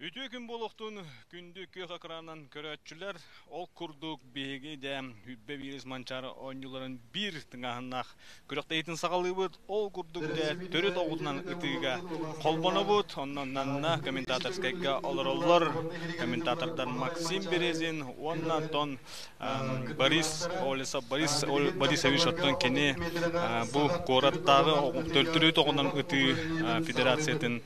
Үтүө күн буолуохтун күндү күөх экранынан көрөөччүлэр. Ол курдук биһиги дэ Үббэ биирис Манчаары оонньууларын биир тыҥааһыннаах күрэхтэһиитин саҕалыыбыт. Ол курдук дэ төрүт оҕутунан ытыыга холбонобут. Онон манна комментаторскайга олороллор. Комментатордар Максим Березин уонна Антон Борис Олесов Борис Борисович оттон кини бу куораттааҕы төрүт оҕунан ытыы федерациятын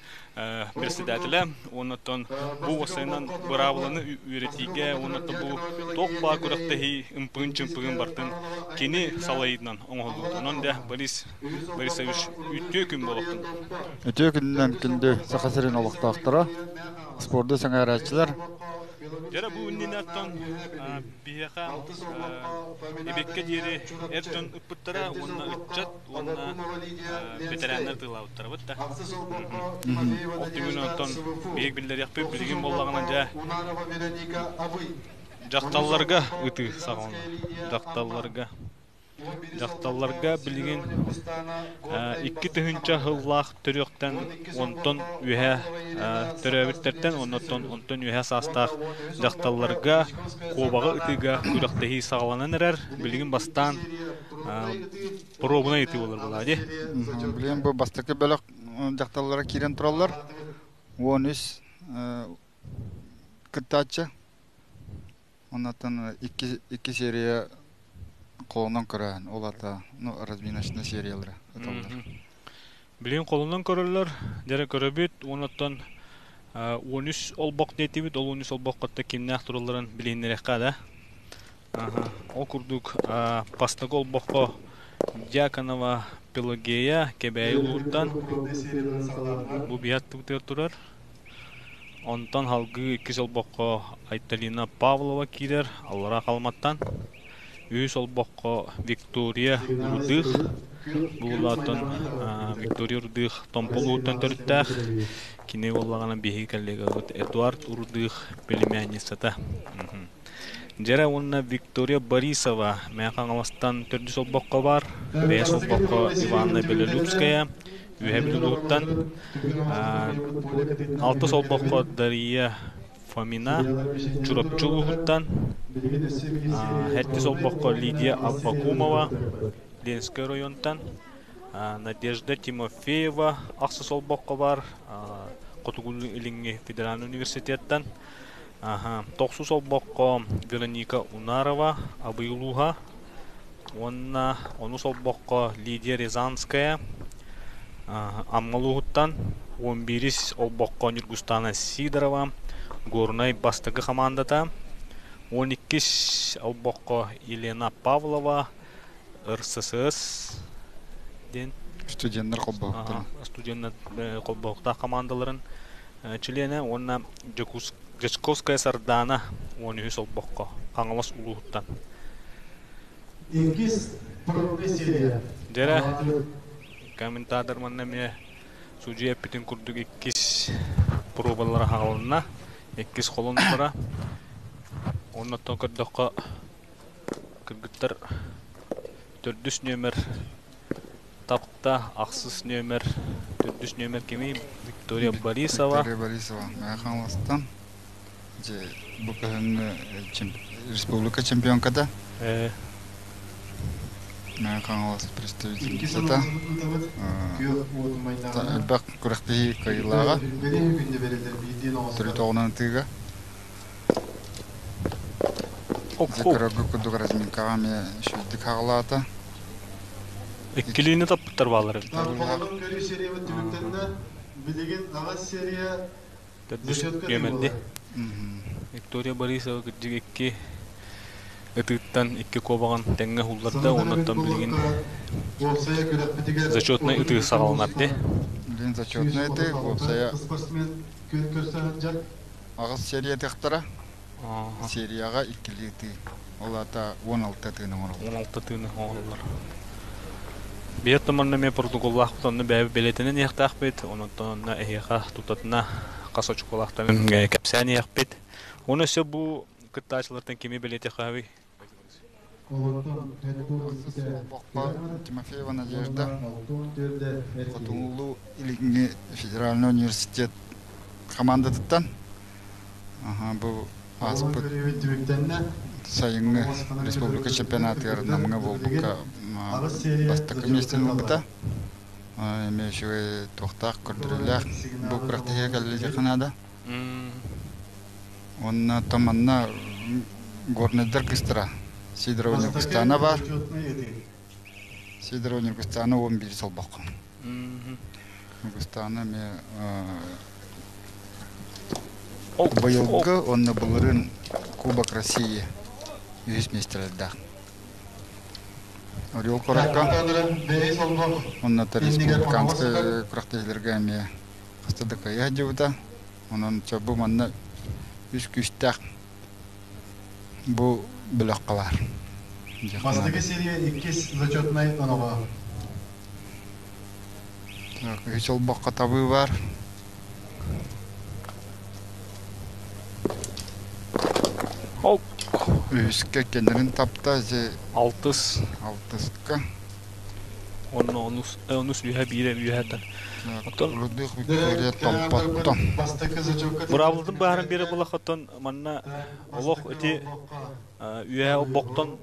председателэ уонна бу уопсайынан быраабыланы үөрэтиигэ уонна бу туох баар күрэхтэһии ымпыгын-чымпыгын бартын кини салайыытынан оҥоһуллубут. Онон дэ Борис Борисович үтүө күн буолуохтун. Үтүө күнүнэн күндү Саха сирин олохтоохторо, спорду сэҥээрээччилэр. Дьэ бу иннинэ оттон биһиэхэ эбиэккэ диэри эр дьон ыппыттара уонна ыччат уонна бэтэрээннэр тыылаабыттарабыт да. Ол түмүгүн оттон биһиги биллэриэхпит билигин буоллаҕына дьэ дьахталларга ытыы саҕаланна. Дьахталларга. Дьахталларга билигин 2000 сыллаах төрүөхтэн онтон үөһэ төрөөбүттэртэн оннуттан онтон үөһэ саастаах дьахталларга куобаҕы ытыыга күрэхтэһии саҕаланан эрэр. Билигин бастаан Поруобунай ытыы буолар буолаа дии. Билигин бу бастакы бөлөх дьахталлара киирэн тураллар. 13 кыттааччы. Оннуттан икки серия холонон көрөһөн, ол ата ну разминочный сериялара ыталлар. Билигин холонон көрөллөр, дьэрэ көрөбүт, уонуттан 13 олбох диэтибит, ол 13 олбоххо кимнээх туралларын билиһиннэриэххэ да. Ол курдук, бастакы олбоххо Дьяконова Пелагея Кэбээйи улууһуттан бу биһи аттыбытыгар турар. Онтон салгыы иккис олбоххо Айталина Павлова киирэр Аллараа Халыматтан. Үһүс олбоххо Виктория Рудых бу улаатан Виктория Рудых Томпо улууһуттан төрүттээх. Кини буоллаҕына биһиги коллегабыт Эдуард Рудых племянницата. Дьэрэ уонна Виктория Борисова Мэҥэ Хаҥаластан төрдүс олбоххо баар, бэйэс олбоххо Иванна Белолюбская, Үөһээ Бүлүүттэн, алтыс олбоххо Дария Фомина, Чурапчы улууһуттан, сэттис олбоххо Лидия Аввакумова, Ленскэй оройуонтан, Надежда Тимофеева ахсыс олбоххо баар, Хотугулуу-Илиҥҥи федеральнай университеттан, Тохсус олбоххо Вероника Унарова, Абый улууһа уонна онус олбоххо Лидия Рязанская, Амма улууһуттан, 11-ис олбоххо Ньургустаана Сидорова, Горнай бастакы хамаандата, 12-ис олбоххо Елена Павлова, РСС диэн Студеннар холбоһуктарын. Студеннар холбоһуктаах хамаандаларын чилиэнэ уонна Дьячковская Сардаана 13 олбоххо Хаҥалас улууһуттан. Иккис серия. Дьэрэ, комментатор манна эмиэ судьуйа эппитин курдук иккис пробалара хаалынна, иккис холоннулара. Оннуттан көрдөххө кыргыттар төрдүс нүөмэр Тапта ахсыс нүөмэр, төрдүс нүөмэр кимий? Виктория Борисова. Виктория Борисова, Мэҥэ Хаҥаластан. Дьэ, бу кыһыҥҥы республика чемпионката. Мэҥэ Хаҥалас представительницата. Элбэх күрэхтэһии кыайыылааҕа. Төрүт оҕунан ытыыга. Дьэ, көрөргө курдук разминкаҕа эмиэ үчүгэйдик хаҕылаата. Иккилиини таппыттар бааллар эбит. Холонон көрүү сериябыт түмүктэннэ. Билигин аҕыс серия Төрдүс нүөмэрди. Виктория Борисова кырдьык икки ытыыттан икки куобаҕын тэҥҥэ уһулларда уоннаттан билигин зачетнай ытыы саҕаланар дии. Билигин зачетнай ытыы уопсайа аҕыс серия ытыахтара. Серияҕа иккилии ытыы. Ол аата 16 тыыны оҥороллор. 16 тыыны оҥороллор. Биир туманна эмиэ протоколлаахпыт, онно бэйэбит бэлиэтэнэн иһиэхтээхпит, онон онно эһиэхэ тутатына хас очуколаахтарын кэпсээн иһиэхпит. Уонна өссө бу кыттааччылартан кими бэлиэтиэххэ Тимофеева Надежда, Хотугулуу Илиҥҥи федеральнай университет хамаандатыттан. Аха, бу Оҕолон ааспыт көрүүбүт түмүктэннэ. сайыҥҥы Хаҥалас ханан республика көтөрү чемпионатыгар түмүктэн Намҥа билигин буолбукка аҕыс серия бастакы зачетка миэстэни талар. ылбыта. Эмиэ үчүгэй туохтаах Ытыларын көрдөрүүлээх бу сигналы күрэхтэһиигэ толорон кэллэ билигин диэххэ наада. Уонна манна горнайдар кыстара Сидорова бастакы Ньургустаана баар. зачетнай ытыы. Сидорова Ньургустаана 11 солбоххо. Ньургустаана эмиэ Ол ол быйылгы уонна былырыын Кубок России үһүс миэстэлэрдээх. Орел Так, куоракка кадры бэйэ солбох уонна иннигэр оноҕос сытар. республиканскай күрэхтэһиилэргэ эмиэ хаста да кыайа сылдьыбыта. Онон бу манна үс күүстээх бу бөлөххө баар. Диэххэ Бастакы наада. серия иккис зачетнай оноҕо. Так, үһүс олбоххо табыы баар. Ол Үһүскэ кэннэрин тапта, же алтыс алтыска. онно онус онус үһэ биирэ үһэтэн. Так, Оттон Рудых Дэрэ Виктория кадрбыт Томпотто. бастакы зачетка тыыларын быраабылдын баарын биэрэ түмүктээтэ. булахоттон манна Так, олох бастакы ити олбоххо үһэ табыы олбохтон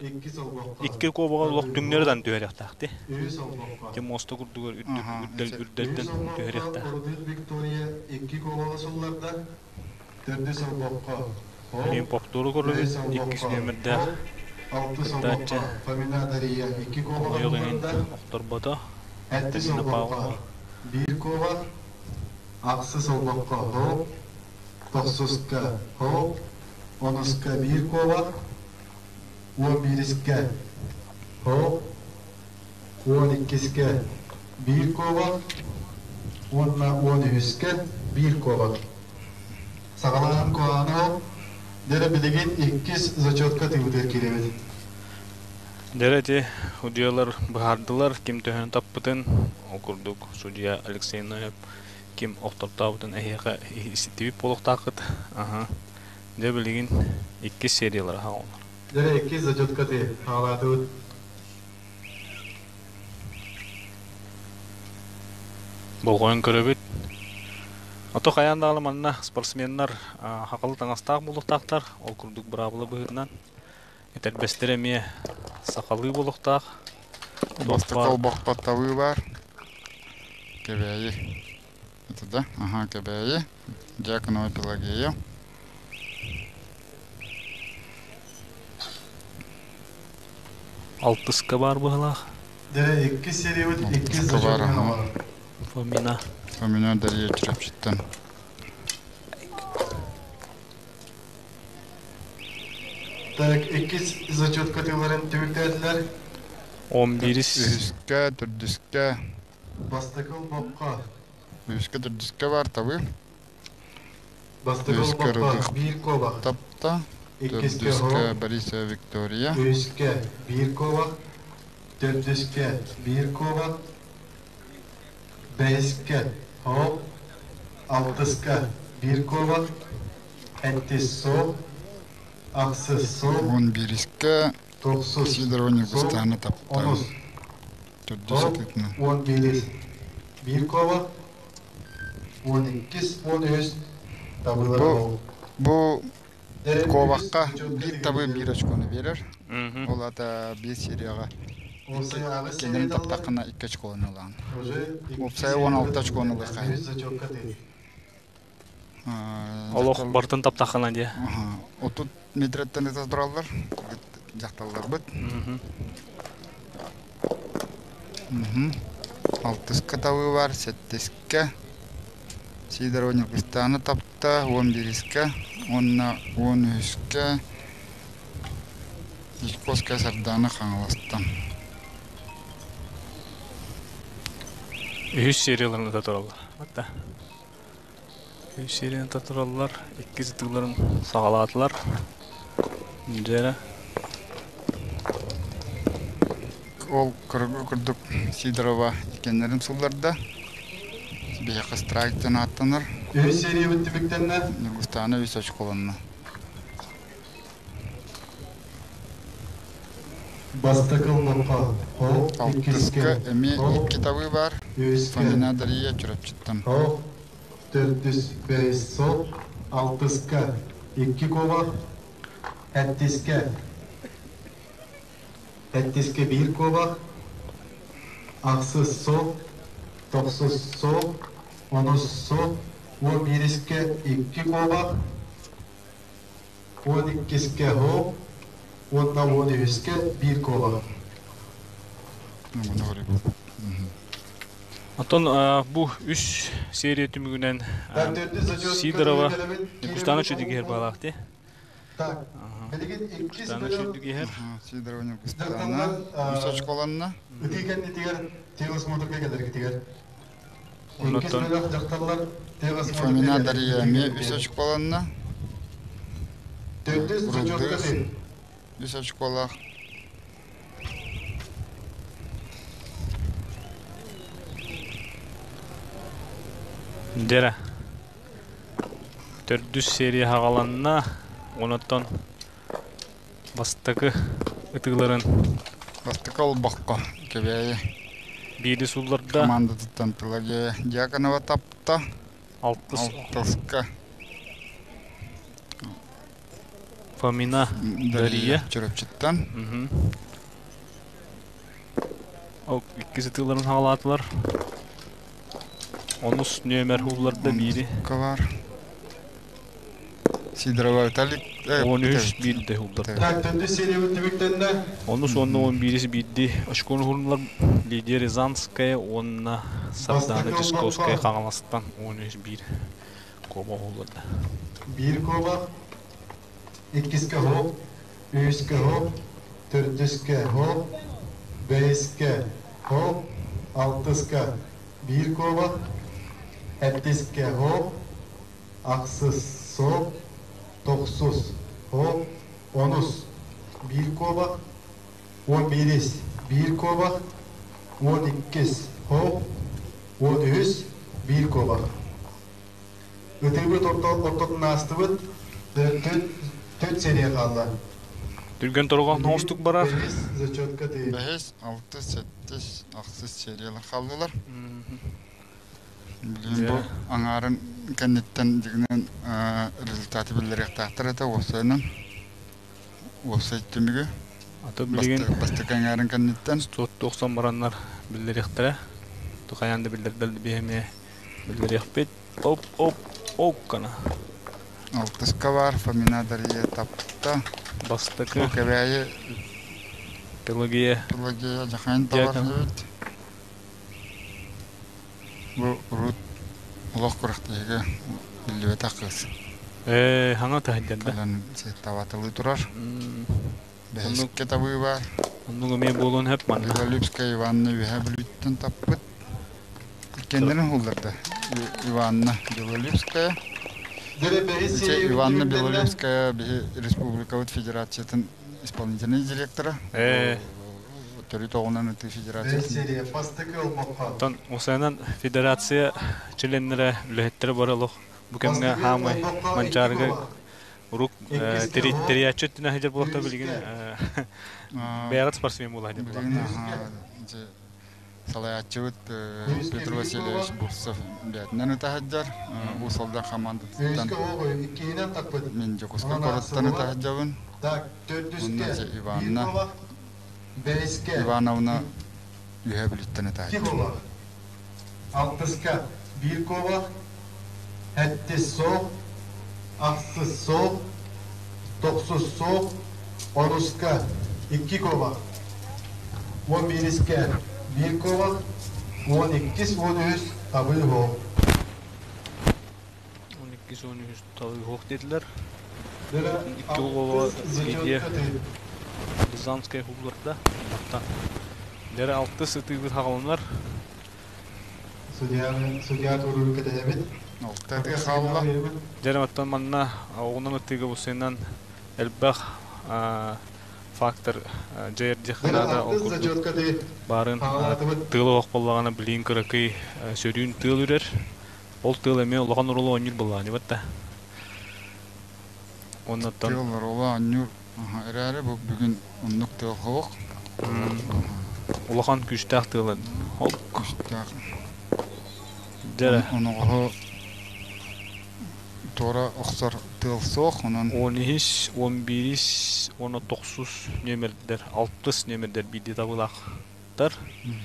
иккис олбоххо икки куобаҕа олох табыы түҥнэри дан түһэриэхтаахти. үһүс олбоххо. Ити муоста курдугар үрдүк Ага, үрдэл эти Үһүс үрдэлтэн олбоххо түһэриэхтээх. Рудых Виктория икки куобаҕы сулларда. Төрдүс олбоххо Хоп, Билигин повтору бэһис көрөбүт. Иккис олбоххо нүөмэрдээх Хоп, алтыс кыттааччы олбоххо Фомина Дария икки куобаҕы хомойуох иһин сулларда. охторбото. Сэттис Катерина олбоххо Павлова. биир куобах, ахсыс олбоххо Хоп, тохсуска Хоп, онуска биир куобах, 11-искэ Хоп, 12-искэ биир куобах уонна 13-үскэ биир куобах. Саҕалааһын куһаҕана ол, дьэ билигин иккис зачетка тыыбытыгар киирэбит. Дьэ ити судьуйалар быһаардылар ким төһөнү таппытын, ол курдук судьуйа Алексей Ноев ким охтортообутун эһиэхэ истибит буолуохтааххыт. Аһа. Дьэ билигин иккис сериялара хаалаллар. Дьэ иккис зачетка тыы хаалаатыбыт. Болҕойон көрөбүт. Ото хайаан даҕаны манна спортсменнар хахалы таҥастаах буолуохтаахтар. Ол курдук быраабыла быһыытынан этэрбэстэрэ эмиэ сахалыы буолуохтаах. Туох Бастакы баар олбоххо табыы баар. Кэбээйи. Это да? Ага, Кэбээйи. Дьяконова Пелагея. алтыска баар быһыылаах. Дьэ иккис сериябыт иккис Алтыска баар, зачетка ага. оҥорор. Фомина. Фомина Дария Чурапчыттан. Так, иккис зачетка тыыларын түмүктээтилэр. Он Так, бирис үһүскэ, төрдүскэ, Бастакы олбоххо, үһүскэ, төрдүскэ баар табыы. бастакы Үһүскэ олбоххо Рудых биир куобах, тапта. иккискэ Төрдүскэ хоп, Борисова Виктория. үһүскэ биир куобах, төрдүскэ биир куобах, бэһискэ хоп, алтыска биир куобах, сэттис суох, ахсыс суох, 11-искэ тохсус Сидорова суох, Ньургустаана тапта. онус Төрдүс хоп, ытыытынан. 11 биир куобах, 12-ис, 13 табыылара Бу ол. бу Дьэ, үһүс куобахха зачетка биир тыгар табы биир киирэбит. очкону биэрэр. Ол аата биир серияҕа икки Уопсай аҕыс иккиэннэрин серия даллар, таптаххына икки очкону ылаҕын. уже иккис Уопсайа сериябыт 16 очкону түмүктэннэ, ылыахха үһүс зачетка тыы. Олох Дьахтал бартын таптаххына диye. 30 метреттен ыта тураллар. Дьахталларбыт. Алтыска табыы бар, сэттискэ Сидорова Ньургустаана тапта, 11-искэ уонна 13-үскэ Дьячковская Сардаана Хаҥаластан. Үһүс серияларын ыта тураллар. Атта. Үһүс серияны ыта тураллар. Иккис ытыыларын саҕалаатылар. Дьэрэ. Ол кыргы курдук Сидорова иккиэннэрин сылларда. Биһиэхэ страйк диэн ааттанар. Үһүс сериябыт түмүктэннэ. Ньургустаана үс очколонно. Бастакы олбоххо хоп, Алтыска иккискэ эмиэ хоп, икки табыы баар. үһүскэ Фомина Дария Чурапчыттан. хоп, төрдүс бэһис соп, Алтыска икки куобах, Эттискэ Эттискэ биир куобах, Ахсыс суох, Тохсус суох, Онус суох, 11-искэ икки куобах, 12-искэ суох, уонна 13-үскэ биир куобах. Оттон бу үс серия түмүгүнэн Сидорова Ньукустаана үчүгэй баалаах дии. Так, билигин иккис Ньукустаана үчүгэй Сидорова Ньукустаана үс очколанна. Ытыы кэннитигэр телосмотрга кэлэргитигэр. Иккис бөлөх дьахталлар телосмотрга Фомина Дария эмиэ үс очколанна. Төрдүс зачетка Үс очколаах. Дьэрэ. Төрдүс серия хаҕаланна. Онтон бастакы ытыыларын Бастакы олбоххо Кэбээйи биири суулларда. Командатыттан Пелагея Дьяконова тапта. Алтыс Алтыска Фомина Дария Чурапчыттан. Ол иккис ытыыларын хаҕалаатылар. Онус нүөмэр уулларда биири. Бар. Сидорова Виталий. 13 биирде уулларда. Так, төрдүс сериябыт түмүктэннэ. Онус уонна 11-ис биирди очкону уһурнулар Лидия Рязанская уонна Сардана Дисковская Хаҥаластан 13 биир куоба уһулларда. Биир куоба, иккискэ хоп, үһүскэ хоп, төрдүскэ хоп, бэһискэ хоп, алтыска биир куоба, сэттискэ хоп, ахсыс соп, тохсус хоп, онус биир куоба, 11-ис биир куоба, 12-ис хоп, 13-үс биир куоба. Ытыыбыт ортотун аастыбыт, төрт серия хаалла. Түргэн торуга оҥостук барар. Бэһис зачетка тыый. Бэһис, алтыс, сэттис, ахсыс сериялар хааллылар. Билигин бу аҥаарын кэнниттэн дьиҥинэн результаты биллэриэхтээхтэр этэ уопсайынан. Уопсай түмүгү. Аты билигин Бастакы аҥаарын кэнниттэн. 190 бараннар биллэриэхтэрэ. Тухайаан да биллэрдэл биһэмиэ биллэриэхпит. Оп, оп, оп гына. Алтыска бар Фомина Дария тапта. Бастакы Бу Кэбээйи Пелагея Пелагея Дьахайын табар эбит. Бу урут олох күрэхтэһиигэ биллибэтэх кыыс. Ээ, хаҥа таһырдьарда. Кэлэн табатылыы турар. Бэһискэ табыы бар. Оннук эмиэ буолуон сөп манна. Белолюбская Иванна Үөһээ Бүлүүттэн таппыт. Иккиэннэрин уһулларда. Иванна Белолюбская. Иванна Белолюбская биһи республикабыт федерациятын исполнительный директора. Төрүт оҕунан ытыы федерациятын. Оттон Усайынан федерация чилиэннэрэ, үлэһиттэрэ бары олох бу кэмҥэ хаамай Манчаарыга урук тэрийээччи өттүнэн сылдьар буолуохтар билигин бэйэҕит спортсмен буола сылдьар буоллахтар. Салайааччыбыт Петр Васильевич Бурцев бэйэтинэн ыта сылдьар. Уус Алдан хамаандатыттан мин Дьокуускай куораттан ыта сылдьабын. Онно Иванна Ивановна Үөһээ Бүлүүттэн ыта сылдьар. Алтыска биир куобах, сэттис суох, ахсыс суох, тохсус суох, онуска икки куобах, 11-искэ биир куобах, 12-ис, 13-үс табыы суох. 12-ис, 13-үс табыы суох диэтилэр. Икки оҕо Лидия Рязанская уһулларда. Оттон дьэрэ алтыс ытыыбыт хаҕаланар. Судья туруору кэтэһэбит. Алта ытыы хаалла. Дьэрэ оттон манна оҕунан ытыыга бусайынан элбэх фактор дьайар диэххэ наада. Ол курдук баарын тыал оһох буоллаҕына билигин кыракый сөрүүн тыал үрэр. Ол тыал эмиэ улахан оруолу оонньуур буоллаҕа дии Оннуттан Тыал оруолу оонньуур эрээри бу бүгүн оннук тыал суох. Улахан күүстээх тыал ол Күүстээх. Дьэрэ. Оноҕоһу Туора охсор тыал суох, онон 13, 11, 19 нүөмэрдэр, 6 нүөмэрдэр биирдии табылаахтар.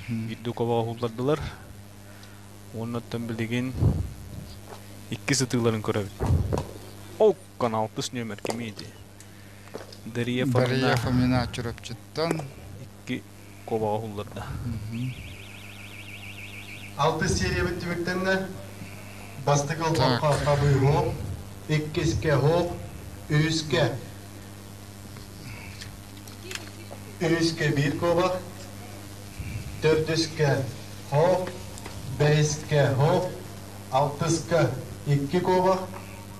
Биирдии куобаҕы уһуллардылар. Уоннаттан билигин иккис ытыыларын көрөбүт. Оккон 6 нүөмэр кимий дии? Дария Фомина. Дария Фомина Чурапчыттан. Икки куобаҕы уһулларда. Алтыс сериябыт түмүктэннэ. Бастакы олбоххо хабыы хоп, иккискэ хоп, үһүскэ үһүскэ биир куобах, төрдүскэ хоп, бэһискэ хоп, алтыска икки куобах,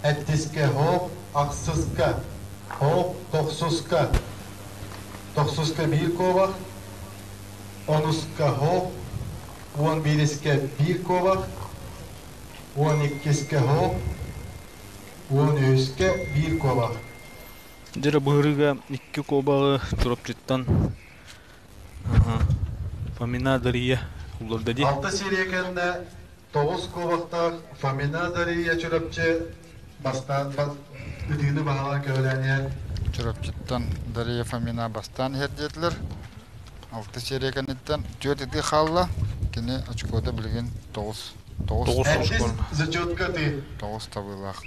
сэттискэ хоп, ахсыска хоп, тохсуска тохсуска биир куобах, онуска хоп, 11-искэ биир куобах, 12-искэ хоп, 13-үскэ биир куобах. Дьэ быһырыыга икки куобаҕы Чурапчыттан Фомина Дария улларда дии. Алта серия кэннэ тоҕус куобахтаах Фомина Дария Чурапчы бастаан ытыыны баһылаан көҕүлээн иһэр. Чурапчыттан Дария Фомина бастаан иһэр диэтилэр. Алта серия кэнниттэн түөрт ытыы хаалла. Кини очкота билигин тоҕус. Тоҕус. Тоҕус Эрдис зачетка ытыы. Тоҕус табыылаах.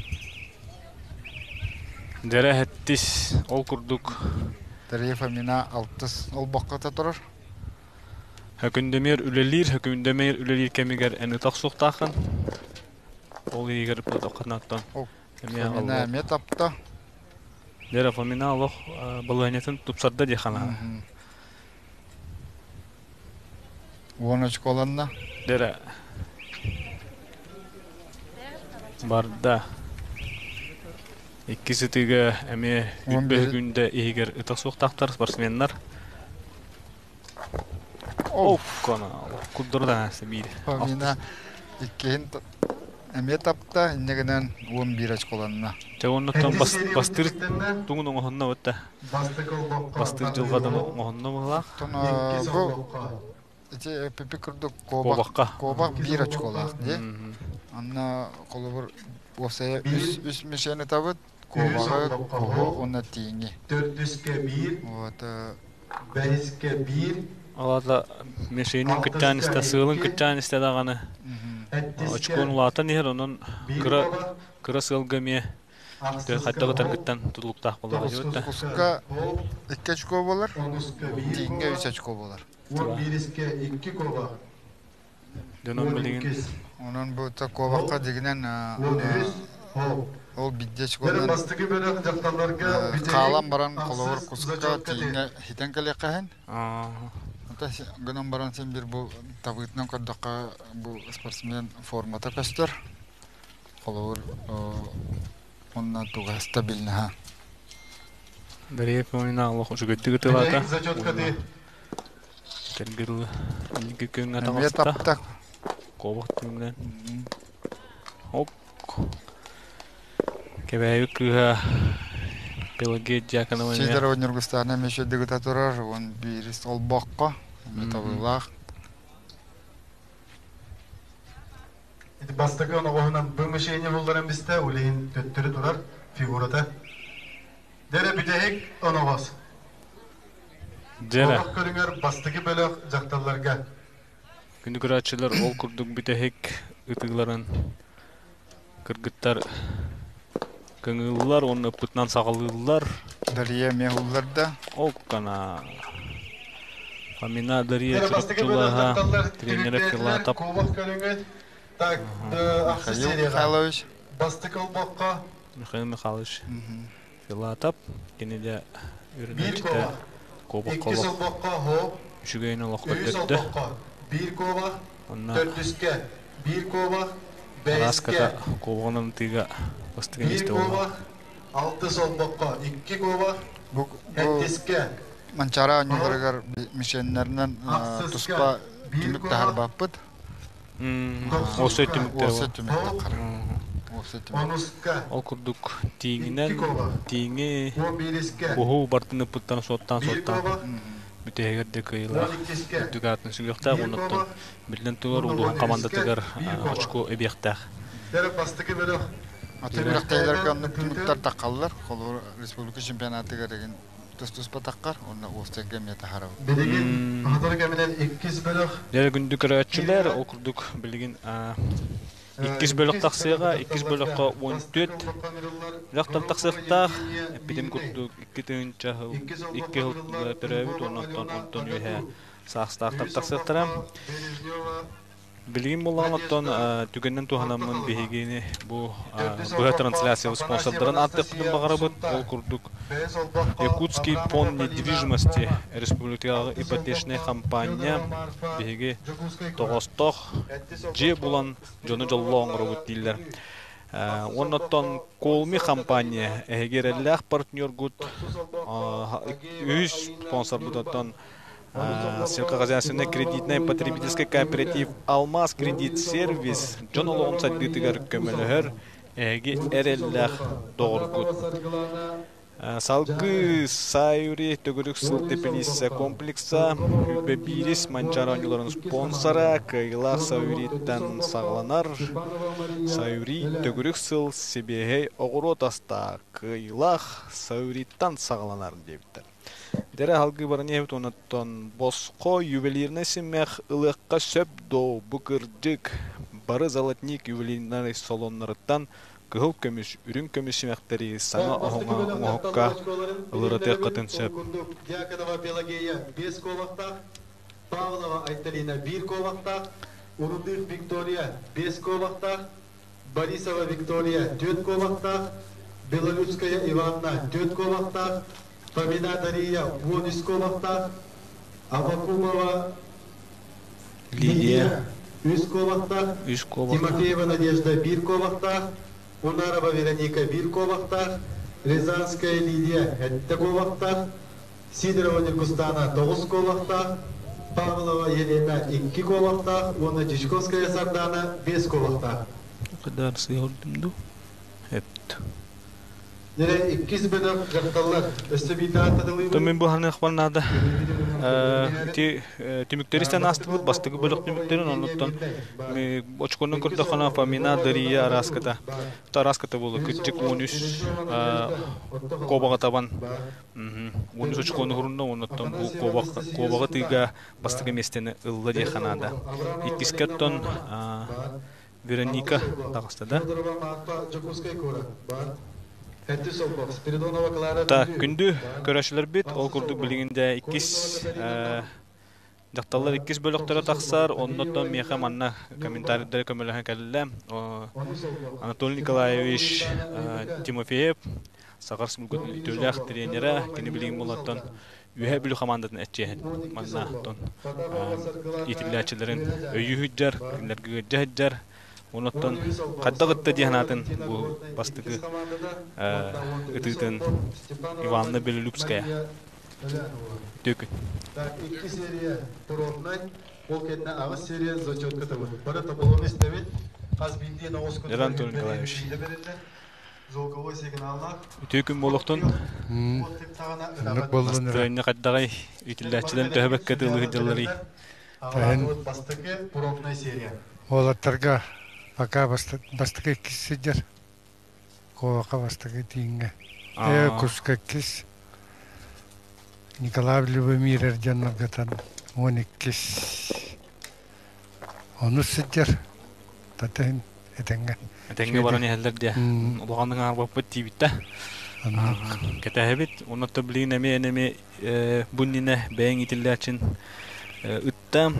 Дьэрэ сэттис ол курдук. Дария Фомина алтыс олбоххо турар. Хөкүндэмиэр үлэлиир, Хөкүндэмиэр үлэлиир кэмигэр эн ытах суохтааххын. Ол иһигэр ытаххынаттан эмиэ Фомина эмиэ тапта. Дьэрэ Фомина олох балаһыанньатын тупсарда дии ханаһа. 10 очколанна. Дьэрэ барда. Иккис ытыыга эмиэ үппэ күндэ иһигэр ытах суохтаахтар спортсменнар. Оккона курдура да биир. Фомина иккиһин эмиэ тапта, инньэ гынан 11 очколанна. Дьэ оннуттан бастыыр тугун оҥоһунна бутта. Бастыыр дьылҕадан оҥоһунна быһылаах. Бу ити пипи курдук куобахха куобах биир очколаах дии. Онно холобур уопсайа үс мишень ытабыт. Куобаҕы, куһу уонна тииҥи. Төрдүскэ биир, Вот бэһискэ биир, Алата мишенин кытчаан истэ, сыалын кытчаан истэ даҕаны очкон улаатан иһэр, онон кыра кыра сыалга эмиэ хайдах ытаргыттан тутулуктаах буоллаҕа дьиэбит да. Куска икки очко буолар, тииҥҥэ үс очко буолар. 11-искэ икки куобах. Дьонум билигин Онон бу куобахха дьигинэн ол бидде очконан Бастакы бөлөх дьахталларга хаалан баран холобур куска тииҥҥэ хитэн кэлиэххэһин. Ата гынан баран син бир бу табыытынан көрдөххө бу спортсмен формата көстөр. Холобур онно туга стабильнаһа. Дария Фомина олох үчүгэйдик ытылаата. Кэргил инники күҥҥэ Эмиэ таҕыста. тапта. Куобах түмүгүнэн. Ок. Кэбээйи кыыһа Пелагея Дьяконова эмиэ. Сидорова Ньургустаана эмиэ үчүгэйдик ыта турар. 11 олбоххо. Эмиэ табыылаах. Ити бастакы оноҕоһунан бу мишени булларан бистэ, ол иһин төттөрү турар фигурата. Дэрэ бүтэһик оноҕос. Дьэрэ. Куобах көрүҥэр бастакы бөлөх дьахталларга. Күндү көрөөччүлэр, ол курдук бүтэһик ытыыларын кыргыттар кыҥыыллар уонна ыппытынан саҕалыыллар. Дария эмиэ уһулларда. Ол кана Фомина Дария Дэрэ бастакы бөлөх Чурапчылаһа дьахталлар тренерэ түмүктээтилэр. Филатов Куобах көрүҥүн так ахсыс Михаил серияҕа Михайлович. бастакы олбоххо Михаил Михайлович Филатов кинигэ биир үөрэнээччитэ куобах, куобах иккис олох олбоххо хоп, үчүгэйин олох үһүс көрдөрдө. олбоххо биир куобах, Онно төрдүскэ биир куобах, Араската бэһискэ куобаҕынан ытыыга бастакы биир миэстэ буолла. куобах, алтыс олбоххо икки куобах, Бу сэттискэ Манчаары хоп, оонньууларыгар мишеннэринэн ахсыска туспа биир түмүк куобах, таһаарбаппыт. Уопсай тохсуска түмүктэр Уопсай буолла. түмүк хоп, таххар. Уопсай түмүк. онуска Ол курдук икки тииҥинэн куобах, тииҥи 11-искэ куһу бартын ыппыттан суоттаан биир суоттаан куобах, бүтэһигэр де он кыайыылаах иккискэ үрдүк аатын сүгүөхтээх биир уоннаттан куобах, биллэн турар уонна улууһун 13-үскэ командатыгар биир куобах. очко эбиэхтээх. Дэрэ бастакы бөлөх. Атын күрэхтэһиилэргэ оннук түмүктэр таххаллар. Холобур, республика чемпионатыгар игин тус-туспа таххар, уонна уопсайга эмиэ таһарабыт. Билигин сотору кэминэн иккис бөлөх Дьэ күндү көрөөччүлэр, ол курдук билигин иккис бөлөх тахсыаҕа, иккис бөлөххө 14 бөлөхтөн тахсыахтаах. Эппитим курдук 2000 сыл, 2 сыл төрөөбүт уонна онтон онтон үөһэ саастаахтар тахсыахтара. Билигин буоллаҕына оттон түгэнинэн туһанаммын биһигини бу быһа трансляция спонсордарын ааттыахпытын баҕарабыт. Ол курдук Якутский фонд недвижимости республикатааҕы ипотечнай хампаанньа биһиги тоҕоостоох дьиэ булан дьону дьоллоо оҥоробут дииллэр. Уонна оттон Колми хампаанньа эһиги эрэллээх партнергут үһүс спонсорбут оттон Сельскохозяйственнай кредитнай потребительскай кооператив «Алмаз кредит сервис» дьон олоҕун сайдыытыгар көмөлөһөр эһиги эрэллээх доҕоргут. Салгыы Саюри төгүрүк сыл тэпилииссэ комплекса Үбэ биирис Манчаары оонньууларын спонсора кыайыылаах Саюриттан саҕаланар. Саюри төгүрүк сыл сибиэһэй оҕуруот астаах кыайыылаах Саюриттан саҕаланар диэбиттэр. Дэрэ аһылгыы баран иһэбит уоннаттан босхо ювелирнай симэх ылыахха сөп доо, бу кырдьык, бары золотник ювелирнай салоннарыттан кыһыл көмүс, үрүҥ көмүс симэхтэри саҥа Бастакы оһоҥо бөлөх оҥоһукка дьахталлар оскуолаларын ылырытыаххытын билиһиннэрэбин. Ол сөп. курдук Дьяконова Пелагея биэс куобахтаах, Павлова Айталина биир куобахтаах, Урудых Виктория биэс куобахтаах, Борисова Виктория түөрт куобахтаах, Белолюбская Иванна түөрт куобахтаах, Фомина Дария 13 куобахтаах, Аввакумова Лидия Лидия үс куобахтаах, үс куобахтаах. Тимофеева Надежда биир куобахтаах, Унарова Вероника биир куобахтаах, Рязанская Лидия сэттэ куобахтаах, Сидорова Ньургустаана тоҕус куобахтаах, Павлова Елена икки куобахтаах уонна Дьячковская Сардаана биэс куобахтаах. Кыдар сыһырдым дуу? Эпт. Дьэ, иккис бөлөх дьахталлар өссө биирдэ ааттатылыыбыт. Мин бу ханыахпар наада. Ити түмүктэри истэн аастыбыт, бастакы бөлөх түмүктэрин, оннуттан очконун көрдөххүнэ Фомина Дария араската, араската буолла, кырдьык 13 куобаҕа табан 13 очкону хурунна, оннуттан бу куобаҕы тыыга бастакы миэстэни ылла диэххэ наада. Иккискэ оттон Вероника таҕыста да? Так, күндү көрөөччүлэрбит, ол курдук билигин дэ иккис дьахталлар иккис бөлөхтөрө тахсар, оннуттан миэхэ манна комментарийдары көмөлөһөн кэллэ. Анатолий Николаевич Тимофеев, Саха Республикатын үтүөлээх тренерэ, кини билигин булаттан Үөһээ Бүлүү хамаандатын эччиэһин манна оттон иитиллээччилэрин өйүү сылдьар, кинилэргэ ыалдьа сылдьар. Онуттан хайдах ытта дии санаатын бу бастакы ытыытын Ивановна Белолюбская. Үтүө күн. Икки серия пробнай, ол кэннэ аҕыс серия зачетка табыт. Бары тоболону истэбит. Хас биирдии оҕус Нера Анатолий Николаевич. Звуковой сигналлаах. Үтүө күн буолуохтун. Оннук буоллун эрэ. Настырыанньа хайдаҕый? Итиллээччилэрин төһө бэккэ тыалыы сылдьалларый? Тэһин Бастакы пробная серия. уолаттарга пока бастакы иккис сылдьар. Куока бастакы тииҥҥэ. Куска иккис. Николай Любомиров дьоннорготон 12-ис. Онус сылдьар. Татыһын этэҥҥэ. Этэҥҥэ баран иһэллэр диэ. Улахан ыҥаарбаппыт тиийбиттэ. Кэтэһэбит. Онно билигин эмиэ эмиэ бу иннинэ бэйэҥ итиллээчин ытта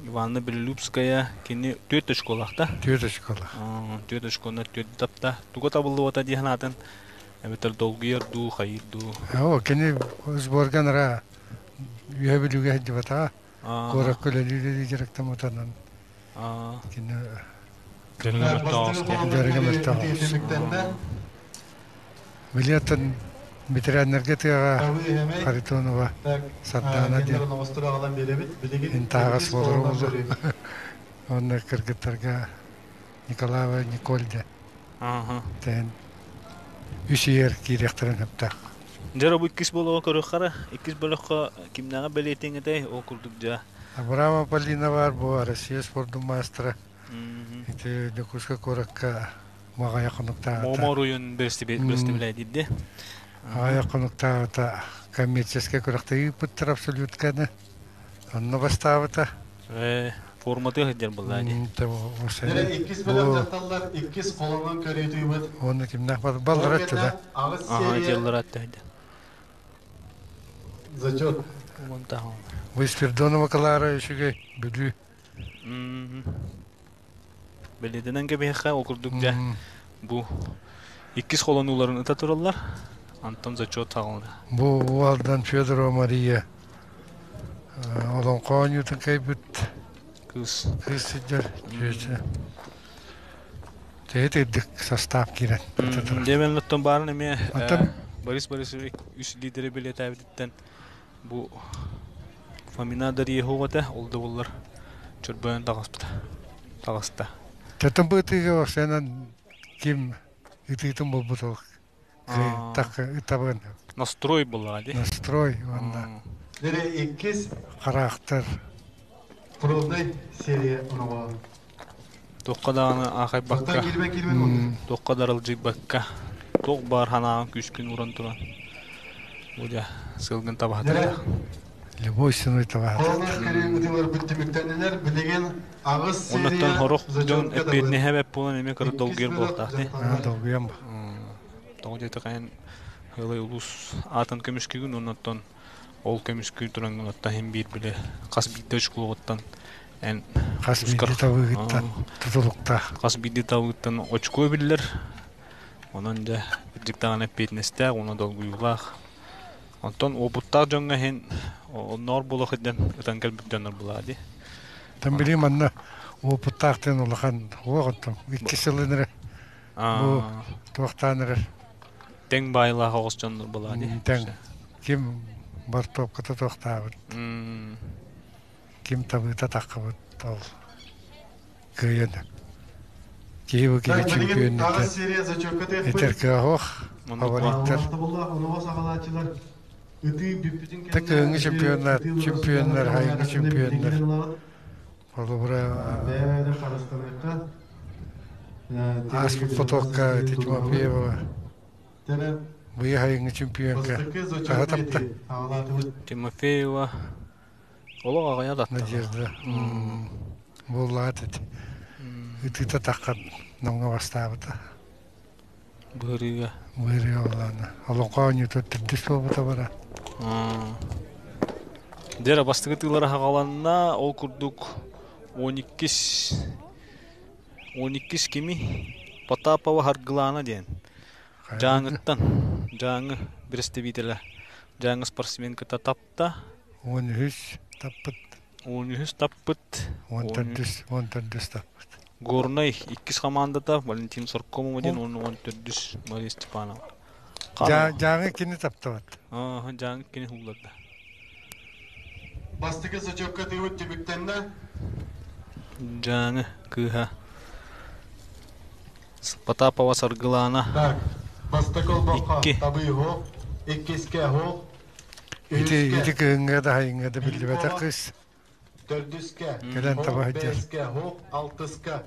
Ивановна Белолюбская кини түөрт очколаах да? Түөрт очколаах. Түөрт очкону түөрт тапта. Туга табыллыбата дии санаатын эбэтэр долгуйар дуу, хайыыр дуу. Оо, кини сборга нара үөһэ бүлүүгэ сылдьыбатаҕа. Куоракка үлэлии-үлэлии дьарыктаммытынан кини дьарыга мөлтөх Билиэттэн ветераннарга тыаҕа Харитонова Сардаана диэн интааҕас буолар буолуо. Уонна кыргыттарга Николаева Николь диэн тэһин үс иһэр киириэхтэрин сөптөөх. Дьэ, бу иккис буолуоҕа көрүөххэ иккис бөлөххө кимнээҕи бэлиэтиэҥ этэй? Ол курдук дьэ. Абрама Полина баар бу Россия спордун маастара. Ити Дьокуускай куоракка Аҕыйах хонуктааҕыта. Муома оройуон бэрэстэбиитэлэ Аҕыйах хонуктааҕыта коммерческай күрэхтэһии ыыппыттар абсолютканы. Онно бастаабыта. Форматы сылдьар буоллаа дии. Иккис бөлөх дьахталлар иккис холонон көрүүтүйбүт. Уонна кимнээх баллар өттүлэ. Аха, дьыллар өттүлэ. Зачет. Вы Клара үчүгэй Бүлүү. Бэлиэтэнэн кэбиһэххэ ол курдук дьэ бу иккис холонууларын ыта тураллар. Антон зачет саҕалана. Бу Уолдан Федорова Мария олоҥхо оонньуутун кэйбит кыыс. Кыыс сылдьар дьүөтэ. Төһө тирдик состав киирэн. Дэмэн оттон баарын эмиэ Борис Борисович үс лидери билиэтээбититтэн бу Фомина Дарья этэ, ол да буоллар чөрбөйөн таҕыспыта. Таҕыста. Тэтэн быытыыга сенан ким ытыытын булбут ол так ытабын. Настрой буоллаҕа дии. Настрой уонна Дере иккис характер. Пробный серия оноҕо. Туохха даҕаны аахайбакка, туохха да аралдьыйбакка, туох баар санааҕын күүскүн ууран туран, бу дьэ сылгын табаһытыгар. Любой ценой табаһытыгар. Холонор көрүү ытыыларбыт түмүктэннилэр. Билигин аҕыс Оннуттан сорох дьон эппиэтинэһэ эбэп буолан эмиэ кыра долгуйар буолуохтаах дии. Долгуйан Тоҕо диэтэххэ эн Ылай улуус аатын көмүскүүгүн, оннуттан ол көмүскүү тураҥҥын оттон иһин биир били хас биирдии очкуоҕуттан эн хас биирдии табыыгыттан тутулуктаах. Хас биирдии табыыттан очкуо биллэр. Онон дьэ кырдьык даҕаны эппиэтинэстээх уонна долгуйуулаах. Онтон уопуттаах дьоҥҥо иһин онноор буола сылдьан ытан кэлбит дьоннор булаа дии. Тан били манна уопуттаах диэн улахан уох оттон икки сылын эрэ бу туохтаан эрэр Тэҥ баайылаах оҕус дьоннор булаа дии. Тэҥ ким бортуопката туохтаабыт, ким табыыта таххыбыт ол кыайан киһи бу киһи чемпионнарга этэр кыаҕох фавориттар. Та кыһыҥҥы чемпионнар, чемпионнар, хайыҥҥы чемпионнар. Холобура, ааспыт потокка ити Тимофеева Быйыл сайыҥҥы чемпионка хаһа тапта? Тимофеева олох аҕыйа татта. Надежда буоллаҕа ити. Ытыыта таххан Намҥа бастаабыта. Быһырыыга. Быһырыыга буоллаҕына. Олоҥхо оонньуута төрдүс буолбута бара. Дьэ бастакы тыылара хаҕаланна, ол курдук 12 12 кими Потапова Харгылаана диэн Дьааҥыттан Дьааҥы бэрэстэбиитэлэ Дьааҥы спортсменката тапта. 13 таппыт. 13 таппыт. 14 14 таппыт. Горнай иккис хамаандата Валентин Соркомова диэн уонна 14 Мария Степанова. Дьааҥы кини таптабат. Дьааҥы кини хулларда. Бастакы зачетка тыыбыт түмүктэннэ. Дьааҥы кыыһа Потапова Саргылаана. Так, бастакы олбоххо Икки. табыы оһох, иккискэ оһох, Ити үһүскэ ити кыһыҥҥа да сайыҥҥа да биир биллибэтэх куобах, кыыс төрдүскэ кэлэн оһох, таба сылдьар. бэһискэ оһох, алтыска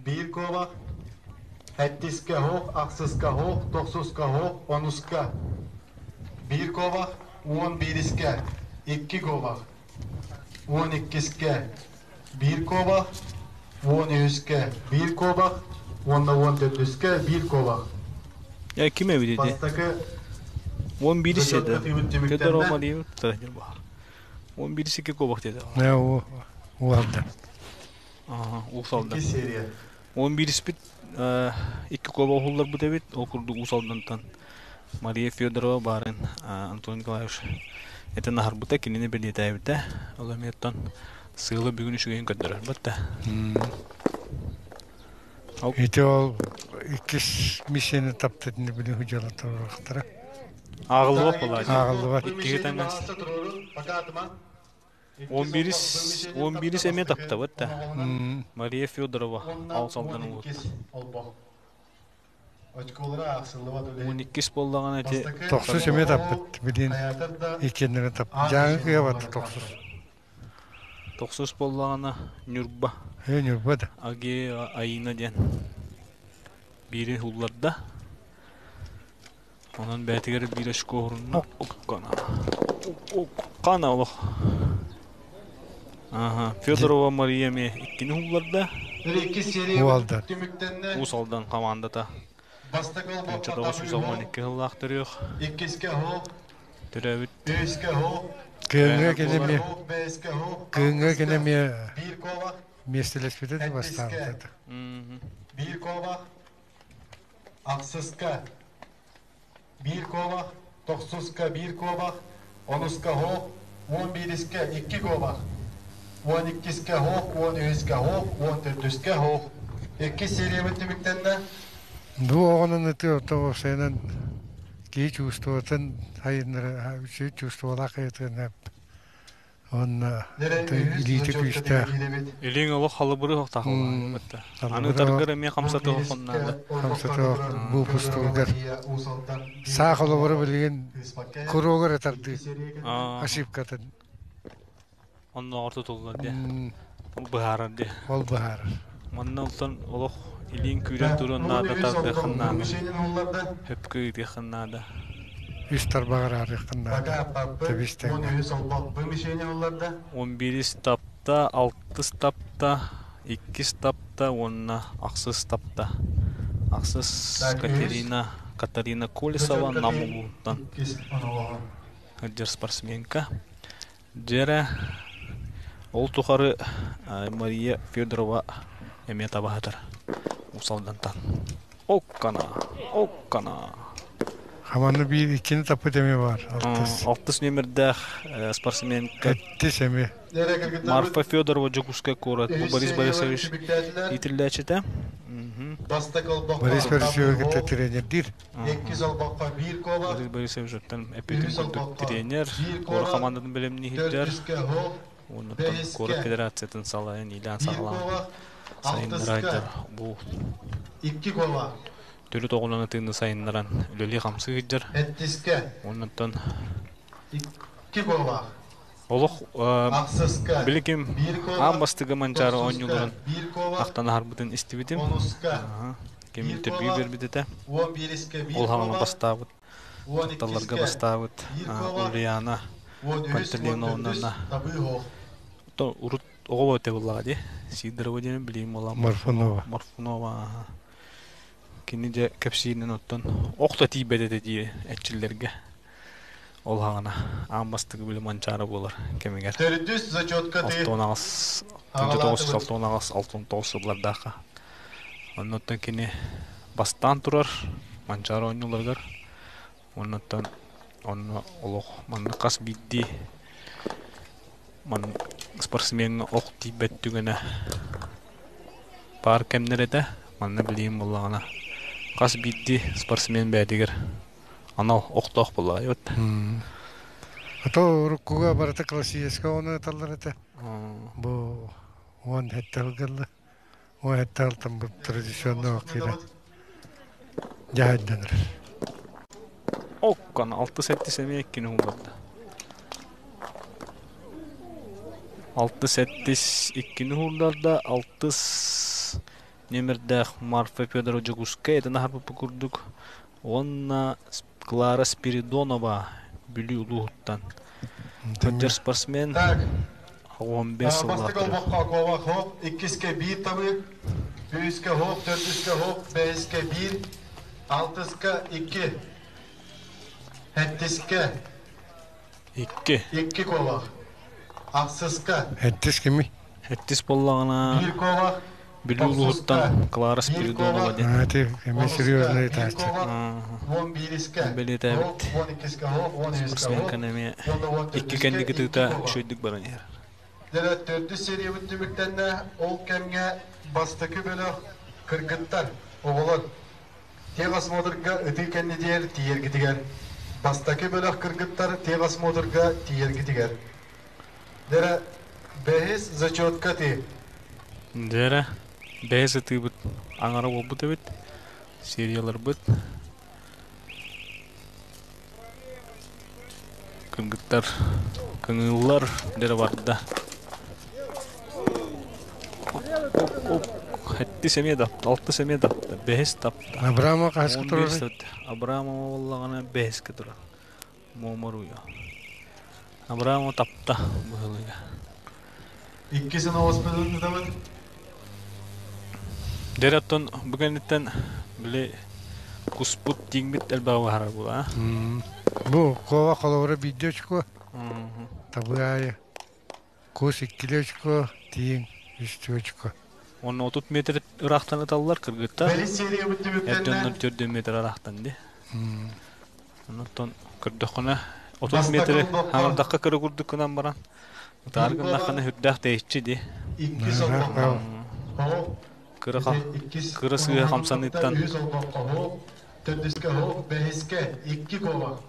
биир куобах, сэттискэ оһох, ахсыска оһох, тохсуска оһох, онуска биир куобах, 11-искэ икки куобах, 12-искэ биир куобах, 13-үскэ биир куобах уонна 14-үскэ биир куобах. Я ким эбит ити? Бастакы 11 зачетка еді. тыыбыт Федорова түмүктэннэ. Мария 11 икки куобах диэти. Не уу уулалда. Ага, Уус Алдан. Икки серия. 11-испит икки куобах уһулларбыт эбит. Ол курдук Уус Алдантан Мария Федорова баарын Антон Николаевич этэн аһарбыта, кинини бэлиэтээбитэ. Ол эмиэ оттон сыала бүгүн үчүгэйин көрдөрөр батта. Ити ол иккис миссияны таптытыны били худьала туруохтара. Ааҕыллыбат буолаа. Ааҕыллыбат. Иккиһи тэҥҥэ 11 11 эмиэ таптабыт да. Мария Федорова Алыс Алдан улуутта. 12 буоллаҕына ити Тохсус эмиэ таппыт билин иккиэннэрин таппыт. Дьааҥы кыабатта тохсус. Тохсус буоллаҕына Ньурба. Ээ Ньурба да. Агеева Аина диэн. Биири улларда. Онон бэйэтигэр биир очко уһурунна. Уккана. Уккана олох. Ага. Федорова Мария эмиэ иккини уһулларда. Уалдан. Уус Алдан командата. 1912 сыллаах төрүөх. Төрөөбүт. Кыһыҥҥа кэлэмиэ кыһыҥҥа кэлэмиэ миэстэлэспитэ да бастаабыта. Биир куобах ахсыска биир куобах тохсуска биир куобах онуска хоох уон биирискэ икки куобах уон иккискэ хоох уон үһүскэ хоох уон төрдүскэ хоох иккис сериябыт түмүктэннэ. Бу оҕонон ытыы ото уопсайынан киһи чувствуотун сайыннара чувстволаах ыйытыан уонна илиитэ күүстээх. Илиҥ олох халыбыры охтаахыллаах. Аны ытаргар эмиэ хамсатыах охоннаада. Хамсатыах бу пустугар. Саа холобура билигин куруогар ытардыы ошибкатын. Оннооҕор тутуллар диэ. Быһаарар диэ. Ол быһаарар. Манна онтон олох илиин күүрэн туран наада тардыаххын наада. Хөпкө ыытыаххын наада. Үс тарбаҕар аарыаххын наада. Тэбис тэҥҥэ. Он бирис тапта, алтыс тапта, иккис тапта уонна ахсыс тапта. Ахсыс Катерина Катарина Колесова Нам улууһуттан сылдьар спортсменка. Дьэрэ, ол тухары Мария Федорова эмиэ табаһытар Уус Алдантан. Оккана, оккана. Хаманы биир иккини таппыт эмиэ баар. Алтыс. Алтыс нүөмэрдээх спортсменка Эттис эмиэ. Марфа Федорова Дьокуускай куорат. Бу Борис Борисович иитиллээччитэ. Борис Борисович кытта тренердиир. Борис Борисович оттон эппитин курдук тренер, куорат хамаандатын бэлэмнииһиттэр, уонна куорат федерациятын салайан иилээн саҕалаан сайыннарайдар бу төрүт оҕунан ытыыны сайыннаран үлэлии-хамсыы сылдьар. Оннуттан олох билигин аан бастакы Манчаары оонньууларын ахтан аһарбытын истибитим. Ким интервью биэрбит этэ. Ол хаҥана бастаабыт, дьахталларга бастаабыт Ульяна Пантелеймоновна урут оҕо этэ буоллаҕа дии. Сидорова диэн билигин буолла Морфунова. Морфунова Кини дьэ кэпсииринэн оттон ох да тиийбэт этэ дии эрчиллэргэ. Ол хаҕана аан бастакы били Манчаары буолар кэмигэр. Төрдүс зачетка ты 68 1968 69 сыллардаахха. Оннуттан кини бастаан турар Манчаары оонньууларыгар. Оннуттан онно олох манна хас биирдии ман спортсмеҥҥа ох тиийбэт түгэнэ баар кэмнэр этэ. Манна билигин буоллаҕына хас биирдии спортсмен бэйэтигэр анал охтоох буоллаҕа вот. А то уруккуга барыта классическай ону ыталлар этэ. Бу уон сэттэ ылгылла. Уон сэттэ алтан бу традиционный киирэ дьаһайданар. Оккон алты сэттис эмиэ иккини уһулларда. Алты сэттис иккини уһулларда, алтыс нүөмэрдээх Марфа Федорова Дьокуускай этэн аһарбыппыт курдук уонна Клара Спиридонова Бүлүү улууһуттан сылдьар спортсмен 15 сыллаах Бастакы олбоххо куобах хоп, иккискэ биир табыы, үһүскэ хоп, төрдүскэ хоп, бэһискэ биир, алтыска икки, сэттискэ икки икки куобах, ахсыска Сэттис кимий? Сэттис буоллаҕына биир куобах, Бүлүү улууһуттан Клара Спиридонова диэн. Ити эмиэ серьезный ытааччы. Бэлиэтээбит спортсменканы эмиэ икки кэнники тыыта үчүгэйдик баран иһэр. Төрдүс сериябыт түмүктэннэ. Ол кэмҥэ бастакы бөлөх кыргыттар, оҕолор техосмотрга ытыы кэннитигэр тиийэргитигэр. Бастакы бөлөх кыргыттар техосмотрга тиийэргитигэр. Дэрэ, бэһис зачетка ты. Дэрэ, бэһис ытыыбыт аҥара буолбут эбит. Серияларбыт. Кыргыттар кыҥыыллар, дэрэ барда. Оп, оп, оп. Хэттис эмиэ тапта, алтыс эмиэ тапта, бэһис тапта. Абрамова хаһыска Он биир турарый? тапта. Абрамова буоллаҕына бэһискэ турар. Муомаруйа. Абрамова тапта быһылыга. Иккис оноҕоспутун ытабыт. Дьэ оттон бу кэнниттэн били куспут тииҥмит элбэҕи баһарар буолла. Бу куоба холобура биирдэ очко, табыы аайы. Кус иккилии очко, тииҥ үстүү очко. Уонна 30 метр ыраахтан ыталлар кыргыттар. Бэлис сериябыт Эр түмүктэннэ. дьоннор 4 метр ыраахтан дии. Онтон көрдөххүнэ 30 Бастакы метри олбоххо хаҥырдахха кыра курдук гынан баран ытаар биир гыннаххына куобах, сүрдээх тэйиччи дии. иккис олбоххо хоһу, Кыра ити иккис кыра сыыһа оноҕоһун тапта, хамсаныыттан үһүс олбоххо хоһу, төрдүскэ хоһу, бэһискэ икки куобах,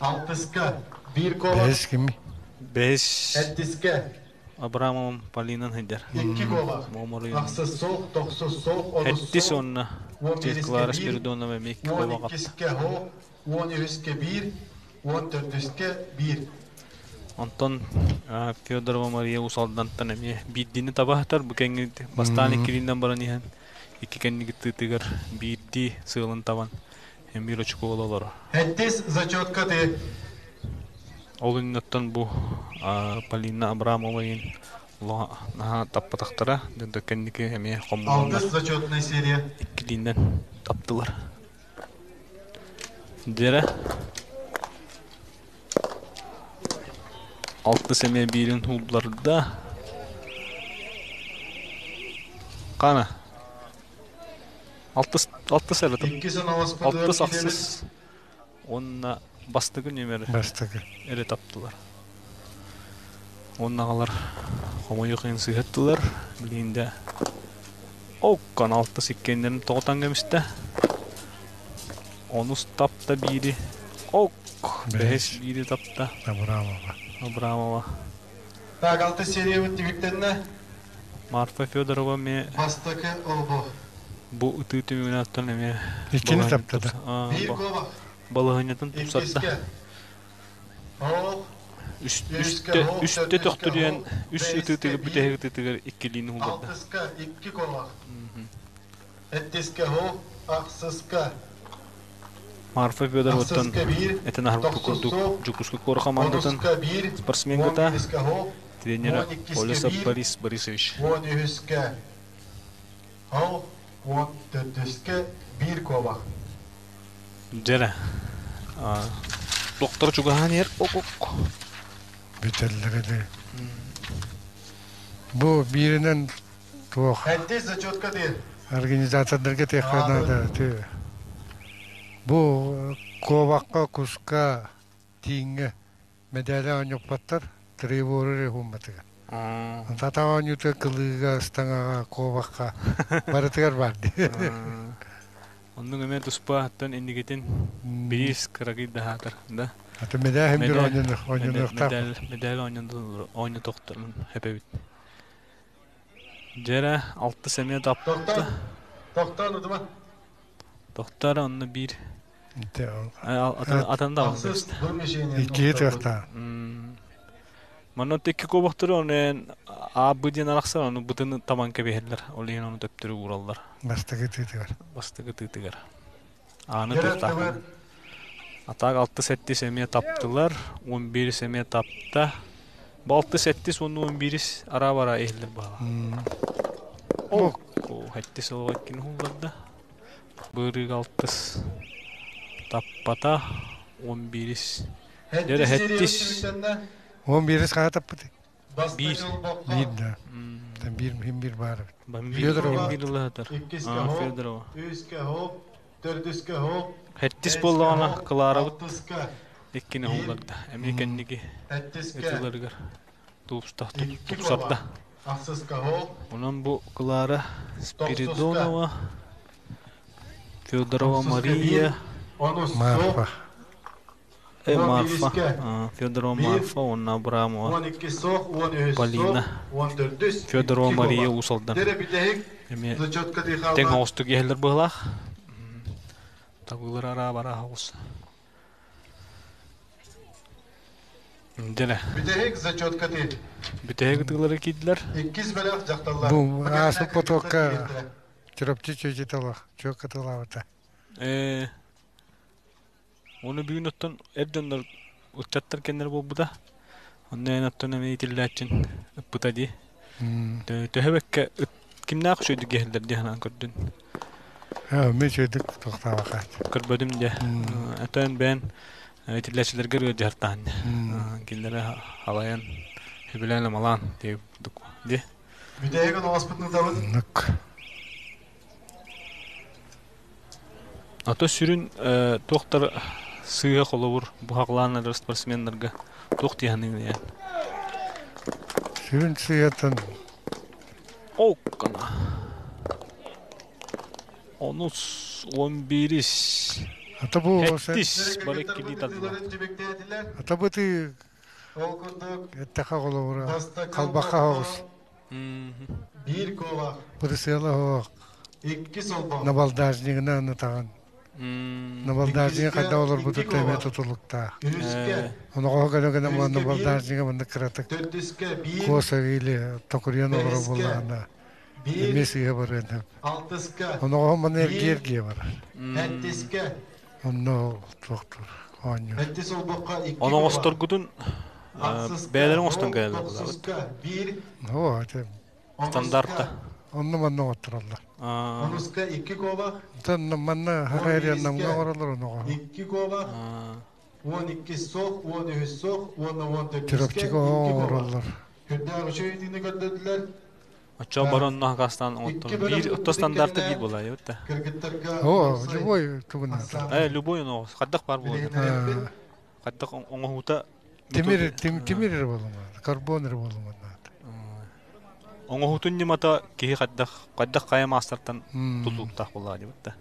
алтыска биир куобах, Бэһис кими? бэһис сэттискэ Абрамовым Полинан сылдьар. икки куобах, Муомаруйун ахсыс суох, тохсус суох, онус Хэттис суох, уонна уон биирискэ Клара биир, Спиридонова эмиэ икки уон куобах апта. иккискэ хоһу, уон үһүскэ биир, уон төрдүскэ биир. Онтон Федорова Мария Уус Алдантан эмиэ биирдиини табаһытар. Бу кэнни бастаан иккилиинэн баран иһэн икки кэнники тыытыгар биирдии сыалын табан эмиэ очукуола олорор. Хэттис зачетка ты. Ол инниттэн бу Полина Абрамова иин наһаа таппатахтара. Дьэ кэнники эмиэ хоммуланнар Алтыс зачетная серия. иккилиинэн таптылар. Дьэрэ Алтыс эмиэ биирин уулларда. Хана? Алтыс, алтыс эрэ Иккис аналаспытыгар алтыс киирэбит. ахсыс уонна бастакы нүөмэр Бастакы. эрэ таптылар. Уонна аҕалар хомойуох иһин сыыһаттылар. Билигин да оккон алтыс иккиэннэрин тоҕо кэмистэ. Онус тапта биири. Ок! Бэһис биири тапта. Абрамова. Абрамова. Так, алтыс сериябыт түмүктэннэ. Марфа Федорова эмиэ Бастакы олбох. бу ытыы түмүгүнэн эмиэ Иккини тапта да. Биир куобах. балаһыанньатын тупсарда. Иккискэ. Оох. Үһүскэ Үстэ оох, үстэ төрдүскэ төхтүрүйэн оох, үс бэһискэ ытыытыгар биир, бүтэһик ытыытыгар иккилиини уһулларда. алтыска икки куобах. Сэттискэ оох, ахсыска. Марфа Федороваттан Ахсыска биир, этэн аһарбыт тохсус курдук суох, Дьокуускай куорат хамаандатын онуска биир, уон спортсменката, биирискэ оох, тренера уон иккискэ Олесов биир, Борис Борисович. уон үһүскэ оох, уон төрдүскэ биир куобах. Дьэрэ. Доктор чугаһаан иһэр. Ок-ок. Бүтэллэр ди. Бу бииринэн туох Сэттис зачетка диэн. организатордарга тиэххэ наада. Бу куобахха, куска, тииҥҥэ мэдээлэ оонньоппоттор, триборы эрэ уһумматыгар. Тата оонньуута кылыыга, ыстаҥаҕа, куобахха барытыгар баар дии. Оннук эмиэ туспа аттан инникитин бириис кыракый да аһаатар да. Аты мэдээһин бир оонньонуохтаах. Мэдээл оонньотохторун хэпэбит. Дьэрэ алтыс эмиэ тапта. Тохтоон. Тохтоон утума. Тохтор онно биир атын да Ахсыс бу мишенин Иккиһи охторбут. тыахтаах. Манна икки куобахтары оны А, Б диэн арахсар, ону бытын табан кэбиһэллэр. Ол иһин ону төптөрү уураллар. Бастакы тыытыгар. Бастакы тыытыгар. Ааны Дьэрэ тыахтаах. тыбы. Атаак алты сэттис эмиэ таптылар, 11 эмиэ тапта. Бу алты сэттис уонна 11 ара-бара иһиллэр баала. Бу Сэттис олоҕо иккини уһулларда. Бырыыга алтыс таппата, 11. Дьэрэ Сэттис сериябыт сэттис түмүктэннэ. 11 хаһа таппыт. биир. Бастакы олбоххо Биир да. Биир мин биир баар. Бамбир Федорова. бир ылыһатар. иккискэ хоох, Федорова. үһүскэ хоох, төрдүскэ хоох, Хэттис бэһискэ буоллаҕына хоох, Кларабыт алтыска иккини биир, уһулларда. Эмиэ кэнники сэттискэ ытыыларыгар тупста икки тупсарда. куобах, ахсыска хоох, Онон бу Клара тохсуска, Спиридонова, Федорова тохсуска биир, Мария, онус суох, Марфа. уон Марфа, биирискэ Федорова биир, Марфа уонна Абрамова уон иккис суох, уон үһүс суох, Полина, уон төрдүс, Федорова икки Мария куобах. Уус Алдан. Дьэрэ бүтэһик Эмиэ зачетка тэҥ тыйхалла. оҕустук иһэллэр быһылаах. Табыылар араа бараа оҕус. Дьэрэ. Бүтэһик зачеткаты. Бүтэһик ытыылары киирдилэр. Иккис бөлөх дьахталлар. Бу ааспыт потокка Чурапчы чүөчүтэ чүөк кытылаабыта. Э Оны бүгүн оттон эр дьоннор ыччаттар кэннэр буолбута. Онно эн оттон эмиэ итиллээчин ыппыта дии. Төһө бэккэ кимнээх үчүгэйдик иһэллэр дии санаан көрдүн. Мен үчүгэйдик тохтообакаат. Көрбөтүм дьэ. Өтөн бэйэн итиллээччилэргэр ыалдьыһартаан. Кинилэри халайан, үбүлээн амалаан дии дии. Бүтэһигин оҕоспутун ытабыт. Оннук. Ато сүрүн туохтар сыыһа холобур буһаҕлаан эрэр спортсменнарга туох дии саныыгын Сүрүн сыыһатын Оккана. Онус, 11-ис, Ата бу сэттис бары иккилии тардылар. Ата бу ты Ол курдук эттэхэ холобура бастакы халбахха оҕус. Биир куобах. Бырысыала оһох. Икки солбох. Набалдажнигынан ытаҕын. Набалдажнига хайдах олорбутуттан эмиэ тутулуктаах. Үһүскэ. Оноҕоһо гына гына набалдажнига маннык кыратык Төрдүскэ биир. куоса или токуруйан олорор буоллаҕына эмиэ сыыһа барыан сөп. Алтыска. Оноҕоһо манна эргийэ-эргийэ барар. Сэттискэ. Онно туохтуур оонньуур. Сэттис олбоххо икки Оноҕосторгутун бэйэлэрин оҥостон кэлэллэр буолаабыт. Биир. Оо, ити Стандарта. Онно манна оҥоттороллор. Онуска икки куобах. Онтон манна Хахайриан намҥа оҥороллор оноҕоһу. Икки куобах. 12 суох, 13 суох, уонна 14 Чурапчыга оҥороллор. Күрдээх үчүгэй көрдөрдүлэр. Оччо баронно хакастан оҥоттон. Биир отто стандарты биир буолаа эбит. Оо, любой тугунан. Э, любой оноҕос. Хаддах бар буолар. Хаддах оҥоһуута Тимир тимир буолуман, карбон буолуман. Оҥоһуутун ньымата киһи хайдах хайдах хайа маастартан тутулуктаах буоллаҕа диэбит да.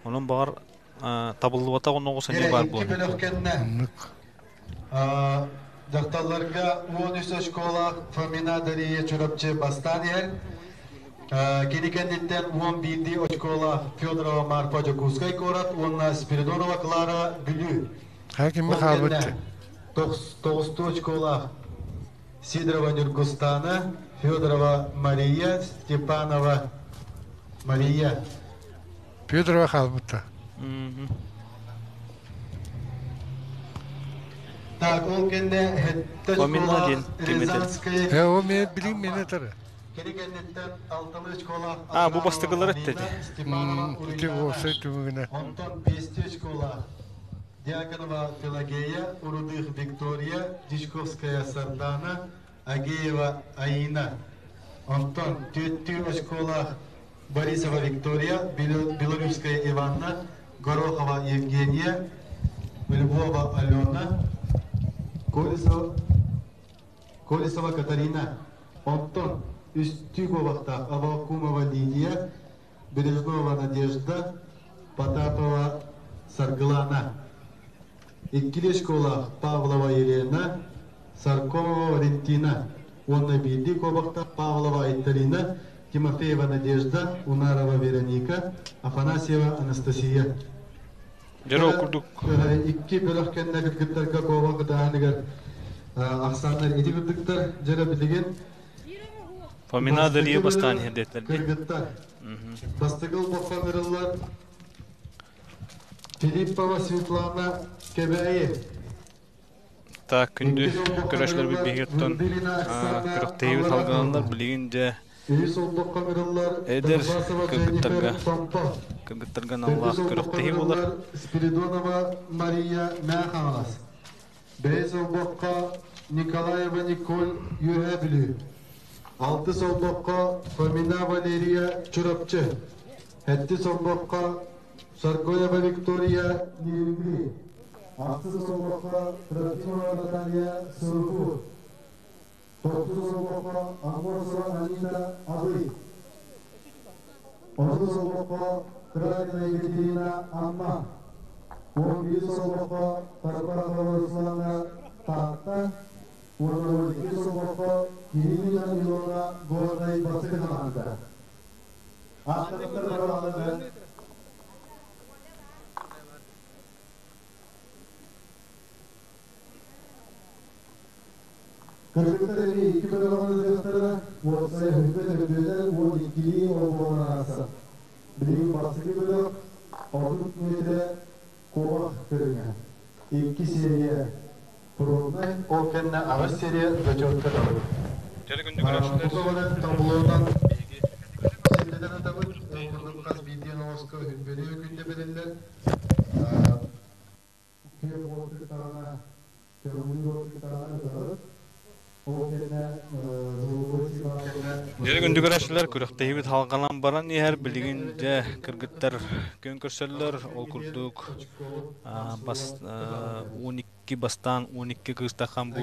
Онон баҕар табыллыбатах оноҕус эмиэ баар буолуо. Оннук. Дьахталларга 13 очколаах Фомина Дария Чурапчы бастаан иһэр. Кини кэнниттэн 11 очколаах Федорова Марфа Дьокуускай куорат уонна Спиридонова Клара Бүлүү. Хакимми хаалбыт. Тоҕустуу очколаах Сидорова Нюргустана, Федорова Мария, Степанова Мария. Федорова хаалбыта. Так, ол кэннэ сэттэ Фомина диэн ким этэр? Рязанская Э, о мен билим мен этэр. Кини кэнниттэн алталыы очколаах А, бу бастакылар этте Степанова Ити уопсай түмүгүнэ. Онтон бестүү очколаах Дьяконова Пелагея, Урудых Виктория, Дичковская Сардана, Агеева Аина. Онтон түөттүү очколаах Борисова Виктория, Белорусская Иванна, Горохова Евгения, Львова Алена, Колесова, Колесова Катарина. Онтон үстүү куобахтаах Авакумова Лидия, Бережнова Надежда, Потапова Саргылана. Иккилии школа Павлова Елена, Саркомова Валентина. Уонна биирдии куобахтаах Павлова Айталина, Тимофеева Надежда, Унарова Вероника, Афанасьева Анастасия. Дьоро курдук. Икки бөлөх кэннэ кыргыттарга куобах ытааһыныгар ахсааннар ити кырдыктар дьара билигин Фомина Дария бастаан иһэрдиэттэр. Кыргыттар. Бастакы олбоххо Филиппова Светлана Кэбээйи. Так, күндү көрөөччүлэрбит биһиги оттон күрэхтэһиибит салгыналлар билигин дьэ эдэр кыргыттарга кыргыттарга аналлаах күрэхтэһии буолар. Спиридонова Мария Мэхаҥалас. Бэһис олбоххо Николаева Николь Үөһээ Бүлүү. Алтыс олбоххо Фомина Валерия Чурапчы. Сэттис олбоххо Саргоева Виктория Нерюнгри. Ахсыс олбоххо Трофимова Наталья Сургут. Тохсус олбоххо Аммосова Анита Абый. Онус олбоххо Крайна Екатерина Амма. 11 олбоххо Тарбахова Руслана Таатта. 12 олбоххо Кириллина Илона Горнай Бастык хамаанда. Аттарыттар баралары. Кыргыттар эмиэ икки бөлөҕүнэн ытыахтара, уопсайа сүүрбэ төрдүөлэр 12-лии олбуорунан аахсар. Билигин бастакы бөлөх 30 миэтэрэ куобах көрүҥэ. Икки серия пробнай, ол кэннэ аҕыс серия зачетка табабыт. Дьэ күндү көрөөччүлэр, Бука баран таблонан биһиги сирдэтэн ытабыт. Ол курдук хас биирдии оноҕоско үһүнбэлиэ күндэ бэриллэр. Күөх уот даҕаны, көҥүл уот даҕаны ытабыт. Ол кэннэ звуковой сигнал Дьэ күндү көрөөччүлэр, күрэхтэһиибит халҕанан баран иһэр. Билигин дьэ кыргыттар күөн көрсөллөр. Ол курдук бас 12 бастаан 12 кыыстахан бу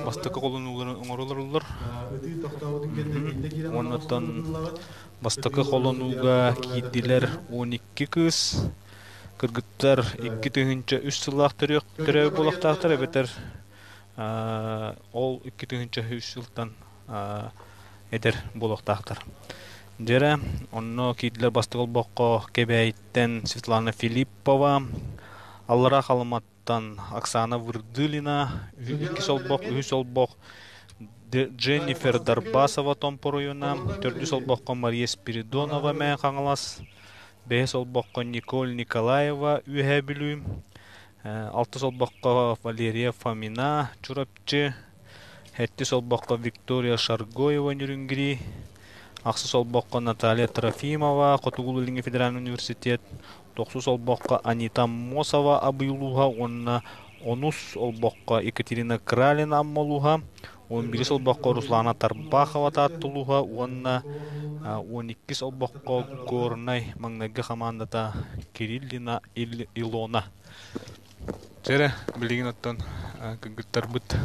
бастакы холонууларын оҥоролоруллар. Ытыы тохтообутун кэннэ биирдэ киирэн Оннуттан ыллаҕыт. бастакы холонууга киирдилэр 12 кыыс. Кыргыттар 2003 сыллаах төрүөх төрөөбүт буолуохтаахтар эбэтэр ол 2003 сылтан эдэр буолуохтаахтар. Дьэрэ, онно киирдилэр бастакы олбоххо Кэбээйиттэн Светлана Филиппова, Аллараа Халыматтан Оксана Вырдылина, иккис олбох, үһүс олбох Дженнифер Дарбасова Томпоруйуна, төрдүс олбоххо Мария Спиридонова Мэҥэ Хаҥалас, бэһис олбоххо Николь Николаева Үөһээ Бүлүү, алтыс олбоххо Валерия Фомина Чурапчы, сэттис олбоххо Виктория Шаргоева Нюрюнгри, ахсыс олбоххо Наталья Трофимова Хотугулуу-Илиҥҥи федеральнай университет, тохсус олбоххо Анита Аммосова Абый улууһа уонна онус олбоххо Екатерина Кралина Амма улууһа, 11 олбоххо Руслана Тарбахова Таатта улууһа уонна 12 олбоххо Горнай маҥнайгы хамаандата Кириллина Илона. Чэрэ, билигин оттон кыргыттарбыт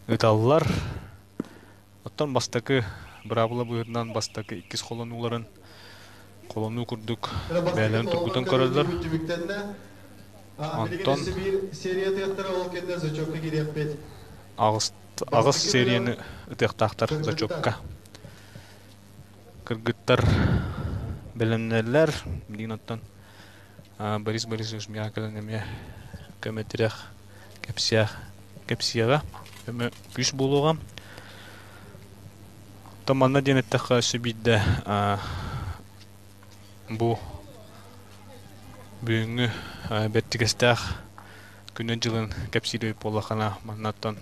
ыталлар. Оттон бастакы быраабыла быһыытынан бастакы иккис холонууларын холонуу курдук бэйэлэрин тургутан көрөллөр. Онтон аҕыс аҕыс серияны ытыахтаахтар зачетка. Кыргыттар бэлэмнэллэр. Билигин оттон Борис Борисович миэхэ кэлэн эмиэ көмө-тирэх кэпсиэх кэпсиэҕэ, көмө күүс буолуоҕа. Оттон манна диэн эттэххэ өссө биирдэ бу бүгүҥҥү бэртигэстээх күнүн-дьылын кэпсиир эбит буоллаххына маннаттан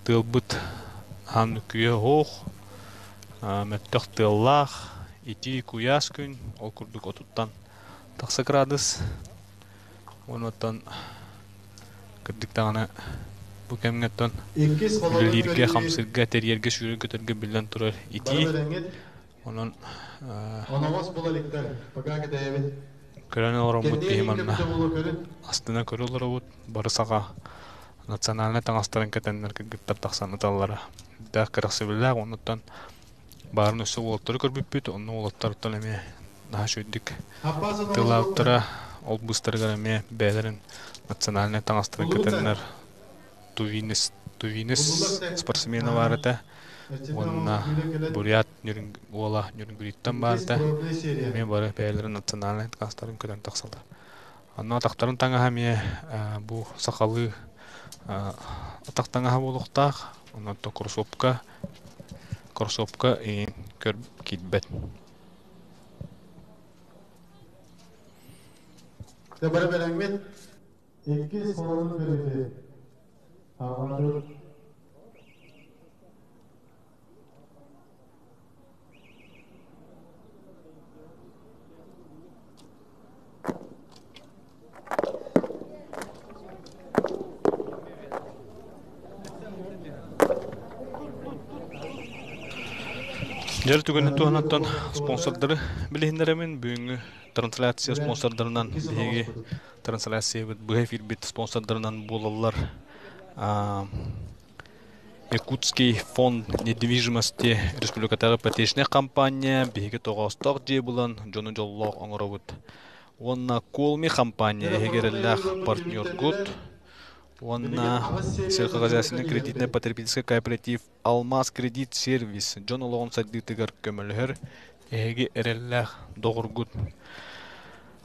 тыалбыт аан күйэ оһох, мөлтөх тыаллаах, итии куйаас күн, ол курдук отуттан тахса градус. Онуттан кырдьык даҕаны бу кэмҥэ оттон үлэлииргэ, хамсыырга, тэрийэргэ, сүүрэр-көтөргө биллэн турар итии. Онон көрөн олороммут киһи манна астына көрө олоробут. Бары саха национальнай таҥастарын кэтэннэр кыргыттар тахсан ыталлара дээх кэрэхсэбиллээх. Оннуттан баарын өссө уолаттары көрбүппүт. Онно уолаттартан эмиэ наһаа үчүгэйдик тыллаабыттара. Ол быыстарыгар эмиэ бэйэлэрин национальнай таҥастарын кэтэннэр тувинец тувинец спортсмена баар этэ уонна бурят уола Нюрнгриттан баар этэ. Эмиэ бары бэйэлэрин национальнай таҥастарын көтөн тахсаллар. Онно атахтарын таҥаһа эмиэ бу сахалыы атах таҥаһа буолуохтаах. Онон кроссовка кроссовка көр киирбэт. Бары бэлэммит. Иккис холонун көрүтү. Аҕалар. Дьэр түгэнин туһанаттан спонсордары билиһиннэрэбин. Бүгүҥҥү трансляция спонсордарынан биһиги трансляциябыт быһа эфирбит спонсордарынан буолаллар. Якутский фонд недвижимости республикатааҕы ипотечнай компания биһиги тоҕоостоох дьиэ булан дьону дьоллоох оҥоробут. Уонна Колми компания эһиги эрэллээх партнергут уонна сельскохозяйственный кредитнай потребительскай кооператив Алмаз кредит сервис дьон олоҕун сайдыытыгар көмөлөһөр эһиги эрэллээх доҕоргут.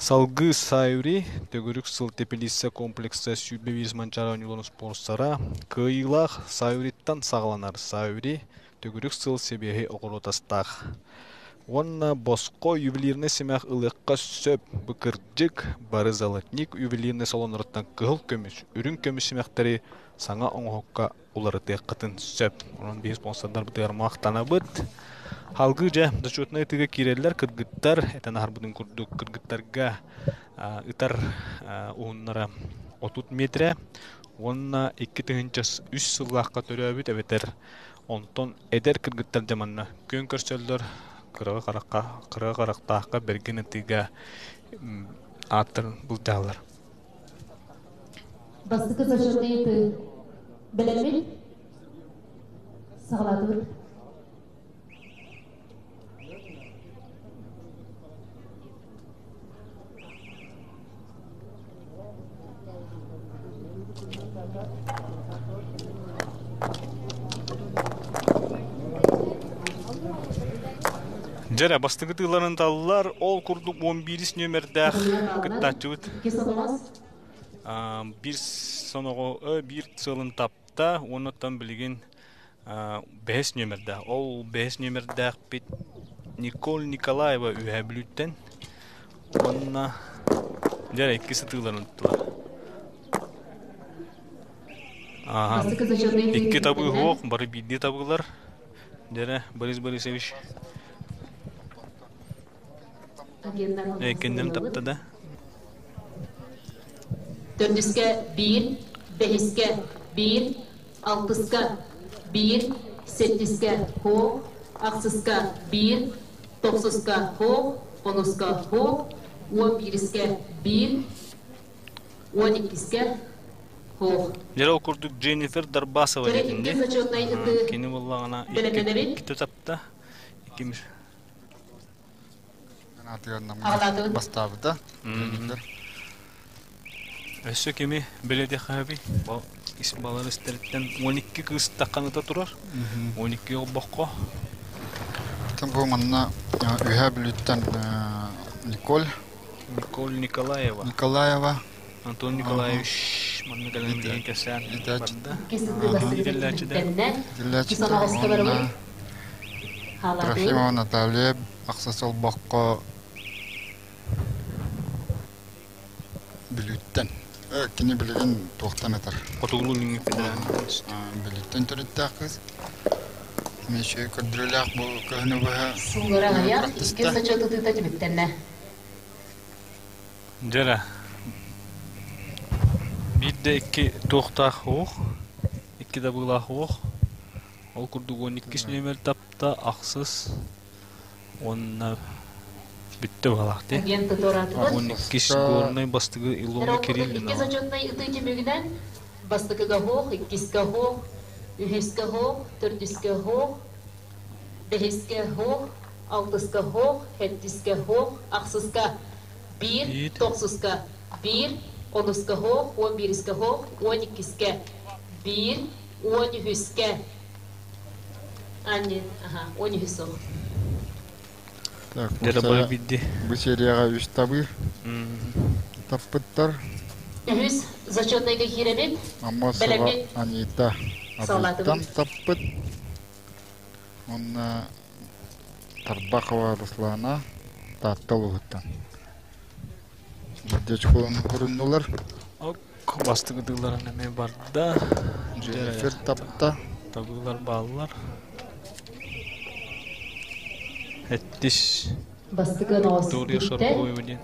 Салгыы Саюри төгүрүк сыл тэпилииссэ комплекса 25 Манчаары оонньууларын спонсора кыайыылаах Саюриттан саҕаланар. Саюри төгүрүк сыл сибиэһэй оҕуруот астаах. Уонна босхо ювелирнай симэх ылыахха сөп. Бу кырдьык, бары золотник ювелирнай салоннарыттан кыһыл көмүс, үрүҥ көмүс симэхтэри саҥа оҥоһукка уларытыаххытын сөп. Онон биһи спонсордарбытыгар махтанабыт. Халгыы дьэ зачетнай ытыыга киирэллэр кыргыттар, этэн аһарбытын курдук кыргыттарга ытар уһуннара 30 метрэ уонна 2003 сыллаахха төрөөбүт эбэтэр онтон эдэр кыргыттар дьэ манна күөн көрсөллөр кыраҕы харахха кыраҕы харахтаахха бэргэн ытыыга ааттарын былдьааллар. Бастакы зачетнай ытыы бэлэммит саҕалаатыбыт. Дьэрэ, бастакы тыыларын таллар, ол курдук 11 нүөмэрдээх кыттааччыбыт биир соноҕо биир сыалын тапта, уоннаттан билигин бэһис нүөмэрдээх. Ол бэһис нүөмэрдээхпит Николь Николаева Үөһээ Бүлүүттэн уонна дьэ икки сытыыларын ыттылар. Икки табыы суох, бары биирдии табыылар. Дьэрэ, Борис Борисович. Кэнним тапта да. Төрдүскэ биир, бэһискэ биир, алтыска биир, сэттискэ хоох, ахсыска биир, тохсуска хоох, онуска хоох, уон биирискэ биир, уон иккискэ хоох. Дьэ ол курдук Дженнифер Дарбасова диэтинди. Кини буоллаҕына иккитэ тапта. Иккимис. Бастаабыта. Өссө кими билэдиэххэ балар истэриттэн 12 кыыс тахханыта турар. 12 олбоххо. Бу манна Үһээ Бүлүүттэн Николь. Николь Николаева. Николаева. Антон Николаевич манна кэлэн биһин кэпсээн барда. Итиллээччитэ. Трофимова Наталья ахсыс олбоххо Бүлүүттэн. Кини билигин туохтан этэр? Хотугулуу Илиҥҥи федеральнай Бүлүүттэн төрүттээх кыыс. Миша көрдөрүүлээх бу кыһыны быһа Суулара икки сочо тутуута түмүктэннэ. Дьэрэ. Биирдэ икки туохтаах уох, икки дабыылаах уох. Ол курдук 12 нүөмэр тапта, ахсыс уонна бүттэ баҕалаах дии. Агент туораатыбыт. 12 горнай бастыгы Илона Кириллина. Икки зачетнай ытыы түмүгүнэн бастакыга хоох, иккискэ хоох, үһүскэ хоох, төрдүскэ хоох, бэһискэ хоох, алтыска хоох, сэттискэ хоох, ахсыска биир, тохсуска биир, онуска хоох, уон биирискэ хоох, уон иккискэ биир, уон үһүскэ Анни, аха, уон үһүс сыл. Так, Дьэ бары бидди. Бу серияҕа үс табыы таппыттар. Үһүс зачетнайга киирэбит. Аммосова Анита Абыйтан таппыт. Онна Тарбахова Руслана Таатта улууһуттан. Биирдэ чукуланы көрүннулар. Ок, бастакы тыыларын эмиэ барда. Дженнифер тапта. Табыылар бааллар. Эттис. Бастакы ноҕос Виктория Шаргоева диэн.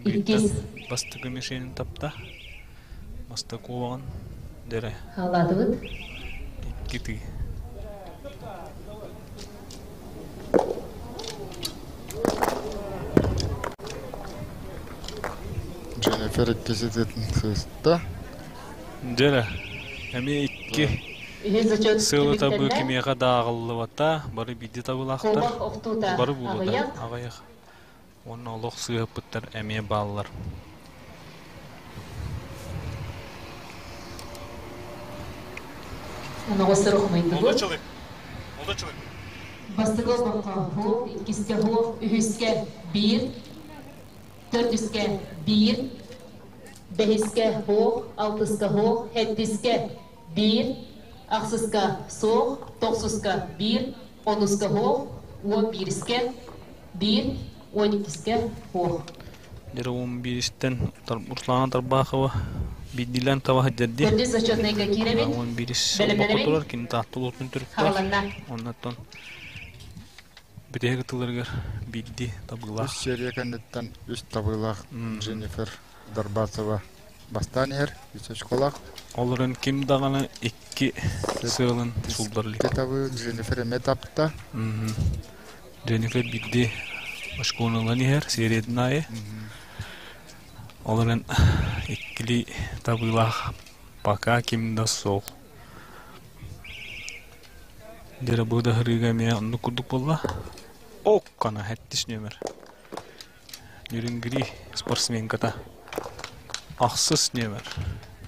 Иккис. Бастакы мишенин тапта. Бастакы уоҕун дэрэ. Хаалаатыбыт. Икки тыы. Дженнифер иккиситин сыыста. Дьэрэ, эмиэ икки сылы табыы кимиэхэ да ааҕыллыбата, бары биирдии табыылаахтар, бары буолуота аҕыйах. Уонна олох сыыһаппыттар эмиэ бааллар. Бастакы олбоххо, иккискэ, үһүскэ, биир. Төрдүскэ 1, бэһискэ хоох, алтыска хоох, хэттискэ 1, ахсыска соох, тохсуска 1, онуска хоох, 11-искэ 1, 12-искэ хоох. Дьэрэ 11-истэн Руслана Тарбахова бидилен таба хаддерди. Төрдүс зачетныйга киирэбит. 11 Бэлэмнэнэбит. бокотулар кини тааттулутун түрүктэр. Хааланна. Оннаттан битеге кытыларыгар бидди табылах. Үс серия кэнниттэн үс табыылаах Дженнифер Дарбасова бастаан иһэр, үс очколаах. Олорун ким даҕаны икки сыалын сулдарлик. Икки табыы Дженнифер эмиэ тапта. Дженнифер бидди очкону ылан иһэр сериятын аайы. Олорун иккили табыылаах пока ким да суох. Дьэрэ бу да хырыыга эмиэ оннук курдук буолла. Оккана хэттис нөмер. Нюрингри спортсменката. Ахсыс нөмер.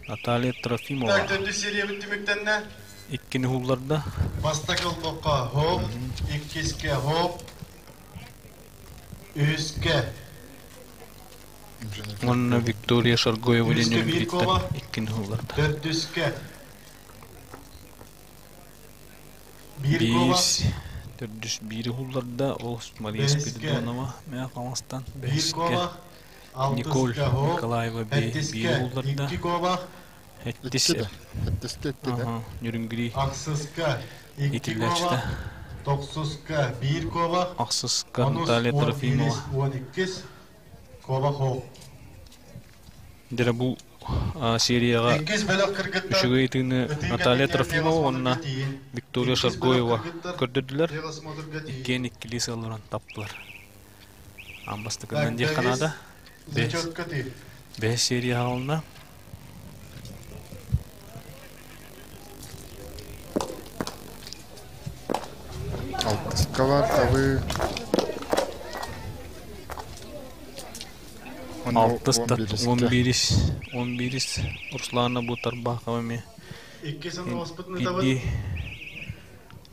Наталья Трофимова. Так, төрдүс серия бүттүмүктэннэ. Иккини хулларда. Бастакы олбокко хоп, иккиске хоп, үһүскэ Дженнифер Онна Виктория Шаргоева Үһүскэ биир Нюрингриттен куоба. иккини хулларда. Төрдүскэ биир куоба, Биир төрдүс биири хулларда. Ол Мария Бэһискэ. Спиридонова мэ Камастан. биир Бэһискэ куоба, Николь алтыска хоп, Николаева биири хэттискэ хулларда. икки куоба, Хэттис Икки да. Хэттиске икки да. Аха, Нюрингри ахсыска икки итиллээччитэ. куоба, тохсуска биир куоба, Ахсыска онус Наталья он Трофимова. биирис он иккис куоба хоп. Дьэрэ бу серияҕа Иккис бөлөх кыргыттар үчүгэй ытыыны ытыы Наталья кэнниттэн Трофимова уонна велосмотрга тиийин. Виктория Иккис бөлөх Шаргоева кыргыттар көрдөрдүлэр. велосмотрга тиийин. Иккиэн иккилии сыалларан таптылар. Амбастыкынан Так, диэх бэһис Канада. Бэһис зачетка тиий. бэһис серия хаалына. Алтыска бар табыы. Онно Алтыс он тат биирискэ. он биирис он биирис Руслана Бутарбахова эмиэ Иккис оспутун ытабыт. бидди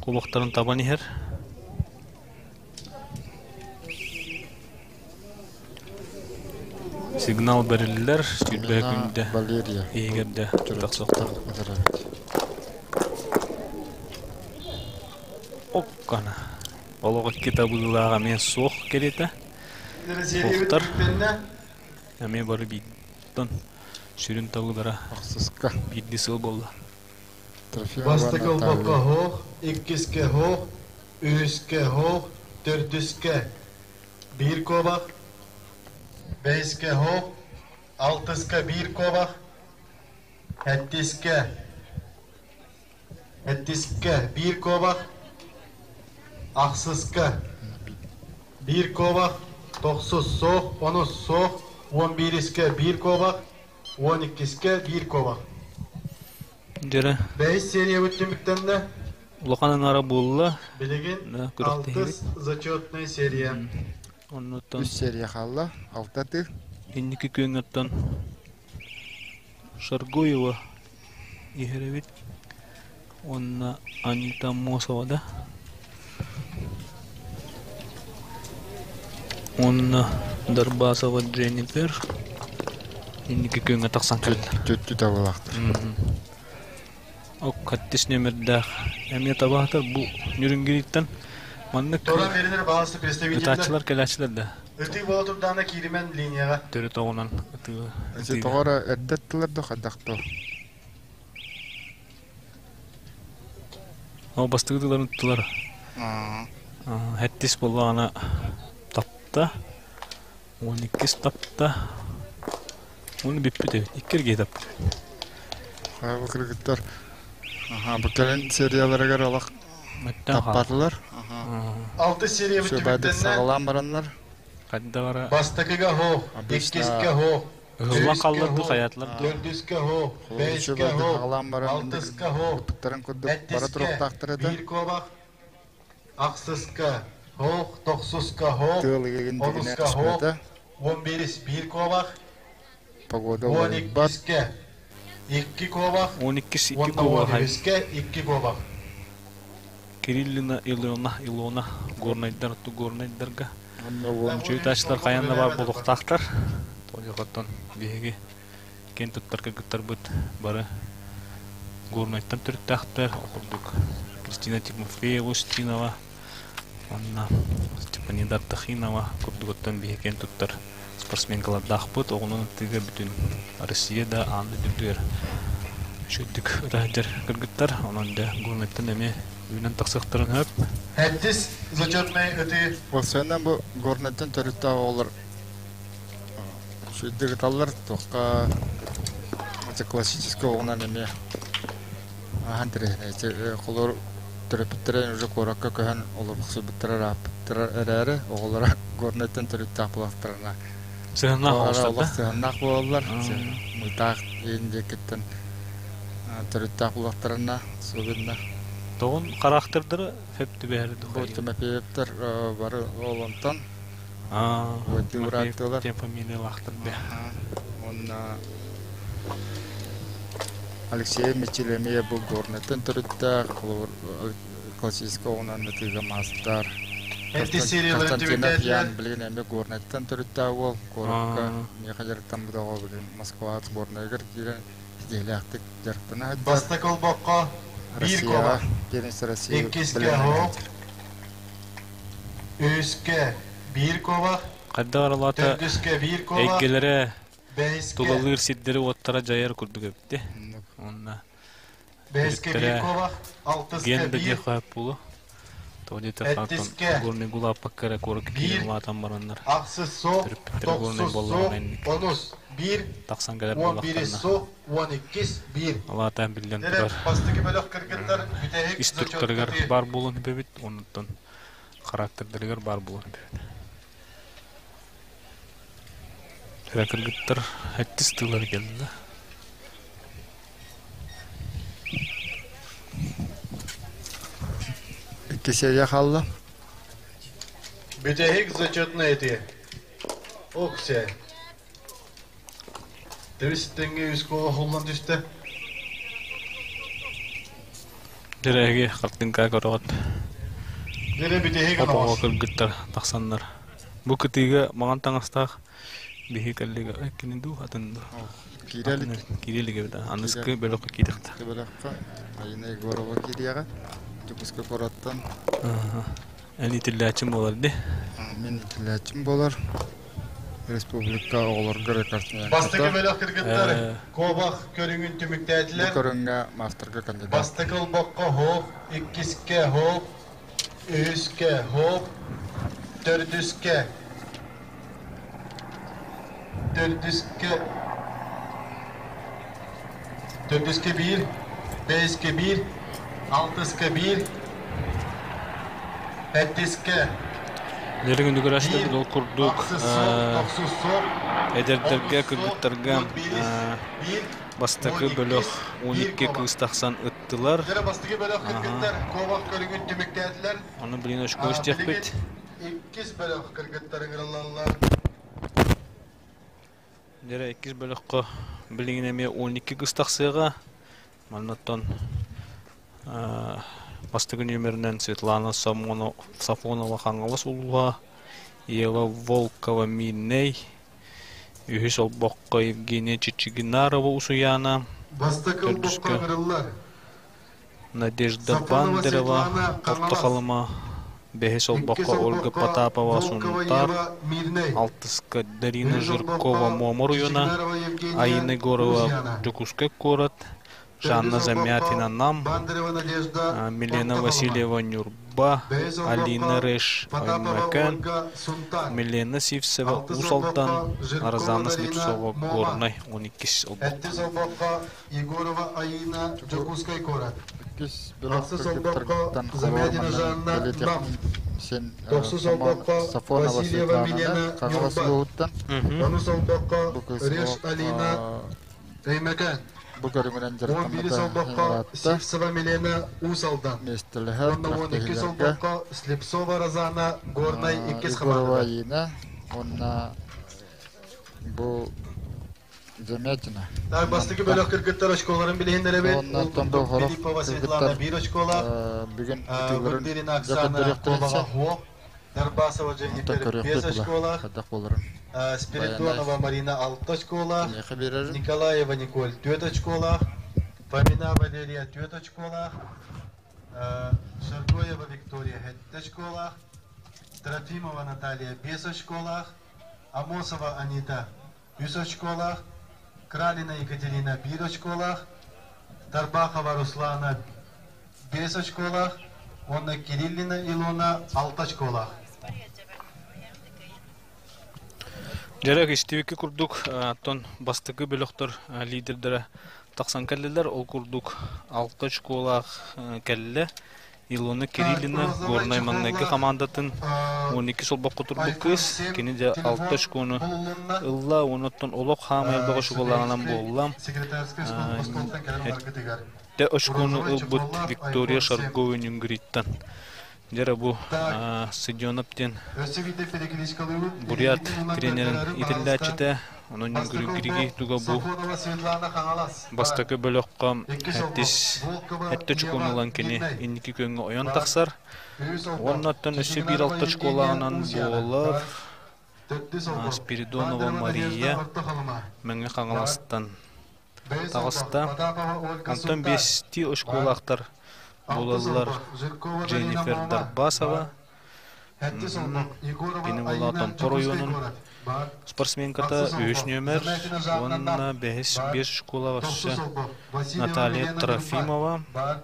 кубоктарын табан иһэр. Сигнал бериллер, сүүрбэ Амина күндэ Валерия. иһигэрдэ Чурапчыттан тахсыахтар. ытарабыт. Оккана. Олоҕо икки табыылааҕа эмиэ суох кэриэтэ. Серия Суохтар. бүттүмүктэннэ. Эмиэ бары бииртэн сүрүн табыылара Ахсыска. биирди сыл буолла. Трофимова Бастакы олбокко Наталья. хоох, иккиске хоох, үһүскэ хоох, төрдүскэ биир куобах, бэһискэ хоох, алтыска биир куобах, хэттискэ хэттискэ биир куобах, ахсыска биир куобах, тохсус суох, онус суох, он биирискэ биир куобах, он иккискэ биир куобах. Дьэрэ Бэһис серия бүттүмүктэннэ. улахан аҥара буолла. Билигин Да, күрэхтэһиибит. алтыс зачетная серия. Оннуттан Үс серия хаалла. Алта тыы. инники күөҥҥэттэн Шаргоева иһэрэбит. Онна Анита Мосова да. Онна Дарбасова Дженнифер. Инники күөҥҥэ тахсан кэллэр. Түттү табылаахтар. Ок хаттис нөмердээх эмиэ табаатар бу Нюрингриттэн маннык Туран берилер балансы представительдер. ытааччылар кэлээччилэр да Ытыы бола турдаана кииримэн линияҕа. төрүт оҕунан ытыы Эти ытыыга. тоҕо эрдэ аттылар да хайдах то. Ол бастыгы ыттылар. Хэттис буоллаҕына тапта. Он иккис тапта. Оны бүппүт эбит. Иккирге таппыт. Хайа бу кыргыттар. Аха, бу кэлин серияларыгар олох Мэттэн хаал. таппатылар. Аха. Алты серия Все байды бүттүмүктэннэ. саҕалаан бараннар. Хайдара Бастакыга хоох, Обычно иккиске хоох, ыһыллан үһүскэ халларды хоох, хаятылар. төрдүскэ хоох, Холобур бэһискэ байды хоох, саҕалаан баран алтыска хоох, ыппыттарын курдук бара хэттискэ туруохтаахтар этэ. биир куобах, ахсыска хоох, тохсуска хоох, Тыал игин дигине онуска хоох, түспэтэ. он биирис биир куобах, Погода он уларыйбат. иккиске икки куобах, Он иккис икки уонна куоба он хай. үһүскэ икки куобах. Кириллина Илона Илона горнайдар ту горнайдарга. Чуйтааччылар хайаан да баар буолуохтаахтар. Тоҕо биһиги киэн туттар кыргыттарбыт бары Горнайтан төрүттээхтэр. Ол курдук Кристина Тимофеева, Устинова, уонна Степанида Артахинова курдугуттан биһиги киэн туттар спортсменкалардаахпыт. Оҕунан ытыыга бүтүн Россия да аан дойду үчүгдүк ыта сылдьар кыргыттар. Онон дьэ Горнайтан эмиэ үүнэн тахсыахтарын сөп. Хэттис зачетнай ытыы. Уопсайынан бу Горнайтан төрүттээх оҕолор үчүгэйдик ыталлар. Туохха классическай оҕунан эмиэ ааһан интэриэһинэй. Холобур төрөппүттэрэ уже куоракка көһөн олорсуйбуттара ырааппыттара эрээри, оҕолоро Горнайтан төрүттээх буоллахтарына Сыһыаннаах оҕустар да? Сыһыаннаах буолаллар. Мыытаах иин диэкиттэн төрүттээх буоллахтарына, особенно. Тоҕун харахтардара хөп түбэһэр Бу Тимофеевтар бары ол онтон Тимофеев диэн фамилиялаахтар да. Уонна Алексей Мичил эмиэ бу Горнайтан төрүттээх, холобур классическай оҕунан ытыыга маастар. Константинов Ян билигин эмиэ Горнайтан төрүттээх уол, куоракка миэхэ дьарыктаммыт оҕо билигин Москваҕа сборнайыгар киирэн ситиһиилээхтик дьарыктана сылдьар. Бастакы олбоххо биир Россияҕа первенство России Иккискэ оһох, үһүскэ биир куобах, Хайдах аралаата төрдүскэ биир куобах, эйгэлэрэ бэһискэ тулалыыр сирдэри-уоттара дьайар курдук эбит. Онно бэһискэ биир төрүттэрэ куобах, алтыска ген да биир, диэх баар буолуо. Тоҕо диэтэххэ оттон сэттискэ Горнай гулааппакка эрэ куоракка биир, киирэн улаатан бараннар ахсыс суох, төрөппүттэрэ Горнай тохсус буоллаҕына суох, инник онус биир, тахсан кэлэр уон биирис буоллахтарына суох, уон иккис биир. Алаатаан биллэн Дэрэ турар бастакы бөлөх кыргыттар бүтэһик ис зачетка туруктарыгар баар буолуон эбит, оннуттан характердарыгар баар буолуон эбит. Эрэ кыргыттар сэттис тыылары кэллэ. Икки серия хаалла. Бүтэһик зачетнай этии. Оксе. Тэбис тэҥҥэ үс куола холлон түстэ. Дьэрэһиги хартыҥка көрөҕүт. Дьэрэ бүтэһик Оп-оҕо анаҕас. кыргыттар тахсаннар. Бу кытыыга маҥан таҥастаах биһи кэллигэ кини дуу атын дуу. Киирэ илик. Киирэ илик эбит. Аныскы бөлөххө киириэхтэ. Бөлөххө Айына Егорова киириэҕэ. Дьокуускай куораттан. Эн итиллээччим буолар дии. Мин итиллээччим буолар. Республика оҕолорго рекордсменката. Бастакы бөлөх кыргыттар куобах көрүҥүн түмүктээтилэр. Бу көрүҥҥэ маастарга кандидат. Бастакы олбоххо хоп, иккискэ хоп, үһүскэ хоп, төрдүскэ төрдүскэ төрдүскэ биир, бэһискэ биир, алтыска биир, сэттискэ Дьэрин күрэстэр ол курдук эдэрдэргэ, кыргыттарга бастакы бөлөх 12 кыыс тахсан ыттылар. Бастакы бөлөх кыргыттар куобах көрүҥүн түмүктээтилэр. Ону билигин очко истиэхпит. Иккис бөлөх кыргыттар ыҥырыллаллар. Дьэрэ иккис бөлөххө билигин эмиэ 12 кыыс тахсыаҕа. Маннаттан бастакы нүөмэринэн Светлана Сафонова Хаҥалас улууһа, Ева Волкова Миирнэй, үһүс олбоххо Евгения Чичигинарова Усуйаана, Бастакы олбоххо төрдүскэ ыҥырыллар. Надежда Сафонова Бандерова Светлана Орто Хаҥалас. Халыма, бэһис Иккис олбоххо Ольга олбоххо Потапова Волкова Сунтаар, Ева Мирнэй. алтыска Дарина Үһүс Жиркова олбоххо Муома оройуона, Чичигинарова Евгения Айна Егорова Узьяна. Дьокуускай куорат, Жанна Төрдүс олбоххо Замятина Нам, Бандерова Надежда Милена Орто Халыма. Васильева Ньурба, Бэһис Алина олбоххо Реш Потапова Өймөкөөн, Ольга Сунтаар. Милена Сивцева Алтыс Уус Алдан, олбоххо Жиркова Розанна Дарина Слепцова Мома. Горнай 12 олбоххо. Сэттис олбоххо Егорова Аина Дьокуускай куорат. Иккис бөлөх Ахсыс олбоххо кыргыттартан Замятина холобур Жанна манна Нам. сен Тохсус олбоххо Сафонова Васильева Светлананы Милена Хаҥалас Ньурба. улууһуттан Онус олбоххо бу кыыс Реш Алина Өймөкөөн. бу көрүҥүнэн Он бирис дьарыктаммыта олбоххо ыраатта. Сивцева Милена Уус Алдан. Миэстэлэһэр Уонна он иккис күрэхтэһиилэргэ олбоххо Слепцова Розана Горнай иккис Егорова хамаандата. Айина уонна бу Замятина. Так, бастакы бөлөх кыргыттар очколарын билиһиннэрэбит. Уонна Ол оттон бу курдук хорох Филиппова Светлана кыргыттар биир очколаах, бүгүн ытыыларын Вырдылина дьэ Оксана көрдөрүөхтэрин куобаҕа сөп. хуох, Дарбасова Онтон Дженнифер көрүөхпүт 5 була очколаах, хайдах буоларын. Спиридонова Байанай Марина 6 очколаах, киниэхэ биэрэрин. Николаева Николь 4 очколаах, Фомина Валерия 4 очколаах, Шаргоева Виктория 7 очколаах, Трофимова Наталья 5 очколаах, Амосова Анита 3 очколаах, Кралина Екатерина 1 очколаах, Тарбахова Руслана 5 очколаах, уонна Кириллина Илона 6 очколаах. Дьэрэ истибикки курдук, оттон бастакы бөлөхтөр лидердэрэ тахсан кэллилэр. Ол курдук алта очколаах кэллэ. Илона Так, Кириллина розовай Горнай маҥнайгы чехоллаах хамаандатын 12 солбоххо турбут iPhone кыыс. 7 Кини дьэ алта телефон очкону булулунна. ылла, онуттан олох хаамай элбэх очколааҕынан Студенческий буолла. секретарскай остуолтан кэлэн ыларгытыгар. Сэттэ очкону Розовай ылбыт чехоллаах Виктория iPhone 7. Шаргова Нюнгриттан. Дьэ бу Так, Сыдьонов диэн өссө биирдэ перекличкалыыбыт. бурят Илиигитин уунан тренерин көрдөрөрүм, пожалуйста. итиллээччитэ, онон Бастакы Нюнгриги олбох туга бу Сафонова Светлана Хаҥалас. Бар. бастакы бөлөххө Иккис олбох сэттис Волкова сэттэ очкону Ева ылан кини Мирнэй. инники күөҥҥэ ойон Бар. тахсар. Үһүс олбох Уонна оттон өссө биир Чичигинарова алта Евгения очколааҕынан Уус-Яна. буолар Бар. Төрдүс олбох Спиридонова Бадрова Надежда Мария Орто Халыма. Мэҥэ Бар. Хаҥаластан Бэһис олбох таҕыста. Потапова Ольга Онтон Сунтаар. биэстии Бар. очколаахтар Алтыс буолаллар олбох Жиркова Дарина Дженнифер Муома. Бар. Дарбасова, Сэттис олбох Егорова кини буолла Айыына Томпор Дьокуускай ойуунун куорат. Бар. спортсменката Ахсыс үһүс олбох нүөмэр Замятина Жанна уонна Нам. бэһис Бар. биэс школа Тохсус өссө олбох Васильева Наталья Милена Ньурба. Трофимова, Бар. Он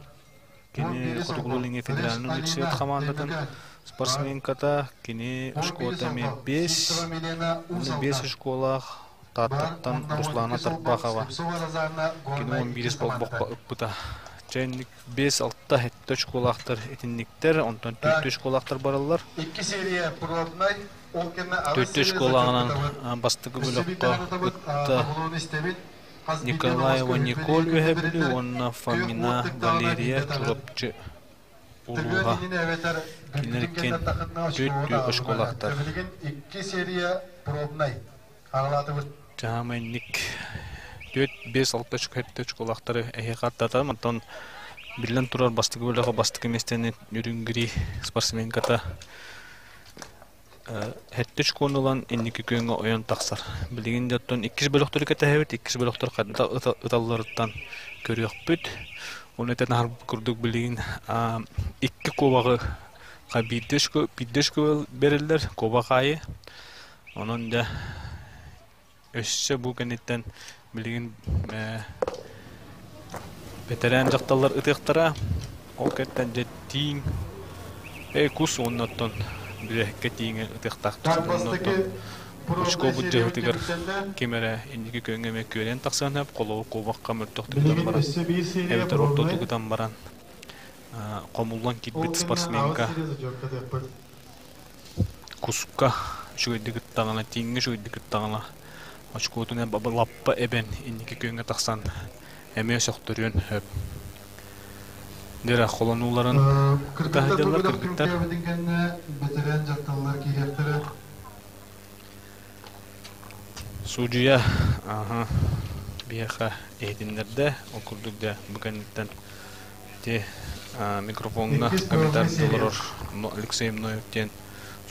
кини биирис Хотугулуу олбох Илиҥҥи Рыж федеральнай университет Алина хамаандатын Өймөкөөн. Бар. спортсменката, кини Он школата биирис эмиэ олбох биэс, Сивцева Милена Уус уонна биэс Алдан. школаах Бар. Тааттаттан Уонна он Руслана иккис олбох Тарбахова, Слепцова Розанна кини Горнай он иккис биирис хамаандата. болбоххо ыппыта. Чэнник 5-6 сэттэ очколаахтар итинниктэр, онтон Так, түөртүү очколаахтар бараллар. икки серия пробнай, ол кэннэ аҕыс Түөртүү серия очколааҕынан зачеткатабыт. бастакы Өссө биирдэ бөлөххө харатабыт, ытта таблону истэбит. Хас биирдии Николаева оноҕоско Николь үһү Үөһэ Бүлүү бэриллэр. уонна Күөх Фомина уот тыктаҕына Валерия биирдэ таҕын. Чурапчы Тыгыан улууһа. иннинэ эбэтэр Кинилэр бүппүтүн иккиэн кэннэ тахытына очкоҕут түөртүү ааҕыллар. очколаахтар. Билигин икки серия пробнай. Хаҕалаатыбыт. Чаамайник 4, 5, 6 очко, 7 очколаахтары эһиэхэ аттатам. Онтон биллэн турар бастакы бөлөхө бастакы миэстэни Нюрюнгри спортсменката сэттэ очкону ылан инники күөҥҥэ ойон тахсар. Билигин де оттон иккис бөлөхтөрү кэтэһэбит, иккис бөлөхтөр хайдах ыталларыттан көрүөхпүт. Оны этэн аһарбыт курдук билигин икки куобаҕы биирдэ очко бериллэр куобах аайы. Онон дьэ өссө бу кэнниттэн билигин бэтэрээн дьахталлар ытыахтара. Ол кэнниттэн дьэ тииҥ кус уонна оттон бүрэһиккэ тииҥи ытыахтаахтар. Так, Онно оттон бастакы очко пробнай сериябыт былдьаһыытыгар түмүктэннэ. ким эрэ инники күөҥҥэ эмиэ күөрэйэн тахсыан сөп, холобур куобахха мөлтөхтүк ытан Билигин баран, өссө биир серия эбэтэр пробнай. ортотук ытан баран хомуллан Ол киирбит кэннэ аҕыс спортсменка серия зачеткатыахпыт. куска үчүгэйдик ыттаҕына, тииҥҥэ үчүгэйдик ыттаҕына, очкотун лаппа эбэн инники күөҥҥэ тахсан эмиэ сөхтөрүөн сөп. Дьэ холонууларын ыта Кыргыттар бу сылдьаллар бөлөх кыргыттар. түмүктээбитин кэннэ бэтэрээн дьахталлар киириэхтэрэ. Судьуйа аха биһиэхэ иһитиннэрдэ. Ол курдук дьэ бу кэнниттэн ити микрофоҥҥа Иккис пробнай комментарийда серия. олорор Алексей Ноев диэн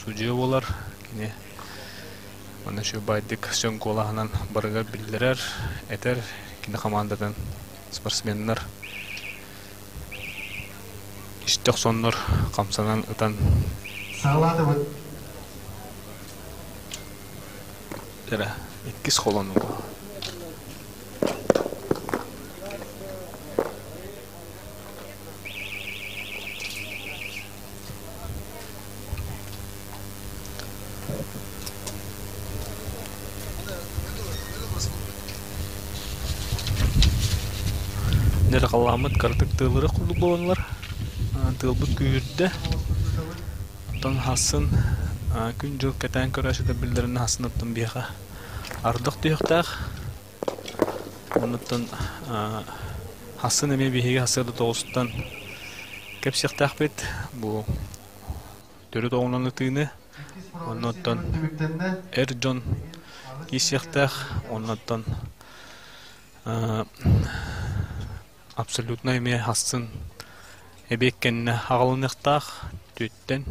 судьуйа буолар. Кини манна үчүгэйдик сөҥ куолаһынан барыга биллэрэр, этэр. Кини хамаандатын спортсменнар истэх соннор хамсанан ытан Саҕалаатыбыт. эрэ иккис холонуу. Дьэ халлааммыт кыратык тыалыры курдук буоланнар, тыалбыт күүһүрдэ. Оттон хасын күн-дьыл кэтээн көрөөччүлэр биллэринэн хасын оттон биһиэхэ ардах түһүөхтээх. Оннуттан хасын эмиэ биһиги сарсыарда тоҕустан кэпсиэхтээхпит. Бу төрүт оҕунан ытыыны. Иккис пробнай Оннуттан сериябыт түмүктэннэ. эр дьон Билигин аҕыс серия киирсиэхтээх. зачеткатыахпыт. Оннуттан абсолютно эмиэ хасын эбиэт кэннэ аҕалыныахтаах. Түөттэн.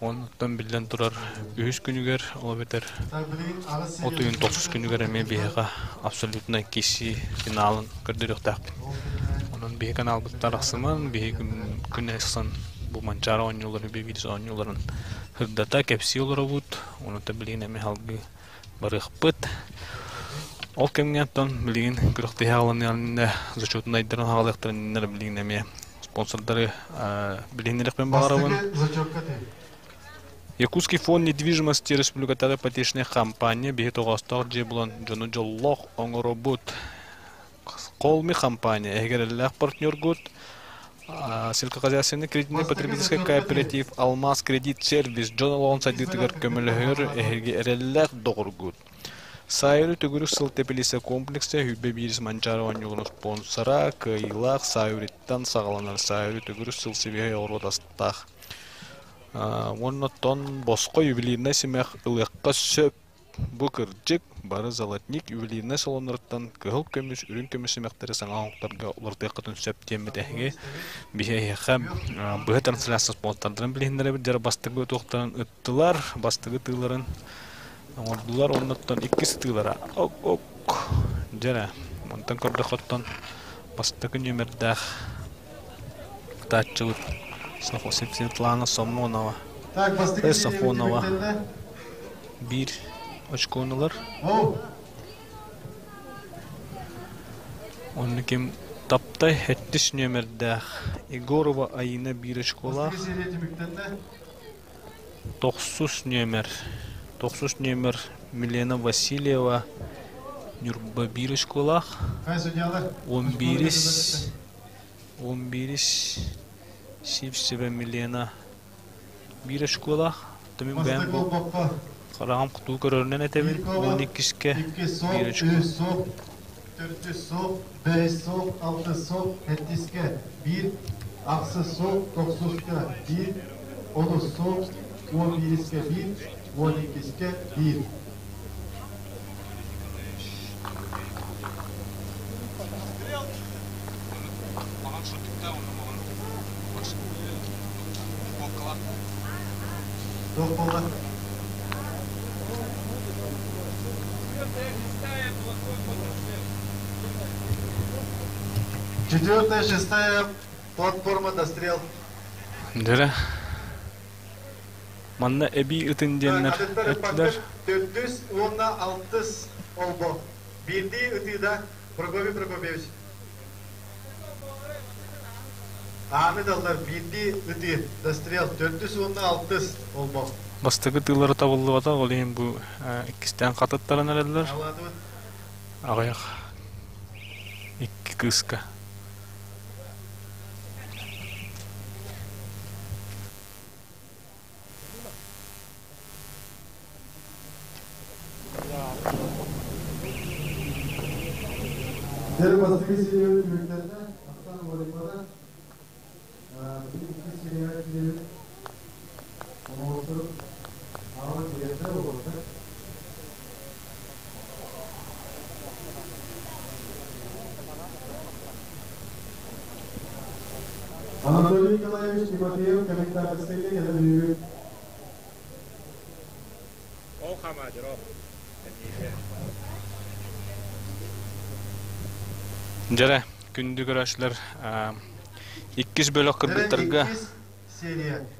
Онтон биллэн турар үһүс күнүгэр, ол эбэтэр от ыйын тохсус күнүгэр эмиэ биһиэхэ абсолютно киирсии финалын көрдөрүөхтээхпит. Онон биһи каналбыттан арахсыман, биһи күн ахсын бу Манчаары оонньууларын, биирис оонньууларын сырдата, кэпсии олоробут. Онута билигин эмиэ салгыы барыахпыт. Ол кэмҥэ оттон билигин күрэхтэһии аҕаланыан зачетунайдарын аҕалыахтарын иннинэ билигин эмиэ спонсордары билиһиннэриэхпин баҕарабын. Якутский фонд недвижимости республикатааҕы ипотечнай компания биһи тоҕоостоох дьиэ булан дьону дьоллоох оҥоробут. Колми компания эһигэрэллээх партнергут Сельскохозяйственный кредитный потребительский кооператив Алмаз кредит сервис дьон олоҕун сайдыытыгар көмөлөһөр эһиги эрэллээх доҕоргут. Сайыры төгүрүк сыл тэпилииссэ комплекса сүүрбэ биирис Манчаары оонньууларын спонсора, кыайыылаах Саюриттан саҕаланар Сайыры төгүрүк сыл сибиэһэй оҕуруот астаах. Уонна оттон босхо ювелирнай симэх ылыахха сөп. Бу кырдьык, бары золотник ювелирнай салоннарыттан кыһыл көмүс, үрүҥ көмүс симэхтэри саҥа оҥоһуктарга уларытыаххытын сөп диэммит эһиги биһи эһиэхэ быһа трансляция спонсордарын билиһиннэрэбит дьара бастакы туохтарын ыттылар, бастакы тыыларын оҥордулар, оннуттан иккис тыылара ок-ок дьэрэ онтон көрдөхөттөн бастакы нүөмэрдээх ытааччыбыт Светлана Сомонова Сафонова биир очкону ылар. Онно ким таптай сэттис нүөмэрдээх Егорова Айина биир очколаах. Тохсус нүөмэр тохсус нүөмэр Милена Васильева Ньурба биир очколаах. 11 11 Сивцева Милена биир очколаах. Түмүк бэйэм бу хараҕым туу көрөрүнэн этэбин. 12-скэ биир очко. Төрдүс суох, бэһис суох, алтыс суох, сэттискэ биир, ахсыс суох, тохсуска биир, онус суох, 11-искэ биир, 12-искэ биир. Туох буолла? Четвертая, шестая платформа дострел. Дөрө. Манна эбии ытын диэннэр эттилэр. Төрдүс уонна алтыс олбох. Биирдии ытыыда Прокопий Прокопьевич. Ааны даллар биирдии ытыы дострел төрдүс уонна алтыс олбох. Бастакы тыылара табыллыбата, ол иһин бу иккистээн хатыттаран эрэллэр. Аҕыйах икки кыыска. Дьэ, бастакы серия түмүктэннэ. Ахсан уларыйбата. Икки серияҕа киирэбит. Оҥоһуктарын аҕалан бириэхтэрэ буолуохтар. Анатолий Николаевич Тимофеев комментаторскайга кэлэн үһү. Ол хамаадьыров. Дьэрэ, күндү көрөөччүлэр, иккис бөлөх кыргыттарга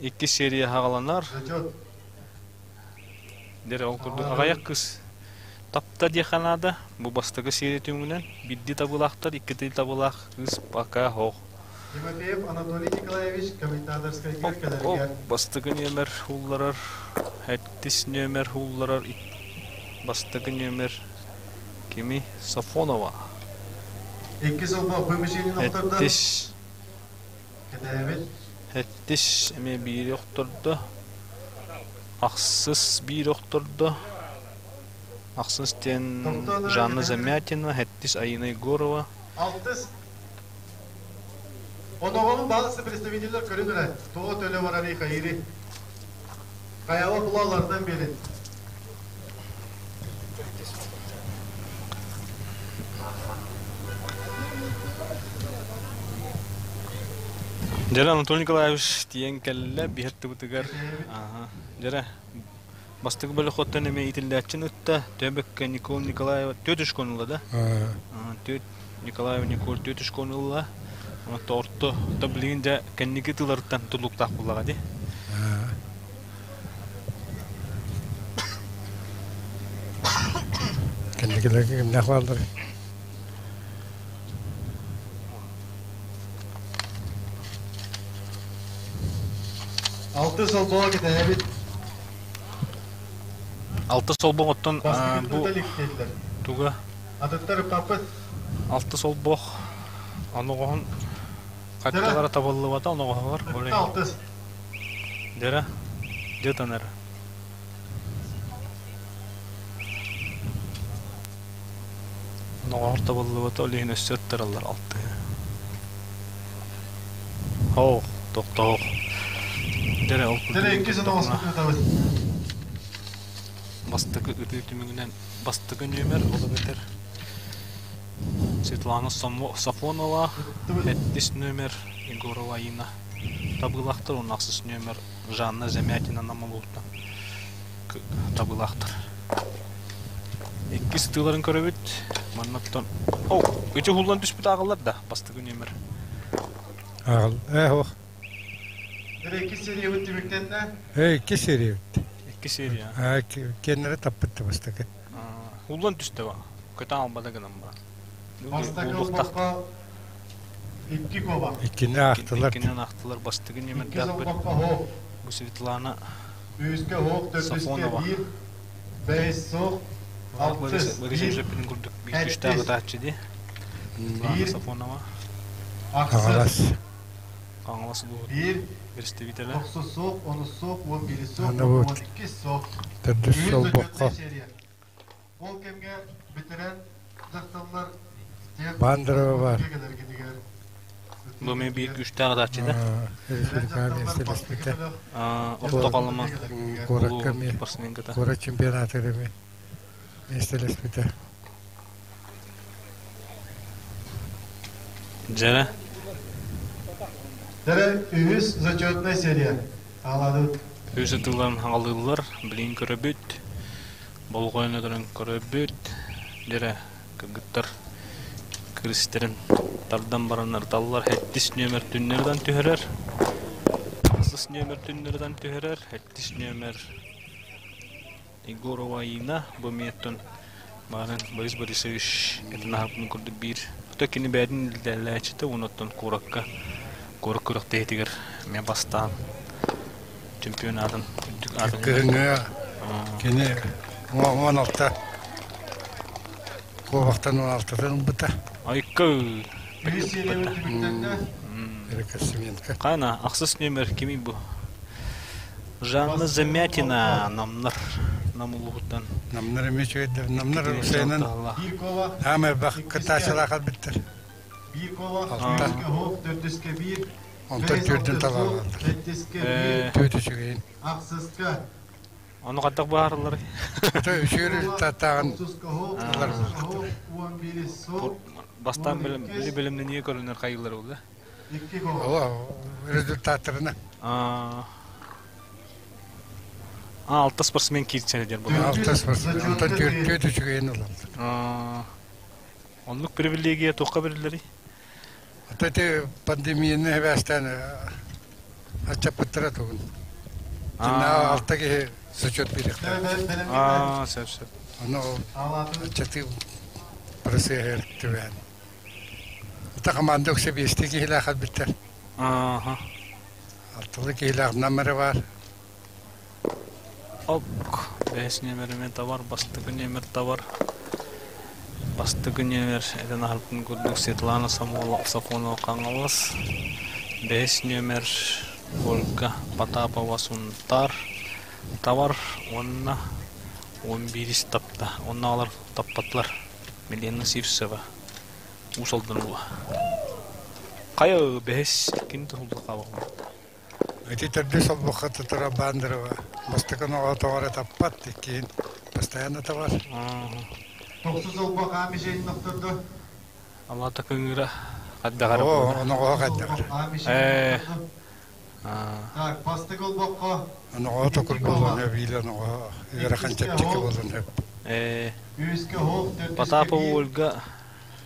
иккис серия хаҕаланар. Дьэрэ, ол курдук аҕыйах кыс тапта диэххэ наада. Бу бастакы серия түмүгүнэн биирдии табыылаахтар, иккитии табыылаах кыыс пока хоох. Тимофеев Анатолий Николаевич комментаторскайга кэлэригэр. Бастакы нүөмэр уулларар, сэттис нүөмэр уулларар, бастакы нүөмэр кими? Сафонова. Иккис олбох вымещение охтордо. Сэттис. Кэтээбит. Сэттис эмиэ биири охтордо. Ахсыс биир охтордо. Ахсыс диэн Жанна Замятина, сэттис Айина Егорова. Алтыс Оноҕоһун баҕасы представителлэр көрүн эрэ, тоҕо төлө барарый хайыырый? Хайаҕа булалларынан биэрин. Дьэрэ Анатолий Николаевич тиийэн кэллэ биһэр тыбытыгар. Дьэрэ бастакы бөлөхөттөн эмиэ иитиллээччин ытта Төбөккө Никол Николаева төрт үш ылла да? Төрт Николаева Николь төрт үш ылла. Онто орто то билигин дьэ кэнники тыларыттан тулуктаах буллаҕа дии. Кэнникилэргэ кимнээх бааллар? Алты солбоҕо кэтэһэбит. Алта солбох оттон бу туга? Атыттар ыппаппыт. Алта солбох оноҕоһун хатталара табыллыбата оноҕоһугар. Алтыс. Дьэрэ, дьэ танара. Оноҕоһор табыллыбата, ол иһин өссө ыттараллар алтыһы. Оох, тохтоох. Дьэрэ, ол Дьэрэ, иккис оноҕоспут ыытабыт. Бастакы ытыы түмүгүнэн бастакы нүөмэр, ол эбэтэр Светлана Сафонова, сэттис нүөмэр Егорова Айыына табыылаахтар уонна ахсыс нүөмэр Жанна Замятина Намылуутан табыылаахтар. Иккис ытыыларын көрөбүт. Маннаттан О, ити уһуллан түспүт ааҕыллар да бастакы нүөмэр. Ааҕыл. Ээ, ох. Икки сериябыт түмүктэннэ. Ээ, икки сериябыт. Икки серия. Аа, кеннere таппыт да бастакы. Уллан түстэ ба. Көтөн албада гынан ба. Бастакы олбоххо икки коба. Иккини аахтылар. Иккинэн аахтылар бастакы Икки олбоххо хоох. Бу Светлана Үһүскэ хоох, төрдүскэ биир, бэһис суох, алтыс, биир, курдук биир күштээх ытааччы дии. Биир, Сафонова. Ахсыс. Хаҥалас улууһун Биир, представителэ. тохсус суох, онус суох, уон биирис суох, Аны бу уон иккис суох. Төрдүс Үһүс солбоххо зачетная серия. Ол кэмҥэ бэтэрээн дьахталлар Бандерова бар. Бу эмиэ биир күүстээх ытааччы да. Республикаҕа миэстэлэспитэ. Орто Халыма Куоракка эмиэ спортсменката. Куорат чемпионатыгар эмиэ миэстэлэспитэ. Дьэрэ. Дьэрэ үһүс зачетная серия. Аладыт. Үс ытыллан хаҥалыыллар, билин көрөбүт, болҕойон өтөрөн көрөбүт. Дьэрэ кыргыттар кырыстарын тардан баран ырыталлар. Сэттис нүөмэр түннэритэн түһэрэр. Ахсыс нүөмэр түннэритэн түһэрэр. Сэттис нүөмэр Егорова Айыына бу эмиэттэн баарын Борис Борисович этин аһарбытын курдук биир ото кини бэйэтин илдээлээччитэ уонна оттон куоракка куорат күрэхтэһиитигэр эмиэ бастаан чемпионатын үрдүк аатын Кыһыҥҥы кини уон алта куобахтан уон алтатын ылбыта. Айка Үһүс сериябыт түмүктэннэ. Рекордсменка. Кана ахсыс нүөмэр кимий бу? Жанна Замятина намнар нам улууһуттан. Намнар эмиэ үчүгэйдэр. Намнар Усайынан Биир кола. Аам элбэх кыттааччылаах биттэр. Биир кола, үһүскэ хоох, төрдүскэ биир, Онтон төрдүн талалалар. Сэттискэ биир, Төрт үчүгэйин. ахсыска. Ону хайдах быһааралларый? Үчүгэй тааттааҕын Бастаан били бэлэмнэнии көрүнэр хайыылар буолла. О, результаттарына. Алта спортсмен киирсэр диэн буолла. Алта спортсмен. Онтон төрт үчүгэйин ылаллар. Оннук привилегия туохха бэриллэрий? Ото ити пандемияны эбээстээн аччаппыттара тугун. Дьиннээҕи алта киһи зачет биэриэхтээх. Аа, сөп сөп. Ону аччатыы процеһыгар түбэһэн. Ата команда үксэ биэстии киһилээх өлбүттэр. Ааха. Алтылыы киһилээх номеры бар. Ок, бэһис нүөмэр табар, бастакы нүөмэр табар. Бастакы нүөмэр этэн аһарбытын курдук Светлана Сафонова Хаҥалас. Бэһис нүөмэр Ольга Потапова Сунтаар табар уонна он биирис тапта. Оннааҕылар таппатылар. Милена Сивцева Уус Алдан уола. Хайа бэһис ким туһулла хаалла? Ити төрдүс олбоххо тутара Бандерова бастакы оноҕо тоҕо эрэ таппат, иккиһин постоянно табар. Тохсус олбох аам ишейин охтордо. Алата кыҥыра Хайдах эрэ Оо, буолла. оноҕоһо хайдах эрэ. Ээ, аа, Так, бастакы олбоххо Оноҕоһо икки токур буолуон куобах, сөп, биир оноҕоһо ыарахан иккискэ чэпчэки хоох, буолуон сөп. ээ, үһүскэ хоох, төрдүскэ Потапова биир, Ольга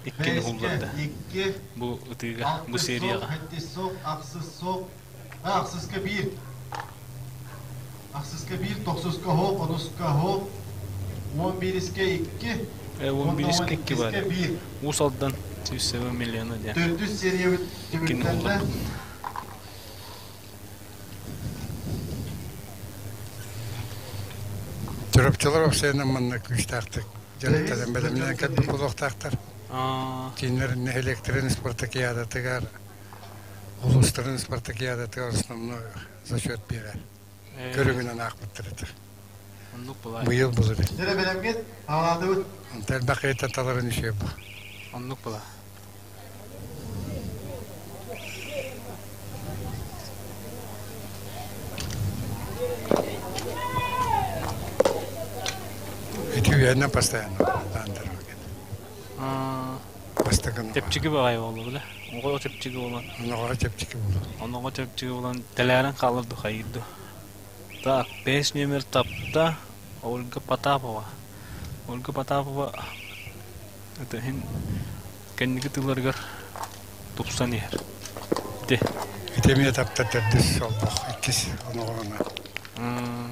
иккини бэһискэ булларда икки, бу ытыыга, бу алтыс суох, серияҕа. сэттис суох, ахсыс суох, а, ахсыска биир, ахсыска биир, тохсуска хоох, онуска хоох, уон биирискэ икки, Э, уонна уон 11 икки баар. иккискэ биир. Уус Алдан 107 миллиона диэн. Төрдүс сериябыт Иккини түмүктэннэ. булларбыт. Чурапчылар уопсайынан манна күүстээхтик Бэһис дьарыктанан бэлэмнэнэн зачетка кэлбит тыы. буолуохтаахтар. Аа, Кинилэр нэһилиэктэрин спартакиадатыгар, улуустарын спартакиадатыгар основной зачет биэрэр. ээ, Көрүҥүнэн аахпыттар этэ. оннук былай. Быйыл булар. Дьэ бэлэмҥит, хаалаатыбыт. Онто элбэх киһиттэн таларын үчүгэй бу. Оннук была. Ити үһүөннэн постоянно таандар Аа, Бастакы Чэпчэки баҕайы буолла бile. Оҕо чэпчэки буолан, оноҕоһо чэпчэки буолуо. оноҕо чэпчэки буолан тэлээрэн хаалар ду хайыыр ду. Так, 5 номер тапта Ольга Потапова. Ольга Потапова это иһин кэнники тылларыгар тупсан иһэр. Ити. Ити эмиэ тапта төрдүс олбох иккис оноҕоһуна.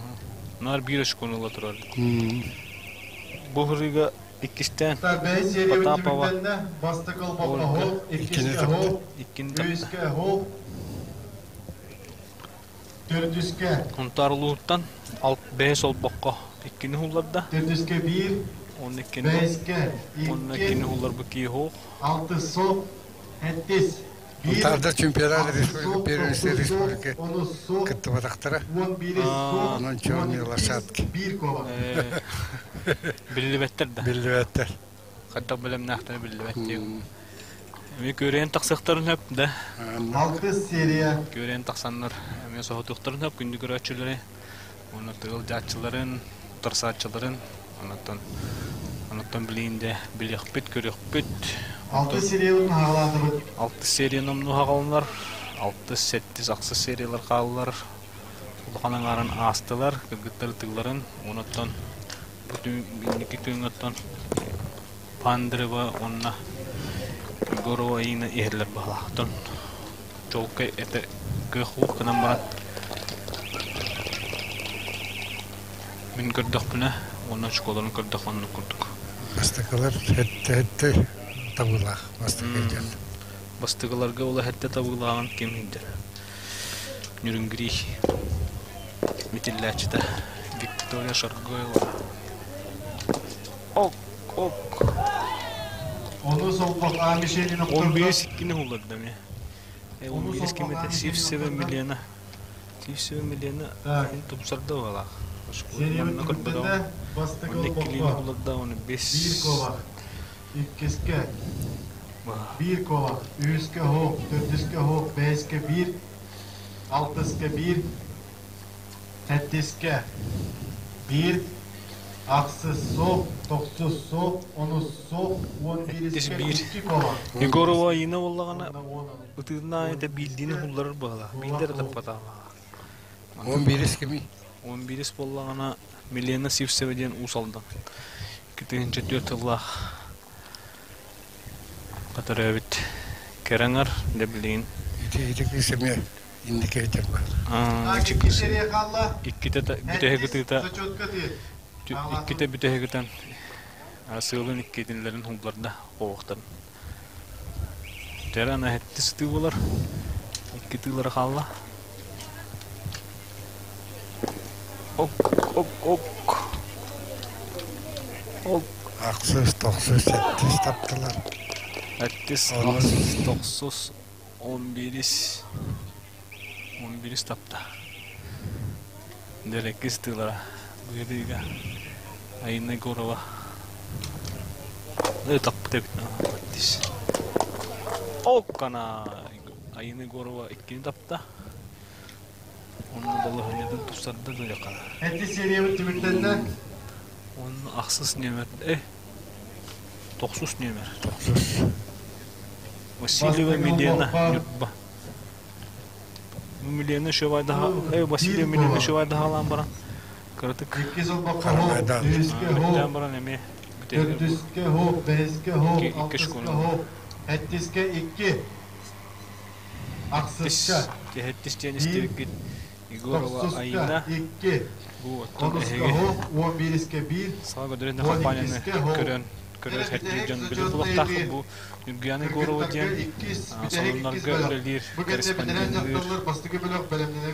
Наар биир очкону ыла турар. Бу хырыыга иккистээн Так, бэһис сериябыт Потапова түмүктэннэ. Бастакы олбоххо Ольга хоох, Иккини иккискэ тапта. хоох, иккини тапта. үһүскэ хоох, төрдүскэ, Хонтооруулууттан бэһис олбоххо иккини уһулларда. төрдүскэ биир, Уонна иккини бэһискэ уонна икки, иккини уһулларбыт киһи суох. алтыс суох, сэттис, биир, Унтаардар чемпионат ахсыс республика суох, первенстве тохсус суох, республика онус суох, кыттыбатахтара. уон биирис Аа, суох, Онон уон черные иккис, лошадки биир куобах. э, биллибэттэр да. биллибэттэр. Хайдах бэлэмнээхтэрэ биллибэт диэн. Эмиэ күөрэйэн тахсыахтарын сөп да. Оннук. Алтыс серия. Күөрэйэн тахсаннар эмиэ соһутуохтарын сөп күндү көрөөччүлэри. Уонна тыал дьааччыларын, утарсааччыларын онуттан онуттан билигин дэ билиэхпит, көрүөхпүт. Онтон Алтыс сериябытын хаалаатыбыт. алтыс серия номнуо хааллар. Алтыс, сэттис, ахсыс сериялар хааллар. Улахан аҥаарын аастылар, кыргыттар тылларын. Онуттан бу инники күҥҥэттэн Пандрева уонна Егорова Инна иһэллэр баһылаахтан. Чуолкай этэ кыах уох гынан баран мин көрдөхпүнэ уонна очколорун көрдөх оннук курдук. Бастакылар сэттэ табыылаах бастакы дьон. Бастакыларга ол эһэтте табыылааҕын ким иһдэр? Нюрингри митиллээччитэ Виктория Шаргоева. Ок, ок. Онус олбох А мишенин Он охтордо. биэс иккини уларда ме. Он Онус биэс олбох ким А этэ? мишенин Сивцева охтордо. Милена. Сивцева Милена Так, ин тупсарда балаах. сериябыт Манна көрбөтөҕүм. түмүктэннэ. Бастакы Онно иккилиини олбоххо уларда, оны биир бес куобах, иккискэ биир куобах, үһүскэ хоох, төрдүскэ хоох, бэһискэ биир, алтыска биир, сэттискэ биир, ахсыс суох, тохсус суох, онус суох, уон Эттис биирискэ биир. икки куобах. Егорова Ина буоллаҕына Уонна уон ытыырнаайы уон этэ биирдиини иккискэ улларар быһалаах. куобах Биирдэ эрэ суох. таппатаҕа. Он Мантан биирис кимий? он биирис буоллаҕына Милена Сивцева диэн Уус Алдан. 2004 сыллаах Көтөрөөбүт кэрэҥэр дьэ билигин Ити ити кыыс эмиэ инники этэр бар. Так, ичи икки кыыс серия хаалла. иккитэ бүтэһик Сэттис ытыыта зачетка тыыр. иккитэ Хаалаатыбыт. бүтэһик ытан сыалын иккитинлэрин хулларда хоһуохтарын. Тэрэ ана сэттис ытыы буолар. Икки тыылара хаалла. Ок ок ок ок Ахсыс, тохсус, сэттис таптылар. Сэттис, Онус ахсыс, тохсус, он биирис, он биирис тапта. Дэлэккис тыылара быырыыга Айна Егорова таппыт эбит аттис. Оккана Айна Егорова иккини тапта. Онно балаһынньатын тупсарда дойакана. Сэттис сериябыт түмүктэннэ. Онно ахсыс нүөмэр, тохсус нүөмэр. Тохсус. Васильева Милена Ньурба. Милена Шевайдаха, Васильева Милена Шевайдаха баран кыратык Үһүскэ баран эми төрдүскэ хоп, бэһискэ хоп, алтыска хоп, сэттискэ икки, ахсыска Сэттис диэн истибиккит Егорова Айна икки, бу оттон онуска эһиги хоп, 11-ке 1, Саха көдөрүн компанияны көрөн көрөр сэргиир дьон билэр булуохтаах бу Ньургуяна Егорова диэн сонуннарга үлэлиир корреспонденныыр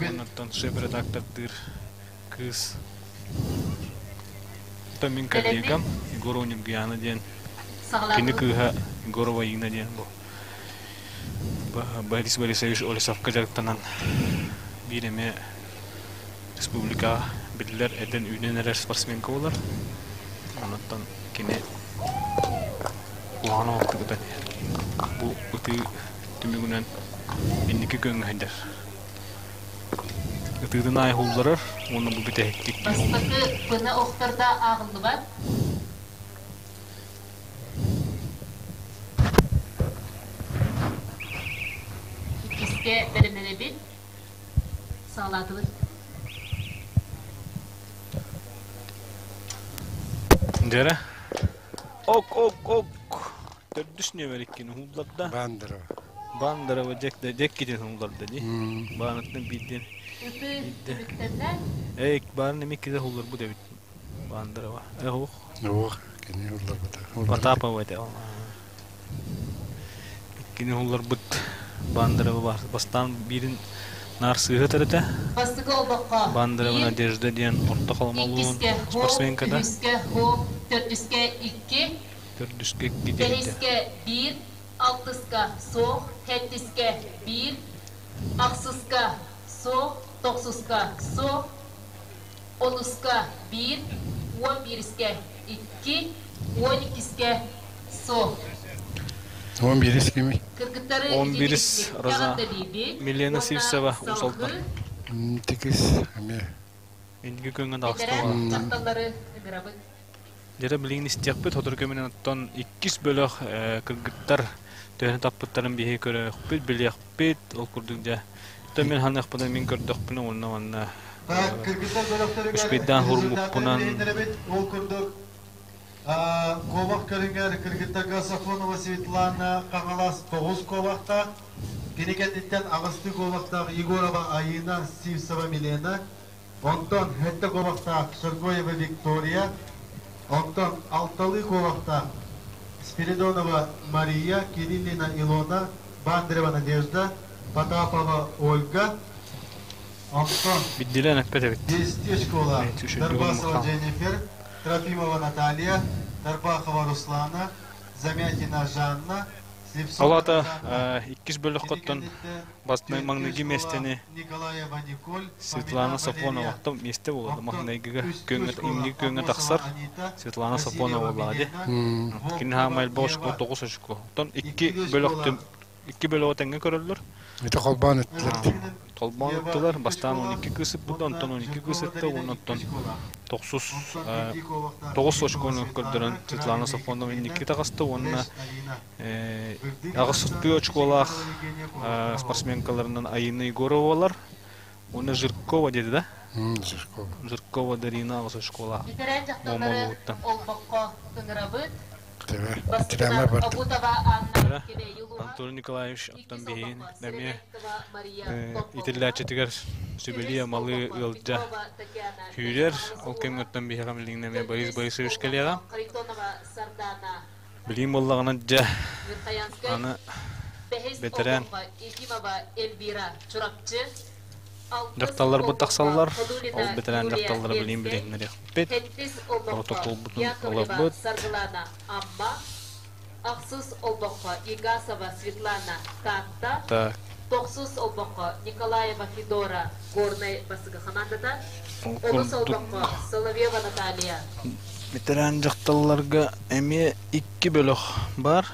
оннуттан шеф-редактордыыр кыыс. Оттон мин коллегам Егорова Ньургуяна диэн кини кыыһа Егорова Инна диэн бу Борис Борисович Олесовка дьарыктанан биир эмэ республикаҕа биллэр эдэн үүнэн эрэр спортсменка буолар. Онон кини куһаҕан оҥостубута ытан иһэр. Бу ытыы түмүгүнэн инники күөҥҥэ сылдьар. Ытыытын аайы уһулларар уонна бу бүтэһиктик Бастакы пына охтордо ааҕыллыбат. Иккискэ бэлэмнэнэбит. Саҕалаатыбыт. Дьэрэ. Ок, ок, ок. Төрдүс нүөмэр иккини уһулларда. Бандерова. Бандерова дьэк дьэккитин уһулларда дии. Бааныттан биирдин. Ытыы Биирдэ. түмүктэннэ. Эй, баарын эмиэ иккитэ уһулларбыт эбит. Бандерова. Эх, Уох, кини уһулларбыта. Потапова этэ. Иккини уһулларбыт Бандерова бастаан биирин наар сыыһа төрөтө. Бастакы олбоххо Бандерова биир, Надежда диэн орто холомолуун иккискэ хоп, спортсменката. үһүскэ хоп, төрдүскэ икки, Төрдүскэ икки диэбитэ. бэһискэ биир, алтыска суох, сэттискэ биир, ахсыска суох, тохсуска суох, онуска биир, 11-искэ икки, 12-искэ суох. 11 кими? Кыргыттары 11 Роза Милена Сивцева Усалдан. Тикис эмиэ. Инники күҥҥэ таҕыста. Бэтэрээн дьахталлары ыҥырабыт. Дьэрэ билигин истиэхпит, сотору кэминэн оттон иккис бөлөх кыргыттар төһөнү таппыттарын биһиги көрүөхпүт, билиэхпит. Ол курдук дьэ. Оттон мин ханыахпына, мин көрдөхпүнэ уонна манна Кыргыттар бөлөхтөрүгэр успейдаан хуруммуппунан ол курдук куобах көрүҥэр кыргыттарга Сафонова Светлана Хаҥалас 9 куобахтаах, кини кэнниттэн аҕыстыы куобахтаах Егорова Айыына Сивцева Милена, онтон сэттэ куобахтаах Шаргоева Виктория, онтон алталыы куобахтаах Спиридонова Мария, Кириллина Илона, Бандерева Надежда, Потапова Ольга, онтон биддилэн эппет эбит. 10 школа Дарбасова Дженнифер, Трофимова Наталья, Тарбахова Руслана, Замятина Жанна, Слепцова Ол аата Жанна. иккис бөлөххөттөн бастыҥ маҥнайгы миэстэни Николаева Николь, Светлана Фомина Сафонова Валерия, оттон миэстэ буолла Онтон маҥнайгыга үстүү күөҥҥэ школа инники күөҥҥэ Аммосова тахсар Анита, Светлана Васильева Сафонова буоллаҕа дии. Милена, Кини Волкова хаамай элбэх очко Ева, 9 очко. Оттон икки иккилүү бөлөх школа икки бөлөҕү тэҥҥэ көрөллөр. Ити холбоон эттилэр. Толбоон Ева ыттылар. икки Бастаан школа, 12 кыыс ыппыта, уонна онтон 12 кыыс Жиркова ытта, Дарина уонна икки оттон школа. тохсус Онтон биирдии куобахтаах 9 Филиппова очкону Светлана, көрдөрөн Светлана Кравина Сафонова Екатерина, инники таҕыста уонна Леш Алина. Бырдык аҕыс Александр, тыы очколаах Жиркова Евгения куобахтара спортсменкаларынан Айына Егоровалар уонна Жиркова диэти да? Жиркова. Жиркова Дарина аҕыс очколаах. Бэтэрээн дьахталлары Момолугуттан. олбоххо ыҥырабыт. Тебе. Бастакынан Тирэмэ бардым. Абутова Анна Кыра Кэбээйи улууһа, Антон Николаевич оттон иккис биһиин олбоххо эмиэ Сыромятникова Мария Томпо улууһа, итиллээччитигэр сүбэлии үһүс амалыы олбоххо ыалдьа Петрова Татьяна күүрэр. Мэҥэ Ол Хаҥалас кэмҥэ улууһа, оттон биһиэхэ билигин эмиэ Борис төрдүс Борисович олбоххо кэлиэҕэ. Харитонова Сардана Билигин буоллаҕына дьэ Верхоянскай, аны бэһис бэтэрээн олбоххо Ефимова Эльвира Чурапчы, алтыс дьахталларбыт олбоххо тахсаллар. Ол Ходулина бэтэрээн Юлия дьахталлара билигин Ленскэй, билиһиннэриэхпит. сэттис олбоххо Протоколбутун Яковлева ылабыт. Саргылана Амма, ахсыс олбоххо Егасова Светлана Таатта, Так, тохсус олбоххо Николаева Федора Горнай Басыгы хамаандата, ол онус курдук олбоххо Соловьева Наталья ветеран дьахталларга эмиэ икки бөлөх бар.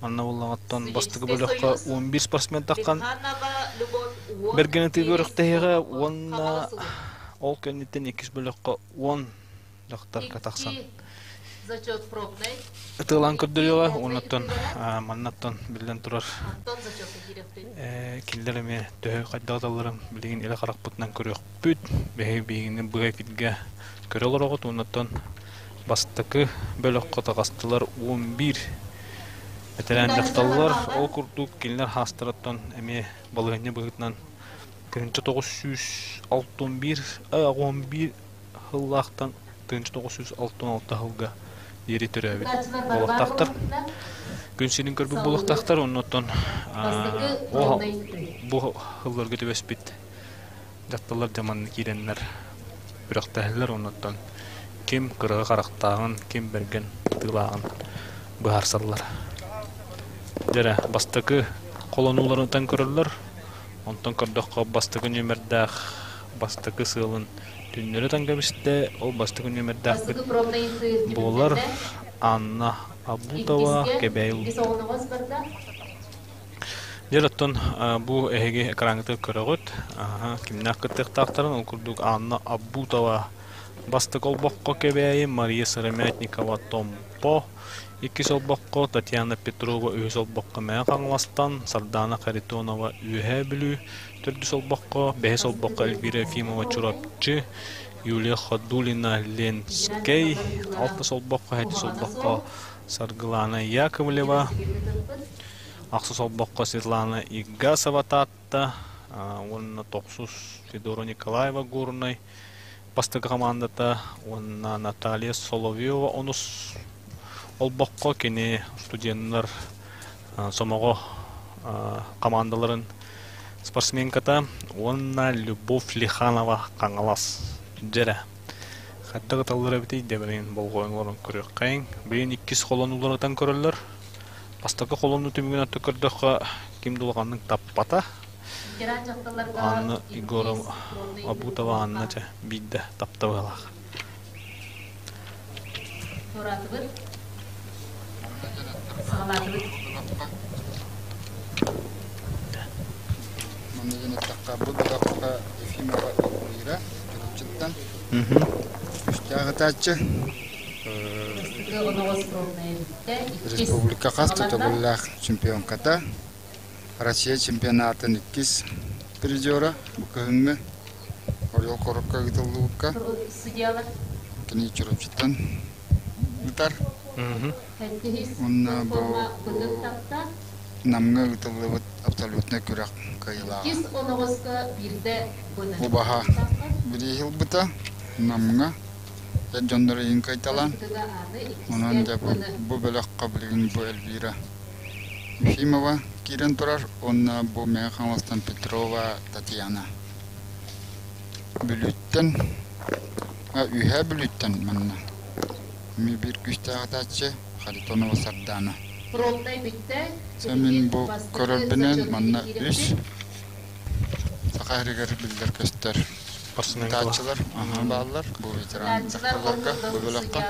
Манна буоллаҕыттан бастакы Студенческий бөлөххө союз, 11 спортсмен таххан Лиханова Любовь уон бэргэн ытыыга биирис өрөхтэһиэҕэ олбоххо уонна Хаҥалас улууһа, ол кэнниттэн иккис бөлөххө 10 дьахтарга тахсан икки Зачет пробный. Ытыалаан көрдөрүөҕэ, уоннаттан маннаттан биллэн турар Антон зачетка киириэхтин. Кинилэр эмиэ төһө хайдах ыталларын билигин илэ харахпытынан көрүөхпүт. Биһиги биһигини быһа эфиргэ көрө олороҕут уоннаттан бастакы бөлөххө таҕыстылар 11 бэтэрээн дьахталлар. Ол курдук кинилэр хаастарыттан эмиэ балаһыанньа быһыытынан 1961 11 сыллаахтан 1966 сылга диэри төрөөбүт буолуохтаахтар. Күн сирин көрбүт буолуохтаахтар. Оннуттан бу сылларга түбэспит дьахталлар дьаманны киирэннэр күрэхтэһэллэр. Оннуттан ким кыраҕы харахтааҕын, ким бэргэн тыылааҕын быһаарсаллар. Дьэрэ, бастакы холонууларыттан көрөллөр. Онтон көрдөххө, бастакы нүөмэрдээх бастакы сыалын түннэри ытан кэбистэ. Ол бастакы нүөмэрдээхпит буолар Анна Абутова Кэбээйи. Дьэ, оттон бу эһиги экраҥҥытыгар көрөҕүт. Кимнээх кыттыахтаахтарын, ол курдук Анна Абутова бастакы олбоххо Кэбээйи, Мария Сыромятникова Томпо, иккис олбоххо Татьяна Петрова үһүс олбоххо Мэҥэ Хаҥаластан, Сардаана Харитонова Үөһээ Бүлүү, төрдүс олбоххо, бэһис олбоххо Эльвира Ефимова Чурапчы, Юлия Ходулина Ленскэй, алтыс олбоххо, сэттис олбоххо Саргылана Яковлева, ахсыс олбоххо Светлана Игасова Таатта уонна тохсус Федора Николаева Горнай бастакы хамаандата уонна Наталья Соловьева онус олбоххо кини студеннар сомоҕо хамаандаларын спортсменката уонна Любовь Лиханова Хаҥалас дьэрэ. Хайдах ыталлар эбитий дебэрин болҕойон олорон көрүөххэйиҥ. Билигин иккис холонуулар ытан көрөллөр. Бастакы холонуу түмүгүн өттө көрдөххө, ким да улаханнык таппата. Анна Егорова Абутова Анна чэ биирдэ таптабыалаах. Туораатыбыт. Саҕалаатыбыт. Манна диэн эттэххэ, бу бөлөххө Ефимова Эльвира Чурапчыттан үстээх ытааччы. Республика хас да төгүллээх чемпионката, Россия чемпионатын иккис призера бу кыһыҥҥы Орел куоракка ыытыллыбыкка. Кини Чурапчыттан ыытар. Уонна бу Намҥа ыытыллыбыт абсолютнай күрэх кыайыылааҕа. Убаһа бирииһи ылбыта Намҥа эр дьоннор ыйын кыайталаан. Онон дьэ бу бөлөххө билигин бу Эльвира Ефимова киирэн турар уонна бу Мэҥэ Хаҥаластан Петрова Татьяна. Бүлүүттэн, Үөһээ Бүлүүттэн манна эмиэ биир күүстээх атааччы Харитонова Сардаана. Мин бу көрөрбүнэн манна үс Саха сиригэр биллэр-көстөр ытааччылар бааллар. Бу ветеран дьахталларга, бу бөлөххө.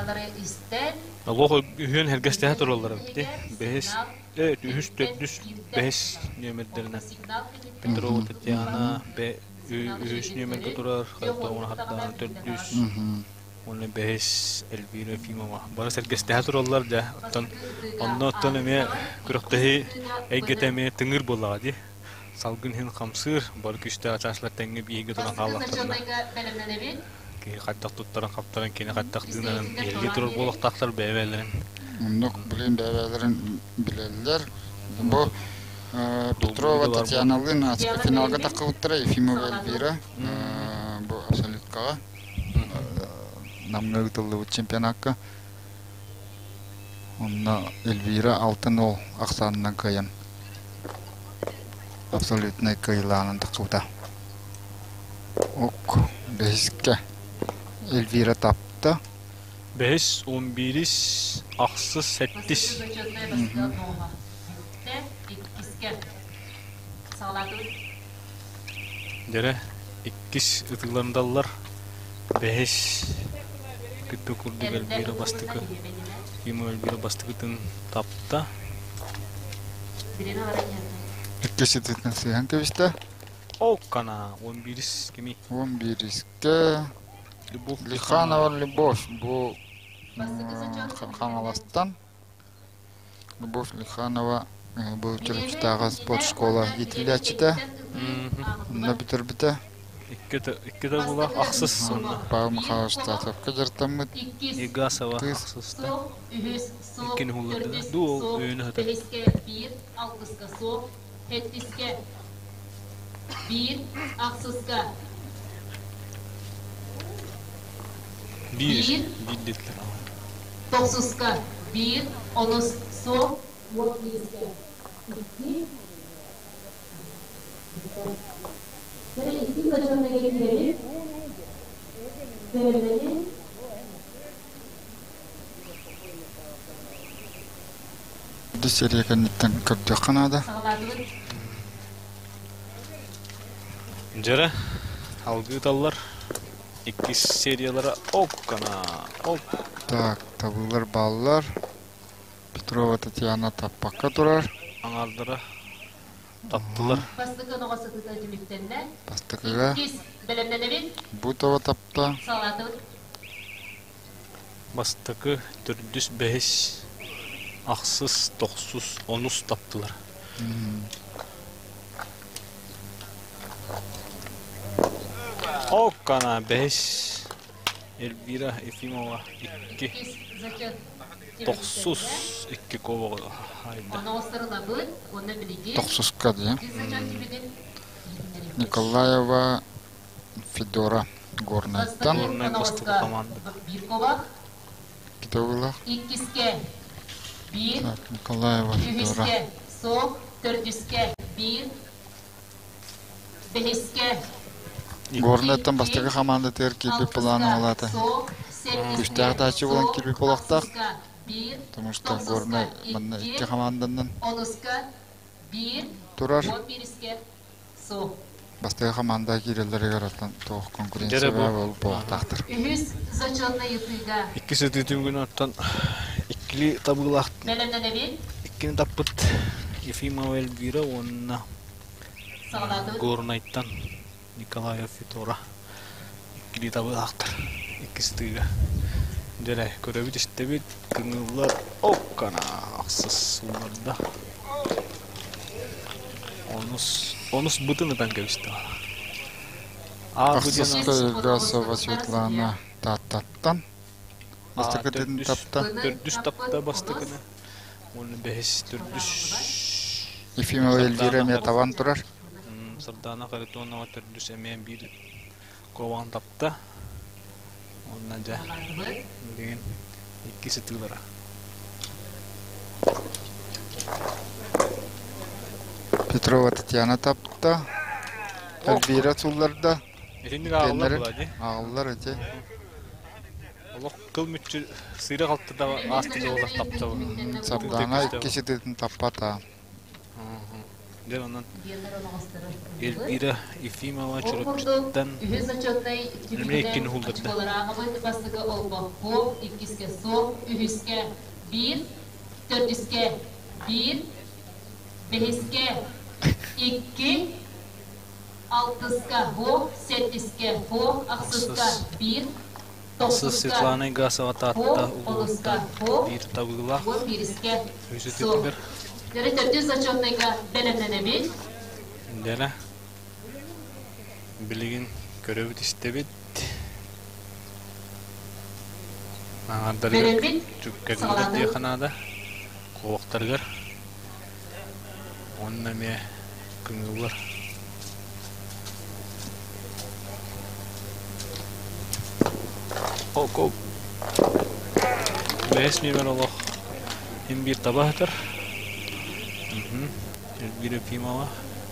Олох үһүөн эргэстэһэ тураллар эбит. Бэһис, үһүс, төрдүс, бэһис нүөмэрдэринэн. Петрова Татьяна, үһүс нүөмэргэ турар, Харитонова Сардаана төрдүс, уонна бэһис Эльвира Ефимова. Бары сэргэстэһэ тураллар дьэ. Оттон онно оттон эмиэ күрэхтэһии эйгэтэ эмиэ тыҥыыр буоллаҕа дии. Салгын иһин хамсыыр, бары күүстээх чааслар тэҥҥэ биһиги туран хааллахтарына киһи хайдах туттаран-хаптаран, кини хайдах тыынарын иһиллии турар буолуохтаахтар бэйэ-бэйэлэрин. Оннук билин бэйэ-бэйэлэрин билэллэр. Бу Петрова Татьяналыын финалга таххыбыттара Ефимова Эльвира бу абсолюткаҕа Намҥа ыытыллыбыт чемпионакка. Онно Эльвира алтын ол ахсаанынан кыайан абсолютнай кыайыылааҕынан тахсыбыта. Ок, бэһискэ Эльвира тапта. Бэһис, он биирис, ахсыс, сэттис. Дьэрэ, иккис ытыыландаллар. Бэһис күппү курдук Эльвира бастакы Ему Эльвира бастакытын тапта. Иккис ытыытын сыһан кэбистэ. Оккана, он биирис кими? Он биирискэ Любовь Лиханова Любовь бу Хаҥаластан Любовь Лиханова бу Чурапчытааҕы спортшкола иитиллээччитэ. Онно бүтэрбитэ. Икки да булах ахсыс сонно. Павел Михайлович Стасовка дьарыктаммыт. Егасова ахсыста. Иккини хуллардылар. Ду ол өйүнү хатар. Биир, алтыска суох, хэттиске биир, ахсыска биир, биир диэтилэр. Тохсуска биир, онус суох, уон бииргэ икки. Икки зачетныйга киирэбит. Бэлэмнэнин. Серия кэнниттэн көрдүөххэ наада. Дьэрэ, алгыыталлар. Иккис сериялара оккана, оп. Так, табыылар бааллар. Петрова Татьяна таппакка турар. Аҥаардара таптылар. Бастакы оноҕо сытыта түмүктэннэ. Бастакыга Иккис бэлэмнэнэбит. Бутова тапта. Салаатыбыт. Бастакы, төрдүс, бэһис, ахсыс, тохсус, онус таптылар. Оккана бэһис Эльвира Ефимова икки тохсус икки кобоҕу хайда. Тохсуска дии. Николаева Федора Горнайтан. Горнай бастакы команда. Китабылах. Иккиске биир. Так, Николаева Федора. Үһүскэ суох, төрдүскэ биир, бэһискэ Горнайтан бастакы хамаандатыгар киирбит планы алаата. Күүстээх тааччы буолан киирбит буолуохтаах. Потому что Горнай манна икки хамаанданан турар. Бастакы хамаанда киирэллэригэр оттон туох конкуренция буолуохтаахтар. Үһүс зачетный ытыыга. Иккис ытыы түмүгүн оттон иккили табыылаах иккини таппыт Ефимова Эльвира уонна Горнайтан Николаев Федора иккили табыылаахтар. Иккис ытыыга. Дьэрэ, көрөбүт истэбит, кыҥыллар оккана ахсыс сулларда. Онус, онус бытын ытан кэбисти. Ахсыска Егасова Светлана Тааттаттан. Бастакытын тапта. Төрдүс тапта бастакыны. Уонна бэһис төрдүс. Ефимова Эльвира эмиэ табан турар. Сардана Харитонова төрдүс эмиэ биир кован тапта. Онна дьэ, билигин иккис ытыылара. Петрова Татьяна тапта. Эльвира сулларда. Итинник ааҕыллар була дии. Ааҕыллар ити. Олох кыл мүччү сыыра халты да аасты дьоллар тапта. Сардана иккис ытыытын таппата. Дьэ онон Эльвира Ефимова Чурапчыттан Үһүс зачетнай Эмиэ иккини хулларда. Очколарааҕабыт бастакы олбоххо, иккиске суох, үһүскэ биир, төрдүскэ биир, бэһискэ икки, алтыска хоох, сэттискэ хоох, ахсыска биир, Ахсыс Светлана Игасова Таатта улууһуттан биир табыылаах. Үһүс ытыытыгар. Дьэрэ төрдүс зачетнайга бэлэмнэнэбит. Дьэрэ. Билигин көрөбүт истэбит. Аҥардарыгар чүккэрилэр диэххэ наада. Куобахтарыгар. Уонна эмиэ кыҥыыллар. Око бэһис нүөмэр олох иһин биир таба сытар. Эльвира Ефимова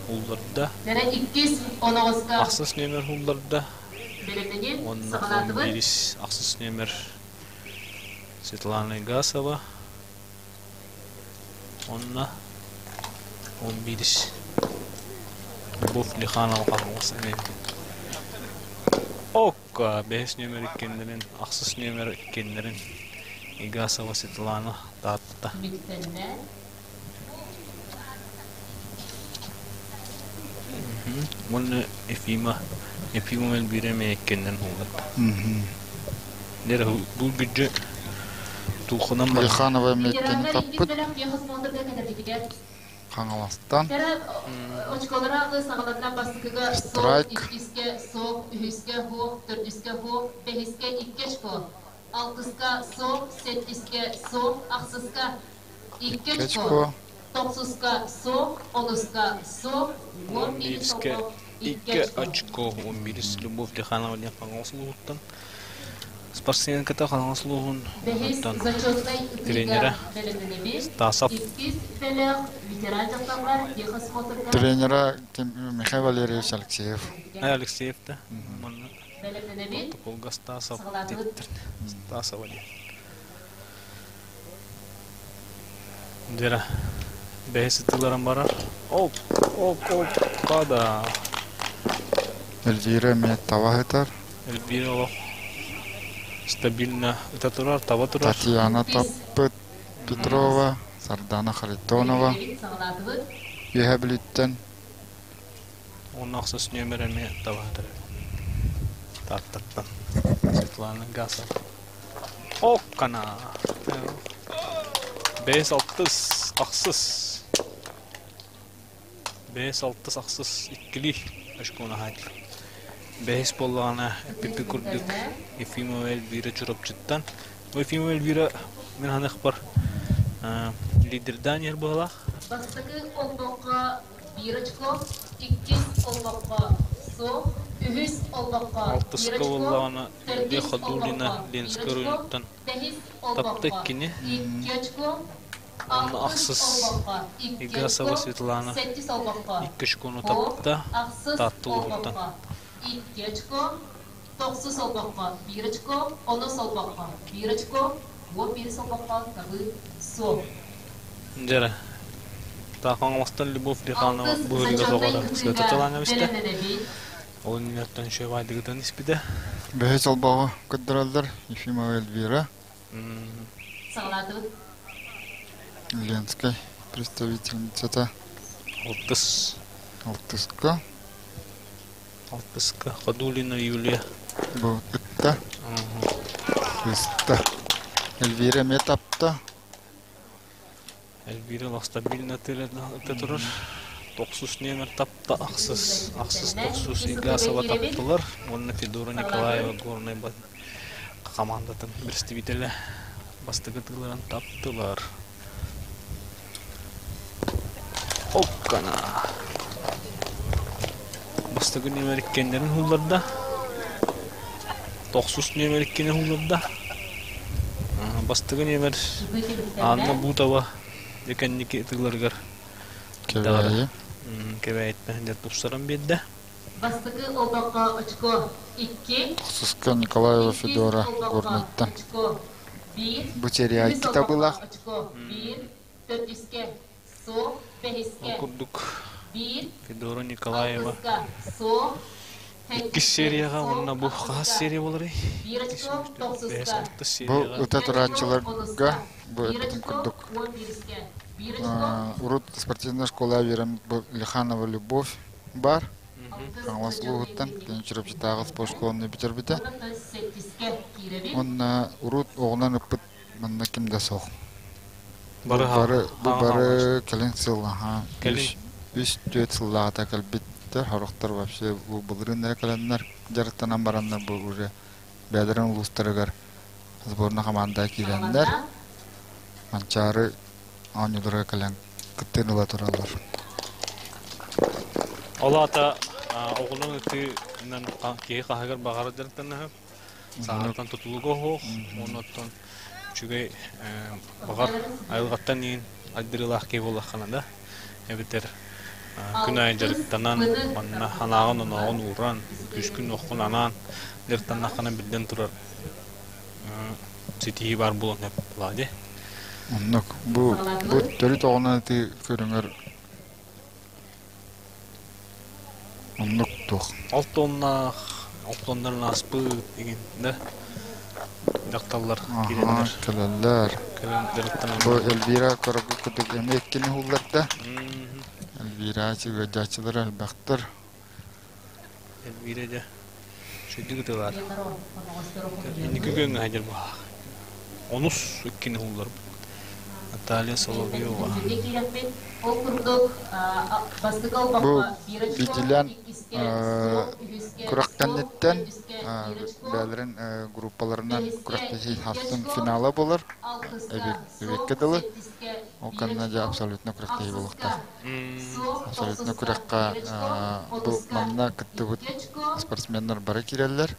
улларда. Ахсыс нүөмэр улларда. Уонна он биирис ахсыс нүөмэр Светлана Игасова. Онно он биирис Любовь Лиханова хаҥалас эмиэ Окко бэһис нүөмэр иккиэннэрин, ахсыс нүөмэр иккиэннэрин Игасова Светлана Таатта. Уонна Ефима Ефима Эльвира эмиэ иккиэннэрин уулларда. Дьэ бу бүддьү Тухынан бар. Лиханова эмиэттэн таппыт. Хаҥаластан. Страйк. Икки очко. 11-ке 2 очко. 11 Любовь Лиханова диэн Хаҥалас улууһуттан. Спортсменката Хаҥалас улууһун оттон тренера Стасов. Тренера Михаил Валерьевич Алексеев. Алексеев да. Манна протоколга Стасов диэбиттэр. Стасова диэн. Дера бэһис ытыыларын барар. Оп, оп, оп, пада. Эльвира эмиэ таба сытар. Эльвира олох стабильно ыта турар, таба турар. Татьяна таппыт Петрова, Сардана Харитонова. Үөһэ Бүлүүттэн. 16 нүөмэр эмиэ таба сытар. Тааттаттан. Светлана Гасова. Оккана. 5 6 6. 5 6 6 иккилии очкону хаайтылар. Бэһис буоллаҕына эппиппит курдук Ефимова Эльвира Чурапчыттан. Бу Ефимова Эльвира мин ханыахпар лидердаан иһэр быһалаах. Бастакы олбоххо биир очко, иккис олбоххо суох, үһүс олбоххо Алтыска буоллаҕына Юлия Ходулина Ленскэй оройуонуттан тапта иккини. Онно ахсыс Игасова Светлана икки очкону тапта Таатта улууһуттан. Икки очко, тохсус олбоххо биир очко, онус олбоххо биир очко, 11 олбоххо табы суох. Дьэрэ. Таахаҥаластан Любовь Лиханова быһыыга тоҕо сыататалаан эбистэ. Ол инниттэн үчүгэй испитэ. Бэһис олбоҕу көрдөрөллөр Ефимова Эльвира. Саҕалаатыбыт. Ленскэй представительницата. Алтыс. Алтыска. Алтыска Ходулина Юлия. Бу ытта. Ыста. Эльвира эмиэ тапта. Эльвира олох стабильно ыта турар. Тохсус нүөмэр тапта ахсыс. Ахсыс тохсус Игасова таптылар. Уонна Федора Николаева Горнай командатын представителэ бастакы тыыларын таптылар. Оккана. Бастакы нүөмэр иккеннерин хулларда. Тохсус нүөмэр иккини хулларда. Бастакы нүөмэр Анна Бутова дьэ кэнники ытыыларыгар Кэбээйи. Кэбээйиттэн дьэ тупсаран биэрдэ. Бастакы олбоххо очко 2. Тохсуска Николаева Федора Горнайтан. Очко 1. Бу серия икки табылаах. Очко 1. Төрдүскэ суох, бэһискэ Ол курдук 1. Федора Николаева Алтыска суох. иккис серияҕа уонна бу хаһыс серия буоларый? 1 очко Бэһис тохсуска. алтыс Бу серияҕа ыта турааччыларга бу эппитим курдук урут спортивная школа үөрэммит бу Лиханова Любовь бар. Хаҥалас улууһуттан кини Чурапчытааҕы спорт школаны бүтэрбитэ. Уонна урут оҕунан ыппыт манна ким да суох. Бары Бары бу бары кэлин сыл аха Кэлин. үс түөрт сыллааҕыта кэлбиттэр сорохтор вообще бу былырыын эрэ кэлэннэр дьарыктанан бараннар бу уже бэйэлэрин улуустарыгар сборная команда киирэннэр Манчаары оонньууларга кэлэн кыттыыны ыла тураллар. Ол аата оҕунан ытыынан киһи хаһыгар баҕарар дьарыктанаһып. Сааһыттан тутулуга оһох, оннуттан үчүгэй баҕар айылҕаттан иин айдырыылаах киһи буоллаххына да, эбэтэр күн аайы дьарыктанан, манна санааҕын онооҕун ууран, күүскүн-уоххун анаан дьарыктаннаххына биллэн турар ситиһии баар буолуон сөп буолаа дии. Оннук бу бу төрүт оҕунан ытыы көрүҥэр оннук туох. Алтоннаах, алтоннарын ааспыт игин да дьахталлар киирэннэр. Кэлэллэр. Кэлэн дьарыктанан. Бу Эльвира көрөргө курдук эмиэ иккини уһулларда. Эльвира ыалдьааччылара элбэхтэр. Эльвира дьэ үчүгэйдик ытылар. Инники күөҥҥэ сылдьар быһаах. Онус иккини һуллар Наталья Соловьева. Бу биирдиилээн күрэх кэнниттэн бэйэлэрин группаларынан күрэхтэһии хассын финала буолар. Эбиэккэ дылы. Ол кэннэ дьэ абсолютно күрэхтэһии буолуохтаах. Абсолютно күрэххэ бу манна кыттыбыт спортсменнар бары киирэллэр.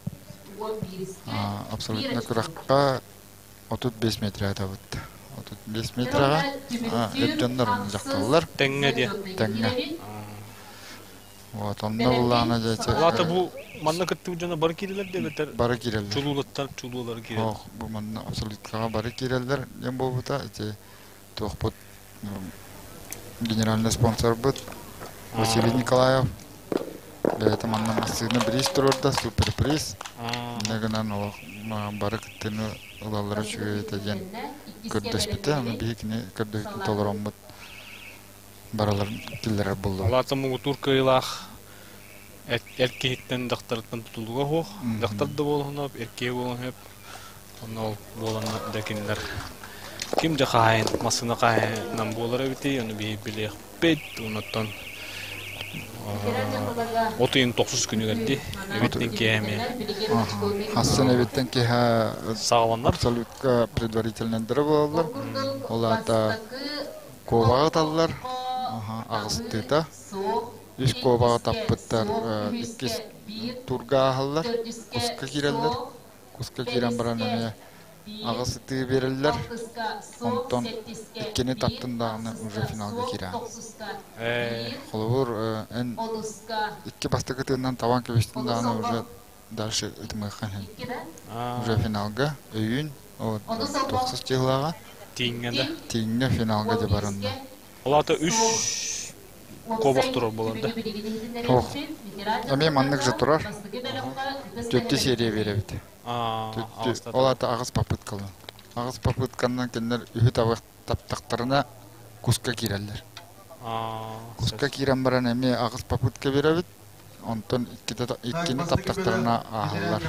Абсолютно күрэххэ 35 метр атабыт. 35 метраҕа эр дьоннор дьахталлар. Тэҥҥэ диэ. Тэҥҥэ. Вот, онно буллаҕына дьэ Улаата бу манна кыттыбыт дьоно бары киирэллэр диэбэттэр. Бары киирэллэр. Чулуулаттар чулуулары киирэллэр. Ох, бу манна абсолюткаҕа бары киирэллэр диэн буолбута. Ити туохпут генеральный спонсорбут Василий Николаев бэйэтэ манна массыына бириис туруорда, суперприз. Инньэ гынан олох бары кыттыыны ылаллара үчүгэй этэ диэн көрдөспүтэ. Ону биһи кини көрдөһүүтүн толороммут барыларын киллэрэр буоллубут. Улаата муҥутуур кыайыылаах эр киһиттэн дьахтарыттан тутулуга суох. Дьахтар да буолуон сөп, эр киһи буолуон сөп. Онно ол буолан да кинилэр ким да хаһаайын, массыына хаһаайынан буолар эбитий, ону биһи билиэхпит. Онуттан от ыйын тохсус күнүгэр дии, эбиттэн киэһэ эмиэ. Хассын эбиттэн киэһэ саҕаланар. Абсолютка предварительнайдара буолаллар. Ол аата куобаҕы ыталлар, аҕыстыыта. Үс куобаҕы таппыттар иккис турга ааһаллар, куска киирэллэр. Куска киирэн баран эмиэ аҕыс ытыы биэрэллэр. Онтон иккини таптын даҕаны уже финалга киирэҕин. Холобур, эн икки бастакы ытыынан табан кэбистин даҕаны уже дальше ытымыаххын иһин. Уже финалга өйүүн тохсус чыһылааҕа. Тииҥҥэ да? Тииҥҥэ финалга дьэ баранна. Ол аата үс куобах турар буолар да? Ох, эмиэ маннык же турар. Түөртүү серия биэрэбит. Ол аата аҕыс попыткалан. Аҕыс попытканан кинилэр үһү таптахтарына куска киирэллэр. Куска киирэн баран эмиэ аҕыс попытка биэрэбит. Онтон иккини таптахтарына ааһаллар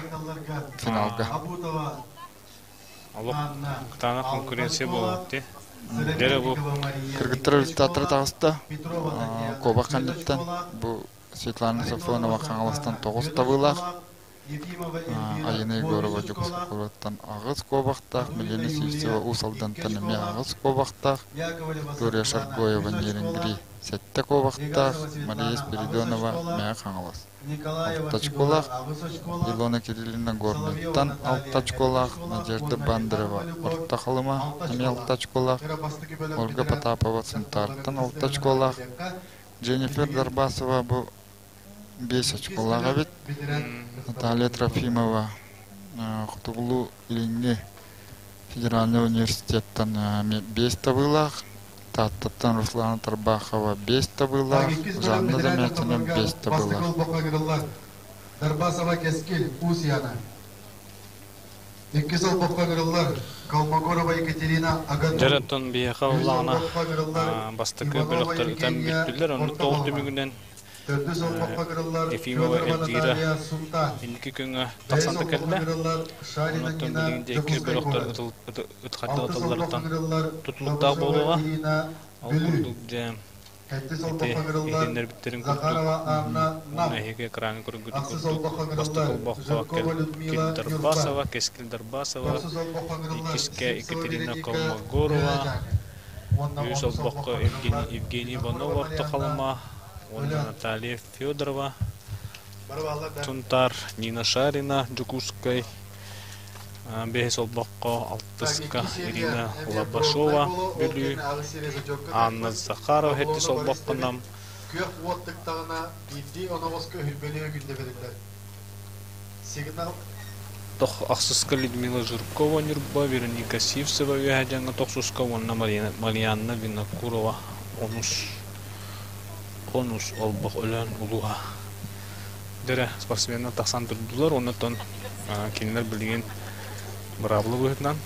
финалга. Олох кытаанах конкуренция буолбут дии. Дьэ бу Кыргыттар результаттара таҕыста. Куобах кэнниттэн бу Светлана Сафронова Хаҥаластан тоҕус табыылаах. Айына Егорова Дьокуускай куораттан аҕыс куобахтаах, Милена Сивцева Уус Алдантан эмиэ аҕыс куобахтаах, Виктория Шаргоева Нерюнгри сэттэ куобахтаах, Мария Спиридонова Мэҥэ Хаҥалас алта очколаах, Илона Кириллина Горнайтан алта очколаах, Надежда Бандерова Орто Халыма эмиэ алта очколаах, Ольга Потапова Сунтаартан алта очколаах, Дженнифер Дарбасова бу биэс очколаах эбит. Наталья Трофимова Хотугулуу-Илиҥҥи федеральнай университеттан биэс табыылаах, Тааттаттан Руслана Тарбахова биэс табыылаах, Жанна Замятина биэс табыылаах. Дарбасова Кэскил, Уус-Яна. Икки сыл боххо Колмогорова Екатерина Агату. Дьэр оттон биһиэхэ ыллаҕына бастакы бөлөхтөр ытан бүттүлэр. Онно тоҕус түмүгүнэн Ефимова Эльвира инники күҥҥэ тахсан да кэллэ. Онтон билигин икки бөлөхтөр ытхарда ытылларыттан тутулуктаах буолуоҕа. Ол курдук дьэ ити иһитиннэрбиттэрин курдук уонна эһиги экраҥҥа көрөргүтүн курдук бастакы олбоххо Дарбасова, Кэскил Дарбасова, иккискэ Екатерина Колмогорова, үһүс олбоххо Евгений Иванов Орто Халыма уонна Наталья Федорова, Сунтаар, Нина Шарина, Дьокуускай, бэһис олбоххо алтыска Ирина Лобашова, Бүлүү, Анна Захарова сэттис олбоххо Нам. Күөх уот тыктаҕына биирдии оноҕоско үһүрбэлиэ күндэ бэриллэр. Сигнал Тох ахсыска Людмила Жиркова Ньурба, Вероника Сивцева Үөһээ Дьаҥҥа тохсуска уонна Марианна Винокурова онус онус олбох Өлөөн улууһа. Дьэрэ спортсменнар тахсан турдулар, оннуттан кинилэр билигин быраабыла быһыытынан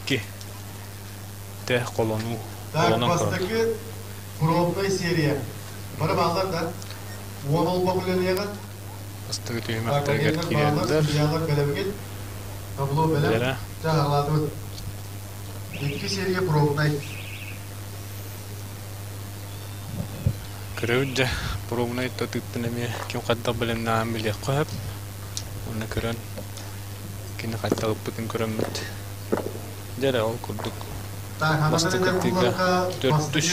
икки тэ холонуу Так, холонон көрөр. Бастакы пробная серия. Бары бааллар да? Уон олбох үлэлиэҕин. Бастакы Так, түһүмэхтэригэр бааллар, киирэллэр. судьуйалар бэлэмҥит. Табло бэлэм. Чаҕалаатыбыт. Икки серия пробнай. Көрөбүт дьэ, пробнай тытыттан эмиэ ким хайдах бэлэмнээҕин билиэххэ сөп. Уонна көрөн, кини хайдах ыппытын көрөммүт. Дьэ эрэ, ол курдук бастакы тыга төрдүс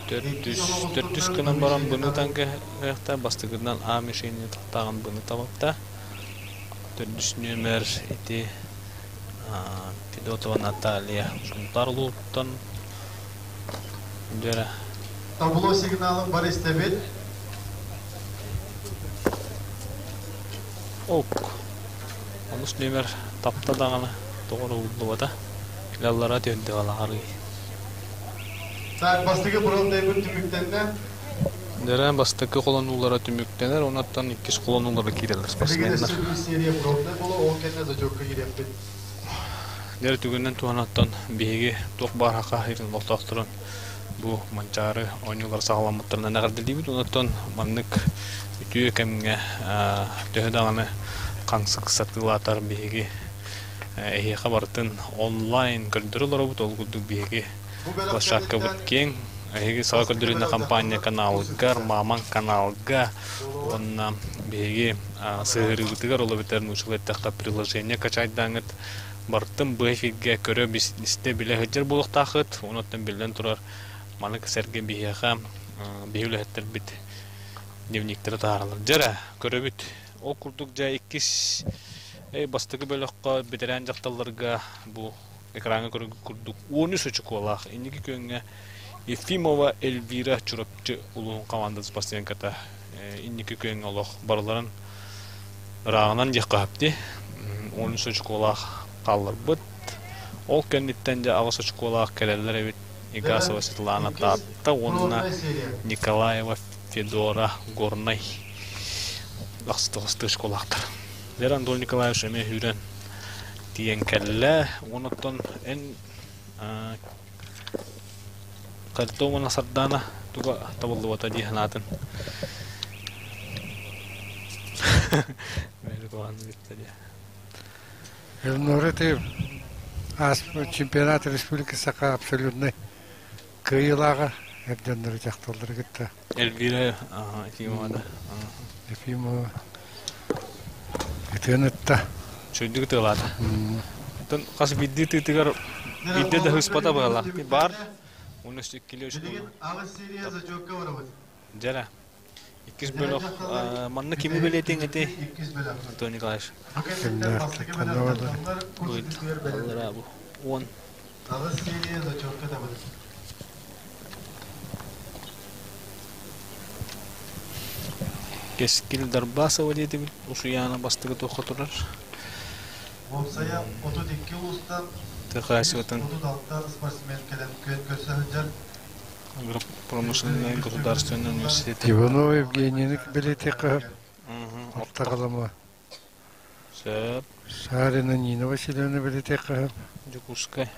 төрдүс төрдүс гынан баран быны таҥкыахта бастакытынан А мишени тахтааҕын быны табапта. Төрдүс нүөмэр ити Федотова Наталья Сунтаар улууттан дьэрэ. Табло сигналын бар истэбит. Ок. Онус нүөмэр тапта даҕаны тоҕо уһуллубата. Илаллара түһүнтэ балаҕарый. Так, бастакы пробнайбыт түмүктэннэ. Дьэрэ бастакы холонуулара түмүктэнэр, онуттан иккис холонуулара киирэллэр спортсменнар. Серия пробнай боло, ол кэннэ зачетка киириэхпит. Дьэрэ түгэннэн туһанаттан биһиги туох баар хаха ирин олохтоохторун бу Манчаары оонньуулар саҕаламмыттарынан эҕэрдэлиибит. Онуттан маннык үтүө кэмҥэ төһө даҕаны хаҥсык сатыылаатар биһиги эһиэхэ барытын онлайн көрдөрө олоробут. Ол курдук биһиги площадкабыт киэҥ. Эһиги саҕа көрдөрүүнэ компания каналыгар, Маман каналга уонна биһиги сыһыарыыбытыгар ол эбэтэр нууччалыы эттэххэ приложение качайдааҥҥыт барытын бу эфиргэ көрө истэ билэ сылдьар буолуохтааххыт. Онуттан биллэн турар маннык сэргэ биһиэхэ биһи үлэһиттэрбит дневниктэрэ таһаараллар. Дьэ эрэ, көрөбүт. Ол курдук дьэ иккис бастакы бөлөххө бэтэрээн дьахталларга бу экраҥҥа көрөргүт курдук 13 очукуолаах инники күөҥҥэ Ефимова Эльвира Чурапчы улууһун командатын спортсменката инники күөҥҥэ олох барыларын ырааҕынан диэххэ сөп дии. 13 очукуолаах хаалларбыт. Ол кэнниттэн дьэ аҕыс очукуолаах кэлэллэр эбит Егасова Светлана Таатта уонна Николаева Федора Горнай ахсытыгастыы очукуолаахтар. Дьэ Антон Николаевич эмиэ сүүрэн тиийэн кэллэ. Онуттан эн Кольцо уонна Сардаана туга табыллыбата дии санаатын. Элнора ты чемпионат республики Саха абсолютный кыайыылааҕа эрдэннэри дьахталлары кытта. Эльвира Ефимова да. Ефимова ытыан ытта. Чөйдүк тыалаата. Оттон хас биирдии тыытыгар биирдэ да ыспата быһалаах. Бар. Уонна иккилии Билигин аҕыс серия зачетка барабыт. Дьэрэ. Иккис бөлөх манна кими бэлиэтиэҥ этэй? Антон Николаевич. Аллараа бу. Уон. Аҕыс серия зачетка табыт. Кэскил Дарбасова диэтибит. Усуйаана бастакы туохха турар? Уопсайа 32 улуустан Тыхаасыбытын 36 спортсмен кэлэн күөн көрсө сылдьар. Агропромышленный государственный университет. Иванова Евгенияны бэлиэтиэххэ Ортаҕалама. Сөп. Шарина Нина Васильевна бэлиэтиэххэ Дьокуускай.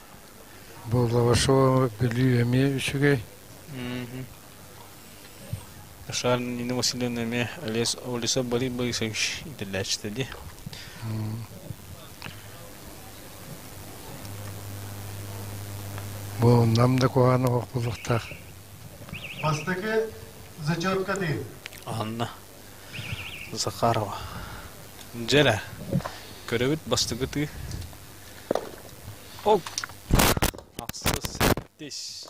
Бу Лавашова Бүлүү эмиэ үчүгэй. Шарина Нина Васильевна эмиэ Олеса Борис Борисович итиллээччитэ дии. Бу нам да куһаҕан оһох буолуохтаах. Бастакы зачетка ты. Анна Захарова. Дьэрэ, көрөбүт бастакы тыы. Ол ахсыс, сэттис,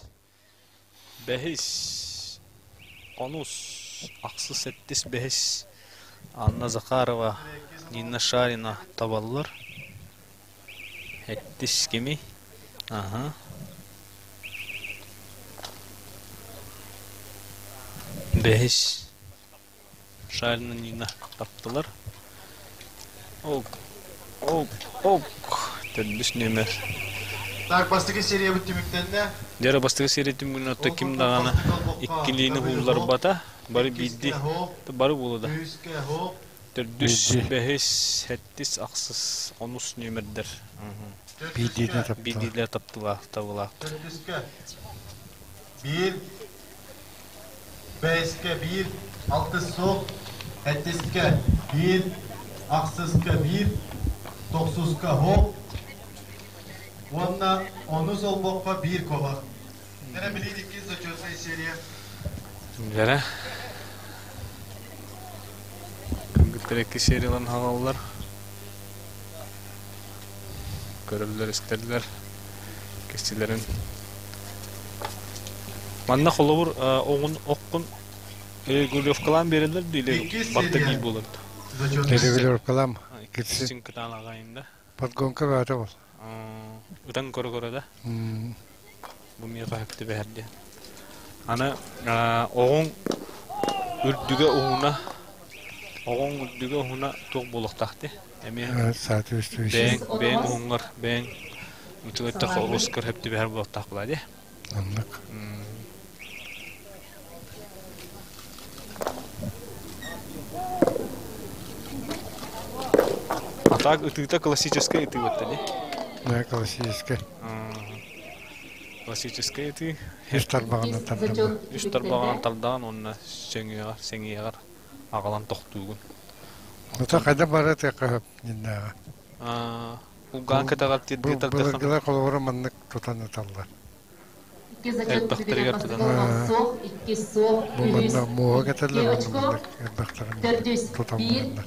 бэһис, онус, ахсыс, сэттис, бэһис. Анна Захарова, Нина Шарина табаллар. Сэттис кимий? Аха. Бэһис Шарина Нина таптылар. Ок, ок, ок, төрдүс нүөмэр. Так, бастакы сериябыт түмүктэннэ. Дьэ, бастакы серия түмүгүнэн отто ким даҕаны иккилиини уһулларбата, бары биирдии, бары буолла да. Төрдүс, бэһис, сэттис, ахсыс, онус нүөмэрдэр. Биирдиилэр таптылар. Биирдиилэр таптылаах, табылаахтар. Төрдүскэ биир, бэһискэ биир, алтыс суох, сэттискэ биир, Ахсыска биир, тохсуска хоп, уонна онус олбоххо биир куобах. Эрэ билиит иккис зачетная серия. Дьэрэ. Кыргыттар икки серияларын хаалаллар. Көрөллөр-истэллэр. Кэстилэрин. Манна холобур оҕун оккун регулировкалаан биэрэллэр дуу или барыта биир буолар дуу? Регулировкалаам. Иккисин кытаан аҕайында. Подгонка баата бол. Ытан көрө-көрө да. Бу миэхэ сөп түбэһэр диэн. Аны оҕоҥ үрдүгэ уһуна оҕоҥ үрдүгэ уһуна туох буолуохтаах дии? Эмиэ Соответствующий. бэйэҥ бэйэҥ уһуҥҥар бэйэҥ үчүгэйдик оҕускар сөп түбэһэр буолуохтаах буолаа дии. Оннук. А так ытыыта классическай ытыы батта дии. Да, классическай. Классическай ытыы. Үс тарбаҕынан тардан. Үс тарбаҕынан тардаан уонна сөҥүөҕэр, сэҥиэҕэр аҕалан тохтуугун. Ото хайда бары тыакка хөп диннээҕэ. Улгаан кэтэҕэр тирдии тардыххын. Былыргылар холобура маннык тутан ыталлар. Икки зачет Элбэхтэригэр тутан. суох, икки суох, Бу үһүс, манна муоһа кэтэллэр икки уонна очко, маннык элбэхтэрин төрдүс, тутан биир, бараннар.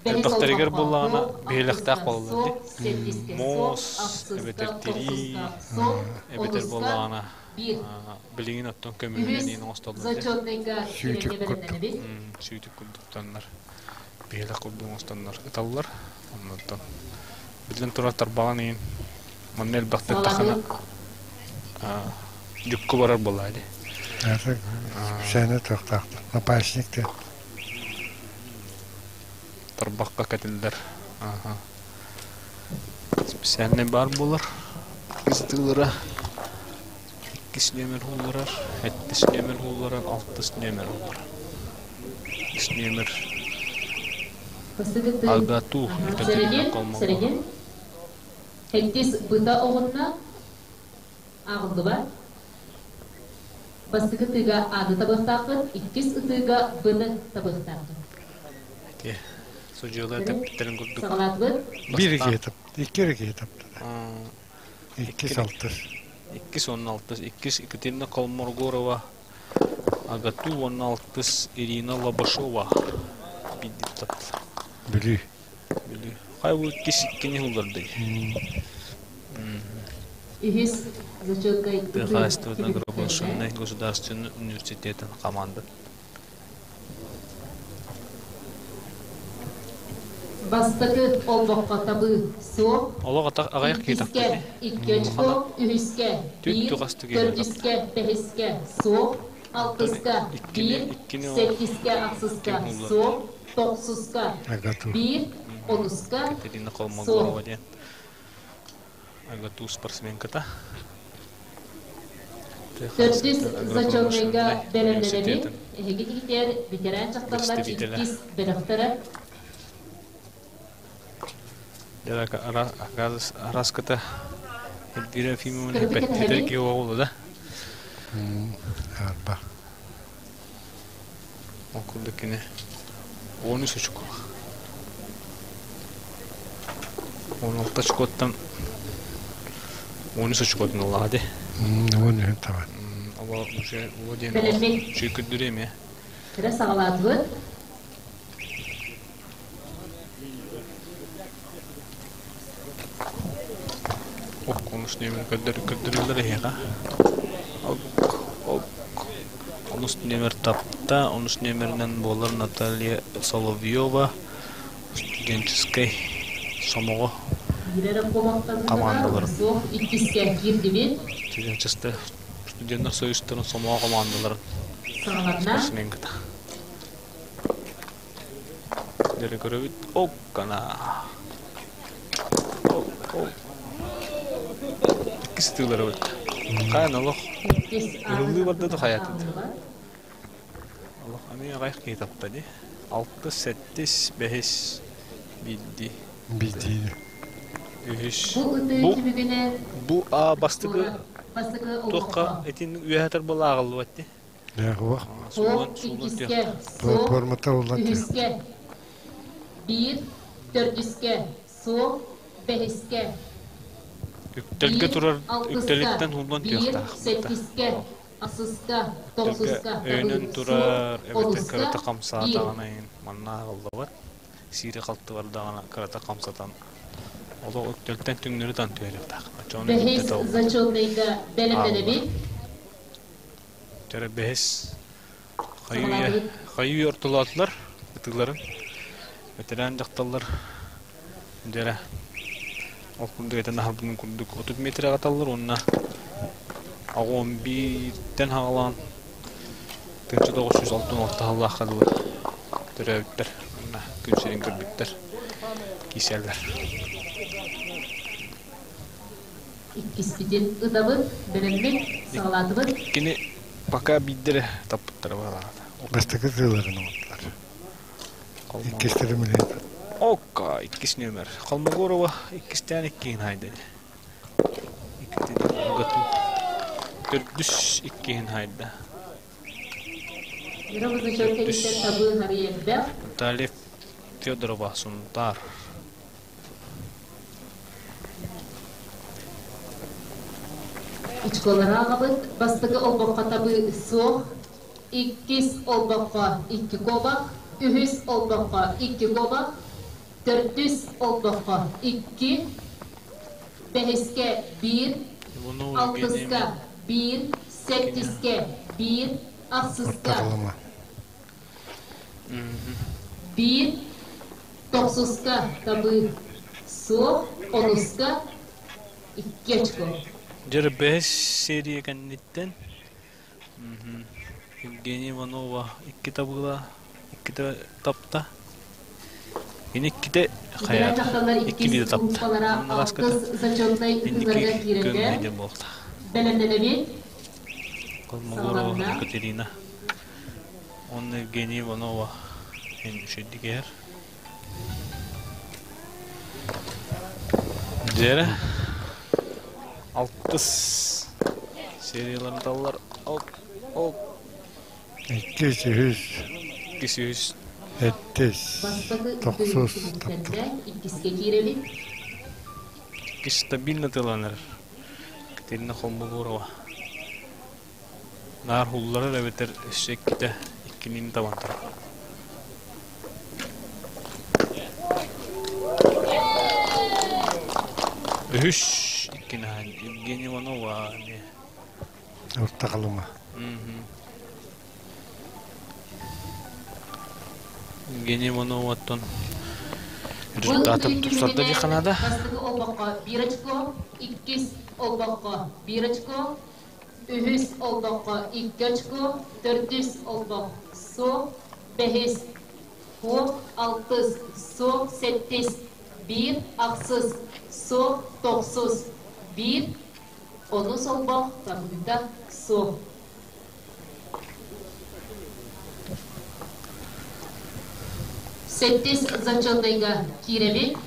бэһис Элбэхтэригэр олбоххо буоллаҕына суох, биһилэхтээх алтыска буолаллар суох, дии. сэттискэ суох, Муос ахсыска, эбэтэр тирии тохсуска суох, эбэтэр онуска буоллаҕына биир. билигин оттон көмүһүнэн Үһүс иин оҥостоллор дии. зачетныйга Сүүтүк киирэргэ курдук. бэлэмнэнэбит. Сүүтүк курдуктаннар биһилэх курдук оҥостоннор ыталлар. Оннуттан биллэн турар тарбаҕын иин манна элбэхтик тахана дьукку барар буолаа дии. Сээнэ туохтаахтар. Напасник диэн. Тарбахха кэтиллэр. Аха. Специальный бар буолар. Иккис тыылара иккис нүөмэр уулларар, сэттис нүөмэр уулларар, алтыс нүөмэр уулларар. Иккис нүөмэр Агату Екатерина Сэрэгин, Колмогорова. Сэрэгин. Сэттис быта оҕунна, ааҕыллыбат. Бастакы ытыыга ааны табыахтааххыт, иккис ытыыга быны табыахтааххыт. Ити судьуйалар тэппиттэрин курдук. Саҕалаатыбыт. Биир киһи тап, икки эрэ киһи таптылар. Иккис алтыс. Иккис уонна алтыс. Иккис Екатерина Колмогорова, Агату уонна алтыс Ирина Лобашова биирдик таптылар. Бүлүү. Бүлүү. Хай бу иккис иккини улларды. Үһүс зачеткай Тыа хаһаайыстыбатын агропромышленнай государственный университетын команда. Бастакы олбоххо табыы суох. Олох атах аҕыйах киһи Иккискэ икки очко, үһүскэ биир, төрдүскэ бэһискэ суох, алтыска биир, сэттискэ ахсыска суох, тохсуска биир, онуска Катерина суох. Колмогорова диэн АГАТУ спортсменката. Төрдүс зачетныйга бэлэмнэнэбит. Эһиги тигитэр ветеран дьахталлар иккис бөлөхтөрө. Араската Эльвира Ефимовна бэттитер киһи да. Арба. Ол курдук кини 13 очко. 16 очкоттан 13 очкотун ыллаҕа дии. Уон үһүн табан. Ола уже ула диэн Бэлэммит. чүйкүрдүрү эмиэ. Кыра саҕалаатыбыт. Ок, онус нүөмэр көрдөр көрдөрүллэр эһиэхэ. Ок, ок. Онус нүөмэр тапта, онус нүөмэринэн буолар Наталья Соловьева, студенческий сомоҕо командаларын. Суох иккискэ киирдибит. Студенчество студеннар союзтарын сомоҕо командаларын Саҕаланна. спортсменката. Дьэрэ көрөбүт. Оккана. Ок, ок. Иккис тыылары бытта. Хайан олох ыһыллыы барда да хайатыт. Олох эмиэ аҕайах киһи тапта дии. Алтыс, сэттис, бэһис, биирдии. Биирдии. Үһүс. Бу ытыы Бу түмүгүнэн бу а бастакы бастакы туохха олбоххо итин үөһэтэр буола ааҕыллыбат дии. Дьэ, суох Суулан суулан иккискэ түһүөхтэ. суох Платформата улан үһүскэ 1, төрдүскэ суох, бэһискэ Үктэлгэ 1, турар алтыска үктэлиттэн хуллан 1, түөхтаах быта. сэттискэ, ахсыска, Үктэлгэ тохсуска өйөнөн табыы суох, турар эбэтэр онуска кырата 1. хамсаатаҕына иһин манна ааҕыллыбат. Сиири халты бардаҕына кырата хамсатан олох үктэлтэн түҥнэри тан түһэриэхтээх. Оччоҕуна биирдэ Бэһис табыллар. зачетнайга Ааҕыллар. бэлэмнэнэбит. Төрө бэһис хайыы Саҕалаатыбыт. хайыы ортолоотулар ытыыларын. Ветеран дьахталлар дьэрэ ол курдук этэн аһарбытым курдук 30 метрэ аталлар уонна 81-тэн хаҕалаан 1966 сыллаахха дылы төрөөбүттэр уонна күн сирин көрбүттэр киисэллэр. Иккиспитин ытабыт, бэлэммит, саҕалаатыбыт. Кини пока биирдэрэ таппыттара баалаата. Бастакы тыыларын оҥордулар. Иккистэрин билигин Окка, иккис нүөмэр. Холмогорова иккистээн иккиһин хайда. Екатерина Гату. Төрдүс иккиһин хайда. Мира зачет кэнниттэн Төрдүс табыы харыйа элбэх. Наталья Федорова Сунтаар. Очколары аҕабыт. Бастакы олбоххо табыы суох. Иккис олбоххо икки куобах. Үһүс олбоххо икки куобах. Төрдүс олбоххо икки. Бэһискэ биир. Иванова Евгения Алтыска биир. Кини. Сэттискэ биир. орто Ахсыска халыма. биир. Тохсуска табыы суох. Онуска икки очко. Дьэр бэһис серия кэнниттэн Евгения Иванова икки табыла иккитэ тапта. Кини иккитэ Ветеран хайаата. дьахталлар иккис Иккилии да тапта. группалара Онон алтыс араската зачетнай инники ытыыларга күөҥҥэ киирэллэр. диэн буолта. Бэлэмнэнэбит. Колмогорова Саҕаланна. Екатерина. Уонна Евгения Иванова үчүгүйдик иһэр. Дьэрэ алтыс серияларын таллар оп оп Иккис, үһүс, иккис үһүс сэттис, Бастакы ытыы тохсус түмүктэннэ. таптылар. Иккискэ киирэбит. Иккис стабильно тыланар Екатерина Холмогорова. Наар хулларар эбэтэр өссө иккитэ иккинин табан турар. Үһүс иккинаһын Евгения Иванова эмиэ. Орто халыма. Евгения Ивановаттан Бу результатын ытыы тупсарда түмүгүнэн дии Канада. бастакы олбоххо биир очко, иккис олбоххо биир очко, үһүс олбоххо икки очко, төрдүс олбох суох, бэһис суох, алтыс суох, сэттис биир, ахсыс суох, тохсус биир, онус олбох табыыта суох. Сэттис зачетнайга киирэбит.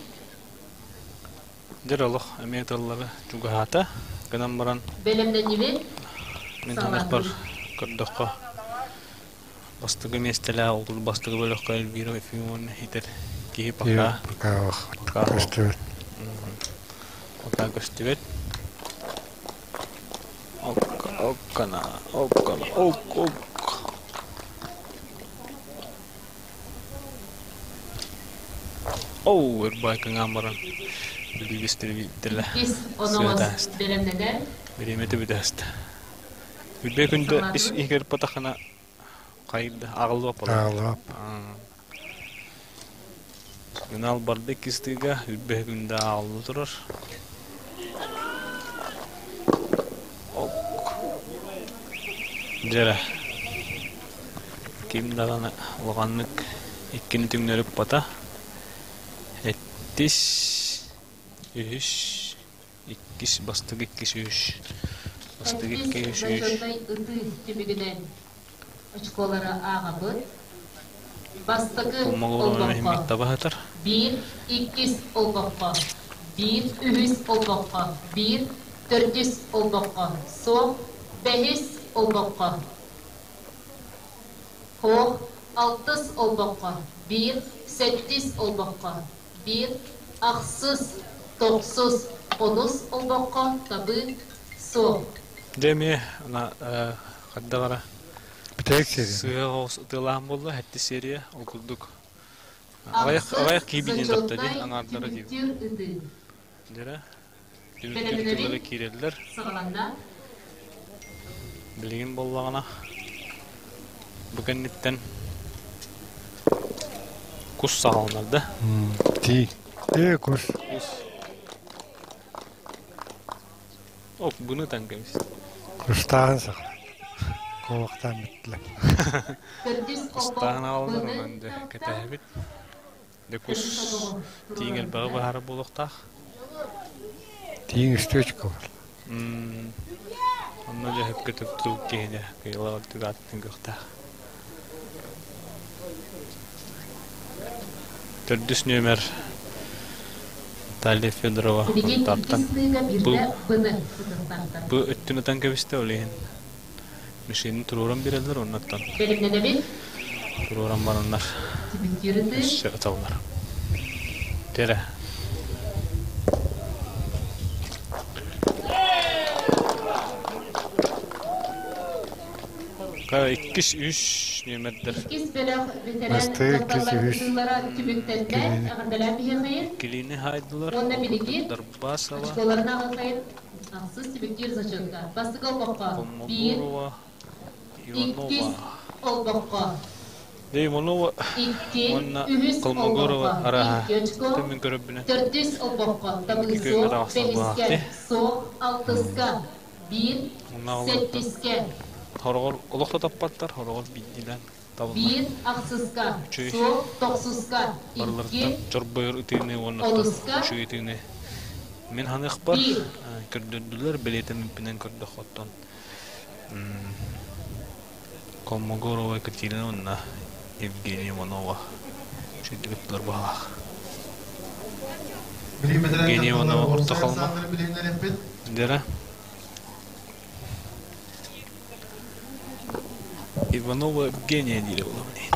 Дьэр олох эмиэ тыллары чугаһаата. Гынан баран Бэлэмнэннибит, мин саныахпар саҕалаатыбыт. көрдөххө бастакы миэстэлээх ол бастакы бөлөххө Эльвира Ефимовна иһитэр киһи Yok, пока пока пока суох. көстүбэт. Пока көстүбэт. Окка, оккана, оккана, ок, ок. Оу, ырбай кыҥаан баран билигистирбиттэлэ Иккис оноҕос сыатааста. бэлэмнэнэр. Бириэмэтэ бүтээстэ. Үрбэ күндэ ис Саҕалаатыбыт. иһигэр патахына хайда аҕыллыа болот. Аалап. Гынал барды иккистыга үрбэ күндэ аҕыллы турар. Ок. Дьэрэ. Ким даҕаны улаханнык иккини түҥнөрүп бата. Эттис, үһүс, иккис, бастакы иккис, үһүс. Бастакы Сэттис икки, үһүс, үһүс. зачетнай ытыы түмүгүнэн очколары ааҕабыт. Бастакы Холмогорова олбоххо миһиммит табаһытар. биир, иккис олбоххо биир, үһүс олбоххо биир, төрдүс олбоххо суох, бэһис олбоххо суох, алтыс олбоххо биир, Сэттис олбоххо биир, ахсыс, тохсус, онус олбоххо табыы суох. Дьэ эмиэ хайдах Бүтэһик серия. Сыһыах оҕус ытыалаан буолла, сэттис серия, ол курдук. Аҕыйах Ахсыс киһи билиэн тапта дии, зачетнай аҥаардара дии. түмүктүүр ытыы. Дьэрэ, түмүктүүр Бэлэмнэнэбит ытыылара киирэллэр. саҕаланна. Билигин буоллаҕына, бу кэнниттэн кус саҕаланар да? Тииҥ. Ээ, кус. Кус. Оп, буну ытан кэбис. Кустааһын саҕаланна. Куобахтаан бүттүлэр. Төрдүс олбох Кустааһын аҕаланар, быны онон дьэ тапта. кэтэһэбит. Дьэ кус Төрдүс олбоҕу тииҥ туруоран элбэҕи быһаарар буолуохтаах. Тииҥ үстүөчкэ бар. Онно дьэ сөпкө туттубут киһи дьэ кыайыылаах аттыгар кыахтаах. Төрдүс нүөмэр Наталья Федорова Билигин иккис Ынтаартан сыыга бу биирдэ быны ытыахтаахтар. бу өттүн ытан кэбистэ ол иһин мишенин туруоран биэрэллэр оннуттан Бэлэмнэнэбит. туруоран бараннар Түмүктүүр ытыы. өссө ыталлар. Терэ. Иккис үс нүөмэрдэр. Иккис бөлөх ветеран Бастыы иккис дьахталлар үһүс ытыылара түмүктэннэ. Килиини. Эҕэрдэлээн биһиэхэйин. Иккилиини хаайдылар. Уонна Ол курдук билигин Дарбасова, очколарын аҕалхайын ахсыс түмүктүүр зачетка. Бастакы олбоххо биир, Колмогорова, иккис Иванова. олбоххо Дэ Иванова икки, уонна үһүс Колмогорова олбоххо арааһа икки очко, төмүн көрөбүнэн төрдүс олбоххо инники табыы күөҥҥэ суох, таҕыстар бэһискэ буолаахтыы. суох, алтыска биир, Онно олортон сэттискэ хороҕор олох да таппаттар, хороҕор биирдиилээн табыллар. биир, ахсыска Үчүгэй суох, тохсуска барыларыттан икки, чорбойор ытыыны уоннаттан онуска үчүгэй ытыыны мин ханыахпар биир. көрдөрдүлэр, бэлиэтэммиппинэн көрдөххө оттон Колмогорова Екатерина уонна Евгения Иванова үчүгэйдик ыттылар баһылаах. Билим Евгения дьахталлар Иванова орто уопсай халыма. ахсааннарын билиһиннэриэхпит. Дера. Иванова Евгения диирэ буолабын иһин.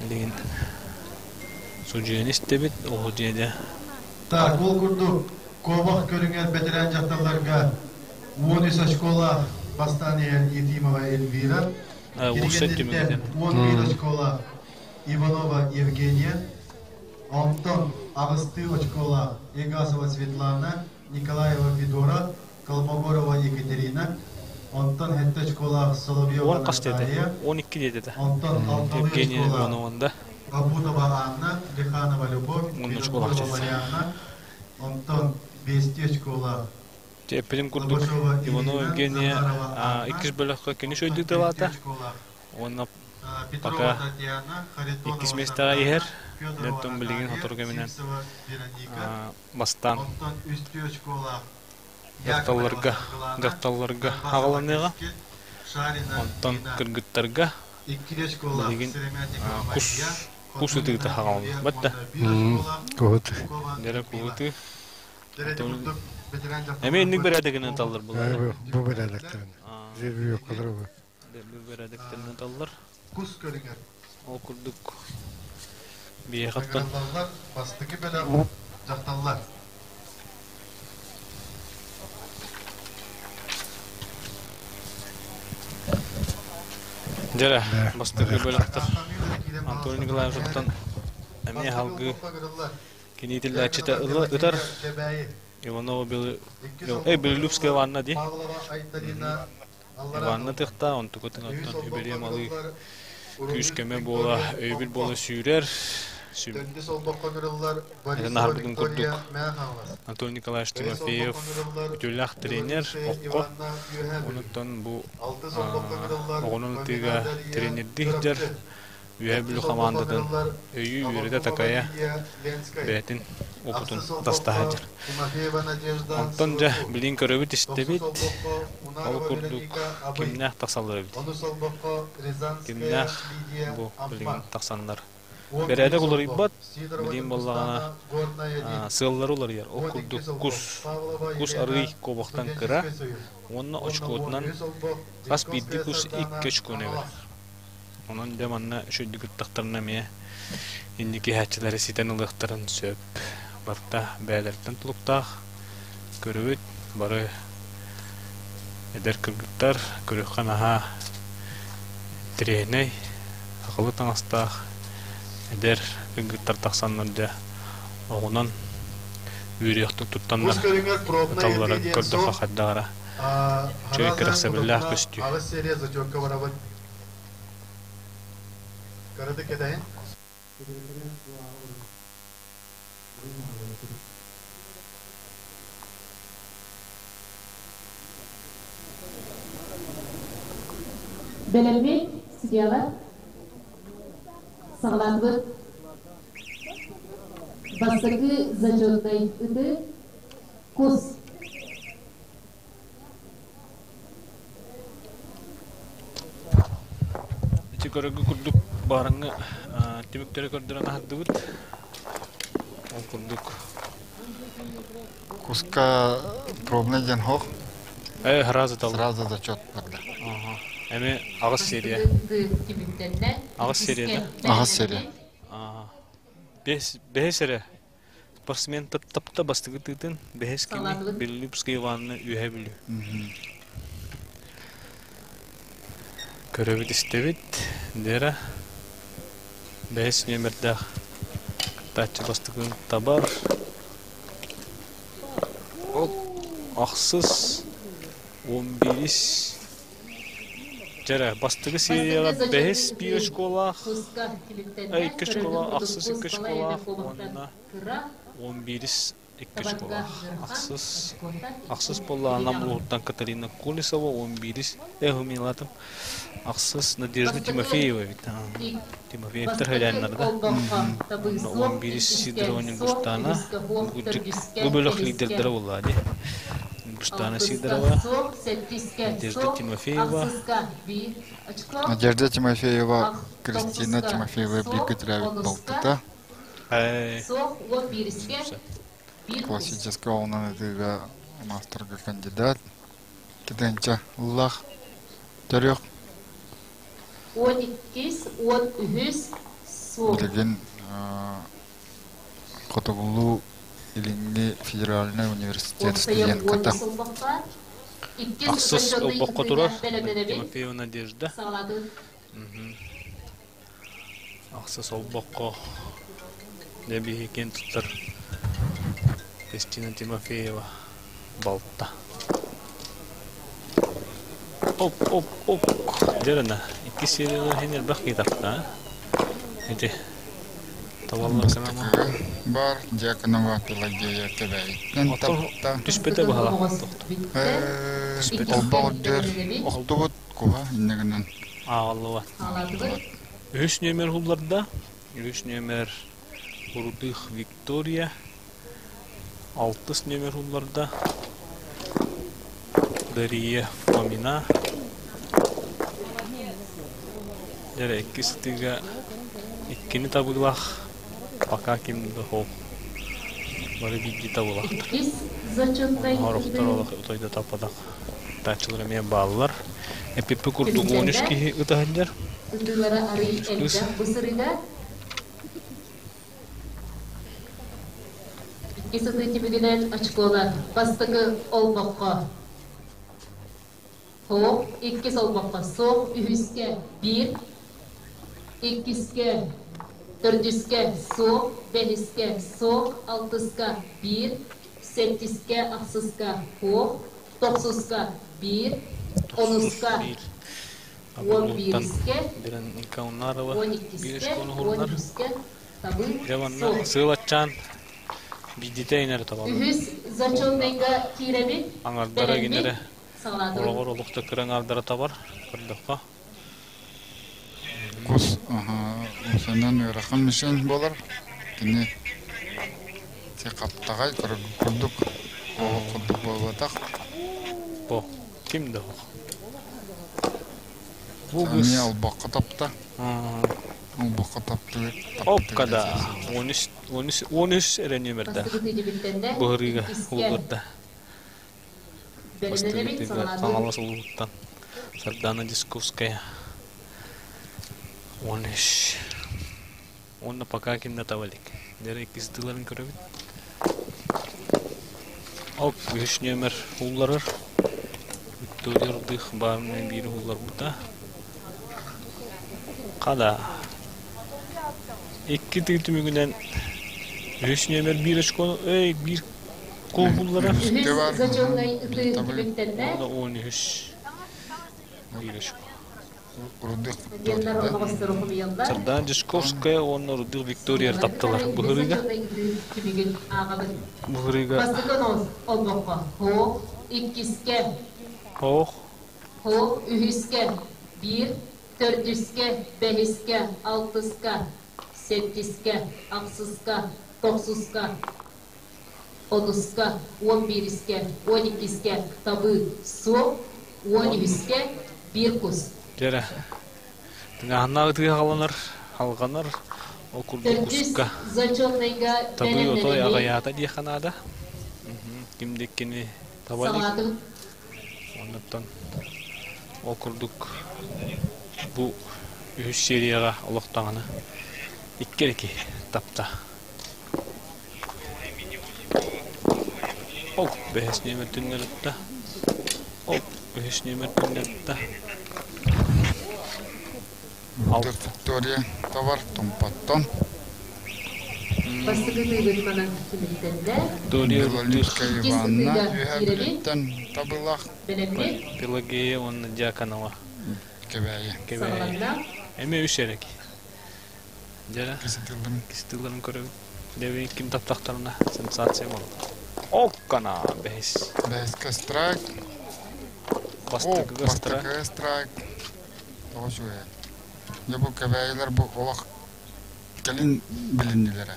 Билигин судьуйаны истэбит, ол дьиэдэ. Так, ол курдук, куобах көрүҥэр бэтэрээн дьахталларга 13 очколаах бастаан иһэр Ефимова Эльвира, Уопсай Киригэнниттэн түмүгүнэн. 11 очколаах Иванова Евгения, онтон аҕыстыы очколаах Егасова Светлана, Николаева Федора, Колмогорова Екатерина, онтон сэттэ очколаах Соловьева 10 хас диэтэ? Наталья, 12 диэтэ да. онтон алталыы Евгения очколаах Иванованда Абутова Анна, Лиханова Любовь, 10 очколаах Винокурова дьиэтэ. Марианна, онтон биэстии очколаах Эппитим курдук Лобашова Иванова Ирина, Евгения Захарова Анна, иккис бөлөххө кини онтон шөйдүк түөртүү тылаата. очколаах Уонна Петрова пока Татьяна, иккис Харитонова миэстэҕэ иһэр. Сардана, Федорова Онтон билигин Наталья, сотору кэминэн Сивцева Вероника, бастаан онтон үстүү очколаах Яковлева дьахталларга Саргылана, дьахталларга Дарбасова аҕаланыаҕа. Кэскил, Шарина Онтон Нина, кыргыттарга икки очколаах билигин Сыромятникова кус Мария, кус ытыыта Хотунина хаҕалана. Юлия Батта. уонна биир очколаах Куһут. Жиркова Дэрэ Людмила. куһутыы. Дэрэ Онтон курдук бэтэрээн эмиэ инник дьахталларбыт бэрээдэгинэн куобах таллар буллар. Бу түмүктүүр түмүктэннэ. бэрээдэктэрин. Билигин Бу. Бу бэрээдэктэринэн таллар. кус көрүҥэр Ол курдук биһиэхэттэн ыҥырыллаллар бастакы бөлөх дьахталлар. Дьэрэ, бастакы бөлөхтөр Сакаастаныылары киирэн Антоний баҕаластар Николаевичтан эмиэ Бастакы халгыы олбоххо ыҥырыллар. кини итиллээччитэ Яковлева ытар Пелагея Кэбээйи. Иванова Белы Иккис Эй, олбоххо Белолюбская ыҥырыллар Иванна дии. Павлова Айталина Аллараа Иванна Халыма. тыхта, онтукутун Үһүс оттон олбоххо үбүрүө малы ыҥырыллар күүс Уруһуй көмө буола, Виктория өйбүл Томпо. буола сүүрэр. Төрдүс олбоххо ыҥырыллар Этэн Борисова аһарбытын Виктория курдук Мэҥэ Хаҥалас. Анатолий Николаевич Бэһис Тимофеев олбоххо ыҥырыллар үтүөлээх тренер, Белолюбская окко. Иванна Үөһээ Бүлүү. Онуттан бу Алтыс олбоххо ыҥырыллар оҕонон Фомина ытыыга Дария тренердии сылдьар Чурапчы. Үөһээ Сэттис Бүлүү олбоххо хамаандатын ыҥырыллар өйүү үөрэтэ Аввакумова такайа Лидия Ленскэй. бэйэтин опытын Ахсыс атастаһа олбоххо сылдьар. Тимофеева Надежда Онтон дьэ Суоту. билигин көрөбүт Тохсус истэбит, олбоххо ол Унарова курдук Вероника Абый. кимнээх тахсаллар эбит. Онус олбоххо Рязанская Кимнээх Лидия бу Амма. билигин тахсаннар. Он Бэрээдэк биирис олбох уларыйбат, Сидорова билигин буоллаҕына Ньургустаана Горнай один. сыаллары уларыйар. Ол Он курдук иккис олбох кус Павлова кус Елена арыый куобахтан кыра Студенческий союз. уонна Уонна он очкотунан үс олбох хас биирдии Дьячковская кус икки Сардана очкону эбэр. Хаҥалас. Онон дьэ манна үчүгэйдик ыттахтарына эмиэ инники иһээччилэри ситэн ылыахтарын сөп. Барыта бэйэлэриттэн тутулуктаах. Көрөбүт, бары эдэр кыргыттар көрүөххэ наһаа интэриэһинэй, сахалыы таҥастаах эдэр кыргыттар тахсаннар дьэ оҕунан үөрүйэхтик туттаннар Кус көрүҥэр пробнай ыталлара ытыы диэн көрдөххө суох. хайдах эрэ үчүгэй Хараазаан кэрэхсэбиллээх тутатына көстүү. аҕыс серия зачетка барабыт. Кыратык кэтэһин. Бэлэммит, судьялар, саҕалаатыбыт. Бастакы зачетнай ыты кус. Ити көрөргө курдук баарыҥҥы түмүктэри көрдөрөн аһардыбыт. Ол курдук. Куска пробный диэн хоһ. Сразу талла. Сразу зачет барда. Эми аҕыс серия. Аҕыс серия да? Аҕыс серия. Бэс бэһис эрэ. Спортсмен тапта бастакы тыытын бэһис кини Белолюбскай Иванна Үөһэ Бүлүү. Көрөбүт истэбит. Дера бэһис нүөмэрдээх кыттааччы бастакын табар. Ол ахсыс 11 Дьэрэ, бастакы серияҕа бэһис биир очколаах, икки очколаах, ахсыс икки очколаах уонна 11-ис икки очколаах. Ахсыс, ахсыс буолла Нам улууһуттан Катарина Колесова, 11-ис, Милатым, ахсыс Надежда Тимофеева эбит. Тимофеевтар хөлөөннөр да. Уонна 11-ис Сидорова Ньургустаана, бу бөлөх лидердэрэ буолла дии. Ньургустаана Сидорова, Надежда Тимофеева. Надежда Тимофеева, Кристина Тимофеева бииргэ төрөөбүт балтыта. Классическай оҕунан ытыыга маастарга кандидат. Киденчэ ыллах төрүөх. 12 13 суох. Билигин Хотугулуу Илиҥҥи федеральнай университет студентката. Ахсыс олбоххо турар Тимофеева Надежда. Ахсыс олбоххо дьэ биһиги туттар Кристина Тимофеева балта. Оп, оп, оп. Дьэрэнэ, икки серияны иһин элбэх киһи тахта, Ити табаллар санама. Бар Дьяконова Пелагея Кэбээйиттэн тапта. Түспэтэ быһалаах. Түспэтэ. Олбох үрдүгэр охтубут куһа иннигинэн. Ааҕыллыбат. Үһүс нүөмэр уһулларда. Үһүс нүөмэр Урдых Виктория. Алтыс нүөмэр уһулларда. Дария Фомина. Дьэ иккис ытыыга иккини табыылаах пока ким да суох. Бары биирдии табыылаахтар. Сорохтор олох отой да таппатах тааччылар эмиэ бааллар. Эппиппит курдук 13 киһи ыта сылдьар. Ытыылара арый элбэх бу сырыыга. Иккис ытыы түмүгүнэн очколар бастакы олбоххо Суох, иккис олбоххо суох, үһүскэ биир, иккискэ, төрдүскэ суох, бэһискэ суох, алтыска биир, сэттискэ, ахсыска суох, тохсуска биир, онуска 11-искэ, 12-искэ, 13-үскэ табыы суох. Сыал аччаан биирдитэ инэрэ табаллар. Үһүс зачетныйга киирэбит, Аҥардара бэлэммит, кинэрэ Олоҕор олохто кыра аҥаардара табар, көрдөххө. Кус усанан ыарахан мишень буолар. Кини хаптаҕай курдук олох курдук буолбатах. Бу ким да суох. Бу Эмиэ олбоххо тапта. Олбоххо таптыы. Опка да 13 эрэ нүөмэрдээх. Быһырыыга улуурда. Бастыҥ Хаҥалас улууһуттан Сардаана Дисковская. 13. Онно пока ким да таба илик. Дьэ иккис тылларын көрөбүт. Ол үһүс нүөмэр уулларар. Виктория Рудых баарынан биир уулларбыта. Хада. Икки тыы түмүгүнэн үһүс нүөмэр биир очко, эй, биир кол булларар. Үһүс зачетнай ытыы түмүктэннэ. Онно 13 биир очко. Студеннар оноҕостору хомуйаллар. Сардаана Дьячковская уонна Рудых Виктория тапталар быһырыыга. Түмүгүн ааҕабыт. Быһырыыга. Бастакы анонс олбоххо Хоох, иккискэ. Хоох. Хоох, үһүскэ, биир, төрдүскэ, бэһискэ, алтыска, сэттискэ, ахсыска, тохсуска, онуска, 11-искэ, 12-искэ табыы, суох, 13-үскэ биир кус. Дьэрэ. Тыҥааһыннаах ытыы хааланар, халҕанар, ол курдук Төрдүс куска. зачетнайга Табыы отой бэлэмнэнэбит. аҕыйаата диэххэ наада. Ким да иккини таба илик. Саҕалаатыбыт. Оннуттан ол курдук бу үһүс серияҕа олохтоҕуна икки эрэ киһи тапта. Ол бэһис нүөмэр түннэритта. Ол үһүс нүөмэр түннэритта. Виктория товар тумпаттан. Бастакы ытыыбыт манан түмүктэннэ. Виктория Белолипская Иккис Иванна ытыыга үөһэ киирэбит. Бүлүүттэн табылах. Бэлэммит. Пелагея уонна Дьяконова. Кэбээйи. Кэбээйи. Саҕаланна. Эмиэ үс эрэ киһи. Дьэ, Киситиллим. кистилэрин көрөбүт. Дьэ, ким таптахтарына сенсация буолар. Оккана бэһис. Бэһискэ страйк. О, Бастакыга страйк. бастакыга страйк. Тоҕо үчүгэй. Дьэ бу кэбээйилэр бу олох кэлин билиннилэрэ.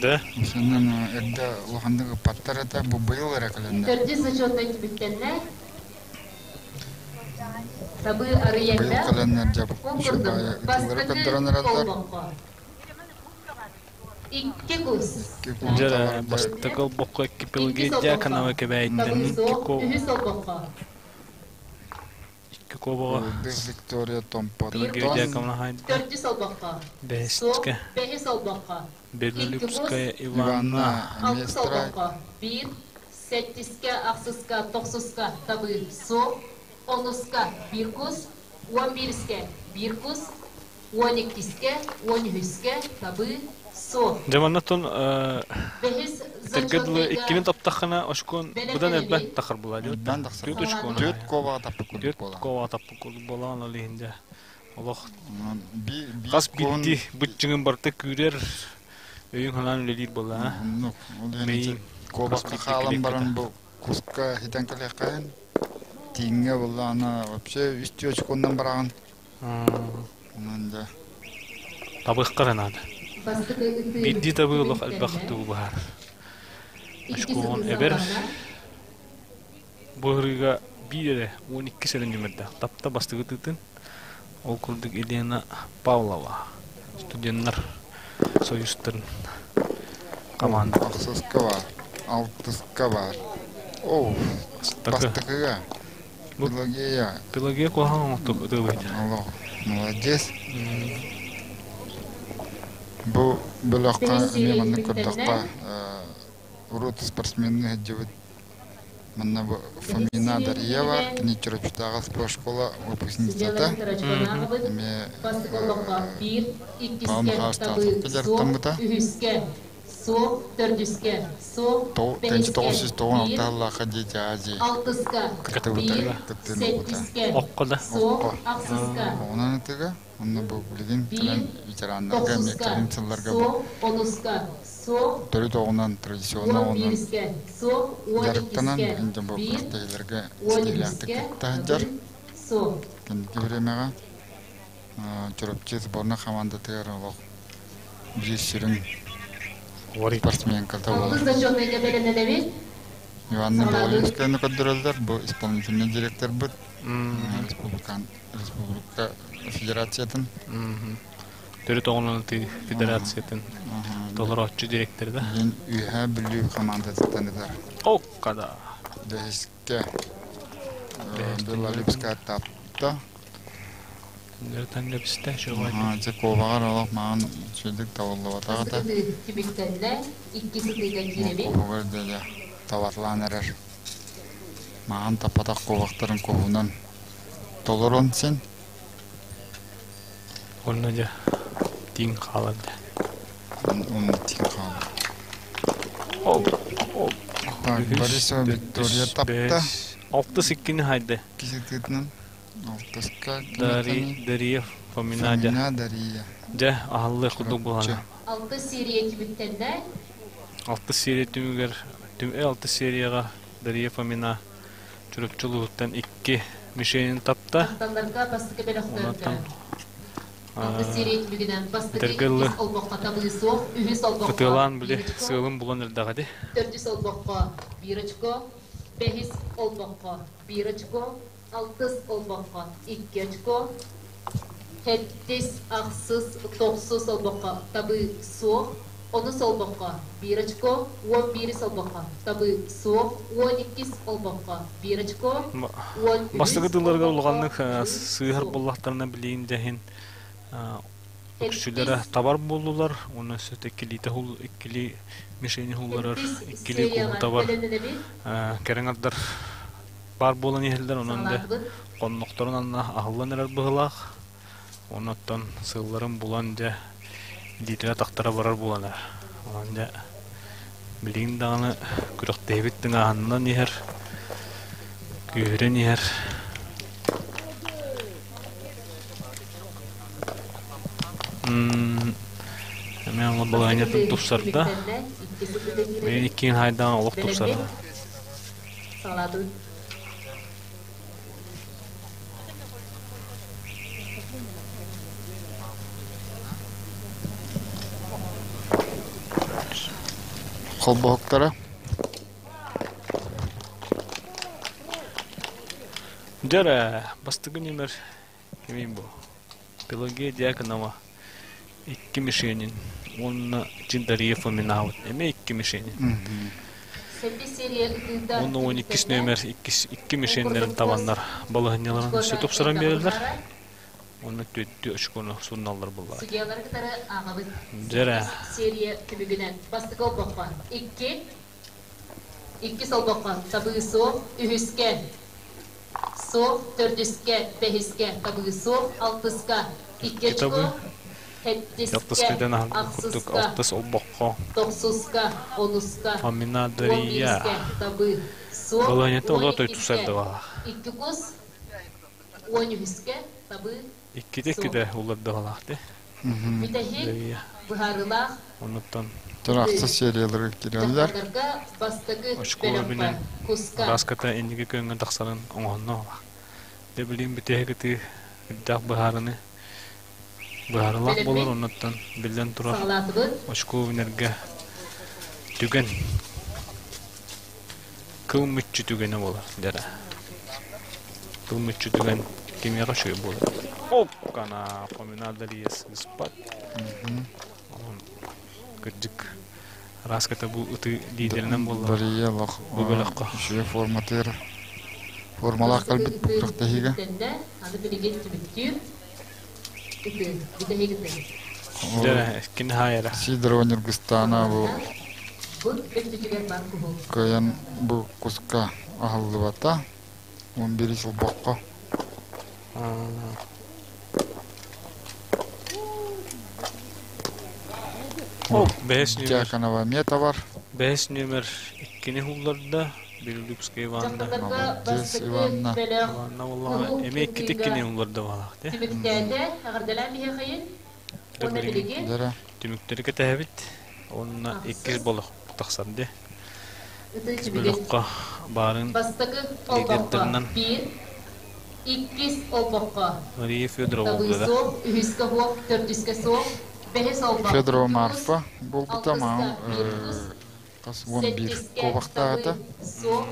Да. Сонун эрдэ улаханнык ыппаттар этэ, бу быйыл эрэ кэлэннэр. Төрдүс зачетнай түмүктэннэ. Табыы арый Быйыл элбэх. кэлэннэр дьэ бу Ол үчүгэй курдук, баайы ытыылары бастакы көрдөрөн эрэллэр. олбоххо икки кус. Икки куһу Дьэ, табар дьэ бастакы олбоххо икки Иккис Пелагея олбоххо Дьяконова табыы Кэбээйиттэн икки суох, ко үһүс олбоххо икки кобаҕа Рудых Виктория биир Пелагея кус, Томпоттон Дьяконова хайда төрдүс олбоххо суох, бэһискэ бэһис олбоххо икки кус, Белолюбская Иванна Иванна эмиэ алтыс страйк. олбоххо биир, сэттискэ, ахсыска, тохсуска табыы суох, онуска биир кус, 11-искэ биир кус, 12-искэ, 13-үскэ табыы суох. Дьэ маннаттан Бэһис этэргэ дылы зачетнайга иккини таптаххына очкон быдан элбэх бэлэмнэнэбит. тахар буолаа диэбит да. Элбээн тахсар Түөрт буолар. очкону Түөрт аайа. куобаҕа таппыт курдук Түөрт буолаҕын. куобаҕа таппыт курдук буолаҕын ол иһин дьэ олох Онон биир биир хас куһун биирдии быччыҥын барыта күүрэр өйүҥ санаан үлэлиир буолла а оннук. Ол иһин ити мэйииҥ хас куобахха биирдии хаалан клетката баран бу куска хитэн кэлиэххэйин. Тииҥҥэ буоллаҕына вообще үс түөрт очконнан бараҕын. Онон дьэ табыахха эрэ наада. Бастакы ытыы Биирдии табыы олох элбэх түмүктэннэ. тугу быһаарар. Иккис Очкоҕун ытыы эбэр саҕаланна. быһырыыга биир эрэ 12 эрэ нүмердээх тапта бастакы тыытын. Ол курдук Елена Павлова студеннар союзтарын О, командатын. ахсыска баар, алтыска баар. О, Бастакы. бастакыга Бу Пелагея Пелагея куһаҕан оҥостук ытыалыйда. олох молодец. Бу бөлөххө Бэһис эмиэ серия маннык түмүктэннэ. көрдөххө, урут спортсменныы сылдьыбыт манна бу Бэһис Фомина серия Дарьева, түмүгүнэн кини Чурапчытааҕы спортшкола выпускницата, судьяларын очкону ааҕабыт. эмиэ Бастакы олбоххо биир, Павел иккискэ Михайлович табыы Тарасовка суох, дьарыктаммыта. үһүскэ суох, төрдүскэ суох, бэһискэ 1996 биир, сыллаахха Дети Азии алтыска кыттыбыта, биир, Кыттыыга. кыттыыны ылбыта. сэттискэ Окко да. суох, Окко. ахсыска Оҕунан ытыга, онно бу билигин биир, кэлэн ветераннарга эмиэ тохсуска кэлин сылларга бу суох, онуска суох, төрүт оҕунан, традиционно уон оҕунан биирискэ суох, уон дьарыктанан иккискэ билигин дьон бу биир, күрэхтэһиилэргэ уон ситиһиилээхтик үһүскэ кытта сылдьар. табыы суох. Кэнники бириэмэҕэ Чурапчы сборнай хамаандатыгар олох биир сүрүн спортсменката Алтыс буолар. зачетнайга бэлэмнэнэбит. Иванна Саҕалаабыт. Белолюбскаяны көрдөрөллөр, бу исполнительный директорбыт республика, республика федерациятын Төрүт оҕунан ытыы федерациятын толорооччу директора да. Диэн Үөһээ Бүлүү хамаандатыттан ытар. Оккада. Бэһискэ Бэһис Белолюбская тапта. Нөртан кэбистэ шоҕай. Дьэ куобаҕар олох маҕан үчүгэйдик табыллыбатаҕа да. Бастакы түмүктэннэ, иккис ытыыга киирэбит. Куобаҕар дьэ табатлаан эрэр. Маҕан таппатах куобахтарын куһунан толорон син. Онно дьэ тииҥ хаалар дьэ. Онно тииҥ хаалар. Ол, ол. Так, Борисова Виктория тапта. Алтыс иккини хайды. Киси тыытынан. Алтыска Дария Фомина дьэ. Фомина Дария. Дьэ, аһаллы курдук буолана. Алтыс серия түмүктэннэ. Алтыс серия түмүгэр, алтыс серияҕа Дария Фомина Чурапчы улууһуттан икки мишенин тапта. Дьахталларга бастакы бөлөхтөргө. Онтон Алтыс серия түмүгүнэн бастакы Дергеллы иккис олбоххо табыы суох, үһүс олбоххо ытыалаан били биир очко, сыалын булан эрдэҕэ төрдүс олбоххо биир очко, бэһис олбоххо биир очко, алтыс олбоххо икки очко, сэттис, ахсыс, тохсус олбоххо табыы суох, онус олбоххо биир очко, уон биирис олбоххо табыы суох, уон иккис олбоххо биир очко, уон Бастакы үһүс тылларга олбоххо улаханнык табыы сыыһар суох. буоллахтарына билиин дьэһин үксүлэрэ Сэттис табар буоллулар, уонна сөт иккилиитэ хул иккили мишени хулларар, Сэттис иккили куһу серияҕа табар бэлэмнэнэбит. кэрэҥ ардар баар буолан иһэллэр, онон да Саҕалаатыбыт. хоннохторун анна аһыллан эрэр быһыылаах. Оннуттан сылларын булан дьэ илиитигэр тахтара барар буолан эрэр. Онон дьэ билигин даҕаны күрэхтэһиибит тыҥааһынынан иһэр, күүһүрэн иһэр. Эмиэ ол Бастакы балаһыанньатын ытыы тупсарда. түмүктэннэ, иккис ытыыга Билигин киирэбит. иккиэн хайдаан олох Бэлэммит. тупсарда. Саҕалаатыбыт. Холбоһуктара. Дьэ бастакы нүөмэр кимий бу? Пелагея Дьяконова икки мишенин уонна Дария Фоминаабыт эмиэ икки мишенин. Сэттис серия ытыыта Уонна уон иккис түмүктэннэ. нүөмэр иккис икки Ол мишеннэрин курдук кус табаннар балаһынньаларын өссө очкону тупсаран элбэҕи биэрэллэр. быһаарар. Уонна түөттүү очкону суруналлар буоллаҕа. Судьуйалары кытары ааҕабыт. Дьэрэ Сэттис серия түмүгүнэн бастакы олбоххо икки, иккис олбоххо табыы суох, үһүскэ суох, төрдүскэ, бэһискэ табыы суох, алтыска икки икки табыы очко, сэттискэ, алтыскайдан курдук ахсыска, алтыс олбоххо тохсуска, онуска, Фомина уон Дария биирискэ табыы суох, балаһынньата уон олох той иккискэ тупсарда баалаах. икки кус, уон үһүскэ табыы Иккитэ суох. иккитэ уларда баалаах дии. Бүтэһик Дария быһаарыылаах оннуттан Ахсыс сериялары киирэллэр. Дьахталларга бастакы очко бөлөххө бинен куска араската инники көҥҥө тахсарын оҥоһунна баалаах. Дьэ билигин бүтэһик ытыы үрдээх быһаарыны быһаарылаах буолар бэлэммит оннуттан биллэн турар саҕалаатыбыт. очко бинэргэ түгэн кыл мүччү түгэнэ буолар дьэрэ. Кыл мүччү түгэн кимиэхэ үчүгэй буолар. Оп кана Фомина Дария сыыспат. Онон кырдьык араската бу ытыы лидеринэн буолла. Дария олох Бу бөлөххө. үчүгэй форматыгар формалаах Бастакы кэлбит ытыы күрэхтэһиигэ. түмүктэннэ, аны билигин түмүктүүр ытыы, бүтэһик ытыы. Дьэрэ кини хаайара. Сидорова Ньургустаана бу Саҕаланна. Бу өттүтүгэр бар куһу. кыайан бу куска аһыллыбата. 11 сыл боххо. Ол бэһис нүөмэр. Дьяконова эмиэ бар. Бэһис нүөмэр иккини хулларда. Белолюбская Иванна. Дьахталларга Молодец, бастакы Иванна. бөлөх Иванна буоллаҕына куһу эмиэ иккити ытыыга иккини хулларда баалаах дии. түмүктээтэ. Эҕэрдэлээн биһиэхэйин. Уонна Билигин билигин Дьэрэ. түмүктэри кэтэһэбит. Уонна иккис ахсыс болох тахсар дии. ытыы Иккис түмүгүн бөлөххө баарын бастакы олбоххо лидердэринэн биир, иккис олбоххо Мария Федорова табыы буолла да. суох, үһүскэ суох, төрдүскэ суох, бэһис олбох Федорова икки кус, Марфа буолбута алтыска маҕан биир кус, хас 11 сэттискэ куобахтаата. табыы суох,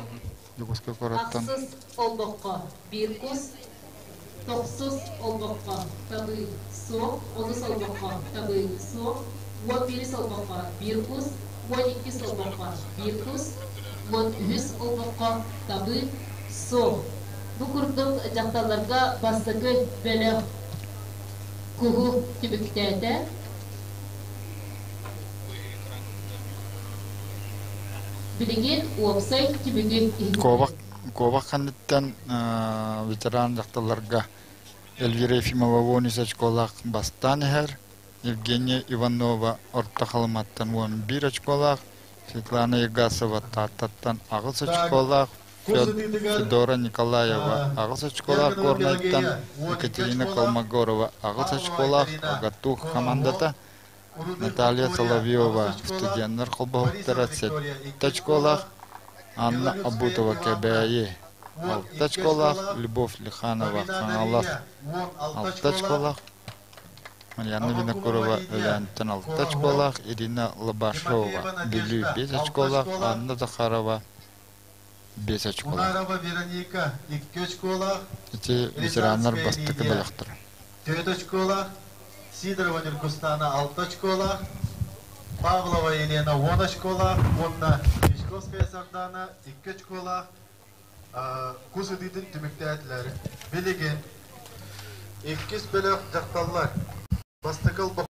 Дьокуускай куораттан ахсыс олбоххо биир кус, тохсус олбоххо табыы суох, онус олбоххо табыы суох, уон биирис олбоххо биир кус, уон иккис олбоххо биир кус, уон үһүс олбоххо табыы суох. Бу курдук дьахталларга бастакы бөлөх Куһу түмүктээтэ. Билигин уопсай түмүгү Куобах, иһитиннэрэбит. куобах кэнниттэн ветеран дьахталларга Эльвира Ефимова 10 очколаах бастаан иһэр, Евгения Иванова Орто Халыматтан 11 очколаах, Светлана Егасова Тааттаттан 8 Так, очколаах, кус ытыытыгар Федора Николаева 8 очколаах Дьяконова Горнайтан, Пелагея 12 Екатерина очколаах, Колмогорова 8 Павлова очколаах, Айталина Агатух Хоро хамаандата, Рудых Наталья Виктория Соловьева 8 очколаах, студеннар Борисова холбоһуктара Виктория 7 2 очколаах, очколаах, Анна Белолюбская Абутова Иванна Кэбээйи 6 12 очколаах, очколаах, Любовь Лиханова Фомина Хаҥалас Дария 16 6 очколаах, очколаах, Марьяна Аввакумова Винокурова Лидия Өлөөнтөн 6 Хоро очколаах, Ирина Лобашова Тимофеева Бүлүү Надежда 5 6 очколаах, очколаах, Анна Захарова 5 очколаах. Унарова Вероника 2 очколаах, Ити ветераннар Рязанская бастакы Лидия бөлөхтөр. 4 очколаах, Сидорова Нюргустана 6 очколаах, Павлова Елена 10 очколаах, уонна Мешковская Сардана 2 очколаах кус ытыытын түмүктээтилэр. Билигин иккис бөлөх дьахталлар. Бастакы олбоххо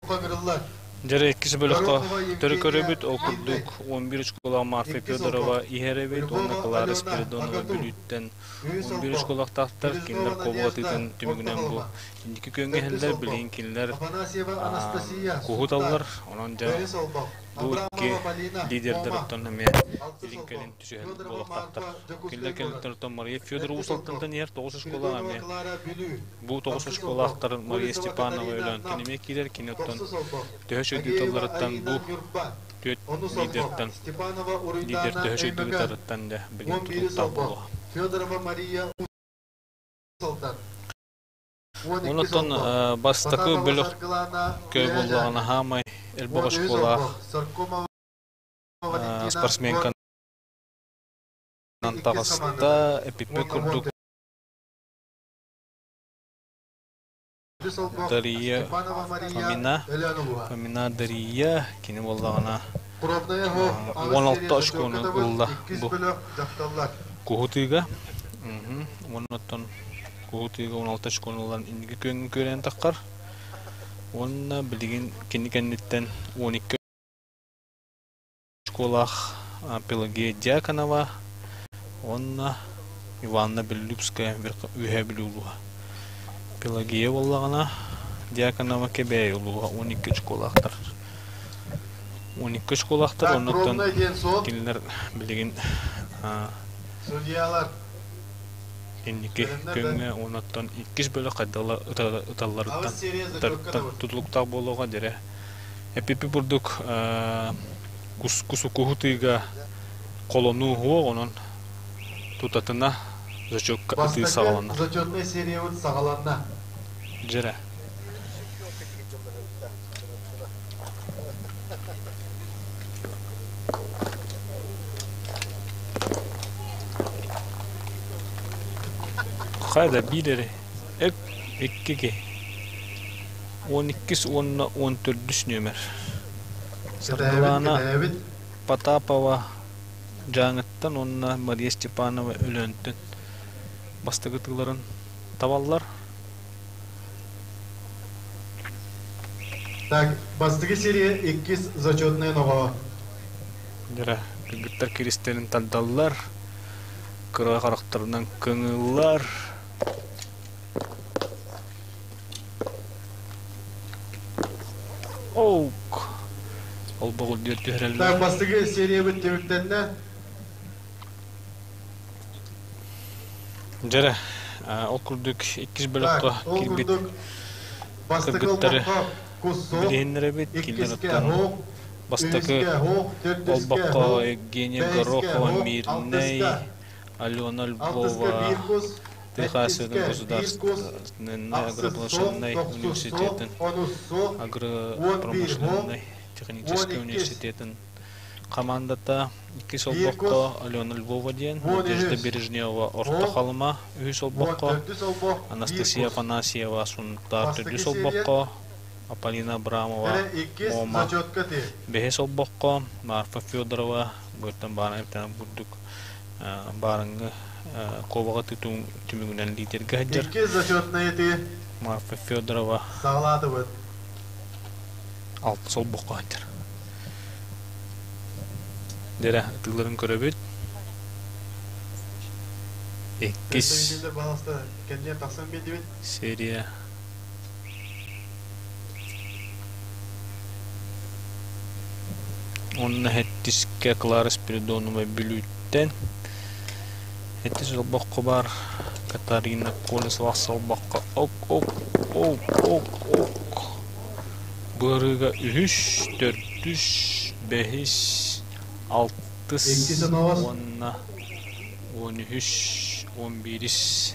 ыҥырыллар. Дьэрэ иккис бөлөххө Горохова төрү Евгения көрөбүт, ол Мирнэй. курдук 11 очколаах Марфа Иккис Федорова олбох. иһэр эбит уонна Львова Клара Алена Спиридонова Агату. Бүлүүттэн Үһүс 11 олбох. очколаахтаахтар, кинилэр Бережнова куобах Надежда атыытын Орто түмүгүнэн бу Халыма. инники күөҥҥэ Төрдүс иһэллэр, олбох. билигин кинилэр Афанасьева Анастасия куһуталлар, Сунтаар. онон дьэ Бэһис олбох. бу икки Абрамова Полина лидердэр Муома. оттон эмиэ Алтыс илин олбох. кэлин түсүһэн Федорова буолуохтаахтар. Марфа Кинилэр Дьокуускай куорат. кэнниттэн Мария Федорова Сэттис олбох. Усалтантан иһэр 9 очколаах Спиридонова эмиэ Клара Бүлүү. Бу 9 Ахсыс олбох. очколаахтар Мария Колесова Степанова Катарина өлөөнтөн Нам. эмиэ киирэр, кини оттон Тохсус олбох. төһө Агеева чөйдүүталларыттан Арина бу Ньурба. түөрт Онус олбох. лидертэн Степанова лидер Уруйдаана төһө Өймөкөөн. чөйдүүтарыттан дэ билигин 11 тутулуктаах олбох. буолуо. Федорова Мария Уус Алдан. 12 Онтон олбох. бастакы Потапова бөлөх Саргылана көө Үөһээ буоллаҕына Дьааҥы. хаамай элбэх 13 очколаах олбох. Соркомова Валентина Горнай спортсменканан иккис таҕыста хамаандата. эпиппит Уонна курдук 14 олбох. Дария Степанова Мария Фомина Өлөөн улууһа. Фомина Дария кини буоллаҕына Пробная ХО аҕыс серия 16 зачетка очкону табыт ылла иккис бу бөлөх дьахталлар. куһутыыга. Уоннаттан куһутыыга 16 очкону ылан инники күөҥҥэ күөрэйэн таххар. Уонна билигин кини кэнниттэн 12 очколаах Пелагея Дьяконова уонна Иванна Беллюбская Үөһээ Бүлүү улууһа. Пелагея буоллаҕына Дьяконова Кэбээйи улууһа 12 очколаахтар. 12 очколаахтар Так, оннуттан пробнай диэн суох. кинилэр билигин Судьялар инники бэлэмнэр да? күҥҥэ уоннаттан иккис бөлөх хайдала Аҕыс ыталларыттан серия зачетка табыт. тутулуктаах буолуоҕа дьэрэ. Эпипи бурдук кусукуһу тыыга холонуу уһуох, онон тутатына зачетка ытыы Бастакы саҕаланар. зачетнай сериябыт саҕаланна. Дьэрэ. Хайда биир эрэ эк икки 12 уонна 14 нүөмэр. Кэтэһэбит, Саргылаана кэтэһэбит. Потапова Дьааҥыттан уонна Мария Степанова Өлөөнтөн бастакы тыыларын табаллар. Так, бастакы серия иккис зачетнай ноҕо. Дьэрэ, кыргыттар киристэрин тардаллар, кыра харахтарынан кыҥыыллар. Оук! Олбоҕу үрдүгэр түһэрэллэр. Так, бастакы сериябыт түмүктэннэ. Дьэрэ, ол курдук иккис Так, бөлөххө ол киирбит курдук бастакы кыргыттары олбоххо кус суох, билиһиннэрэбит. Кинилэр иккискэ оттон оһох, бастакы үһүскэ оһох, төрдүскэ олбоххо оһох, Евгения бэһискэ Горохова оһох, Мирнэй, алтыска, Алена алтыска Львова биир кус, Тыа сирин сэттискэ биир кус, государственнай ахсыс суох, агропромышленнай тохсус суох, университетын онус суох, 11 оһох, агропромышленнай он техническэй иккис, университетын командата иккис биир кус, олбоххо Алена Львова диэн, уон Надежда үһүс, Бережнева Орто оһох, Халыма үһүс уон олбоххо, төрдүс олбох, биир Анастасия кус. Афанасьева Сунтаар Бастакы төрдүс серия, олбоххо, Аполлина Абрамова эрэ иккис Муома зачетка ти. бэһис олбоххо, Марфа Федорова быттан баара эбитэн бурдук баарыҥҥы куобаҕы түмүгүнэн лидергэ сылдьар. Иккис зачетнай ти. Марфа Федорова Саҕалаатыбыт. Алтыс олбоххо сылдьар. Дьэрэ, ытыыларын көрөбүт. Иккис Представителлэр баласта кэнниэр тахсан биэрдибит. Серия Онно сэттискэ Клара Спиридонова Бүлүүттэн, сэттис олбоххо баар Катарина Колесова олбоххо ок ок ок ок ок Быарыыга үһүс, төрдүс, бэһис, алтыс Иккис оноҕос. Уонна 13, 11-ис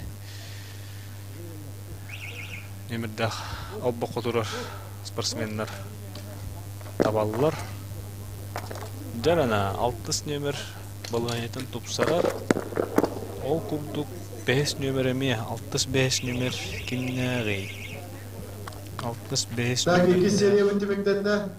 нүөмэрдээх олбоххо турар спортсменнар табаллар. Дьарана алтыс нүөмэр балаһыанньатын тупсарар. Ол курдук бэһис нүөмэр эмиэ алтыс бэһис нүөмэр кимнээҕий? Алтыс бэһис Так, иккис нүөмэрдээх сериябыт түмүктэннэ.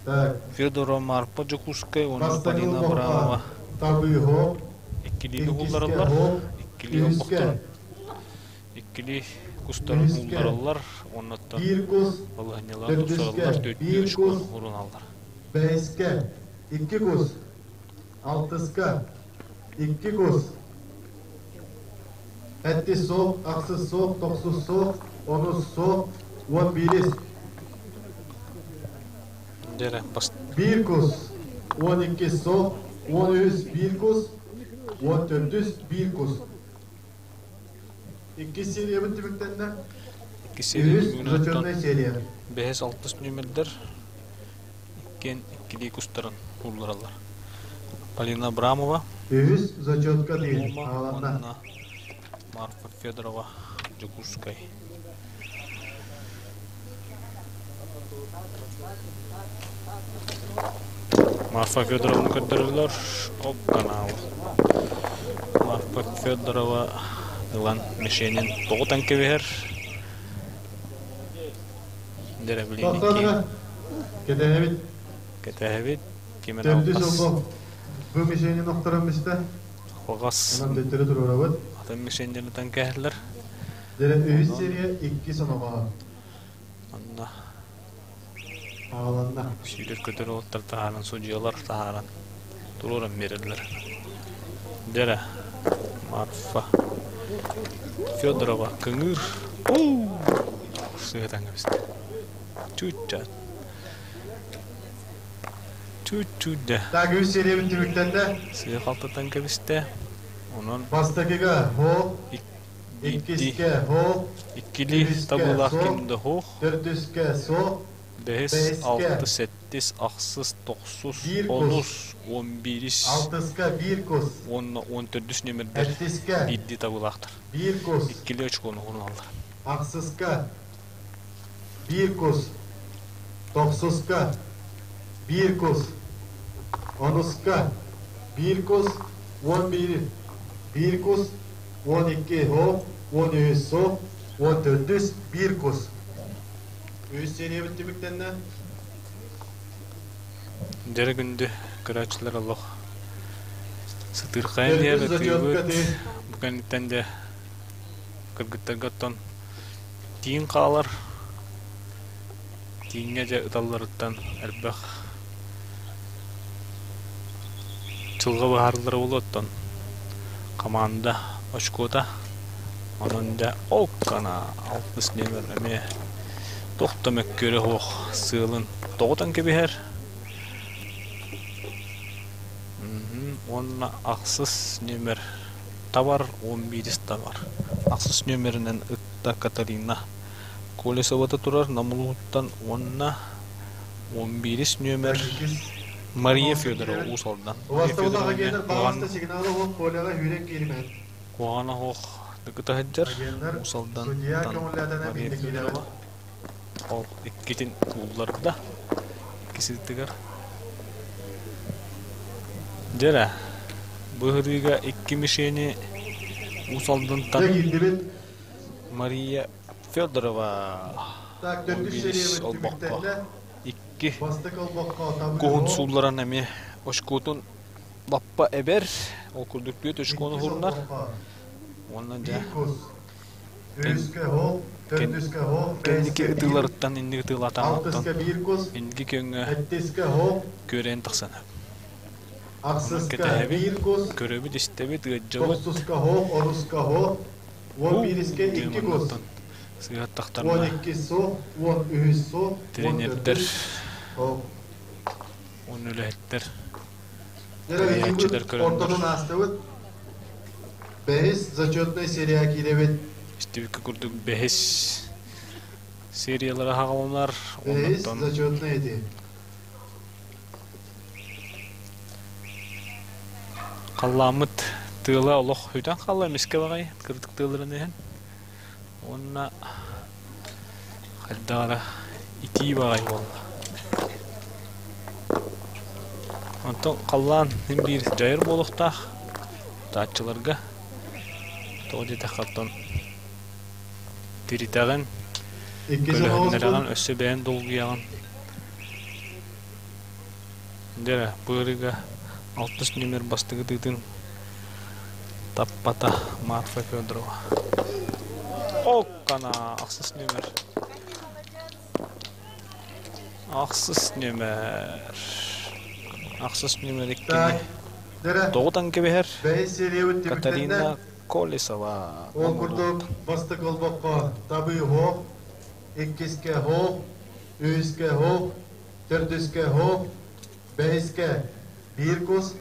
Так, Федорова Марпа Дьокуускай уонна бастакы Полина олбоххо Абрамова Табыы Хоп, иккилиини иккискэ буллараллар, Хоп, иккилии үһүскэ, олбохторун, иккилии кустарын үһүскэ, ууллараллар, уоннаттан биир кус, балаһыанньаларын төрдүскэ, тупсараллар, төрдүү биир очкону кус, уруналлар. бэһискэ, икки кус, алтыска, икки кус, сэттис суох, ахсыс суох, тохсус суох, онус суох, 11-ис, Дьэрэ, бас биир кус, 12 суох, 13 биир кус, 14-үс биир кус. Иккис сериябыт түмүктэннэ. Иккис серия Үһүс түмүгүнэн оттон зачетная серия. бэһис алтыс нүөмэрдэр иккиэн иккилии кустарын ууллараллар. Полина Абрамова, Үһүс зачетка тыын Муома аҕаланна. уонна Марфа Федорова, Дьокуускай. Марфа Федоровна көрдөрөллөр оп канал. Марфа Федорова ылан мишенин тоҕутан кэбиһэр. Дьэрэ билигин икки Тохтоотуна. Кэтэһэбит. Кэтэһэбит. Ким эрэ Төрдүс алҕас олбох. Бу мишенин охторон бистэ. Хоҕас Онон төттөрү туруорабыт. Атын мишеннэрин кэһэллэр. Дьэрэ үһүс Онон серия иккис оноҕоһо. Онно Аҕаланна. Сүүрэр-көтөр уолаттар таһааран, судьуйалар таһааран туруоран биэрэллэр. Дьэрэ, Марфа Федорова кыҥыыр. Уу! Сыһытан кэбистэ. Чуть-чуть. Чуть-чуть да. Так, үс сериябыт түмүктэннэ. Сыа халтатан кэбистэ. Онон Бастакыга хоп, биирдии иккискэ хоп, иккилии үһүскэ табыылаах соп, ким да суох. төрдүскэ соп, Бэһис, бэһискэ алтыс, сэттис, ахсыс, тохсус, биир кус, онус, 11-ис алтыска биир кус, уонна 14-үс нүөмэрдэр сэттискэ биирдии табыылаахтар. биир кус, Иккилии очкону уһуналлар. Ахсыска биир кус, тохсуска биир кус, онуска биир кус, 11 биир кус, 12 хоп, 13 соп, 14-үс биир кус. Үһүс сериябыт түмүктэннэ. Дьэрэ күндү көрөөччүлэр олох сытыырхайан иһэр Төрдүс зачетка ытыыбыт. тыын. Бу кэнниттэн дьэ кыргыттарга оттон тииҥ хаалар. Тииҥҥэ дьэ ыталларыттан элбэх дьылҕа быһаарыллара буолуо оттон команда очкота. Онон дьэ ол гына алтыс нүөмэр эмиэ туох да мөккүөрэ суох сыалын тоҕутан кэбиһэр. Уонна ахсыс нүөмэр табар, 11-ис табар. Ахсыс нүөмэринэн ытта Катарина Колесовата турар Намылуһуттан уонна 11-ис нүөмэр Так, иккис Мария оноҕоско Федорова киирэбит. Уус Алдан. Мария Убастабыллаах Федорова эмиэ агеннар, куһаҕан баҕаста сигнала суох полеҕа сүүрэн кииримэһин. куһаҕана суох дыкыта сылдьар. Агеннар, Уус судьуйа Алдантан көҥүллээтэнэ Мария биирдэ киирэҕит. Федорова ол иккитин уулларда. Иккис ыытыгар. Дьэрэ, бу ыһырыыга икки мишени Уус Алдантан Дьэ киирдибит. Мария Федорова Так, он төрдүс биирис сериябыт олбоххо түмүктэннэ. икки Бастакы олбоххо табыы куһун хоп, суулларан эмиэ очкотун лаппа эбэр, ол курдук түөрт очкону иккис уһурунар. олбоххо Уонна дьэ биир кус. Үһүскэ хоох, төрдүскэ хоох, Кэнники бэһискэ биир, ытыыларыттан инники ытыылаатаҕыттан алтыска биир кус, инники күөҥҥэ сэттискэ хоох, күөрэйэн тахсан. Онон ахсыска кэтэһэбит, биир кус, көрөбүт, истэбит, ыалдьабыт. тохсуска хоох, онуска хоох, уон Уу биирискэ диэн икки кус, маннаттан сыыһа уон тахтарна иккис суох, уон үһүс суох, уон тренердэр, төрдүс хоох. уон үлэһиттэр, Дьэ, тэрийээччилэр ыйыыбыт көрөннөр ортотун аастыбыт. Бэһис зачетнай серия киирэбит. Истибиккэ курдук бэһис сериялара хаҕаланар, Бэһис оннуттан зачетнай эти. Халлааммыт тыала олох үтэн хаалла эмискэ баҕайы кырдык тыалыран иһэн. Уонна хайдах эрэ итии баҕайы буолла. Онтон халлаан син биир дьайар буолуохтаах тааччыларга. Тоҕо диэтэххэ оттон тиритэҕин, Иккис көлөһүннэрэҕин, оһоҕоспут өссө бэйэҥ долгуйаҕын. Дьэ эрэ, бу ыарыыга алтыс нүөмэр бастакы тыытын таппата Марфа Федорова. Оккана ахсыс нүөмэр. Ахсыс нүөмэр. Ахсыс нүөмэр иккини Так, дьэ, тоҕутан кэбиһэр бэһис сериябыт түмүктэннэ. Катарина Колесова. Ол курдук бастакы олбоххо табыы хоох, иккискэ хоох, үһүскэ хоох, төрдүскэ хоох, бэһискэ биир кус,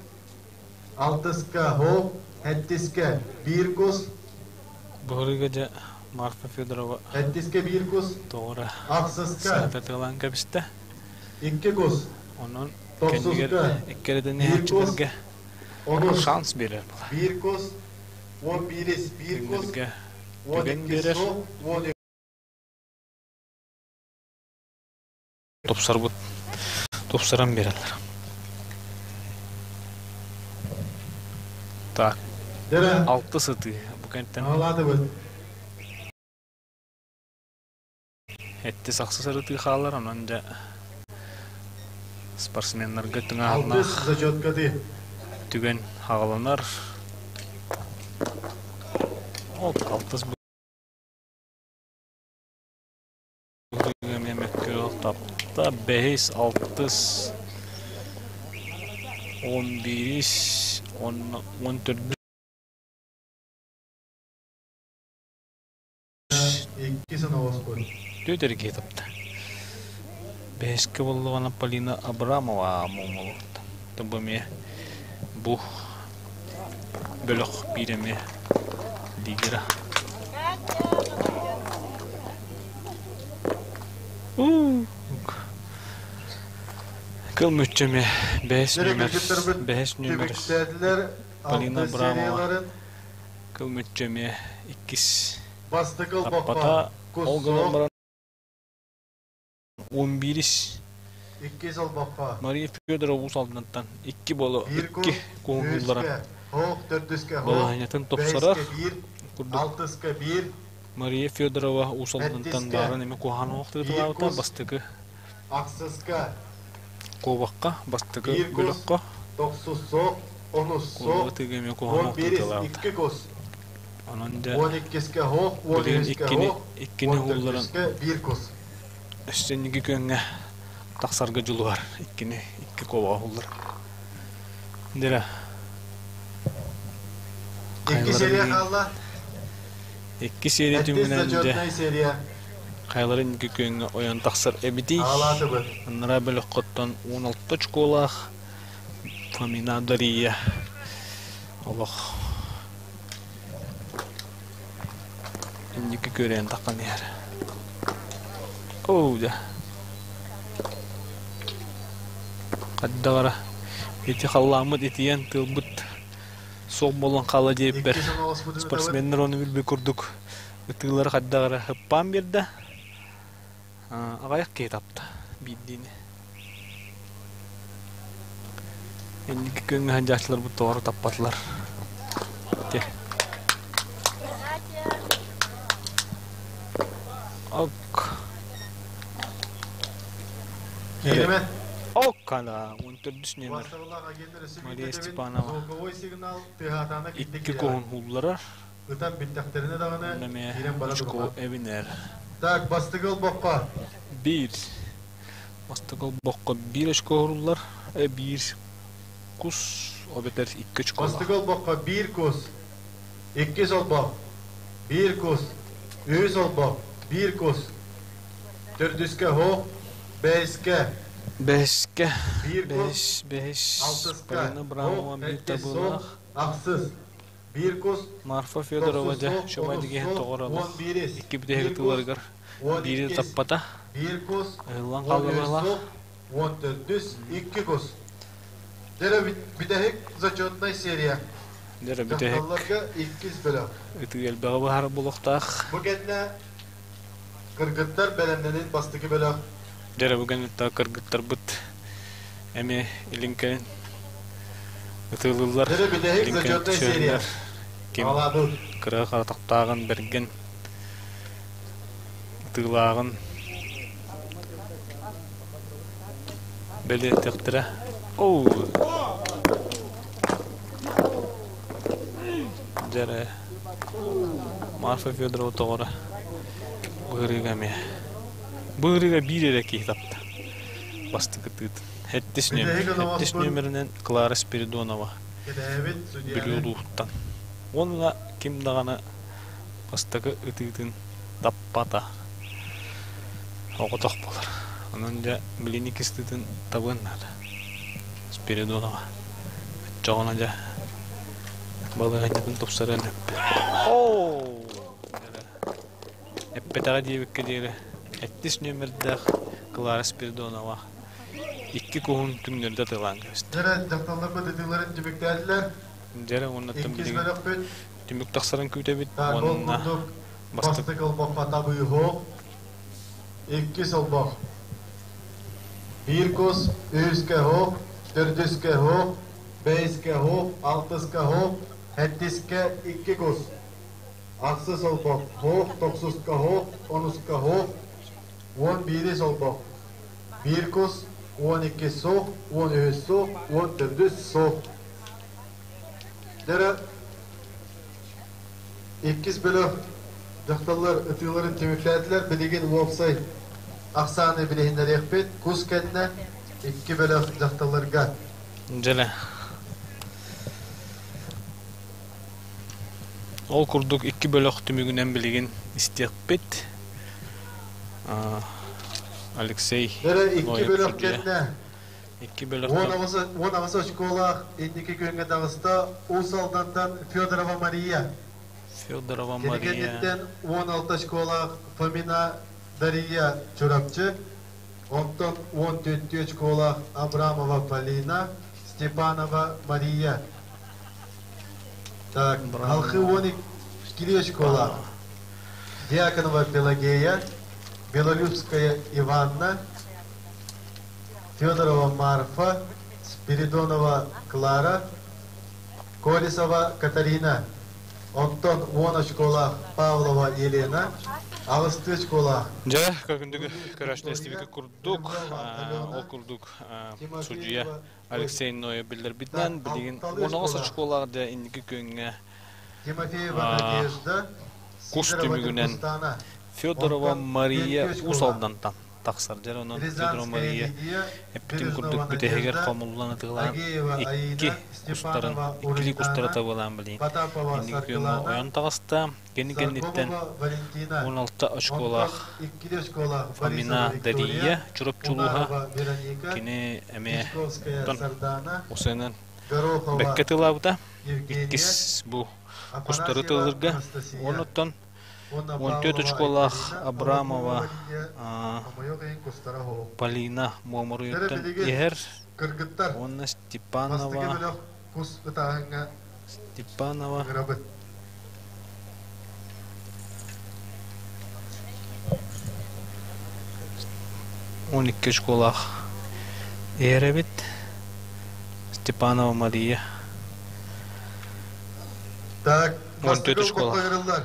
алтыска хоох, сэттискэ биир кус, Быһырыыга дьэ Марфа Федорова сэттискэ биир кус, тоҕо эрэ ахсыска саата тыалаан кэбистэ. икки кус, Онон кэннигэр тохсуска иккэридэн биир кус, иһээччилэргэ онус шанс биэрэр буолар. биир кус, уон биирис биир кус, Кинилэргэ уон түгэн иккис биэрэр. суох, уон Тупсарбыт, тупсаран биэрэллэр. Так, Дьэ, алтыс ытыы. Бу кэнтэн аҕалаатыбыт. Эттис ахсыс ырытыы хаалар, онон дьэ спортсменнарга Алтыс тыҥааһыннаах зачеткаты. түгэн хаҕаланар. Ол алтыс быһыыга эмиэ мөккүөр тапта. Бэһис, алтыс, он биирис, он, он төрдүс Иккис оноҕоспут. Түөрт эргиэ тапта. Бэһискэ буоллаҕына Полина Абрамова Муомалыттан. Бу эмиэ бу бөлөх биир эмиэ лидера. Кыл мүччү эмиэ бэһис Дьэ, нүөмэр кыргыттарбыт бэһис нүөмэр түмүктээтилэр Полина алтыс Абрамова серияларын. кыл мүччү эмиэ иккис Бастакы олбоххо таппата. Ол гынан кус баран он биирис иккис олбоххо Мария Федорова Уус Алдантан икки боло биир икки кус, куһуҥулларан үһүскэ хоох, төрдүскэ хоох, балаһыанньатын тупсарар бэһискэ биир, курдук алтыска биир, Мария Федорова Уус Алдантан сэттискэ баарын эмэ куһаҕан биир оһохтууталаабыта кус, бастакы ахсыска куобахха бастакы биир кус, бөлөххө тохсус суох, онус куобаҕы суох, тыыга эмиэ куһаҕан уон биирис оһохтууталаабыта икки кус, онон дьэ уон иккискэ хоох, уон билигин үһүскэ иккини хоох, иккини уон уһулларан төрдүскэ биир кус. өссө инники күөҥҥэ тахсарга дьулуһар иккини икки куобаҕа уһуллар дьэ Икки хайаларын серия билигин хаалла, икки серия сэттис түмүгүнэн дьэ зачетнай серия хайаларын инники күөҥҥэ ойон тахсар эбитий аҕалаатыбыт. анараа бөлөххөттөн 16 очколаах Фомина Дария олох инники күөрэйэн таххан иһэр оо дьэ хайдах эрэ ити халлааммыт итийэн тыалбыт суох буолан хаалла диэбиппэр Иккис оноҕоспутун ытабыт. спортсменнар ону билбит курдук ытыылары хайдах эрэ ыппаан биэрдэ аҕыйах киһи тапта биирдиини инники күөҥҥэ сылдьааччыларбыт тоҕо эрэ таппатылар ити ок Кииримэ. Оккана он төрдүс нүөмэр Убаастабыллаах агеннар өссө Мария биирдэ этэбин, Степанова звуковой сигнал тыаһаатаҕына киирдэ икки киирэҕит. куһун уулларар. Ытан бүттэхтэринэ даҕаны Онно киирэн бара очко турума. эбинэр. Так, бастакы олбоххо. Биир. Бастакы олбоххо биир очко уһуруллар. Биир кус, обетер икки Бастакы очколаах. олбоххо биир кус. Иккис олбох. Биир кус. Үһүс олбох. Биир кус. Төрдүскэ хоох. Бэһискэ. Бэһискэ, Биир кус. бэһис, бэһис, Алтыска. Полина Хоох. Абрамова биир Сэттис соох. табыылаах. Ахсыс. Биир кус. Марфа Федорова Тохсус дьэ, соох. Шомай Онус дигиһин соох. тоҕор Уон биирис. Икки бүтэһик Биир кус. ытыыларыгар Уон биири иккис. таппата. Биир кус. Ыһыллан Уон хаалла үһүс быһыылаах. соох. 14-үс. Икки кус. Дьэ, бүтэһик зачетнай серия. Дьэ, бүтэһик Дьахталларга иккис бөлөх. ытыы элбэҕи быһаарар буолуохтаах. Бу кэннэ кыргыттар бэлэмнэнин бастакы бөлөх. Дьэ, бу кэнниттэн кыргыттарбыт эмиэ илин-кэлин ытыылыыллар, Дьэ, бүтэһик илин-кэлин зачетнай серия. түсүһэллэр. Ким Аҕалаабыт. кыра харатахтааҕын бэргэн ытыылааҕын бэлиэтиэхтэрэ. Оу! Дьэ, Марфа Федорова тоҕоро быһырыыга эмиэ. Быһырыыга биир эрэ киһи тапта. Бастакы тыытын. Хэттис нүөмэр. Бүтэһик Хэттис оноҕоспун нүөмэринэн Клара Спиридонова кэтэһэбит Бүлүү судьуйаны. улууһуттан. Уонна ким даҕаны бастакы ытыытын таппата. Оҕотох буолар. Онон дьэ билини кистытын табыан наада. Спиридонова. Оччоҕуна дьэ балаһыанньатын тупсарыан эппит. Оо! Эппэтэҕэ диэбиккэ диэри эттис нүөмэрдээх Клара Спиридонова икки куһун түҥнэрдэ атыылаан кэбистэ. Дьэ, дьахталларбыт ытыыларын түмүктээтилэр. Дьэрэ уоннаттан Иккис билигин бөлөхпүт. түмүк тахсарын күүтэбит Так, ол уонна курдук бастакы бастакы олбоххо табыы хоох. Иккис олбох. Биир кус, үһүскэ хоох, төрдүскэ хоох, бэһискэ хоох, алтыска хоох, сэттискэ икки кус. Ахсыс олбох, хоох, тохсуска хоох, онуска хоох, 11-ис олбох. Биир кус, 12 суох, 13 суох, 14 суох. Дьэ, иккис бөлөх дьахталлар ытыыларын түмүктээтилэр. Билигин уопсай ахсааны билиһиннэриэхпит. Кус кэннэ икки бөлөх дьахталларга. Дьэлэ. Ол курдук икки бөлөх түмүгүнэн билигин истиэхпит. Алексей Дьэ, икки Ноев бөлөх судьуйа. кэннэ Икки бөлөхтөн 18 очколаах инники күөҥҥэ таҕыста Уус Алдантан Федорова Мария. Федорова Кини Мария кэнниттэн 16 очколаах Фомина Дария Чурапчы, онтон 14 очколаах Абрамова Полина, Степанова Мария. Так, Халхы Абрамова 12 очколаах Степанова. Дьяконова Пелагея, Белолюбская Иванна, Федорова Марфа, Спиридонова Клара, Колесова Катарина, онтон 10 очколаах Павлова Елена, 6 очколаах Дьэ, көкүндүгү Гурьева көрөшнө Виктория, истибики курдук, Кремлева ол Алена, курдук судьуйа Тимофеева Алексей Ольга. Ноев Так, биллэрбитинэн билигин алталыы 19 очколаах очколаах дьэ инники күөҥҥэ Тимофеева Надежда, кус Сидорова түмүгүнэн Ньургустаана, Федорова онтон Мария 5 Уус очколаах Алдантан тахсар. Дьэ, онон Федорова Рязанская Мария Лидия, эппитин курдук Бережнова бүтэһигэр Надежда, хомуллан ытыылаан Агеева икки Аина, кустарын, Степанова иккилии кустары Уруйдана, табыылаан билигин Потапова инники күөҥҥэ Саргылана, ойон таҕыста. Кини кэнниттэн Саргомова Валентина, 16 онтон очколаах иккили очколаах Фомина Борисова Виктория, Дария Чурапчулууһа Унарова Вероника, кини эмиэ Дьячковская оттон Сардана, усуйанан Горохова бэккэ тылаабыта. Евгения, Иккис бу кустары Афанасьева тыллырга Анастасия, онуттан уонна 14 Павлова очколаах Айталина, Абрамова Авакумова Лидия, хомойуох иһин кустара хоһу. Полина Дьэ, Муомуруйуттан билигин иһэр кыргыттар уонна бастакы Степанова бөлөх кус ытааһыҥҥа Степанова ыҥырабыт. 12 очколаах иһэр эбит. Степанова Мария Так, 14 бастакы олбоххо очколаах. ыҥырыллар.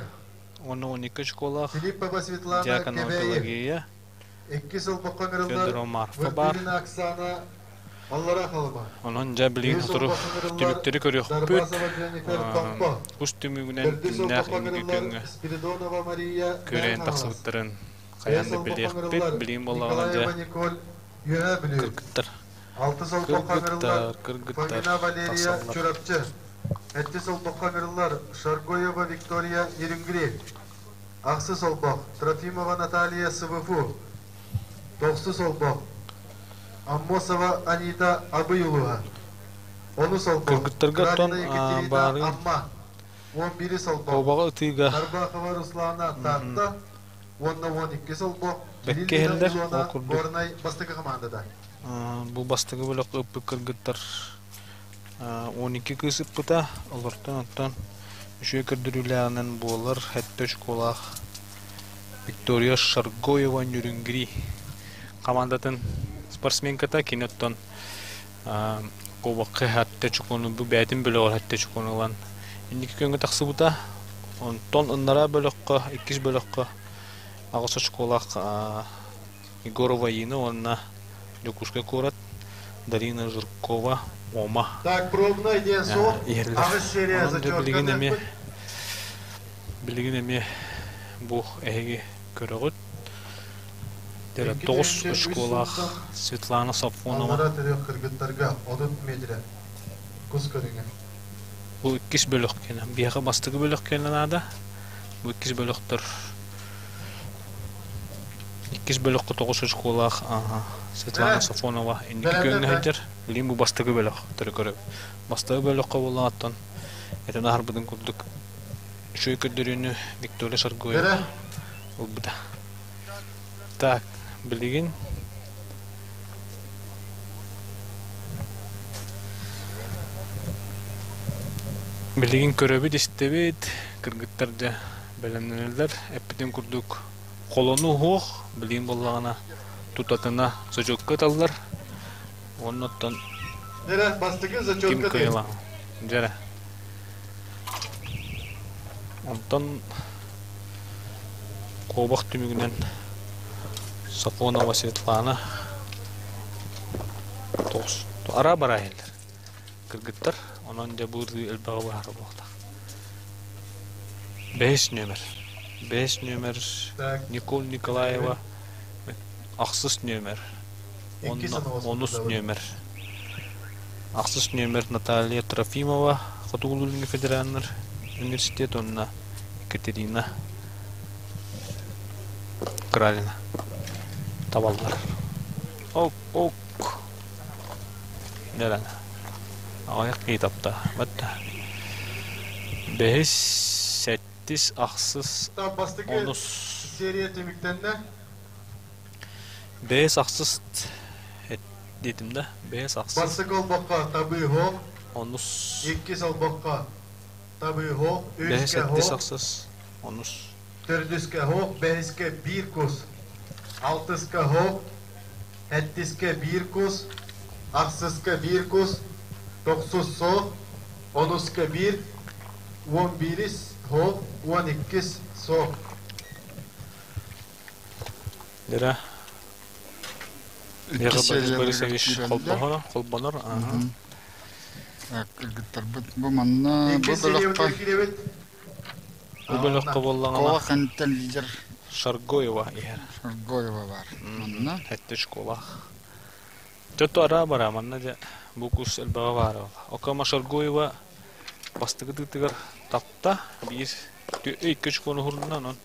Уонна 12 очколаах Филиппова Светлана Дьяконова Кэбээйи. Пелагея, Иккис олбоххо ыҥырыллар. Федорова Марфа баар. Вырдылина Оксана. Аллара Халыма. Онон дьэ билигин Үһүс сотору олбоххо ыҥырыллар түмүктэри көрүөхпүт. Дарбасова Дженнифер Томпо. Ус түмүгүнэн Төрдүс кимнээх олбоххо инники ыҥырыллар күөҥҥэ Спиридонова Мария Мэҥэ күрээн Хаҥалас. тахсыбыттарын Бэһис хайаан да олбоххо билиэхпит. ыҥырыллар Билигин буоллаҕына дьэ Николаева Николь Үөһээ Бүлүү. кыргыттар Алтыс олбоххо ыҥырыллар кыргыттар кыргыттар Фомина Валерия тахсаллар. Чурапчы. Сэттис олбоххо ыҥырыллар Шаргоева Виктория Нерюнгри. Ахсыс олбох Трофимова Наталья СВФУ. Тохсус олбох Аммосова Анита Абый улууһа. Онус олбох Кыргыттарга оттон Кралина Екатерина баарыын Амма. 11 олбох куобаҕы ытыыга Тарбахова Руслана Таатта. Уонна 12 олбох бэккэ Кириллина иһэллэр. Ол Илона курдук Горнай бастакы хамаандата. бу бастакы бөлөххө ыппыт кыргыттар 12 кыыс ыппыта. Олортон оттон үчүгэй көрдөрүүлээҕинэн буолар сэттэ очколаах Виктория Шаргоева Нюрюнгри хамаандатын спортсменката кини оттон куобахха сэттэ очкону бу бэйэтин бөлөҕөр сэттэ очкону ылан инники күөҥҥэ тахсыбыта. Онтон ыннараа бөлөххө, иккис бөлөххө аҕыс очколаах Егорова Ина уонна Дьокуускай куорат Дарина Жиркова Ома Так, пробнай диэн суох. иһэллэр. Аҕыс серия Онон дьэ билигин эмиэ зачетканыахпыт. билигин эмиэ бу эһиги көрөҕүт. Дьэ тоҕус 2300 очколаах сумтан Светлана Сафонова аллара төрүөх кыргыттарга 30 метрэ. Кус көрүҥэ. бу иккис бөлөх киэнэ. Биһиэхэ бастакы бөлөх киэнэ наада. Бу иккис бөлөхтөр иккис бөлөххө тоҕус очколаах Светлана Бэрэ, Сафонова инники бэлэмнэн күөҥҥэ бэр. сылдьар. Билигин бу бастакы бөлөх төрү көрөбүт. Бастакы бөлөххө буоллаҕыттан этэн аһарбытын курдук үчүгэй көрдөрүүнү Виктория Саргоева Бэрэ, ылбыта. Так, билигин билигин көрөбүт, истэбит, кыргыттар дьэ бэлэмнэнэллэр. Эппитин курдук холону уһуох, билигин буоллаҕына тутатына сочокко ыталлар. Уонна оттон бэрэ, бастакы ким зачетка тыын. кыайылаҕа дьэрэ. Онтон куобах түмүгүнэн Сафонова Светлана тоҕус араа бараа иһэллэр кыргыттар. Онон дьэ бу ырыы элбэҕи быһаарар буолуохтаах. Бэһис нүөмэр. Бэһис нүөмэр Так, Николь бэлэмнэбит. Николаева ахсыс нүөмэр. Иккис Онно анаҕас онус кутуллабыт. нүөмэр. Ахсыс нүөмэр Наталья Трофимова Хотугулуу-Илиҥҥи федеральнай университет уонна Екатерина Кралина табаллар. Ок, ок. Дэрэн. Аҕыйах киһи тапта. Батта. Бэһис, сэттис, ахсыс, Так, бастакы онус. серия түмүктэннэ. Бэһис, ахсыс диэтим да. Бэһис, ахсыс, Бастакы олбоххо табыы хоох, онус. иккис олбоххо табыы хоох, Бэһис, үһүскэ сэттис, хоох, ахсыс, онус. төрдүскэ хоох, бэһискэ биир кус, алтыска хоох, сэттискэ биир кус, ахсыска биир кус, тохсус соох, онуска биир, 11-ис хоох, 12-ис соох. Дера. Иккис Лера Борис серияларыгар Борисович киирэллэр. холбоһор, холбонор. Аха. Кыргыттарбыт бу манна бу Иккис сериябытыгар бөлөххө киирэбит. Бу бөлөххө Аҕална. буоллаҕына Кова хантан лидер Шаргоева иһэр. Шаргоева бар. Манна Сэттэ очколаах. Чоту араа бара манна дьэ бу кус элбэҕэ баара буолла. Окама Шаргоева бастакы тыытыгар тапта биир икки очкону уһурунна онон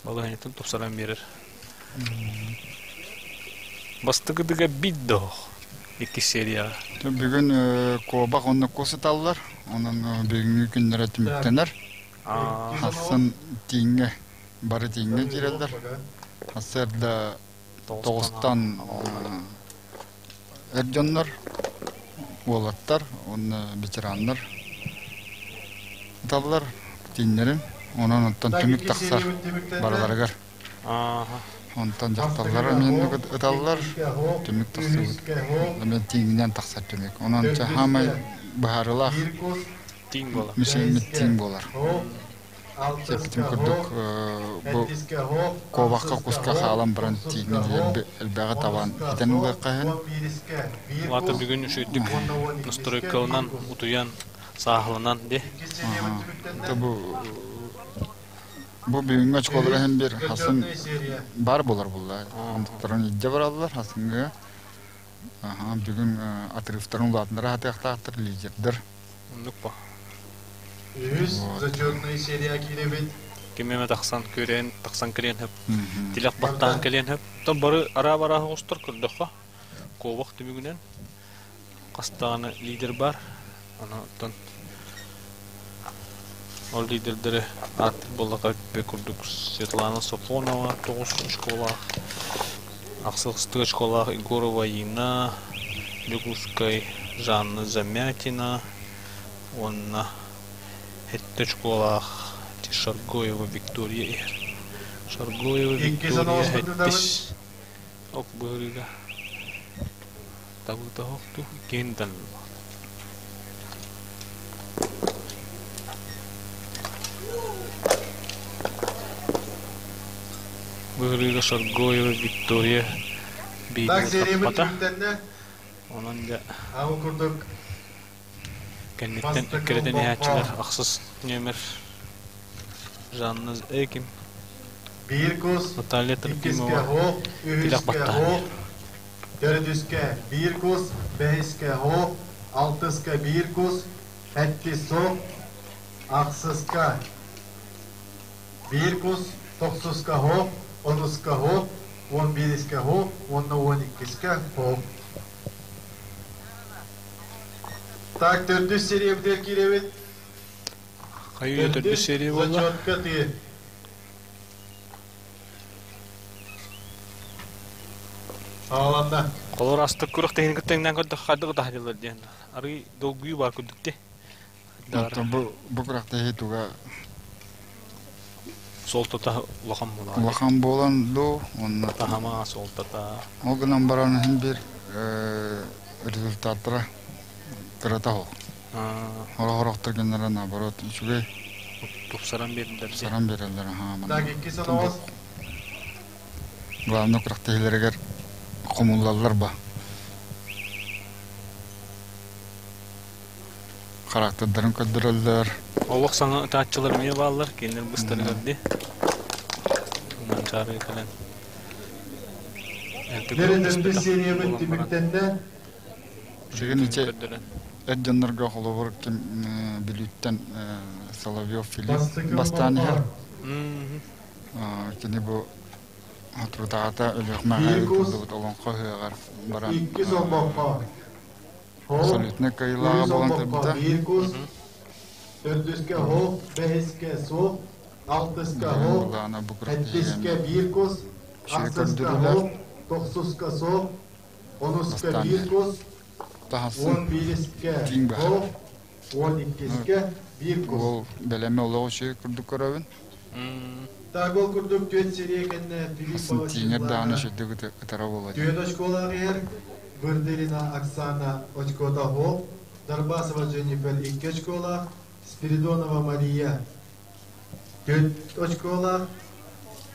балаһыанньатын тупсаран биэрэр. Бастакы тыга бит да оһох иккис серияҕа. Бүгүн куобах онно кус ыталлар. Онон бүгүҥҥү күннэрэ Так, түмүктэнэр. иккис анаҕас. Хассан тииҥҥэ бары тииҥҥэ Табыы хоох киирэллэр. пока. Сарсыарда тоҕустан тоҕустан эр дьоннор, уолаттар уонна ветераннар ыталлар тииҥнэрин. Онон оттон Так, түмүк иккис тахсар сериябыт түмүктэннэ. барыларыгар. Ааха. Онтон дьахталлар Бастакыга эмиэ хоох, ыталлар, иккискэ хоох, түмүк тахсыбыт. үһүскэ хоох, Эмиэ тииҥинэн тахсар түмүк. Онон төрдүскэ хаамай быһаарылаах биир кус, Тииҥ буолар. мүсүммүт бэһискэ тииҥ буолар. хоох, Сеппитин курдук бу куобахха куска хаалан баран тииҥҥин элбэҕи табан итэн ылыахха иһин. Улаата бүгүн үчүгдүк настройкаланан, утуйан, сааһыланан ди. Бу бу бүгүҥҥү очколара иһин бир хасын бар болар булла. Онтуктарын илдьэ бараллар хасыҥҥа. Бүгүн отрывтарын улаатыннара хатыахтаахтар лидердэр. Оннук ба. Үһүс зачетная серия киирэбит. Ким эмэ тахсан көрөн, тахсан кэлиэн хөп. Тилэх баттаан кэлиэн хөп. Оттон бары араа-бараа оҕустар көрдөххө, куобах түмүгүнэн хас даҕаны лидер бар. Аны оттон ол лидердэри ааттыыр буоллахха курдук Светлана Сафонова 9 очколаах, ахсыс очколаах Егорова Ина, Дьокуускай Жанна Замятина уонна сэттэ очколаах Шаргоева Виктория иһэр. Шаргоева Виктория сэттис ок быһырыыга табыыта оһохтуу иккиһин талыллар. Быһырыыга Шаргоева Виктория бииргэ таппата. Онон дьэ кэнниттэн эккирэтэн иһээччилэр ахсыс нүөмэр Жанна Эким, Наталья Трофимова тилэх баттаһан Төрдүскэ биир кус, бэһискэ хоох, алтыска биир кус, сэттис суох, ахсыска биир кус, тохсуска хоох, онуска хоох, уон биирискэ хоох уонна уон иккискэ хоох. Так, төрдүс сериябытыгар киирэбит. Хайыы төрдүс серия буолла. Зачетка тыы. Саҕаланна. Холор астык күрэх тэһин кытта көрдөх хардык таһдылар диэн. Арый долгуйуу бар курдук те. Бу бу күрэхтэһии туга Суолтата улахан буолан. Улахан буолан ду онно таһама суолтата. Ол гынан баран иһин бир результаттара кырата хоох. Хорохтор геннere наоборот үчүгэй. Тупсаран бердилер. Тупсаран береллер. Так, икки соноҕос. Главное күрэхтэһиилэригэр хомуллаллар ба. Характердарын көрдөрөллөр. Олох саҥа ытааччылар эмиэ бааллар, кинилэр быстарыгар ди. Манчаары кэлэн. Дьэрэ төрдүс сериябыт түмүктэннэ. Билигин ити эр дьоннорго холобур ким Бүлүүттэн Соловьев Филипп бастаан иһэр. Кини бу соторутааҕыта Өлүөхүмэҕэ ыытыллыбыт Олоҥхо ыһыаҕар баран абсолютно кыайыылааҕа буолан кэлбитэ. Биир кус, төрдүскэ хоох, бэһискэ суох, алтыска хоох, сэттискэ биир кус, ахсыска хоох, тохсуска суох, онуска биир кус, уон биирискэ хоох, уон иккискэ биир кус. Ол бэлэми олох үчүгэй курдук көрөбүн. Так ол курдук түөрт серия кэннэ Филиппова Тииҥэр даҕаны үчүгдүк ытара буолуо. Түөрт очколаах иһэр Бырдырина Оксана очкота хоох, Дарбасова Дженнифер икки очколаах, Спиридонова Мария түөрт очколаах,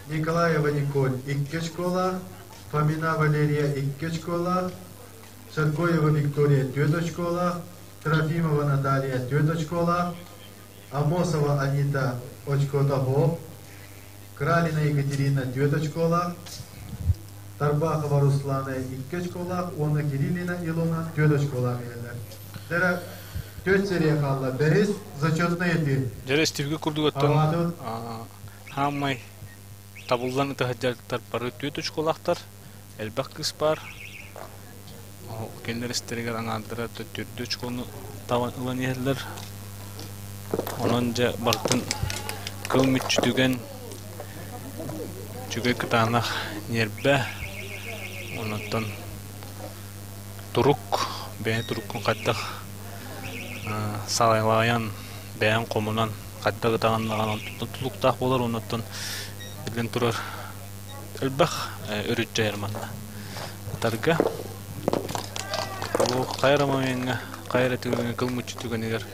Николаева Николь икки очколаах, Фомина Валерия икки очколаах, Шаргоева Виктория түөрт очколаах, Трофимова Наталья түөрт очколаах, Амосова Анита очкота хоох, Кралина Екатерина түөрт очколаах, Тарбахова Руслана икки очколаах уонна Кириллина Илона түөрт очколаах иһэллэр. Дьэрэ түөрт серия хаалла. Бэһис зачетный этии. Дьэрэ истибигэ курдук оттон хаамай табыллан ытыһадьартар бары түөрт очколаахтар, элбэх кыыс бар. Кинилэр истэригэр аҥаардара төрдү очкону табан ылан иһэллэр. Онон дьэ барытын кыл мүччүтүгэн үчүгэй кытаанах ньиэрбэ, онтон турук, бэйэ туруккун хайдах салайан, бэйэҥ хомунан хайдах ытаҕын онтон тутулуктаах буолар, оннуттан биллэн турар элбэх өрүт дьайар манна ытарга. Бу хайа эрэ момеҥҥа, хайа эрэ түгэҥҥэ кыл мүччү түгэнигэр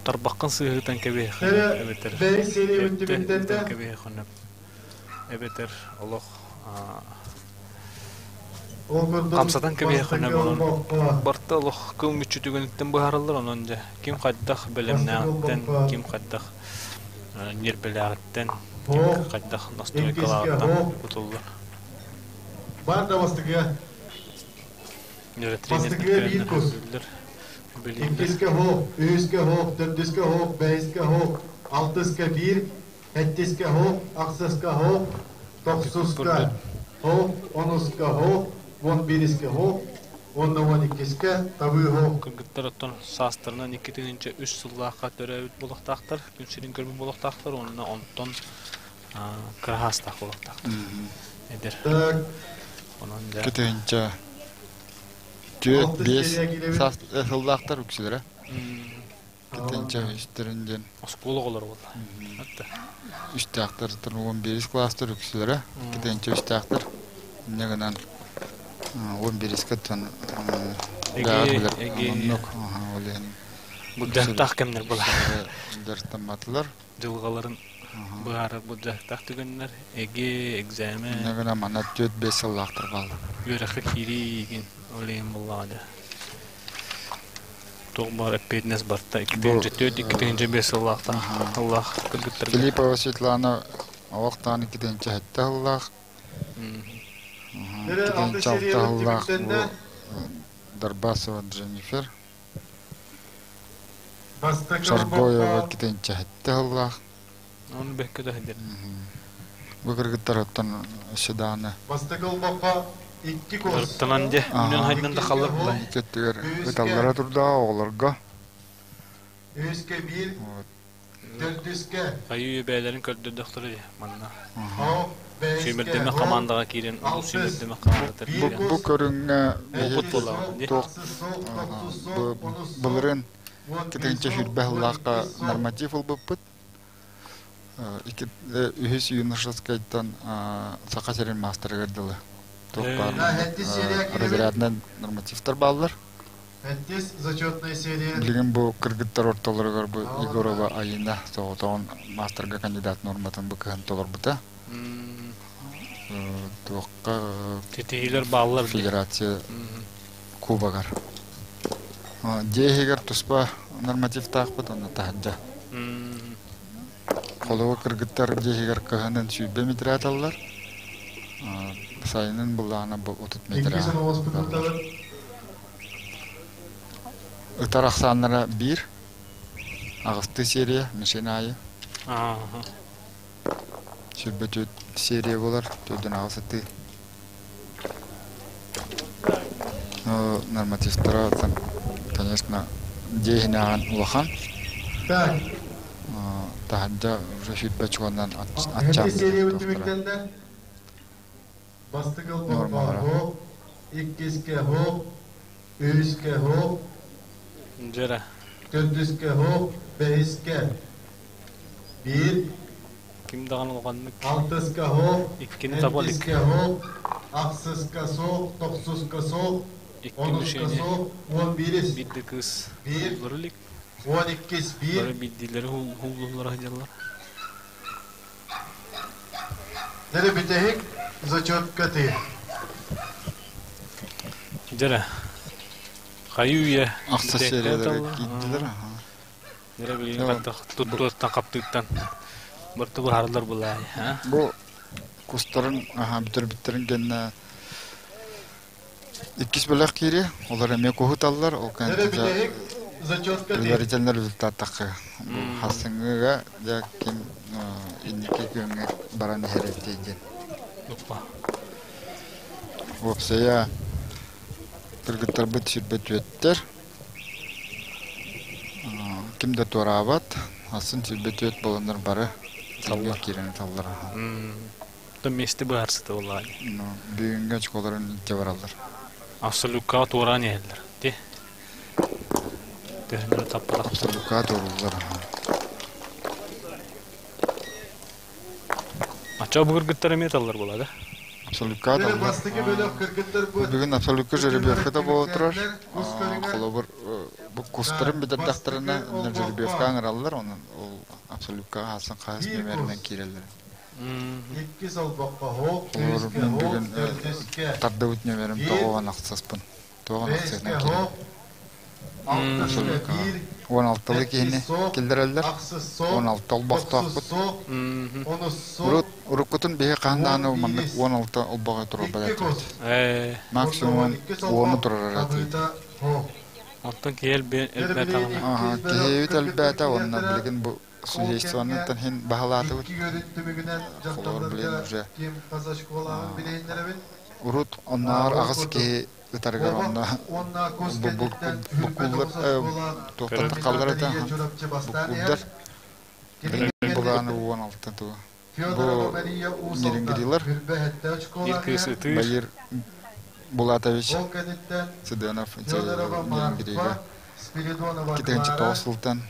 Тарбаххын сыыһытан кэбиһиэххин Эрэ эбэтэр бэйи серия эрдэ бүттүбүттэн ыытан кэбиһиэххин эбэтэр олох Ол курдук хамсатан кэбиһиэххин бастакы онон олбоххо барыта олох кыл мүччү түгэниттэн быһаарыллар онон дьэ ким хайдах бастакы бэлэмнээҕиттэн олбоххо ким хайдах ньиэрбэлээҕиттэн ким хоох, хайдах иккискэ настройкалааҕыттан хоох, тутуллар. бар да бастакыга. Дьэ тренердэр Бастакыга биир кэлэннэр кус, көрдүүллэр, билииллэр. иккискэ хоох, үһүскэ хоох, төрдүскэ хоох, бэһискэ хоох, алтыска биир, сэттискэ хоох, ахсыска хоох, Көрдө тохсуска хоох, онуска хоох, уон биирискэ хоох, уонна уон иккискэ табыы хоох. Кыргыттар оттон саастарынан 2003 сыллаахха төрөөбүт буолуохтаахтар, күн сирин көрбүт буолуохтаахтар уонна онтон кыра саастаах буолуохтаахтар. Эдэр. Так, Онон дьэ Кытыһынча түөрт алтыс биэс серия киирэбит. саас сыллаахтар үксүлэрэ. Кытыһынча үстэрин диэн оскуола оҕолоро буолла. Атта. үстээхтэр 11 класстар үксүлэрэ. Кытыһынча үстээхтэр. Инньэ гынан 11 тон Эги, билэр эги оннук ол иһин былдьаһыктаах кэмнэр була. үксүлэрэ дьарыктамматылар. Дьылҕаларын быһаарар былдьаһыктаах түгэннэр. Эги, Инньэ экзамен, гынан манна 4-5 сыллаахтар бааллар. үөрэххэ киириигин ол иһин буоллаҕа дьэ. Туох баар эппиэтинэс барта Бу 2004 2005 сыллаахтан сыллаах кыргыттарга. Филиппова Светлана олохтоон 2007 сыллаах, Эрэ алтыс 2006 серия сыллаах түмүктэннэ. бу Дарбасова Дженнифер, Бастакы Шаргоева олбоххо 2007 сыллаах. Оны бэккэ да сылдьар. Бу кыргыттар оттон өссө даҕаны Бастакы олбоххо икки кус, Дьарыктанан дьэ, үүнэн хайдан да иккискэ халлар хоох, булай. өттүгэр үһүскэ, ыталлара турдаҕа оҕолорго. үһүскэ биир, Вот. төрдүскэ Хайыы бэйэлэрин көрдөрдөхтөрө дии манна. хоох, бэһискэ Сүүмэрдэмэх хоох, хамаандаҕа киирэн, улуу алтыс, сүүмэрдэмэх хамаандатыгар биир Бу, киирэн. бу кус, көрүҥҥэ биһи Опыт сэттис буоллаҕа суох, дии. туох ахсыс суох, тохсус бу суох, онус суох, былырыын уон биир кытыгынча суох, сүүрбэ уон сыллаахха иккис суох. норматив ылбыппыт. Икки үһүс юношескайтан Саха сирин маастарыгар дылы туох баар Да, маннык сэттис серия киирэбит. разрядынан нормативтар бааллар. Сэттис зачетная серия. Билигин бу кыргыттар ортолоругар бу Аҕаланна. Егорова Айина соҕотоҕун маастарга кандидат норматын бу кыһын толорбута. Туохха Тетиилэр бааллар дии. федерация кубогар. Дьиэ иһигэр туспа нормативтаахпыт, онно таһырдьа. Холобур, кыргыттар дьиэ иһигэр кыһынын 120 метр аталлар, сайынын былаана бу 30 метр Иккис оноҕоспутун аталлар. ытабыт. Ытар ахсааннара биир, аҕыстыы серия, мишень аайы. 24 серия буолар, төрдүн аҕыс ытыы. Ну, нормативтара, конечно, дьиэ иһинээҕин улахан. Так, Таһырдьа уже сүүрбэ чуонан аччаан сэттис билэр сериябыт туохтара түмүктэннэ. Бастакы олбоххо нормалара. хоох, иккискэ хоох, үһүскэ хоох, Дьэрэ. төрдүскэ хоох, бэһискэ биир, Ким даҕаны улаханнык алтыска хоох, иккини таба илик. сэттискэ хоох, ахсыска суох, тохсуска суох, Икки онуска мишени суох, уон биирис биир да кыыс биир, буллар илик. уон иккис Бары биир, биирдиилэри хууллуллара сылдьаллар. Дere бүтэһик зачетка ты. Дьэрэ. Хайыы үйэ Ахса бүтэһиктэрин сериялары талла. киирдилэр. Дьэрэ билигин хаттах туттуоттан хаптыыттан барыта быһаарыллар булаай. Бу кустарын бүтэрбиттэрин кэннэ иккис бөлөх киири, олор эмиэ куһуталлар, ол Дere кэннэ бүтэһик зачетка ты. предварительный результат тахха. Бу хассыҥҥыга дьэ ким инники күөҥҥэ баран иһэр эбитий диэн. Опа. Уопсайа кыргыттарбыт 24-тэр, ким да туораабат, асын 24 буоланнар бары тэҥҥэ Таллар. киирэн ыталлар. То миэстэ быһаарсыта буоллаҕа. Ну, бүгүҥҥү очколарын илдьэ бараллар. Абсолюккаҕа туораан иһэллэр. Ти. Төһөннөрө таппатахтар. Абсолюкка туорууллар. Ачча бу кыргыттар эмиэ таллар буолла да? Абсолюкка Дere таллар. бастакы бөлөх кыргыттар бу Бүгүн абсолютка үтүөлэрин жеребьевката буола турар. түмүктэннилэр. Кус көрүҥэр Холобур, Бу кустарын бүтэрдэхтэринэ жеребьевка ыҥыраллар, онон ол абсолюткаҕа хаалсан хаһыс Биир нүөмэринэн кус. киирэллэр. Икки солбоххо хоох, Холобур, үһүскэ мин хоох, бүгүн төрдүскэ тардыбыт нүөмэрим биир, 96-пын. бэһискэ 96-ынан киирэр. хоох, алтыска Абсолюткаҕа. биир, 16-лыы киһини сэттис суох, киллэрэллэр. ахсыс суох, 16 тохсус олбохтоохпут. суох, онус суох, Урут, уруккутун биһи хаһан уон даҕаны маннык биирис, 16 олбоҕу туруорбат икки этибит. кус, Ээ, уонна Максимум 12 уону солбох, турарар этибит. табыыта хоох. Онтон киһи Дьэ билигин элбээтэҕинэ. Аха, иккис бөлөх киһибит кыргыттар элбээтэ уонна киириэхтэрэ. билигин бу Ол кэмҥэ судействованыттан иһин баһылаатыбыт. икки көрүн түмүгүнэн Холобур, билигин дьахталларга уже ким хас очколааҕын билиһиннэрэбин. урут оннооҕор Ол аҕыс курдук, киһи ытарыгар Куобах онно уонна кус бу кэнниттэн сүүрбэ буккуллар тоҕус очколаах туохтан Көрөр. Саввинова тахаллар этэ Мария Чурапчы бастаан иһэр. буккулдар Кини билигин кэнниттэн булааны 16 тугу бу Федорова Мария Уус Алдан Нерингрилар 27 Биир очколаах кыыс иһэр. ытыыр. Байыр Булатович Ол кэнниттэн Цыденов Федорова Нерингрига Марфа, Спиридонова 2 Клара, 9 сылтан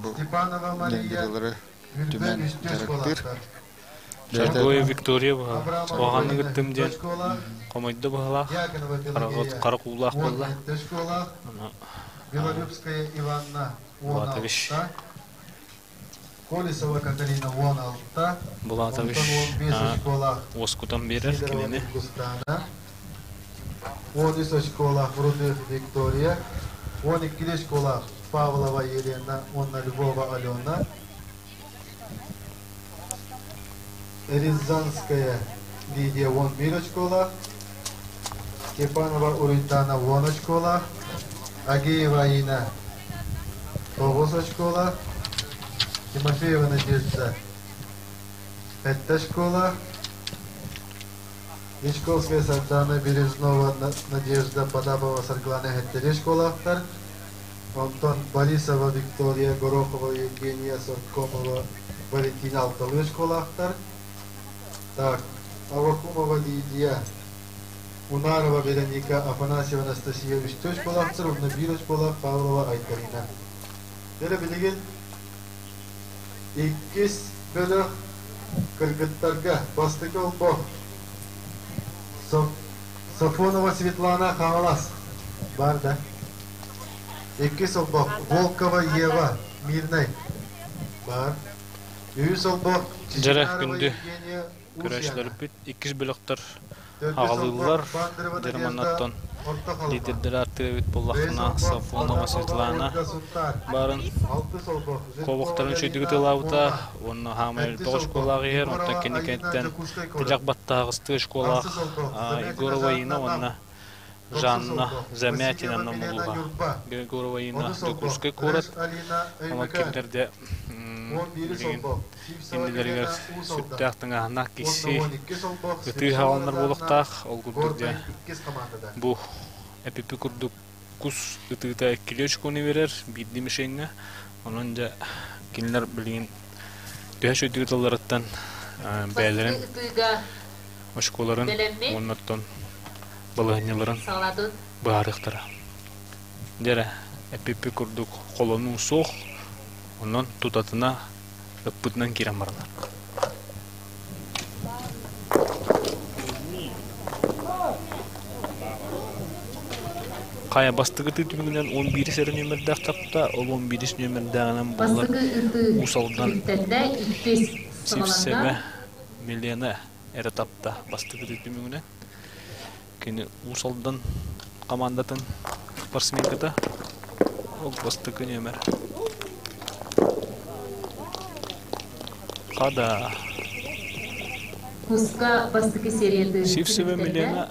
бу Степанова Мария Нерингрилары сүүрбэ түмэн үстүү дьарыктыыр очколаахтар. бэйэтэ Шаргоев Онтон Виктория быһа. Абрамова Куһаҕаннык Галина ыттым сэттэ диэн очколаах, хомойдо быһалаах. Дьяконова Пелагея Хара куулаах уон буолла. сэттэ очколаах, Аны Белолюбская Иванна уон Булатович алта, Колесова Катарина 16, Булатович онтон 15 очколаах уоскутан биэрэр Сидорова кинини. Ньургустаана, 13 очколаах Рудых Виктория, 12 очколаах Павлова Елена уонна Львова Алена, Рязанская Лидия 11 очколаах, Степанова Уруйдана 10 очколаах, Агеева Аина 9 очколаах, Тимофеева Надежда 7 очколаах, Дьячковская Сардана Бережнова Надежда Потапова Саргылана сэттэлии очколаахтар, онтон Борисова Виктория Горохова Евгения Соркомова Валентина алталыы очколаахтар. Так, Авакумова Лидия, Унарова Вероника, Афанасьева Анастасия үстүү очколаахтар, уонна биир очколаах Павлова Айталина. Дьэ билигин иккис бөлөх кыргыттарга бастакы олбох Сафонова Светлана Хаҥалас баар да? Иккис олбох Волкова Ева Мирнэй баар. Үһүс олбох Дьэрэ Чичинарова күндү Евгения Усьяна. көрөөччүлэрбит иккис бөлөхтөр Төрдүс олбох аҕалыыллар. Бандерова Надежда Дьэрманнаттан Орто Халыма. лидердэр ааттыыр эбит Бэһис буоллаххына олбох Сафонова Потапова Светлана Ольга Сунтаар. баарын Алтыс олбох Жиркова Куобахтарын үчүгэйдик Галина ытыалаабыта Муома. уонна хаамай Сэттис элбэх олбох оскуолаах иһэр, онтон Егорова кини Аина кэнниттэн Дьокуускай тилэх куорат. баттааҕыстыы оскуолаах Ахсыс олбох Замятина Егорова Инна Жанна Нам. уонна Тохсус Жанна олбох Замятина Васильева Милена Намулуга. Ньурба. Егорова Инна Онус олбох Дьокуускай Рэш куорат. Алина Онон Өймөкөөн. кинилэрде 11 билигин олбох Сивцева иннилэригэр Милена Уус Алдан. сүрдээх тыҥааһыннаах Уонна киирсии 12 олбох ытыы Слепцова хааланнар Розанна буолуохтаах. Ол курдук дьэ Горнай иккис командада. бу эпипи курдук кус ытыыта иккилии очкону биэрэр биирдии мишеҥҥэ. Онон дьэ кинилэр билигин төһө үчүгэйдик ыталларыттан Бастакы бэйэлэрин ытыыга очколарын бэлэммит уонна оттон балаһыанньаларын саҕалаатын. быһаарыахтара. Дьэ эрэ, эппиппит курдук холонуу суох, онон тутатына ыппытынан киирэн бараллар. Хайа бастакы ытыы түмүгүнэн 11 эрэ нүөмэрдээх тапта, ол 11 нүөмэрдээҕинэн буолар Бастакы ытыы Уус Алдан түмүктэннэ, иккис Сивцевэ саҕаланна. Милена эрэ тапта бастакы ытыы түмүгүнэн. Кини Уус Алдан командатын спортсменката. Ол бастакы нүөмэр. Хада. Куска бастакы серияты Сивцева түмүктэннэ. Милена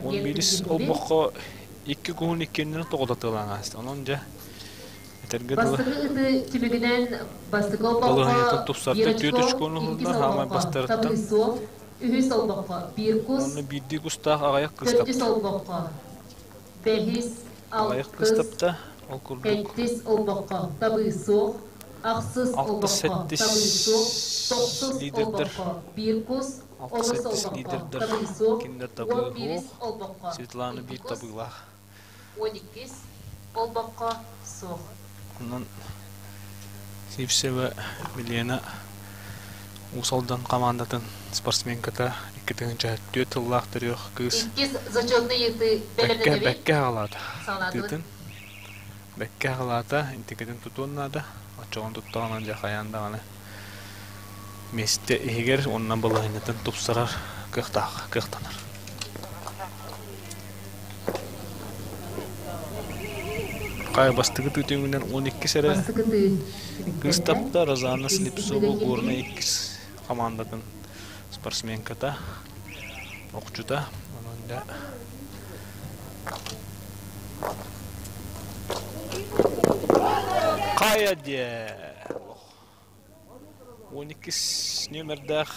Диэн 11 биллэрдибит. олбоххо икки куһун иккиэннэрин тоҕотатыалаан ааста. Онон дьэ этэргэ дылы Бастакы ытыы түмүгүнэн бастакы олбоххо балаһыанньатын биир тупсарда түөрт очко, очкону иккис ылла хаамай олбоххо бастарыттан табыы суох, үһүс олбоххо биир кус, уонна биирдии кустаах аҕыйах кыыс төрдүс тапта. олбоххо бэһис, Аҕыйах кыыс алтыс, тапта. Ол курдук сэттис олбоххо табыы суох, ахсыс алта олбоххо сэттис табыы суох, тохсус лидердэр олбоххо биир кус, алта онус сэттис олбоххо лидердэр табыы суох, кинилэр уон табыы биирис суох. олбоххо Светлана икки биир кус, табыылаах. уон иккис олбоххо суох. Онон Сивцева Милена Уус Алдан командатын спортсменката 2004 тыллаах төрүөх кыыс Иккис зачетный ытыы бэккэ бэлэмнэнэбит, бэккэ аҕалаата. саҕалаатыбыт. Тыытын. Бэккэ халаата интикетин тутуон наада. Оччоҕун туттаҕына дьэ хайаан даҕаны миэстэ иһигэр уонна балаһыанньатын тупсарар кыахтаах, кыахтанар. Хай бастакы тыы 12 эрэ кыыс тапта Розанна Слепцова Горнай иккис командатын спортсменката, охчута. Онон да Хайа диэ 12 нүөмэрдээх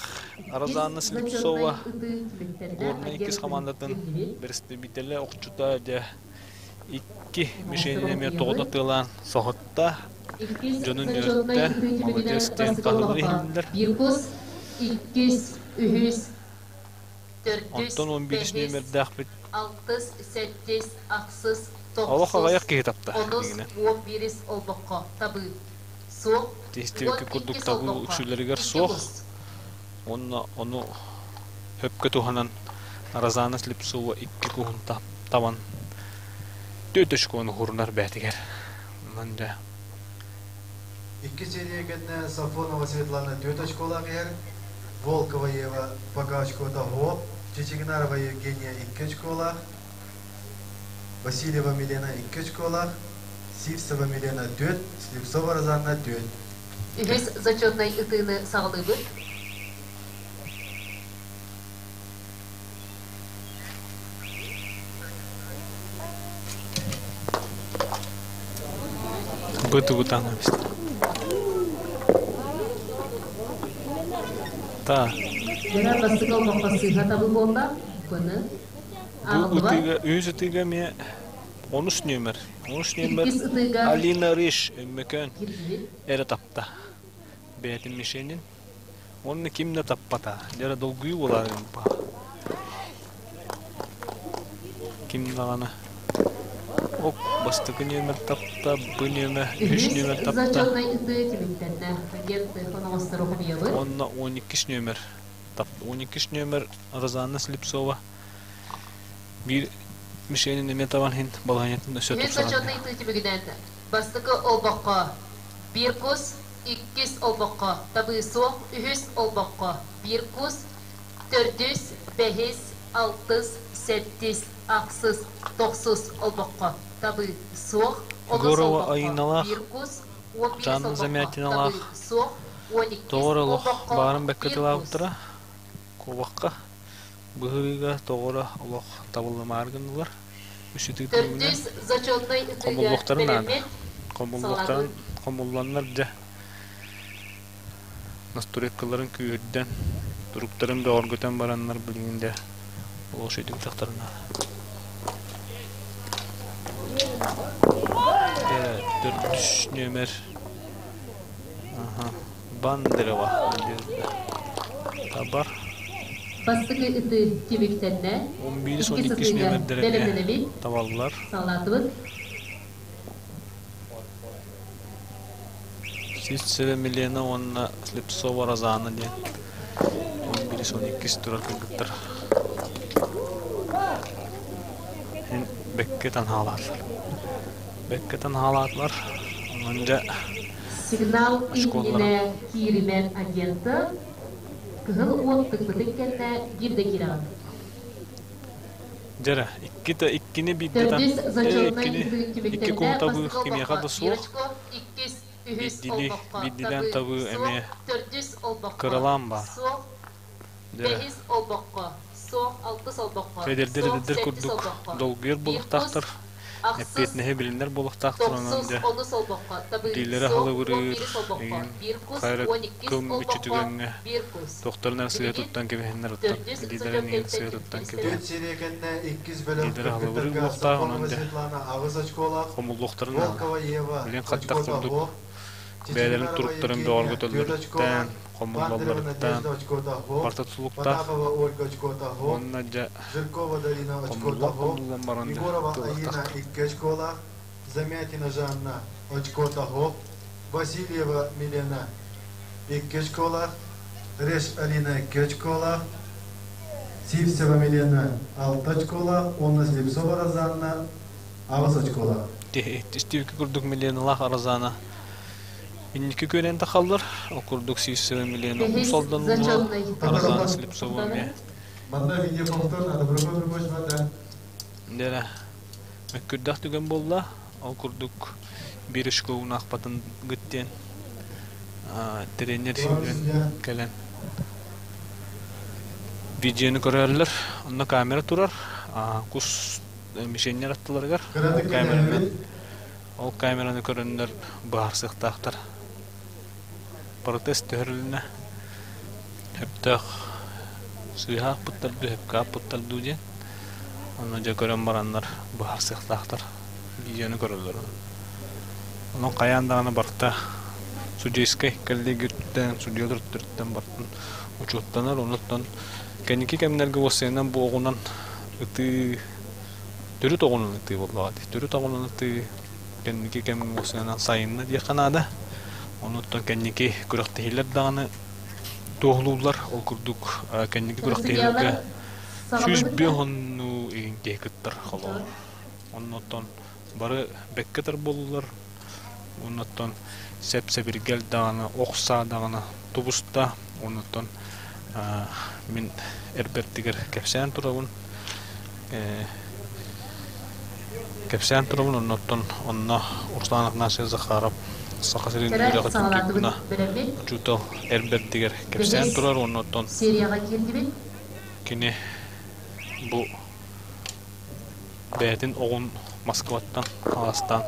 Розанна Слепцова Горнай иккис командатын бэрэстэбиитэлэ охчута дьэ икки мишенин эмиэ тоҕута тыалаан соһутта, дьонун үөртэ, маладьыас диэн хаһылыы иһиллэр. Иккис, үһүс, төрдүс, Онтон 11 бэһис, нүөмэрдээхпит алтыс, сэттис, ахсыс, олох тохсус, аҕыйах киһи тапта онус, дигинэ. 11 олбоххо табыы. Суох, Тиһистибикки курдук 12 табыы олбоххо, үксүлэригэр икки суох. кус. Уонна ону хөпкө туһанан Розанна Слепцова икки куһун табан төрт очкону хурунар бээтигэр. Онон дьэ Икки серия кэннэ Сафонова Светлана 4 очколаах иһэр, Волкова Ева пока очкота суох, Чичигинарова Евгения 2 очколаах, Васильева Милена 2 очколаах, Сивцева Милена 4, Слепцова Розанна 4. Үһүс зачетнай ытыыны саҕалыыбыт. Бытыбытан Та. Дьэ бастакы олбоххо сыыһа табыы буолла. Көны. Бу ытыыга, үһүс ытыыга эмиэ онус нүөмэр. Онус нүөмэр Иккис ытыыга Алина Риш Өммөкөөн киирдибит. эрэ тапта. Бэйэтин мишенин. Онно ким да таппата. Дьэ долгуйуу буоларын Ким даҕаны ок бастакы нүөмэр тапта, бу нүөмэр, үһүс Үһүс нүөмэр тапта. зачетнай ытыы түмүктэннэ. Агент хоноҕостору хомуйабыт. Уонна 12 нүөмэр тапта. 12 нүөмэр Розанна Слепцова биир мишенин эмиэ табан иһин балаһыанньатын өссө Үһүс тупсаран зачетнай ытыы түмүгүнэн бастакы олбоххо биир кус, иккис олбоххо табыы суох, үһүс олбоххо биир кус, төрдүс, бэһис, алтыс, сэттис, ахсыс, тохсус олбоххо табыы суох, онус Егорова олбоххо Айыналаах, биир кус, 11 Жанна олбоххо табыы Замятиналаах суох, 12 тоҕор олох олбоххо баарын бэккэ биир кус. тылаабыттара. Куобахха быһыыга тоҕоро олох табыллымаары гыннылар. Үс ытыы түмүгүнэн Төрдүс зачетнай ытыыга хомуллуохтарын наада. бэлэммит Хомуллуохтарын салаабыт. хомулланнар дьэ настройкаларын күүһүрдэн, туруктарын бөҕөргөтөн бараннар билигин дьэ олох үчүгэйдик наада. Дьэ төрдүс нүөмэр Бандерова табар. Бастакы ытыы түмүктэннэ. 11 Иккис 12 ытыыга нүөмэрдэр эмиэ бэлэмнэнэбит. табаллар. Салаатыбыт. Сивцева Милена уонна Слепцова Розана диэн 11-12 турар кыргыттар бэккэ танһаалаатылар. Бэккэ танһаалаатылар. Онон дьэ Сигнал очколларын иннинэ кииримэн агенты кыһыл уот тыкпытын кэннэ биир да киирэҕин. Дьэрэ, иккитэ иккини биирдэтэн Төрдүс зачетнай иккини ытыы икки түмүктэннэ. куһу Бастакы кимиэхэ олбоххо да биир суох. очко, иккис, үһүс Биирдили, олбоххо биирдилээн табыы табыы суох, эмиэ төрдүс олбоххо кыралаан баар. суох, Дьэрэ. бэһис олбоххо суох, алтыс олбоххо Эдэрдэр суох, эдэрдэр сэттис курдук олбоххо долгуйар биир кус, буолуохтаахтар, ахсыс, эппиэтинэһи билинэр буолуохтаахтар, онон тохсус, дьэ онус олбоххо табыы илиилэрэ суох, он халыбырыыр, биирис олбоххо игин биир кус, хайра 12 кыл мүччү олбоххо түгэҥҥэ биир кус. туохтарын эрэ сыыһа Билигин туттан кэбиһэннэр оттон төрдүс илиилэрин зачетнай игин сыыһа туттан Төрт кэбиһэн серия кэннэ иккис бөлөх илиилэрэ халыбырыыр кыргыттарга буолуохтаах, онон Сафонова дьэ Светлана аҕыс очколаах, хомуллуохтарын наада. Волкова Ева Билигин хаттах очкота курдук суох, бэйэлэрин Чичигинарова туруктарын Евгения 4 бөҕөргөтөллөрүттэн, очколаах, Бандерова хомуллалларыттан Надежда очкота суох, барыта тутулуктаах Потапова Ольга очкота суох, уонна дьэ Жиркова Дарина очкота хомуллан суох, хомуллан баран дьэ Егорова Аина тыллахтаахтар. 2 очколаах, Замятина Жанна очкота суох, Васильева Милена 2 очколаах, Реш Алина 2 очколаах, Сивцева Милена 6 очколаах, уонна Слепцова Розанна 8 очколаах. Истибикки курдук Миленалаах Розана инники күөнэн тахаллар. Ол курдук Сивцева Милена Бэһис Усалдан зачетнай. Розана Слепцова эмиэ. Манна видеоповтор Доброгой Прибочмата. Дэрэ мөккүрдээх түгэн буолла. Ол курдук биир очкоунаахпатын гыттиэн тренер сүүрэн кэлэн видеону көрөллөр. Онно камера турар. Кус мишеннэр аттыларыгар ол камераны ол камераны көрөннөр быһаарсыахтаахтар. Протест төһөрүлүнэ сөптөөх сыыһа аахпыттар дуу, сөпкө аахпыттар дуу диэн. Онно дьэ көрөн бараннар быһаарсыахтаахтар. Видеону көрөллөр. Онон хайаан даҕаны барыта судейскай коллегияттан, судьуйалар өттүттэн барытын учуоттанар. Онуттан кэнники кэмнэргэ уоссайынан бу оҕунан ытыы төрүт оҕунан ытыы буоллаҕа дии. Төрүт оҕунан ытыы кэнники кэмҥэ уоссайынан сайынна диэххэ наада. Онуттан кэнники күрэхтэһиилэр даҕаны туоһулууллар. Ол курдук кэнники күрэхтэһиилэргэ 105 оннуу игин киһи кыттар холобур. Оннуттан бары бэккэ буоллулар. Оннуттан сэп-сэбиргэл даҕаны, ох саа даҕаны тубуста. Оннуттан мин эрбэртигэр кэпсээн турабын. Кэпсээн турабын, оннуттан онно Руслан Афанасьевич Захаров Саха сирин Кэрэ үөрэҕин саҕалаатыбыт туйгуна бэлэммит. учуутал эрбэртигэр кэпсээн Бэһис турар, оннуттан серияҕа киирдибит. кини бу бэйэтин оҕун Москваттан хаҥастаан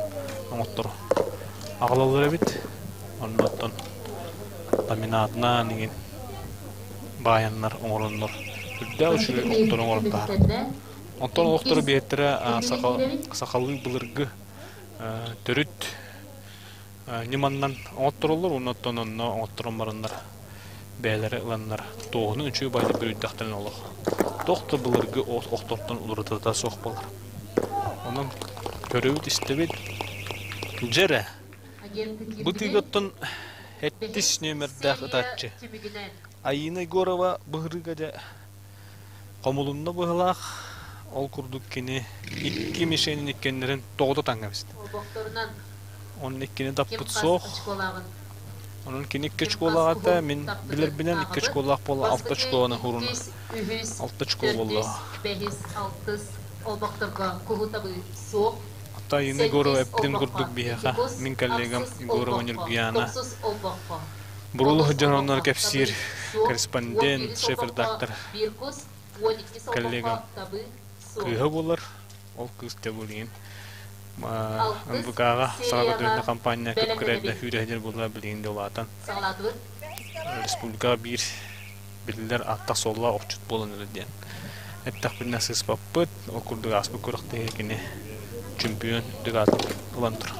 оҥотторо аҕалаллар эбит. Оннуттан ламинатынан иҥин баайаннар оҥороннор үрдээх үчүгэй охтору оҥорон таһаарбыт. Онтон олохтору биэттэрэ сахалыы былыргы төрүт ньыманнан оҥоттороллор уонна оттон онно оҥотторон бараннар бэйэлэрэ ыланнар туоһуну үчүгэй баайдык бүрүйдэхтэринэ олох туох да былыргы охтортон уларытыта суох буолар. Онон көрөбүт-истэбит. Дьэ эрэ, бу тыыгаттан эттис нүөмэрдээх ытааччы Айыына Егорова быһырыыга дьэ хомулунна быһылаах. Ол курдук кини икки мишенин иккеннэрин тоҕута таҥҥа бистэ. Онон иккини таппыт суох. Онон кини икки очколаах мин билэрбинэн икки очколаах буола алта очколаны хуруна. Алта очко буолла. Ата Инна Егорова эппитин курдук биһиэхэ мин коллегам Егорова Ньургуяна Бурулу сылдьан кэпсиир корреспондент, шеф-редактор коллегам кыыһа буолар. Ол кыыс дьэ билигин НВК-ҕа саха көтөрүнэ компания кып-кыра үүрэ буолла билигин да улаатан республикаҕа биир биллэр ааттаах-суоллаах охчут буолан эрэр диэн эттэхпинэ сыыспаппыт. Ол курдук ааспыт күрэхтэһии кини чемпион үрдүк аатын ылан турар.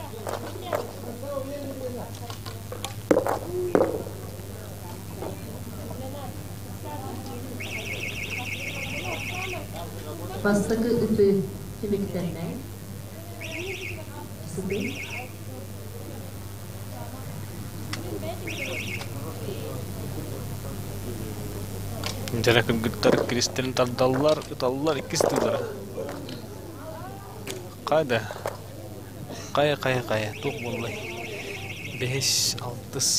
Бастакы ытыы түмүктэннэ. Сытыы. Дьэрэ кыргыттар киристэрин тардаллар, ыталлар иккис тыылара. Хайда? Хайа, хайа, хайа, туох буоллай? Бэһис, алтыс.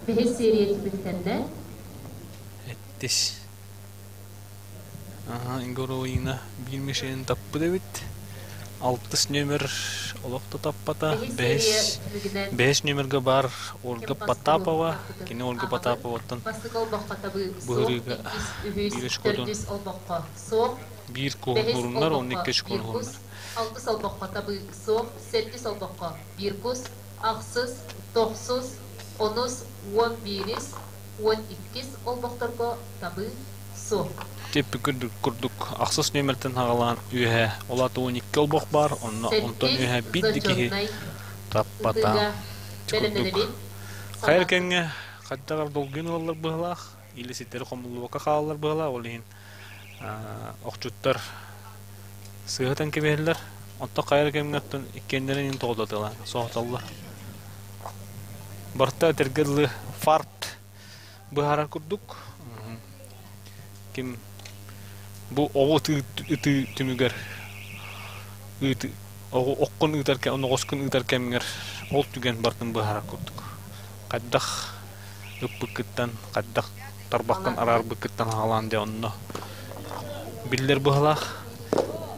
Бэһис серия түмүктэннэ. Эттис. Аһа, Егорова биир мишенин таппыт эбит. Алтыс нүөмэр олох да таппата. Бэһис, бэһис нүөмэргэ баар Ольга Потапова. Кини Ольга Потаповаттан быһырыыга биир очкотун биир куһун онно икки очкону уһуннар. Алтыс олбоххо табыы суох, сэттис олбоххо биир кус, ахсыс, тохсус, онус, уон биирис, уон иккис олбохторго табыы суох. Типпи курдук ахсыс нүөмэртэн хаҕалаан үөһэ ол аата уон икки олбох баар, онно онтон үөһэ биир да киһи таппата. Курдук. Хайыр кэмҥэ хайдах долгуйан ылаллар быһылаах, или ситэри хомуллубакка хаалаллар быһылаах, ол иһин охчуттар сыыһатан кэбиһэллэр. Онтон хайыр кэмҥэ оттон иккиэннэрин иһин тоҕототалаан соһуталлар. Барыта этэргэ дылы фарт быһаарар курдук. Ким бу оҕо ытыы түмүгэр Ыыт оккун ыытар оноҕоскун ыытар кэмҥэр ол түгэн барытын быһаарар курдук. Хайдах ыппыккыттан, хайдах тарбаххын араарбыккыттан аҕалаан дьэ онно биллэр быһалаах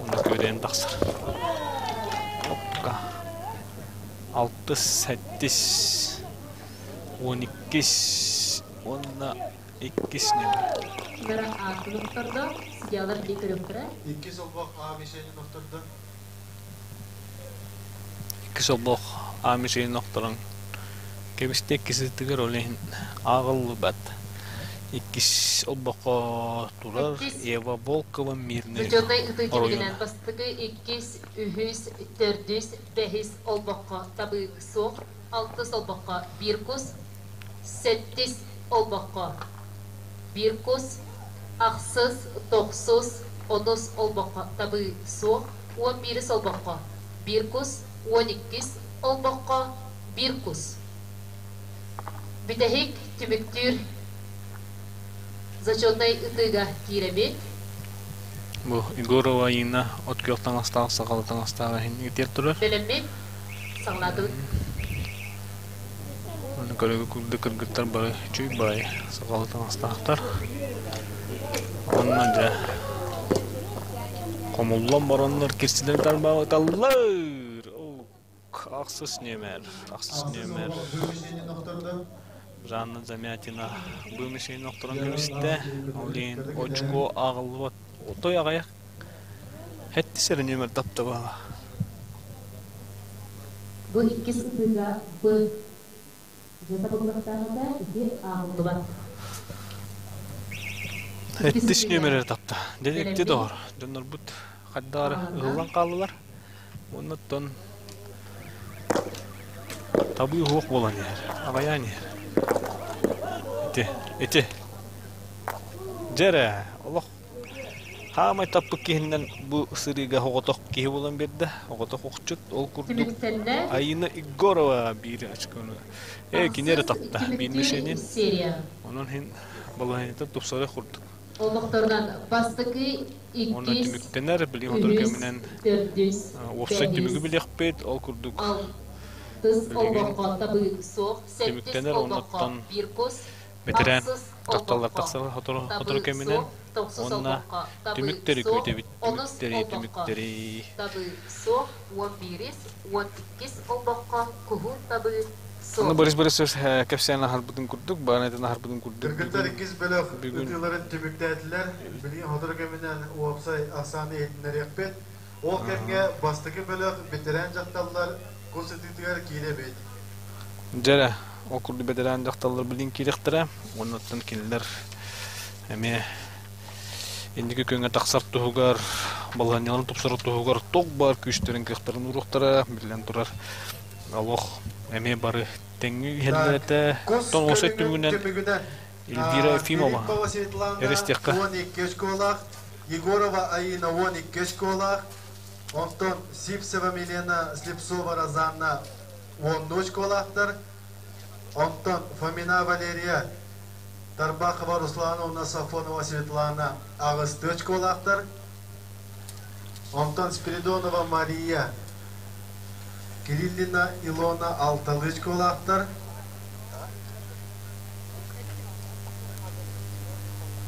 онно күөрэйэн тахсар. Опка алтыс, сэттис, 12 уонна иккис нөмер. Кимэрэ аатын охтордо, судьялар дии көрүөхтэрэ. Иккис олбох А мишенин охтордо. Иккис олбох А мишенин охторон кэбистэ иккис ытыгар ол иһин ааҕыллыбат. Иккис олбоххо турар Иккис Ева Волкова Мирный Зачетнай ытыы оройуона. түмүгүнэн бастакы, иккис, үһүс, төрдүс, бэһис олбоххо табыы суох, алтыс олбоххо биир кус, сэттис олбоххо биир кус, ахсыс, тохсус, онус олбоххо табыы суох, 11-ис олбоххо биир кус, 12-ис олбоххо биир кус. Бүтэһик түмүктүүр зачетнай ытыыга киирэбит. Бу Егорова Инна от күөх таҥастаах, сахалы таҥастаах иһин итиэр турар. Бэлэммит, саҕалаатыбыт. Аны көрөгө курдук кыргыттар бары үчүй баай сахалы таҥастаахтар. Онно дьэ хомуллан бараннар кирсилэр тарбаабыталлар. Ахсыс нүөмэр, ахсыс Ахсыс нүөмэр. олбох Б мишенин охтордо. Жанна Замятина бу мишени охторон Яна кэбистэ. Ол иһин очко ааҕыллыбат. Отой аҕыйах Хэттис эрэ нүөмэр таптабала. Бу иккис ытыыга Б дьэ табыллыахтаах этэ, ити ааҕыллыбат. Иккис Хэттис ытыыга нүөмэр эрэ тапта. Дьэ бэлэммит доҕор. Дьоннорбут хайдаары саҕаланна. ыһыллан хааллылар. Оннуттан табыы уһуох буолан иһэр. Аҕайаан иһэр. Ити, ити. Дьэ эрэ, олох Хаамай таппыт киһиннэн бу сырыыга оҕотох киһи буолан биэрдэ. Оҕотох охчут. Ол курдук Түмүктэннэ. Айына Егорова биир очкону. Э, кини эрэ Ахсыс тапта. Биир түмүктүүр мишенин. серия. Онон иһин балаһыанньата тупсара курдук. Олохторунан бастакы, Онно иккис, түмүктэнэр, билигин сотору үһүс, кэминэн төрдүс, уопсай бэһис, түмүгү билиэхпит. Ол курдук алтыс билигин олбоххо табыы суох, сэттис түмүктэнэр, олбоххо оннуттан биир кус, бэтэрээн ахсыс дьахталлар олбоххо тахсар сотору сотору табыы кэминэн суох, тохсус уонна олбоххо табыы түмүктэри суох, күүтэбит онус түмүктэри олбоххо түмүктэри табыы суох, 11-ис, 12-ис олбоххо куһуун табыы Аны суох. Борис Борисович кэпсээн аһарбытын курдук, баанайтан аһарбытын курдук Кыргыттар бүгүн иккис бөлөх бүгүн ытыыларын түмүктээтилэр. Билигин сотору кэминэн уопсай ахсааны иһитиннэриэхпит. Ол кэмҥэ бастакы бөлөх бэтэрээн дьахталлар кус ытыытыгар киирэбит. Дьэрэ, ол курдук бэтэрээн дьахталлар билин киириэхтэрэ, уоннаттан кинилэр эмиэ инники күөҥҥэ тахсар туһугар, балаһыанньаларын тупсарар туһугар туох баар күүстэрин, кыахтарын ууруохтара, биллэн турар, олох эмиэ бары тэҥҥэ иһэллэр Так, этэ. кус Оттон уопсай көрүҥүн түмүгүнэн түмүгүнэн Эльвира Ефимова Филиппова Светлана эристиэххэ 12 очколаах, Егорова Аина 12 очколаах, онтон Сивцева Милена, Слепцова Розанна 10 очколаахтар, онтон Фомина Валерия, Тарбахова Руслановна, Сафонова Светлана аҕыстыы очколаахтар, онтон Спиридонова Мария, Кириллина Илона алталыы очколаахтар.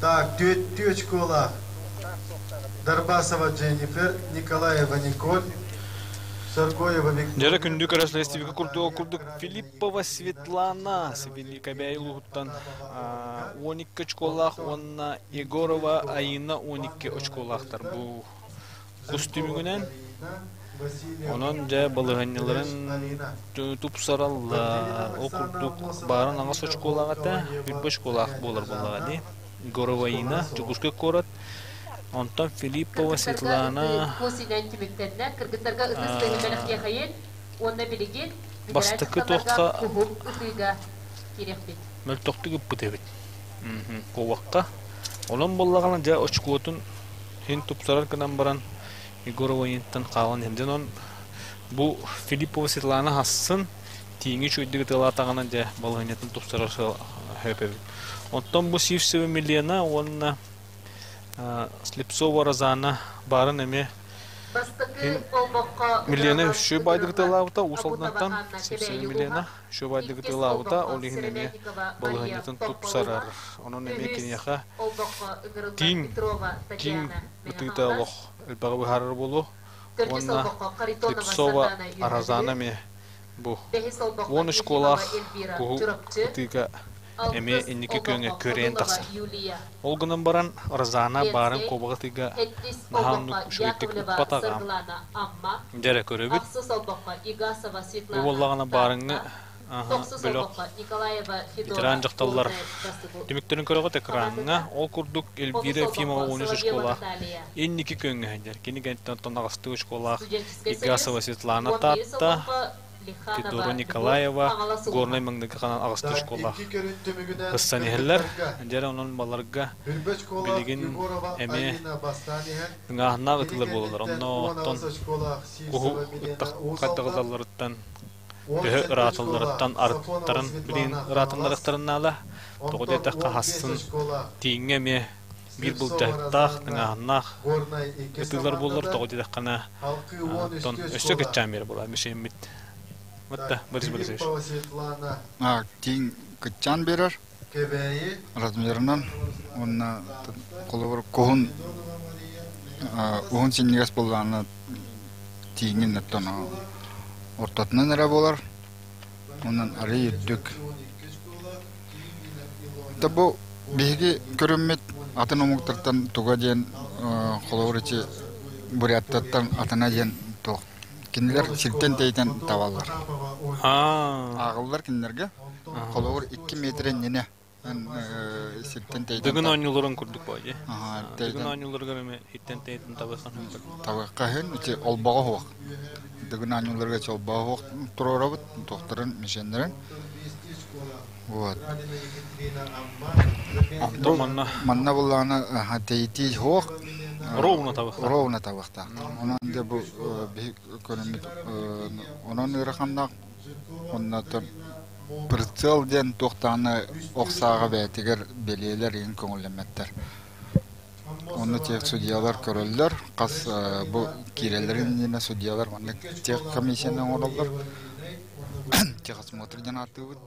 Так, түөртүү очколаах Дарбасова Дженнифер, Николаева Николь, Соргоева Дьэрэ Виктория, күндү Петрова көрөс курдук Наталья, курдук Крапина Филиппова Екатерина, Светлана Кириллина Кэбээйи улууһуттан Потапова Ольга, 12 очколаах онтон уонна Егорова Неустроева, Айына 12 Павлова очколаахтар Надежда, бу кус Жиркова түмүгүнэн Дарина, Васильева онон дьэ Анна, Реш балаһыанньаларын Алина. тупсараллар Гаврилина ол Оксана, курдук Аммосова баарын аҥас Анита, очколаах Волкова этэ Ева, бүппэ очколаах Замятина буолар буоллаҕа Жанна, дии Егорова очколара Айына суох. Дьокуускай куорат онтон Филиппова Кыргыттарга ытыы Светлана косинэн түмүктэннэ. Кыргыттарга ытыс тыаһын бэлэхтиэхэйин уонна билигин бэтэрээн бастакы дьахталларга туохха куһум ытыыга киириэхпит. мөлтөхтүк ыппыт эбит куобахха. Онон буоллаҕына дьэ очкуотун иһин тупсарар гынан баран Егорова ийэттэн хаалан иһэр. Дьэ онон бу Филиппова Светлана хассын тииҥи үчүгэйдик ытыалаатаҕына дьэ балаһыанньатын тупсарар сөп эбит. Оттон бу Сивцева Милена уонна Слепцова Розана баарын эмиэ Хин Милена үші байдыгытылаабыта Уус-Алдантан Сипсеви Милена үші байдыгытылаабыта ол иһин эмиэ балаһыанньатын тупсарар. Онон эмиэ киниэхэ тииҥ тииҥ ытыыта олох элбэҕи быһаарар буолуо. Уонна Слепцова Аразана эмиэ бу 13 куолаах куһу ытыыга эмиэ инники күөҥҥэ күөрэйэн тахсар. Ол гынан баран Розана баарын куобаҕы ытыыга наһаа оннук үчүгэйдик ыппатаҕа. Дьэ эрэ көрөбүт. Бу буоллаҕына баарыҥҥы бөлөх ветеран дьахталлар түмүктэрин көрөҕүт экраҥҥа. Ол курдук Эльвира Ефимова 13 очколаах инники күөҥҥэ сылдьар. Кини кэнниттэн аҕыстыы очколаах Егасова Светлана Таатта, Федора Николаева Горнай маҥнайгы канал аҕыста школа ыссан иһэллэр. Дьэ онон баларга билигин эмиэ ыҥааһыннаах ытыылар буолаллар. Онно оттон куһу ыттах төһө ырааталларыттан арыттарын билигин ыраатыннарыахтарын наада. Тоҕо диэтэххэ хассын тииҥҥэ эмиэ биир былдьаһыктаах, тыҥааһыннаах ытыылар буоллар, тоҕо диэтэххинэ, оттон өссө кыччаан биэрэ буолаа мишеммит. Мытта, Борис Борисович. Тииҥ кыччаан биэрэр размерынан уонна холобур куһун уһун синньигэс буоллаҕына тииҥин оттон ортотунан эрэ буолар онон арый үрдүк. Да бу биһиги көрүммүт атын омуктартан туга диэн холобур ити буряттартан атына диэн туох кинилэр сиртэн тэйтэн табаллар. Ааҕыллар кинилэргэ. Холобур 2 метр иннинэ сиртэн тэйтэн Дыгын оонньууларын курдук боо дии. Дыгын оонньууларыгар эмэ иттэн тэйтэн табыахха Табыахха ити олбоҕо суох. Дыгын оонньууларыгар ити олбоҕо суох туруорабыт, туохтарын, мишеннэрин. Вот. Онтон манна манна буллаҕына тэйитии суох. Ровно табыахтаах. Ровно табыахтаахтар. Онон дьэ бу биһи көрүммүт онон ыараханнаах оннотон прицел диэн туох даҕаны ох сааҕа бэйэтигэр бэлиэлэр игин көҥүллэммэттэр. Онно тех судьялар көрөллөр, хас бу киирэллэрин иннинэ судьялар маннык тех комиссияны оҥороллор, техосмотр диэн ааттыыбыт.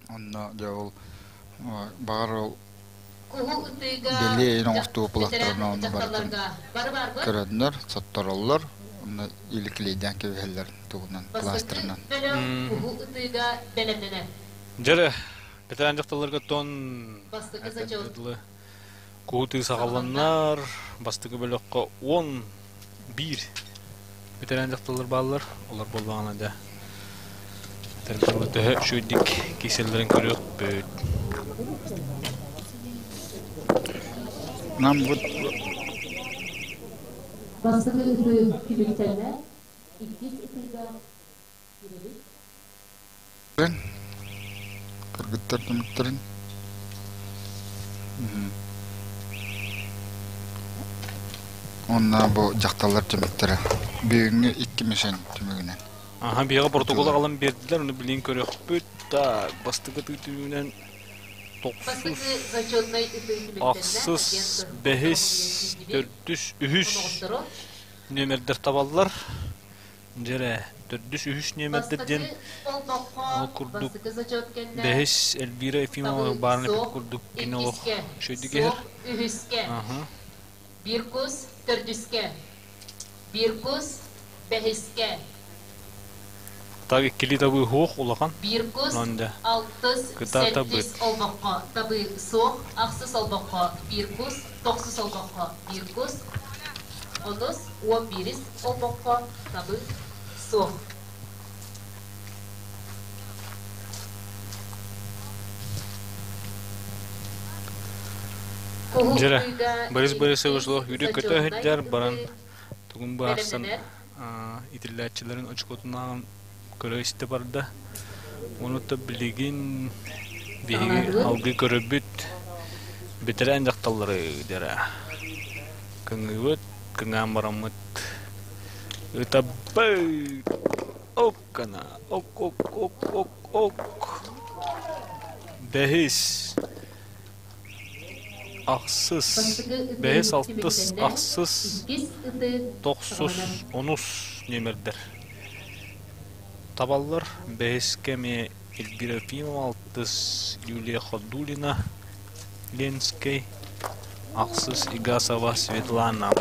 Онно дьэ ол баҕар ол бэлиэ иһин оҥостуу былахтарына онно барытын көрөннөр, соттороллор, онно или клейдээн кэбиһэллэр тугунан пластерынан. Дьэрэ, ветеран дьахталларга тон дылы куутуу саҕаланнар, бастакы бөлөххө 11 ветеран дьахталлар бааллар, олор буоллаҕына дьэ төһө үчүгэйдик киирсэллэрин көрүөхпүт. Нам бу Бастакы ытыы түмүктэннэ, иккис ытыыга киирэбит. Кыргыттар түмүктэрин Уонна бу дьахталлар түмүктэрэ. Бүгүҥҥү икки мишень түмүгүнэн. Аха, биһиэхэ протокол аҕалан биэрдилэр, ону билигин көрүөхпүт. Так, бастакы ытыы түмүгүнэн тохсус, ахсыс, бэһис, төрдүс, үһүс нүөмэрдэр табаллар. Дьэрэ, төрдүс, үһүс нүөмэрдэр диэн ол курдук бэһис Эльвира Ефимова баарын эппит курдук кини олох үчүгэйдик иһэр. Үһүскэ. Биир кус төрдүскэ. Биир кус бэһискэ. Так иккилии табыы суох улахан. Биир кус алтыс, сэттис олбоххо табыы суох, ахсыс олбоххо биир кус, тохсус олбоххо биир кус, онус, 11-ис олбоххо табыы суох. Дьэрэ, Борис Борисович лох үүрэ-көтө сылдьар баран тугун быһаарсан итиллээччилэрин очукуотунааҕын көрө-истэ барда. Ону да билигин биһиги алгыы көрөбүт бэтэрээн дьахталлары дьэрэ кыҥыыбыт, кыҥаан бараммыт ытабыт ок гына ок ок ок ок ок бэһис. Ахсыс, Бастакы ытыы бэһис, алтыс, түмүктэннэ, ахсыс, иккис ытыы тохсус, саҕаланар. онус нүөмэрдэр. Табаллар бэһис кэми Эльвира Ефимова, алтыс Юлия Ходулина, Ленскэй, ахсыс Игасова Светлана.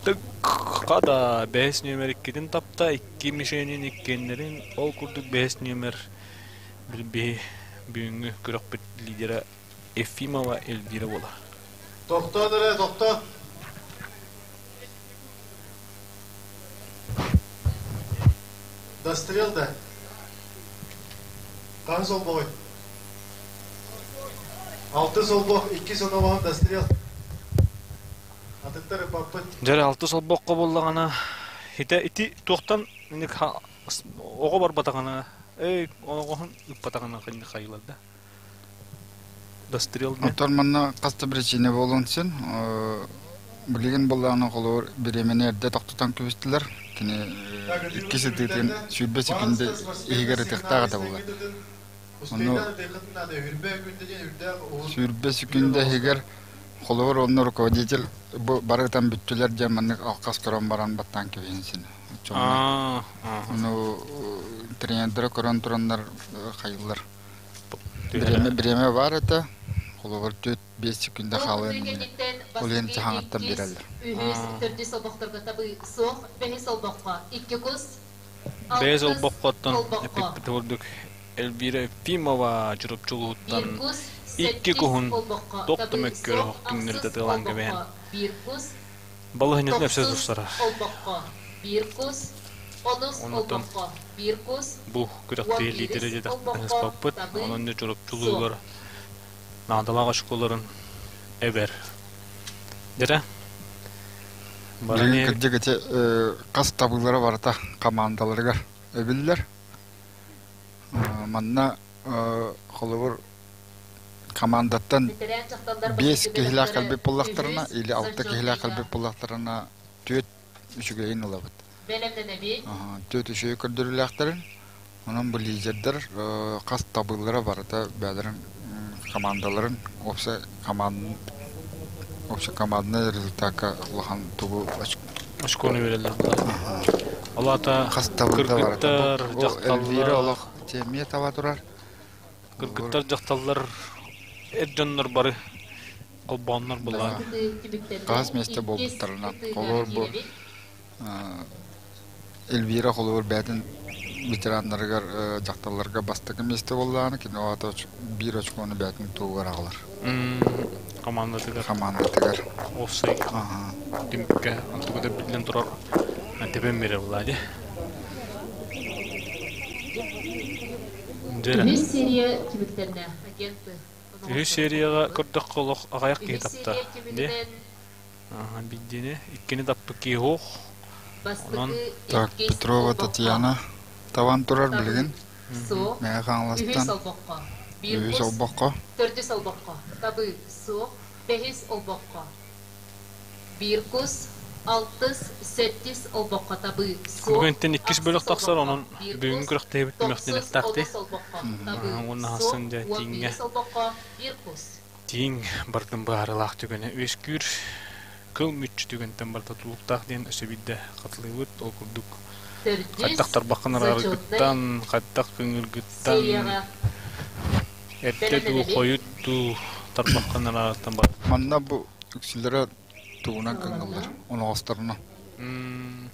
Тыкка да бэһис нүөмэр иккитин тапта, икки мишенин иккиэннэрин, ол курдук бэһис нүөмэр биһи бүгүҥҥү күрэхпит лидера Ефимова Эльвира буолар. Тохтоо эрэ, тохтоо. Дострел да. Хаһыс олбоҕуй? Алтыс олбох, иккис оноҕоһун дострел. Атыттар ыппаппыт. Дьэ алтыс олбоххо буоллаҕына, ити ити туохтан оҕо барбатаҕына, эй оноҕоһун ыппатаҕына хайылар да. Дострел диэн. Оттон манна хас да причина буолуон син. Билигин буоллаҕына холобур бириэмэни эрдэ тохтотон кэбистилэр. Кини иккис ытыытын 20 секунда иһигэр ытыахтаах этэ буолар. Ону 20 секунда иһигэр холобур онно руководитель бу бары ытан бүттүлэр диэн маннык алхас көрөн баран баттаан кэбиһин син. Ону тренердэрэ көрөн тураннар хайыллар. Бириэмэ, бириэмэ баар этэ. Холобур, 4-5 секунда Ол хаалыан ытыы иннинэ. кэнниттэн Ол иһин бастакы, чаһаҥаттан иккис, биэрэллэр. үһүс, төрдүс олбохторго табыы суох, бэһис олбоххо икки кус, Бэйэс алтыс олбоххоттон олбоххо эппиппит курдук Эльвира Ефимова биир Чурапчылууттан кус, икки сэттис куһун олбоххо туох да табыы мөккүөрэ суох, суох түҥнэри ахсыс тыалаан кэбиһэн олбоххо биир кус, балаһынньатын өпсө тохсус тустара. олбоххо биир кус, онус Онтон олбоххо биир кус, бу уон күрэхтэһии биирис лидерэ диэтэхпитин олбоххо ыспаппыт. табыы Онон дьэ суох. Чурапчылыыгар наадалаах очколарын эбэр. Дьэрэ, баран Билигин иһэбит. кырдьык ити хас табыылара барыта хамаандаларыгар эбиллэр. Манна холобур командаттан Бэтэрээн дьахталлар биэс бастакы киһилээх бөлөхтөрө кэлбит буоллахтарына үһүс или алта киһилээх зачетныйга кэлбит буоллахтарына түөрт үчүгэйин ылабыт. бэлэмнэнэбит. Түөрт үчүгэй көрдөрүүлээхтэрин. Онон бу лидердэр хас табыылара барыта бэйэлэрин командаларын общай команд общекомандный результакка улахан тугу Очкону береллер була. Ол аата хас табыыта барыта кыргыттар, бу Эльвира дьахталлар, олох темиэ таба турар. кыргыттар, дьахталлар, эр дьоннор бары холбооннор була. Да, Бастакы ытыы түмүктэннэ, хас миэстэ иккис буолбуттарынан. ытыыга Холобур бу киирэбит. Эльвира холобур бэйэтин ветераннарыгар дьахталларга бастакы миэстэ буоллаҕына, кини аата биир очкону бэйэтин туһугар аҕалар. Командатыгар. Командатыгар. Офсай түмүккэ онтугута биллэн турар тэбэн берер буолаа Дьэрэ. Үһүс серия түмүктэннэ. Агенты Үһүс оноҕосторун серияҕа оҥостубут. көрдөххө олох аҕыйах киһи Үһүс тапта. серия Де? түмүгүнэн Биддини иккини таппыт киһи суох. Онон бастакы, Так, иккис Петрова олбоххо Татьяна табан турар табыы билигин. суох, Мэҥэ үһүс Хаҥаластан олбоххо биир үһүс кус, олбоххо. төрдүс олбоххо табыы суох, бэһис олбоххо биир кус, алтыс, сэттис олбоххо табыы суох, Бүгүнтэн иккис бөлөх ахсыс тахсар, олбоххо онон биир бүгүҥҥү кус, күрэхтэһиибит тохсус, түмэхтиэхтээхтий. онус олбоххо табыы Уонна суох, хасын дьэ уон тииҥҥэ биирис олбоххо биир кус. тииҥ бардын быһаарыылаах түгэнэ үөскүүр. Кыл мүччү түгэнтэн барыта тулуктаах диэн өссө биирдэ хатылыыбыт. Ол курдук Төрдүс хайдах тарбаххын зачетнай арааргыттан, хайдах көҥүлгүттэн, серияҕа эрдэ дуу, бэлэмнэнэбит. хойут дуу тарбаххын араарыттан бар. Манна бу үксүлэрэ тугунан Саҕаланна. кыҥыллар, оноҕосторунан. М,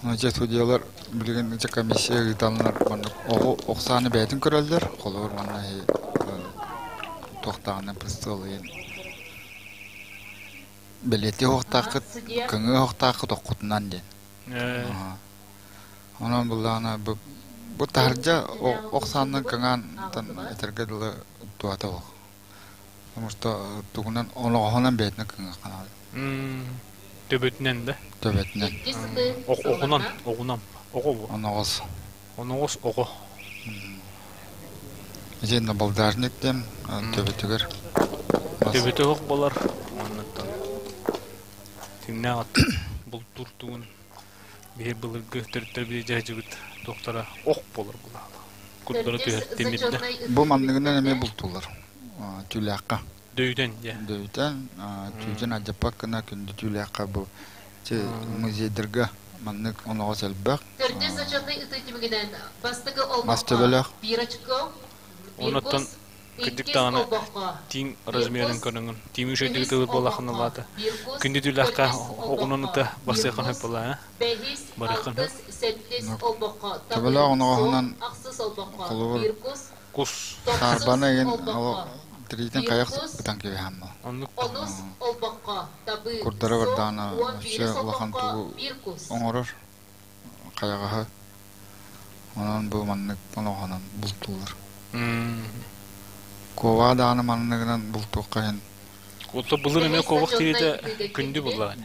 Дьэ, судьуйалар билигин ити комиссия ыытаннар маннык оҕо охсааны бэйэтин көрөллөр. Холобур, манна туохтааҕынан прицел ыйан бэлиэтии Аха, оһохтооххут, судья көҥү оһохтооххут оххутунан диэн. э, Онон буллаҕына бу, бу Ол таһырдьа түмүктэнэ ох саанынан бултуйдубут, кыҥаан ааҕыллыбат. этэргэ дылы туһата суох. Потому что тугунан оноҕоһунан бэйэтинэн кыҥыахха наада. м, төбөтүнэн да? Төбөтүнэн. Иккис ытыы Оҕунан, саҕаланна. оҕунан, оҕо бу. Оноҕос. Оноҕос оҕо. Итиэннэ балдажник диэн төбөтүгэр мас. Төбөтө оһох буолар. Оннуттан тиҥнээх аттан бултуур тугун биһи былыргы төрүттэр биһи дьаһдьыбыт туохтара ох буолар булаала. Курдары Төрдүс түһэр тимирдэ. зачетнай Бу ытыы манныгынан эмиэ түмүктэннэ. бултуулар. Түүлээххэ. Дөйүтэн дьэ. Дөйүтэн, түүтүн алдьаппаккына күндү түүлээххэ бу музейдарга маннык оноҕос элбэх. Төрдүс зачетнай ытыы түмүгүнэн бастакы Мас олбоххо төбөлөөх. биир очко, биир Онуттан кус, кырдьык иккис даҕаны олбоххо тииҥ биир размерын кус, көрөҥүн. Тииҥ үчүгэйдик үһүс ытылыр буоллаххына олбоххо лаата. биир кус, Күндү түүлээххэ төрдүс оҕунан олбоххо ыта биир барсыаххын кус, сөп буолла, бэһис, Барыаххын сөп. алтыс, сэттис олбоххо табыы Төбөлөөх суох, оноҕоһунан ахсыс олбоххо холобур биир кус, Кус. тохсус саарбаны игин олбоххо тириитин биир хайах кус, ытан кэбиһэн бу. Оннук. онус олбоххо табыы Курдара суох, бардаҕына уон вообще биирис улахан олбоххо тугу биир кус. оҥорор хайаҕаһы. Онон бу маннык оноҕоһунан бултуулар. Куобаҕа даҕаны манныгынан бултуохха иһин. Отто былыр эмиэ Бэһис куобах зачетнай тириитэ ытыыга күндү киирдибит. буоллаҕа.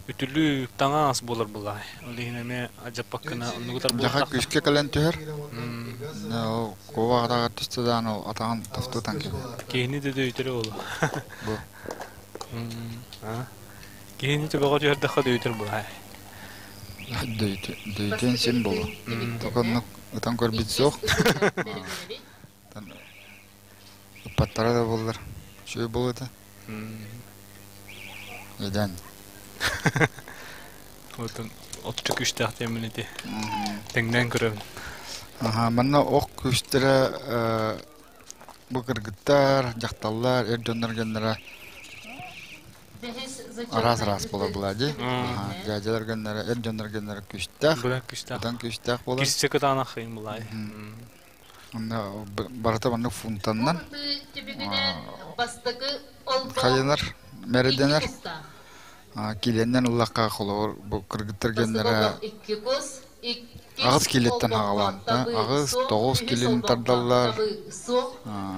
Үтүлүк, таҥас буолар буоллаҕа. Ол иһин эмиэ адьаппаккына оннугутар Дьаха буолтахтар. күүскэ кэлэн түһэр. Ол куобах атаҕар түстэ даҕаны ол атаҕын тосту ытан кэбиһэр. Киһини да дөйүтэрэ буолуо. Бу Киһини төбөҕө түһэрдэххэ дөйүтэр буолаа. дөйүтүөн Бастакы син ытыы буолуо. түмүктэннэ. Токоннук ытан көрбүт Иккис суох. ытыыга бэлэмнэнэбит. Ыппаттара да буоллар. Үчүгэй буолуо этэ. Еден. Отон отчу күүстээх диэммин ити. Тэҥнээн көрөбүн. Аха, манна ох күүстэрэ бу кыргыттар, дьахталлар, эр дьоннор геннара Бэһис араас зачетнай араас буолар ытыы буолаа дии. түмүктэннэ. Дьээдьэлэр геннара, эр дьоннор геннара күүстээх, Быдан күүстээх. быдан күүстээх буолар. Кирсэ кытаанах хайын булаай. Онно барыта маннык Бу фунтаннан ытыы түмүгүнэн бастакы олбох хайанар, икки мэрэдэнэр. кустаах. Килиэннэн ыллахха холобур бу кыргыттар Бастакы геннара олбох икки кус, иккис аҕыс килиэттэн олбоххо хаҕалаан, табыы аҕыс, суох, тоҕус үһүс килин олбоххо тардаллар, табыы суох,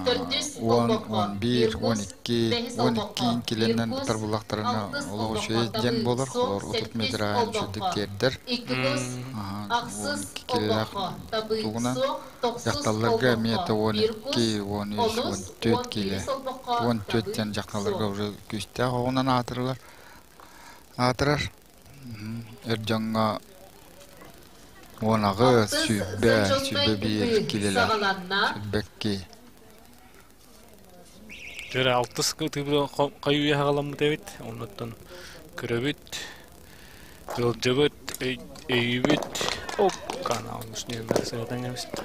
төрдүс уон, олбоххо уон биир биир, уон кус, икки, бэһис уон олбоххо икки биир килиэннэн кус, ытар буллахтарына алтыс олох олбоххо үчүгэй диэн табыы буолар, суох, холобур отут сэттис метр аайын үчүгэйдик олбоххо тиэрдэр, икки кус, уон ахсыс икки килэлээх олбоххо табыы тугунан суох, тохсус дьахталларга эмиэ олбоххо это уон биир кус, икки, уон үс, онус, уон түөрт уон киилэ, биирис олбоххо уон түөрт табыы диэн дьахталларга суох. уже күүстээх оҕунан аатырылар, аатырар. Эр дьоҥҥо уон аҕыс, Алтыс сүүрбэ, зачетнай сүүрбэ биир ытыы килэлээх, саҕаланна. сүүрбэкки. Дьөрэ алтыс ытыыбыт хайыы хаҕаламмыт эбит. Оннуттан көрөбүт, ыалдьабыт, өйүүбүт. Оп, канал нүөмэр сыатан кэбиспит.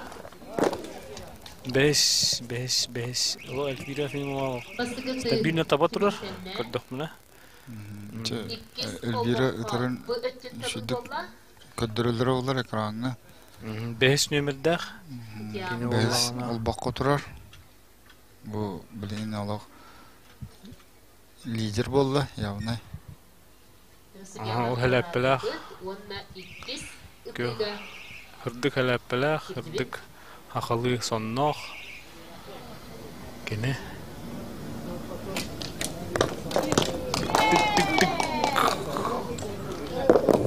Бэс, бэс, бэс. Ол Эльвира Фимова Бастакы ытыы стабильно таба турар. түмүктэннэ. Көрдөхпүнэ. Чэ, Иккис Эльвира олбоххо ытарын бу өттүн табыы үчүгэйдик буолла. көрдөрөллөрө буоллар экраҥҥа. Бэһис нүөмэрдээх. Кини Татьяна Бэһис буоллаҕына олбоххо турар. Бу билигин олох лидер буолла явно. Ол Судьялар хэлээппэлээх быһаарбыт уонна иккис күөх ытыыга ырдык хэлээппэлээх, киирдибит. ырдык хахалыы сонноох кини тык-тык-тык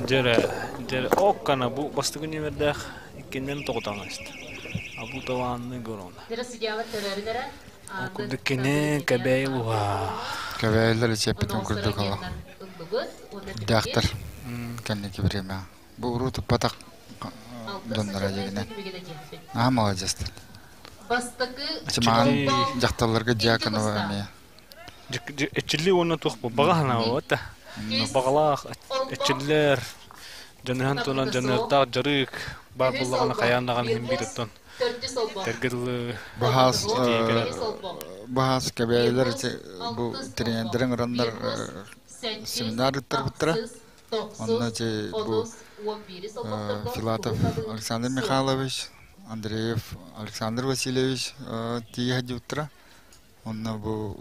дьэрэ дьэрэ оккана бу бастакы нүөмэрдээх иккиннэн тоҕутаҥ аста абу талаанны горона Дьэрэ судьялар төрөөрүнэрэ ол ааны курдук табыы кини эмиэ кэбээй ааннар луһа Кэбээйилэр ичиэппитин Оноҕосторо курдук олох геннан ыллыбыт уонна түмүгүн дэхтэр кэнники время. Бу уруу туппатах алтыс дьонноро зачетнай ытыы дьигинэн. түмүгүн этиэхпит. Аа молодецтар. Бастакы Чымаан эчили олбох дьахталларга икки Дьяконова кустаах. эмиэ. эчили уонна туох бу баҕа ханаабат да Оннук. Иккис баҕалаах олбох эчиллэр дьаныһан туһунан табыыта суох. дьаныардаах дьарык баар Үһүс буоллаҕына олбох хайаан даҕаны биир иһин биир кус. оттон Төрдүс олбох тэргэ дылы табыыта Баһаас суох. ситиһии кэлэр Бэһис олбох баһаас биир кэбээйилэр кус. ити бу Алтыс олбох тренердэрин ыраннар биир кус. Сэттис, семинар ыттарбыттара. ахсыс, Онно тохсус, ити бу онус, уон биирис олбохторго Филатов куһу табыы Александр суох. Михайлович, Андреев Александр Васильевич тиийэ сылдьыбыттара. Онно бу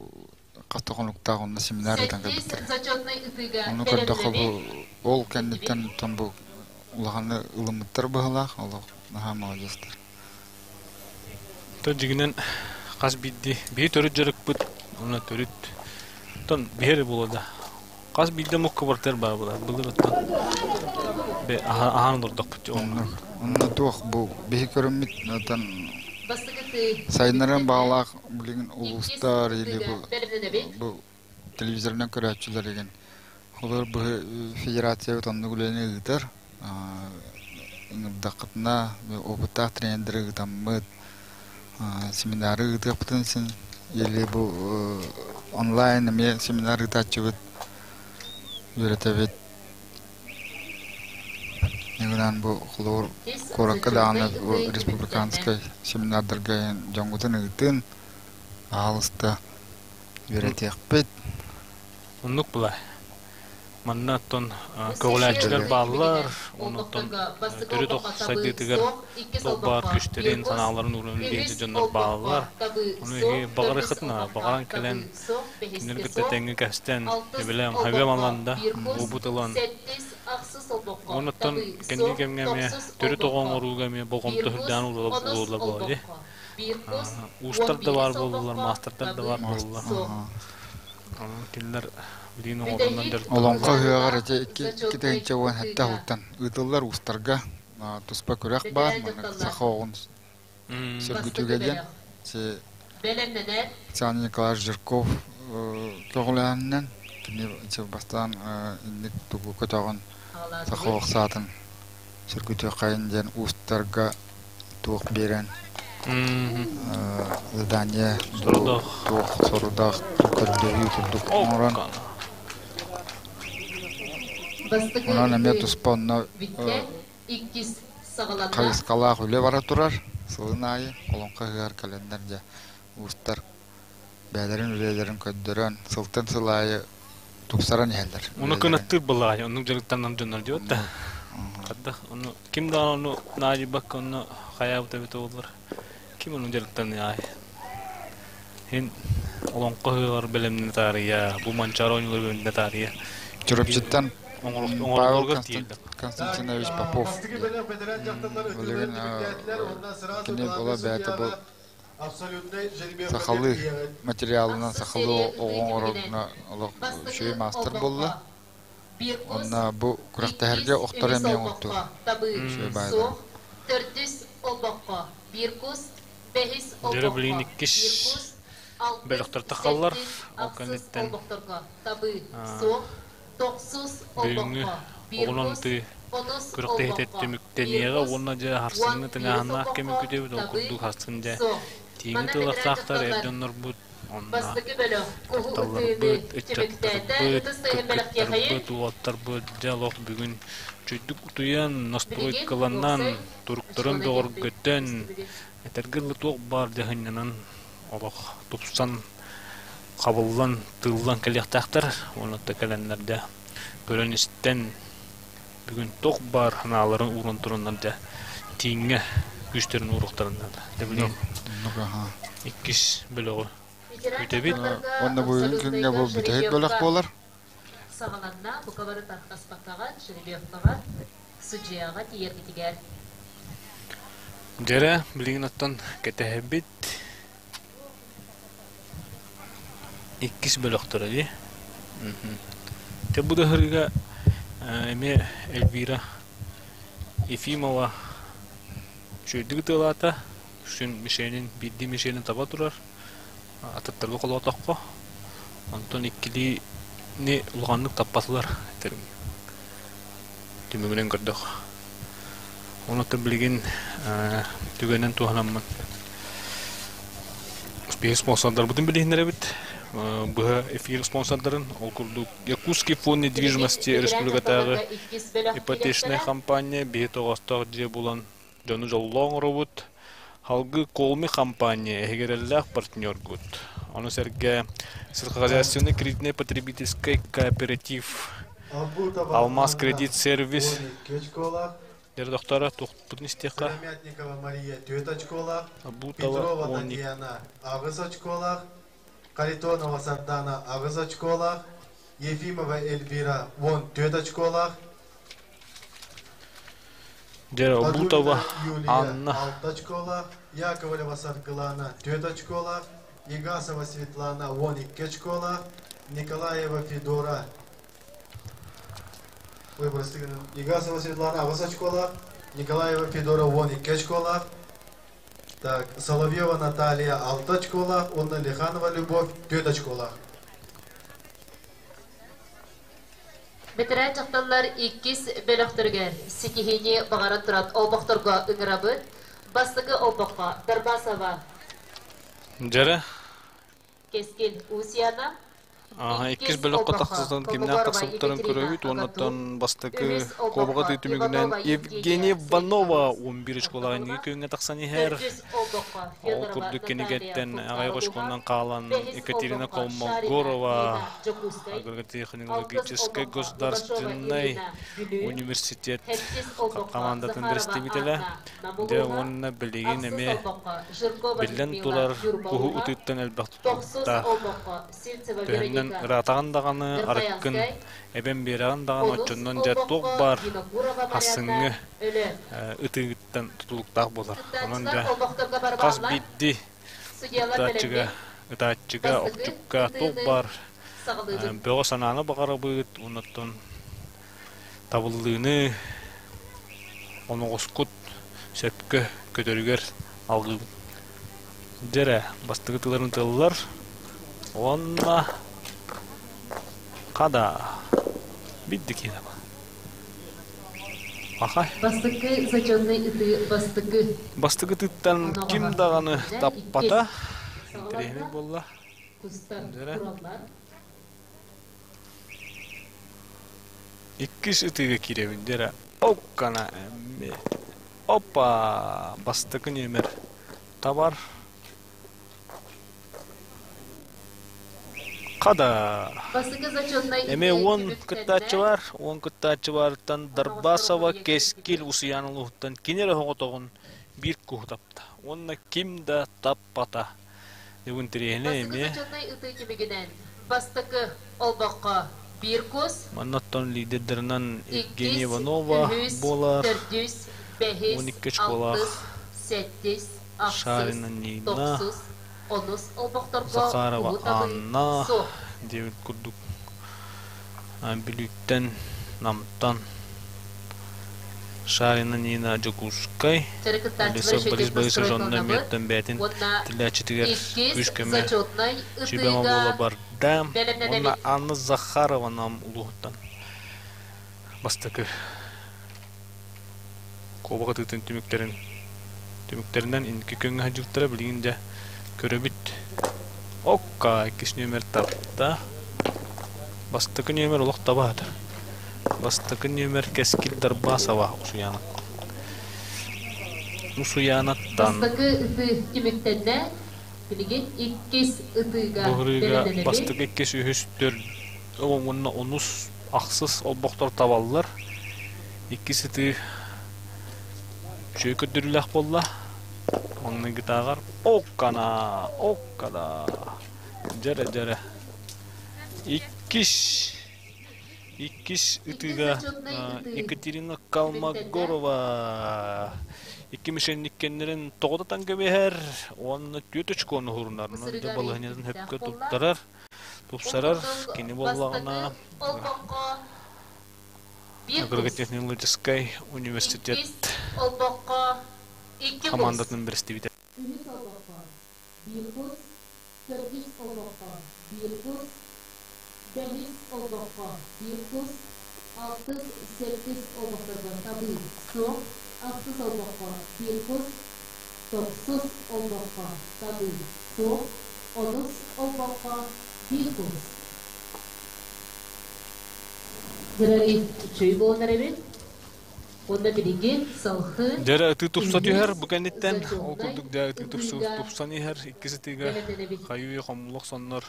хас да хонуктаах онно семинар ыытан Сэттис кэлбиттэрэ. зачетнай ытыыга Ону көрдөххө бу бэлэмнэнэбит. ол Киирдибит. кэнниттэн оттон бу улаханы ылыммыттар быһыылаах, олох наһаа молодецтар. То дьигинэн хас биирдии биһи төрүт дьарыкпыт уонна төрүт оттон биһи эрэ буолуо да хас биирдии омук кыбартыыр баар буолар былыр оттон аһаан олордохпут онно Оннук. Онно туох бу биһи көрүммүт оттон Бастакы ытыы сайыннаран түмүктэннэ. баҕалаах билигин Иккис улуустар или ытыыга бу бэлэмнэнэбит. бу телевизорынан көрөөччүлэр игин Холобур бу федерациябыт оннук үлэни ыытар. Ыҥырдаххытына опыттаах тренердэри ыытаммыт, семинары ыытыахпытын син или бу Онлайн эмиэ семинар ыытааччыбыт, үөрэтэбит. Ньыгынан бу холобур куоракка даҕаны бу республиканскай семинардарга дьоҥҥутун ыытын, аһаҕаста үөрэтиэхпит. Оннук була. Манна оттон көҕүлээччилэр бааллар, онуттан төрүт ох сайдыытыгар туох баар күстэрин, санааларын ууран үлэлиир дьоннор бааллар. Ону эһиги баҕарыаххытына, баҕаран кэлэн кинилэр кытта тэҥҥэ кэстэн, эбэлэм, хабыам алланда, уобут ылан. Онуттан кэнники кэмҥэ эмиэ төрүт оҕо оҥорууга эмиэ болҕомто үрдээн ууруллар буолла дии. Уустар да баар буоллулар, маастардар да баар буоллулар. Кинилэр билигин оҥорунан дьарыктаналлар. Олоҥхо ыһыаҕар ити 2017 сылтан ыытыллар уустарга туспа күрэх баар. Манна саха оҕун сөргүтүүгэ диэн Александр Николаевич Жирков көҕүлээһининэн кини бастаан инник тугу көтөҕөн саха ох саатын сөргүтүөххэйин диэн уустарга туох биэрэн задание туох сорудах көрдөһүү курдук оҥорон онон эмиэ туспа онно хайысхалаах үлэ бара турар сылын аайы олоҥхо ыһыаҕар кэлэннэр дьэ уустар бэйэлэрин үлэлэрин көрдөрөн сылтан сыл аайы тупсаран иһэллэр. Ону кынаттыыр буоллаҕа оннук дьарыктанан дьоннор диэбит да. Хаддах ону ким даҕаны ону наадыйбакка онно хайаабыт эбитэ буоллар. Ким ону дьарыктаныай? Һин олоҥхо ыһыаҕар бэлэмнэнэ таарыйа, бу Манчаары оонньуулар бэлэмнэнэ таарыйа. Чурапчыттан Павел Константинович Попов билигин кини була бэйэтэ бу сахалыы материалынан сахалыы оҕо оҥороргуна олох үчүгэй маастар буолла. Онно бу күрэхтэһэргэ охторо эмиэ оҥортуур. Үчүгэй баайдар. Дьөрө билигин иккис бөлөхтөр тахаллар. Ол кэнниттэн бүгүҥҥү оҕунан ытыы күрэхтэһиитэ түмүктэниэҕэ уонна дьэ харсыҥҥы тыҥааһыннаах кэми күтүөбүт. Ол курдук харсын дьэ тииҥи тыллахтаахтар эр дьоннорбут онно дьахталларбыт, ыччаттарбыт, кыргыттарбыт, уолаттарбыт дьэ олох бүгүн чүйдүк утуйан, настройкаланан, туруктарын бөҕөргөтөн, этэргэ дылы туох баар дьаһынньанан олох тупсан хабыллан, тыыллан кэлиэхтээхтэр. Уонна да кэлэннэр дьэ көрөн-истэн бүгүн туох баар санааларын ууран тураннар дьэ тииҥҥэ күүстэрин ууруохтарын наада. Дьэ билигин иккис бөлөҕү күүтэбит. Уонна бүгүн күҥҥэ бу бүтэһик бөлөх буолар. Саҕаланна, бука бары тархаспаккаҕа, Жеребьевкаҕа, судьуйаҕа тиийэргитигэр. Дьэрэ, билигин оттон кэтэһэбит. Иккис бөлөхтөрө дии. Дьэ бу да ыһырыыга эмиэ Эльвира Ефимова үчүгэйдик ытыалаата. Үксүн мишенин, биирдии мишенин таба турар. Атыттарга холоотоххо. Онтон иккилиини улаханнык таппатылар. Түмүгүнэн көрдөх. Онон билигин түгэнэн туһанаммын биһиги спонсордарбытын билиһиннэрэбит. Быһа эфир спонсордарын, ол курдук Якутский фонд недвижимости республикатааҕы ипотечнай компания биһи тоҕоостоох дьиэ булан дьону дьоллоо оҥоробут. Халгы Колми компания эһигэрэллээх партнергут. Ону сэргэ сельскохозяйственный кредитный потребительский кооператив Алмаз кредит сервис Дьэ, доктора, туохпутун истиэххэ? Сыромятникова Мария 4 очколаах, Абутова Петрова 12. Татьяна 8 очколаах, Харитонова Сардана 8 очколаах, Ефимова Эльвира 14 очколаах, Дьэ, Абутова Подулина Юлия Анна 6 очколаах, Яковлева Саргылана 4 очколаах, Егасова Светлана 12 очколаах, Николаева Федора Ой, прости, Егасова Светлана 8 очколаах, Николаева Федора 12 очколаах, так, Соловьева Наталья 6 очколаах, уонна Лиханова Любовь 4 очколаах. Бэтэрээн дьахталлар иккис бөлөхтөрүгэр ситиһиини баҕаран туран олбохторго ыҥырабыт. Бастакы олбоххо Дарбасова. Дьэрэ, Кескил Усьяна, Иккис бөлөххө тахсытан кимнээх тахсыбыттарын көрөбүт уоннаттан бастакы куобаҕа тыы түмүгүнэн Евгения Иванова 11 очколаах инники күөҥҥэ тахсан иһэр. Ол курдук кинигэттэн аҕыйах очконнан хаалан Екатерина Колмогорова Агротехнологическай государственнай университет хамаандатын бэрэстэбиитэлэ. Дьэ уонна билигин эмиэ биллэн турар куһу ытыыттан элбэх тутулуктаах. Төһөннөн ыраатаҕын даҕаны, арыккын эбэн биэрэҕин даҕаны оччоннон дьэ туох баар хассыҥҥы ытыыгыттан тутулуктаах буолар. Онон дьэ хас биирдии ытааччыга, ытааччыга, охчукка туох баар бөҕө санааны баҕарабыт, оннуттан табыллыыны оноҕоскут сөпкө көтөрүгэр алгыыбын. Дьэ эрэ, бастакы тылларын тыллар уонна хада бидди киинэ Ахай. Бастакы зачетный ытыы бастакы. Бастакы тыттан ким даҕаны таппата. Интэриэһинэй буолла. Дьэ Иккис ытыыга киирэбин дьэ Оккана Опа! Бастакы нүөмэр табар. Хада! Бастакы зачетнай Эмиэ уон кыттааччы бар. Уон кыттааччы барыттан Дарбасова Кэскил Усуйаан улууһуттан кини эрэ оҕотоҕун биир куһу тапта. Уонна ким да таппата. Бүгүн интэриэһинэй Бастакы эмиэ. зачетнай ытыы түмүгүнэн бастакы олбоххо биир кус, Манна оттон лидердэринэн Евгения иккис, Иванова үһүс, буолар. төрдүс, бэһис, 12 очколаах алтыс, сэттис, ахсыс, Шарина Нина, тохсус, онус олбохторго Захарова уһу табыы Анна суох. диэбит курдук Бүлүүттэн, Намтан Шарина Нина Дьокуускай, Чары кыттааччылар Алиса Борис үчүгэйдик Борисович онно настройталанабыт эмиэттэн бэйэтин уонна тиллээччитигэр иккис күүс-көмө зачетнай сүбэ-ама буола ытыыга барда. Уонна бэлэмнэнэбит. Анна Захарова Нам улууһуттан бастакы куобах ытыытын түмүктэрин түмүктэринэн инники күөҥҥэ сылдьыбыттара билигин дьэ көрөбүт. Окка иккис нүөмэр тапта. Бастакы нүөмэр олох табаата. Бастакы нүөмэр Кэскил Дарбасова Усуйаана. Усуйаанаттан. Бастакы ытыы түмүктэннэ. Билигин иккис ытыыга Бу ырыыга бэлэмнэнэбит. бастакы иккис үһүс төрд уонна онус ахсыс олбохтор табаллар. Иккис ытыы үчүгэй көрдөрүүлээх буолла. Маҥнайгытааҕар оккана, оккана. Дьэрэ, дьэрэ. Иккис иккис Иккис ытыыга зачетнай ытыы Екатерина түмүктэннэ. Колмогорова икки мишенниккэннэрин тоҕо тутан кэбиһэр уонна түөрт очкону уһурунар. Бу Онон дьэ сырыыга балаһыанньатын рейтингтээх сөпкө буолла. туттарар, Ол тупсарар. курдук Кини бастакы буоллаҕына олбоххо биир кус, Агротехнологическай университет иккис олбоххо икки кус, хамаандатын бэрэстэбиитэ. үһүс олбоххо биир кус, төрдүс олбоххо биир кус, бэһис олбоххо биир кус, алтыс, сэттис олбохторго табыы суох, ахсыс олбоххо биир кус, тохсус олбоххо табыы суох, онус олбоххо биир кус. Дөрөй үчүгэй буолан эрэбит. Уонна билигин салхы Дьэрэ ытыы тупса үһүс түһэр бу кэнниттэн ол зачетнай курдук дьэ ытыы тупсу ытыыга тупсан иһэр иккис ытыыга бэлэмнэнэбит. хайыы хомуллах соннор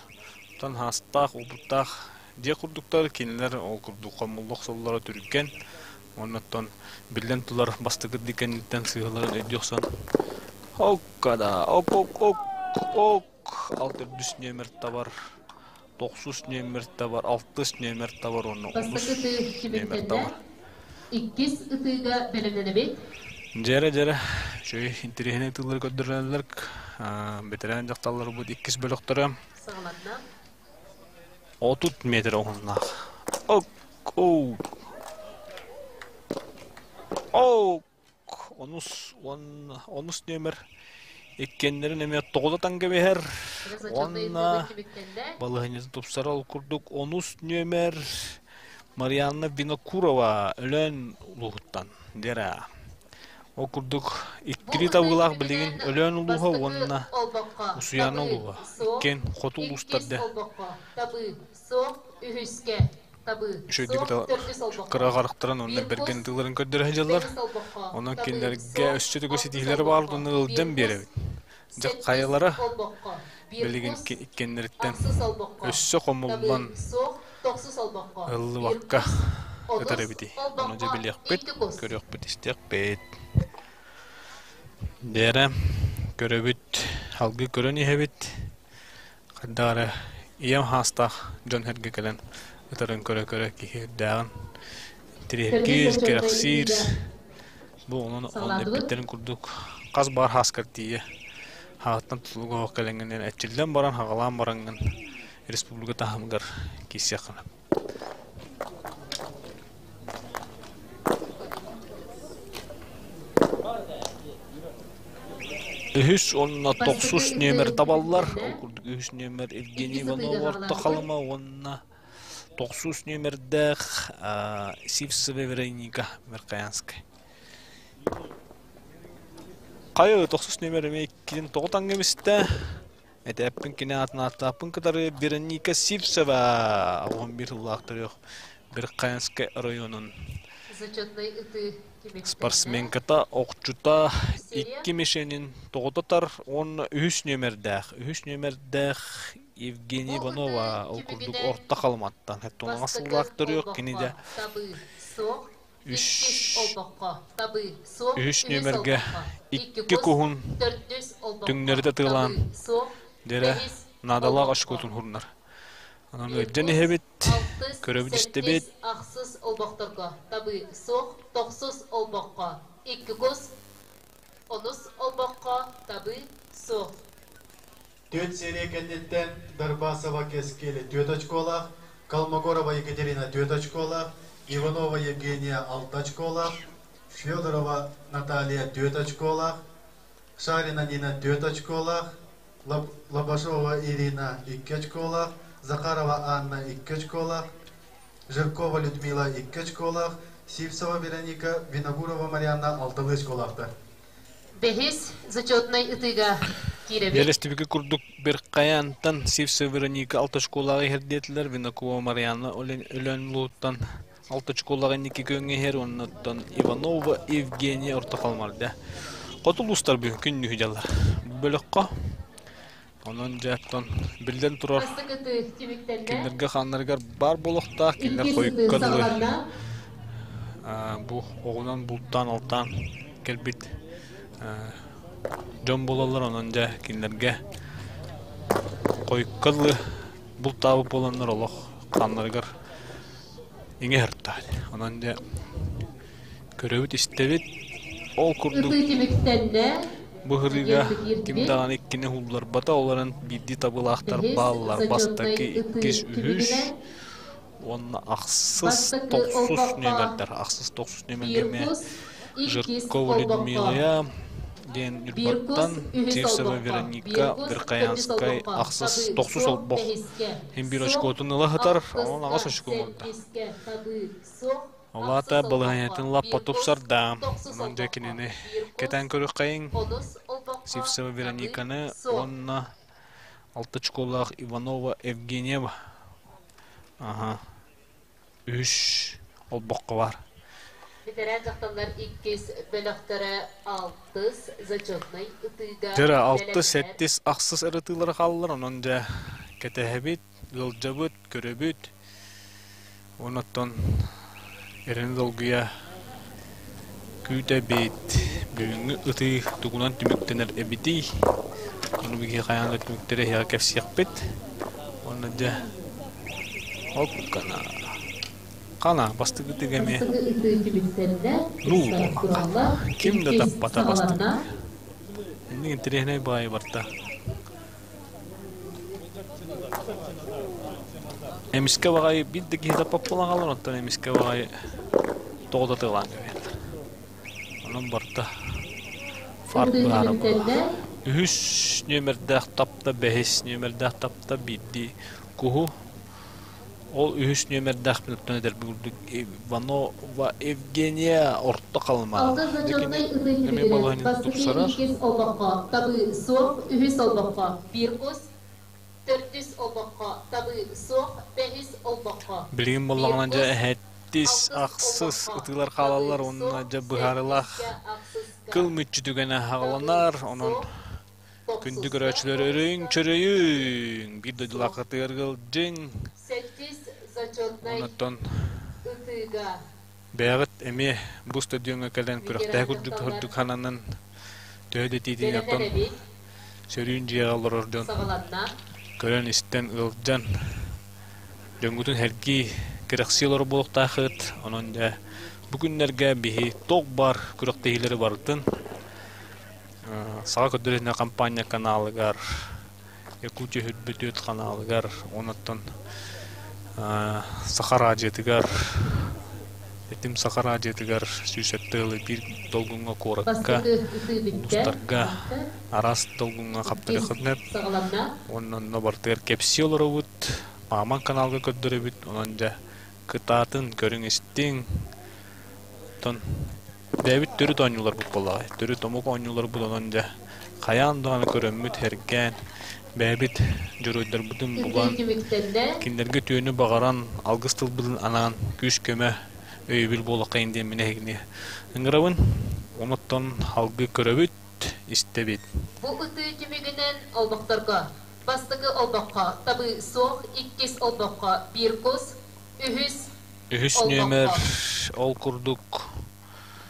тан хаастаах уопуттаах дьиэ курдуктар кинилэр ол курдук хомуллах соллоро түргэн уоннаттан биллэн турар бастакы кэнниттэн сыыһаларын өйдүү охсон оккада ок ок ок ок алт төрдүс нүөмэр табар тохсус нүөмэр табар алтыс нүөмэр табар уонна онус Бастакы ытыы нүөмэр түмүктэннэ. табар. Иккис ытыыга бэлэмнэнэбит. Дьэрэ дьэрэ үчүгэй интэриэһинэй тыллары көрдөрөллөр бэтэрээн дьахталларбыт иккис бөлөхтөрө Саҕаланна. 30 метр уһуннаах. Ок оу ок онус уон онус нүөмэр иккиэннэрин эмиэ тоҕута кэбиһэр Дьэ зачетнай ытыыга уонна түмүктэннэ. балаһыанньатын тупсарар ол курдук онус нүөмэр Марианна Винокурова Өлөөн улууһуттан дьэрэ. Ол курдук Бу иккили ытыы табыылаах билигин түмүгүнэн Өлөөн улууһа бастакы уонна олбоххо Усуйаана улууһа, иккиэн хоту улуустар да үчүгэйдик кыра харахтарын уонна бэргэн тылларын көрдөрө сылдьаллар. Онон кинилэргэ өссө тугу ситиһиилэрэ баар уонна ыалдьан биэрэбит. Дьэ хайалара билигин иккиэннэриттэн өссө хомуллан ыллыбакка ытар эбитий. Ону дьэ билиэхпит, көрүөхпүт, истиэхпит. Дээрэ көрөбүт, алгыы көрөн иһэбит. Хайдах эрэ ийэм хаастаах дьон сэргэ кэлэн ытарын көрө-көрө киһи үрдээҕин интириэһиргиир, кэрэхсиир. Бу онон он эппиттэрин курдук хас баар хааскар тиийэ хаҕыттан тутулуга суох кэлэҥҥинэн эрчиллэн баран, хаҕалаан бараҥҥын республика таһымыгар киирсиэххин сөп. Үһүс уонна тохсус нүөмэр табаллар. Ол курдук үһүс нүөмэр Евгений Иванов Орто Халыма уонна тохсус нүөмэрдээх Сивцева Вероника Меркаянская. Хайа тохсус нүөмэр эмиэ иккитин тоҕо таҥҥа бистэ. Этээппин кини аатын ааттааппын кытары Вероника Сивцева 11 сыллаах төрүөх Верхоянскай оройуонун спортсменката, охчута икки мишенин тоҕототар уонна үһүс нүөмэрдээх. Үһүс нүөмэрдээх Евгений Иванова ол курдук Орто Халыматтан тоҥоҕо сыллаах төрүөх кини да үс үһүс нүөмэргэ икки куһун түҥнэритэ тыалаан дэрэ наадалаах очкотун хурунар. Онон ыалдьан иһэбит, көрөбүт истэбит. Ахсыс олбохторго табыы суох, тохсус олбоххо икки кус, онус олбоххо табыы суох. Түөрт серия кэнниттэн Дарбасова Кэскил түөрт очколаах, Колмогорова Екатерина түөрт очколаах, Иванова Евгения алта очколаах, Федорова Наталья түөрт очколаах, Шарина Нина түөрт очколаах, Лобашова Ирина икки очколаах, Захарова Анна икки очколаах, Жиркова Людмила икки очколаах, Сивцева Вероника, Виногурова Марианна алталыы очколаахтар. Бэһис зачетнай ытыыга киирэбит. Биэрэстибики курдук Биркаянтан Сивцева Вероника алта очколааҕы иһэрдиэтилэр, Винокурова Марианна Өлөөн улууттан алта очколааҕы инники күөҥҥэ иһэр уонна оттон Иванова Евгения орто халымарда. Хоту улуустар бүгүн күннүһү дьаллар. Бу бөлөххө онон дьэ оттон биллэн турар кинилэргэ хааннарыгар баар буолуохтаах, кинилэр хойукка дылы бу оҕунан бултаан-алтаан кэлбит дьон буолаллар, онон дьэ кинилэргэ хойукка дылы бултаабыт буоланнар олох хааннарыгар иҥэ сырта. Онон дьэ көрөбүт-истэбит. Ол курдук бу ырыыга ким даҕаны иккини уһулларбата, ол эрэн биирдии табыылаахтар бааллар. Бастакы, иккис, үһүс уонна ахсыс, тохсус нүөмэрдэр. Ахсыс, тохсус нүөмэргэ эмиэ Жиркова Людмила диэн Ньурбаттан, Сивцева Вероника, Верхоянскай ахсыс, тохсус олбох иһин биир очкотун ыла сытар, онон аҕыс очко оҥордо. Ол аата балаһыанньатын лаппа тупсарда. Онон дьэ кинини кэтээн көрүөххэйиҥ. Сивцева Верониканы уонна алта очколаах Иванова Евгеньева. Аха. Үс олбоххо баар. Бэтэрээн дьахталлар иккис бөлөхтөрө алтыс зачетнай ытыыга Дьэ алтыс, сэттис, ахсыс ырытыылара хааллар, онон дьэ кэтэһэбит, ыалдьабыт, көрөбүт. Онон эрэнэ долгуйа күүтэбит. Бүгүҥҥү ытыы тугунан түмүктэнэр эбитий? Ону биһиги хайаан да түмүктэри эһиэхэ кэпсиэхпит. Уонна дьэ оп гына хана бастакы ытыга эмиэ нуул буолан Ким да таппата бастакы. Инник интэриэһинэй баайы барта. Эмискэ баҕайы биир да киһи таппат буолан хаалар, онтон эмискэ баҕайы тоҕо да тыалаан кэбиһэллэр. Онон барыта фарт быһаара буолла. Үһүс нүөмэрдээх тапта, бэһис нүөмэрдээх тапта биирдии куһу. Ол үһүс нүөмэрдээх минуттан эдэр курдук Иванова Евгения Орто Халыма. Алтыс зачетнай ытыы түмүгүнэн бастакы иккис олбоххо табыы суох, үһүс олбоххо биир кус, төрдүс олбоххо табыы суох, бэһис олбоххо Билигин биир буоллаҕына дьэ кус, эһэттис, алтыс ахсыс олбоххо ытыылар табыы хаалаллар уонна суох, дьэ быһаарылаах сэттискэ, ахсыска кыл мүччү түгэнэ табыы хаҕыланар. Онон суох, күндү тохсуска, көрөөччүлэр өрүҥ, тоҕуска табыы чөрөйүҥ, биир суох. дойдулааххытыгар ыалдьыҥ. Сэттис зачетнай Онтон ытыыга бэйэҕит эмиэ бу стадиоҥҥа кэлэн ветеран күрэхтэһэ курдук дьахталлар курдук хананан төһө да тиитин бэлэмнэн оттон эбит сөрүүн дьиэҕэ олорор дьон саҕаланна. көрөн-истэн ыалдьан дьоҥҥутун сэргии, кэрэхсии олорор буолуохтаахыт. Онон дьэ бу күннэргэ биһи туох баар күрэхтэһиилэри барытын Саха көрдөрүүтүнэ компания каналыгар, Якутия Үрбүтүөт каналыгар, онуттан Саха радиотыгар, Этим Саха радиотыгар 107 ылы биир долгуҥҥа куоракка, Бастакы ытыы бүттэ. улуустарга араас долгуҥҥа Иккис хаптарыаххытын сөп. саҕаланна. Уонна онно барытыгар кэпсии олоробут, Мааман каналга көрдөрөбүт, онон дьэ кытаатын, көрүҥ-истиҥ. Оттон бэйэбит төрүт оонньууларбыт буоллаҕай, төрүт омук оонньууларбыт онон дьэ хайаан даҕаны көрөммүт, сэргээн, бэйэбит дьоруойдарбытын Ытыы булан, түмүктэннэ. кинилэргэ үтүөнү баҕаран, алгыс тылбытын анаан күүс-көмө, өйөбүл буолуоххайын диэн мин эһигини ыҥырабын. Онуттан алгы көрөбүт, истэбит. Бу ытыы түмүгүнэн олбохторго бастакы олбоххо табыы суох, иккис олбоххо биир кус, үһүс Үһүс нүөмэр олбоххо ол курдук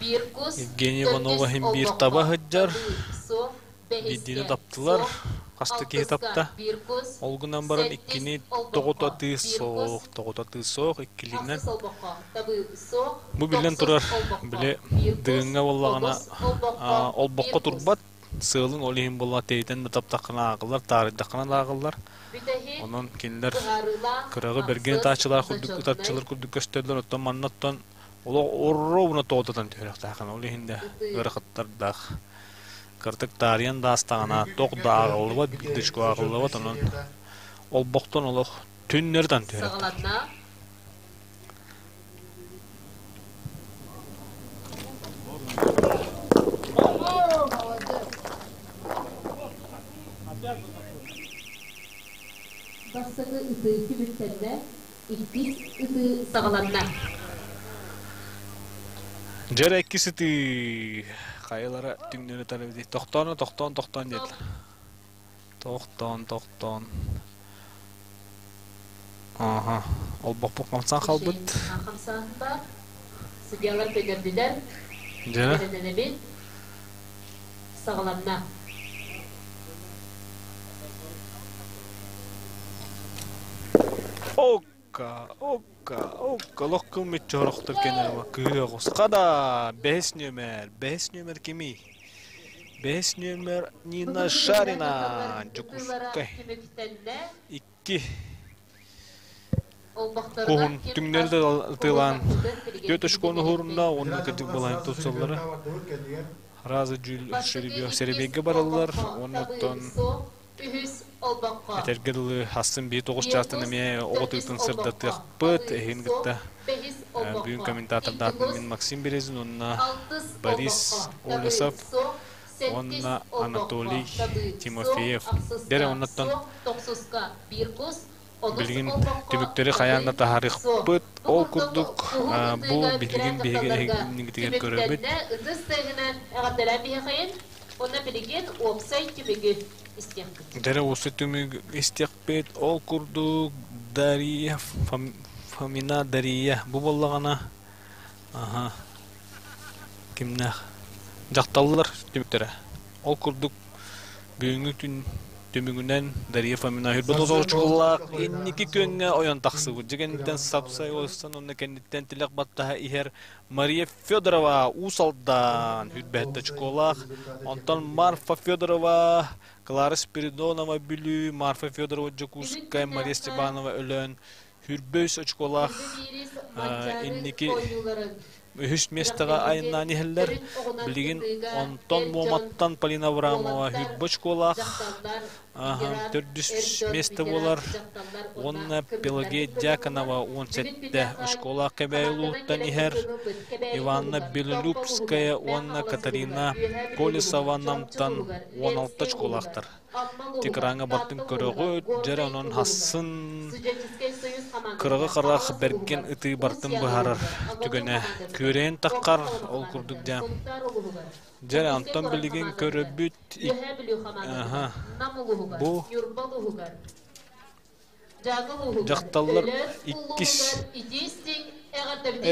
биир кус, Евгений төрдүс Иванова иһин биир олбоххо таба сылдьар, табыы суох, биирдиини бэһискэ таптылар, суох, хаста киһи алтыска тапта. биир кус, Ол гынан баран сэттис иккини олбоххо тоҕута тыы биир кус, суох, тоҕута тыы суох, иккилиинэн. ахсыс олбоххо табыы суох, Бу биллэн тохсус турар, олбоххо били биир кус, Дыгыҥҥа буоллаҕына онус олбоххо олбоххо биир кус. турбат, сыалын ол иһин буолла тэйитэн да таптаххына ааҕыллар, таарыйдаххына да ааҕыллар. Бүтэһик Онон кинилэр быһаарыылаах кыраҕы бэргэн ахсыс ытааччылар курдук зачетнай ытарчылар курдук көстөллөр, оттон манна оттон олох оруобуна тоҕутатан түһүөхтээххин. Ол иһин да ытыы. ыарахаттардаах. Кырдьык таарыйан да аастаҕына Бүгүҥҥү туох күҥҥэ да күрэхпит ааҕыллыбат, биир да бүтэһик очко зачетнай ааҕыллыбат, онон серията. олбохтон олох түннэри ытан түһүөхтээх. Саҕаланна. Бастакы ытыы түмүктэннэ, иккис ытыы саҕаланна. Дьэ иккис ытыы хайалара түҥнэри ытар эбитий? Тохтоон тохтоон тохтоон Стоп. диэтилэр. Тохтоон тохтоон. Ааһа. Олбохпут хамсаан хаалбыт. Мишень хамсааһын баар. Судьялар көннөрдүлэр. Дьэ. Бэлэмнэнэбит. Саҕаланна. Окка, окка, окка, олох кыл мүччү хорохтор кэнэр кыһыа Хада, бэһис нүөмэр, бэһис нүөмэр кимий? Бэһис нүөмэр Бу Нина курдук ветеран дьахталлар Шарина, ытыылара Дьокуускай. түмүктэннэ. Икки Олбохторугар куһун ким түҥнэри хас куһу тыылаан таппытын билигин түөрт очкону билгэлиэхпит. уһурунна уонна Ветеран кырдьык дьахталлар балайын сразу тупсаллара. жеребьевка бардыбыт кэннигэр. Разы дьүүл Бастакы иккис жеребейгэ бараллар олбоххо уонна табыы оттон суох, үһүс олбоххо этэргэ дылы хассын биир тоҕус биир чаастан кус, эмиэ оҕо төрдүс тыытын олбоххо сырдатыахпыт табыы эһин суох, кытта бэһис бүгүн олбоххо икки комментатордаатын кус, мин Максим Березин уонна алтыс Борис олбоххо табыы Олесов суох, сэттис уонна олбоххо Анатолий табыы суох, Тимофеев. Дэрэ ахсыска оннуттан суох, тохсуска биир кус, онус билигин олбоххо түмүктэри хайаан табыы да суох. таһаарыахпыт. Бу Ол курдук курдук куһу бу ытыыга ветеран билигин биһиги дьахталларга эһигиннигитигэр көрөбүт. түмүктэннэ, ытыс тыаһынан эҕэрдэлээн биһиэхэйин уонна билигин уопсай түмүгү истиэхпит. Дэрэ уопсай түмүк истиэхпит. Ол курдук Дария Фомина Дария бу буоллаҕына аха кимнээх дьахталлар түмүктэрэ. Ол курдук бүгүҥҥү күн түмүгүнэн Дария Фомина Хүрбэтос Сарсын очколаах Болотов инники хойутааһына суох күөҥҥэ ойон күн тахсыбыт. Дьигэнтэн күрэҕин сапсай саҕалыахпыт. ойсон онно кэнниттэн тилэх баттаһа иһэр Мария Федорова Уус Алдан Уонна Хүрбэт уопсай очколаах. результаты Онтон кэпсэтиилэрэ. Марфа Федорова, Клара Спиридонова Бүлүү, Марфа Федорова Бүгүн Дьокуускай, Мария күннээххэ Степанова Өлөөн Хүрбөс очколаах Үрдү биирис Манчаары инники оонньууларын үһүс миэстэҕэ күрэхтэһиитин айаннаан иһэллэр. төрүт оҕунан Билигин ытыыга Онтон эр дьон, Муоматтан Полина Абрамова уолаттар, Хүрбэ очколаах дьахталлар Төрдүс миэстэ буолар. Уонна Пелагея Дьяконова 17 очколаах Кэбээйи улууһуттан иһэр. Иванна Белолюбская уонна Катарина Колесова Намтан 16 очколаахтар. Экраҥҥа бартын көрөҕүт, дьэрэ онон хассын кыраҕы харах бэргэн ытыы бартын быһаарар түгэнэ күөрэйэн таххар, ол курдук дьэ. Дьэ, онтон билигин көрөбүт бу дьахталлар иккис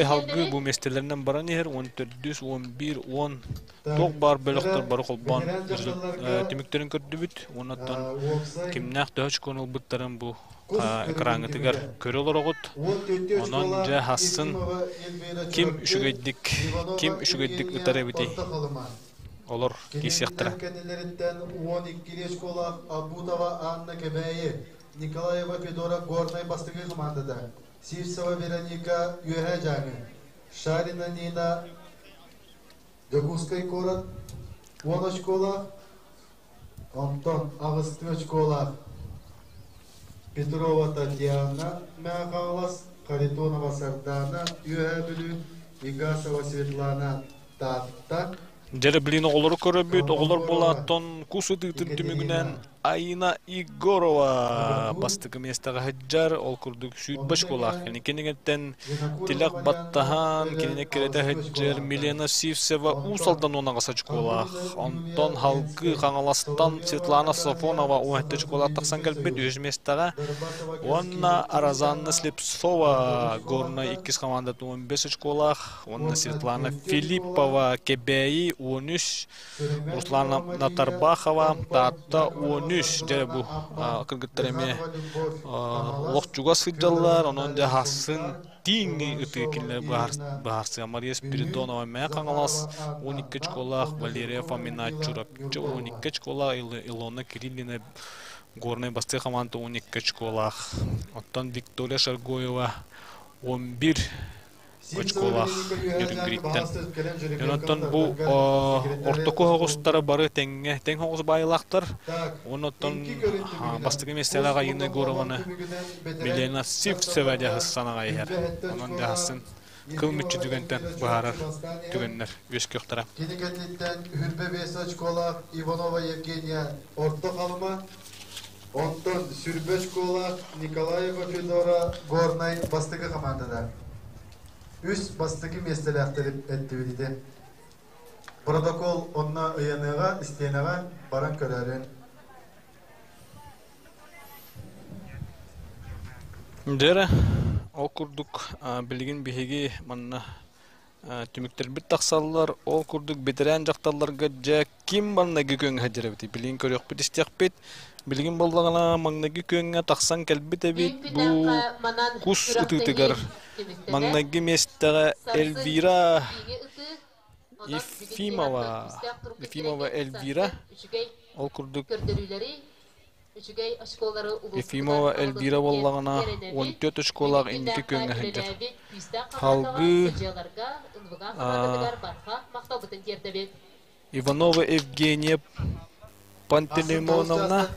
салгыы бу миэстэлэринэн баран иһэр 14, 11, 10 туох баар бөлөхтөр бары холбоон түмүктэрин көрдүбүт. Оннуттан кимнээх төһө очкону ылбыттарын бу экраҥҥытыгар көрө олороҕут. Онон дьэ хассын ким үчүгэйдик ким үчүгэйдик ытар эбитий? Олор киирсиэхтэрэ. Кэннилэриттэн 12 школаах Абутова Анна Кэбээйи, Николаева Федора Горнай бастакы хамаандата, Сивцева Вероника Үөһээ Дьааҥы, Шарина Нина Дьокуускай куорат 10 очколаах, онтон аҕыстыы очколаах Петрова Татьяна Мэҥэ Хаҥалас, Харитонова Сардаана Үөһээ Бүлүү, Егасова Светлана Таатта. Дьэрэ билин оҕолору көрөбүт, оҕолор буолааттан кус ытыытын түмүгүнэн Айна Егорова бастакы миэстэҕэ сылдьар, ол курдук сүүрбэ очколаах. Кини кинигиттэн тилэх баттаһан, кинини кирэтэ сылдьар Милена Сивцева Уус Алдан 18 очколаах. Онтон Халгы Хаҥаластан Светлана Сафонова 17 очколаах тахсан кэлбит үһүс миэстэҕэ. Уонна Розанна Слепцова Горнай иккис хамаандатын 15 очколаах. Уонна Светлана Филиппова Кэбээйи 13, Руслана Натарбахова Таатта 13 дьэ бу кыргыттар эмиэ олох чугас сылдьаллар, онон дьэ хассын тииҥ ытыы кинилэр быһаарсыга Мария Спиридонова Мэҥэ Хаҥалас 12 очколаах, Валерия Фомина Чурапчы 12 очколаах, Илона Кириллина Горнай бастыҥ хамаанда 12 очколаах, оттон Виктория Шаргоева 11 очколаах Нерюнгриттэн. Онтон бу ортоку оҕустара бары тэҥҥэ тэҥ оҕус баайылаахтар. Онтон бастакы миэстэлээх Айыына Егорованы Милена Сивцева дьаһыссанаҕа иһэр. Онон дьаһассын кыл мүччү түгэнтэн быһаарар түгэннэр үөскүөхтэрэ. Кини кэнниттэн Үрбэ бес очколаах Иванова Евгения Орто Халыма, онтон Сүрбэ очколаах Николаева Федора Горнай бастакы хамаандада. Үс бастакы миэстэлээхтэри эттибит ити. Протокол онно ыйаныаҕа, истиэнэҕэ баран көрөөрүн. Дьэрэ, ол курдук билигин биһиги манна түмүктэрбит тахсаллар. Ол курдук бэтэрээн дьахталларга дьэ ким маҥнайгы күөҥҥэ сылдьар эбитий? Билигин көрүөхпүт истиэхпит. Билигин буоллаҕына маҥнайгы күөҥҥэ тахсан кэлбит эбит. Бу кус ытыытыгар маҥнайгы миэстэҕэ Эльвира Ефимова, Ефимова Эльвира. Ол курдук Ефимова Эльвира буоллаҕына 14 очколаах инники күөҥҥэ сылдьар. Салгыы Иванова Евгения Пантелеймоновна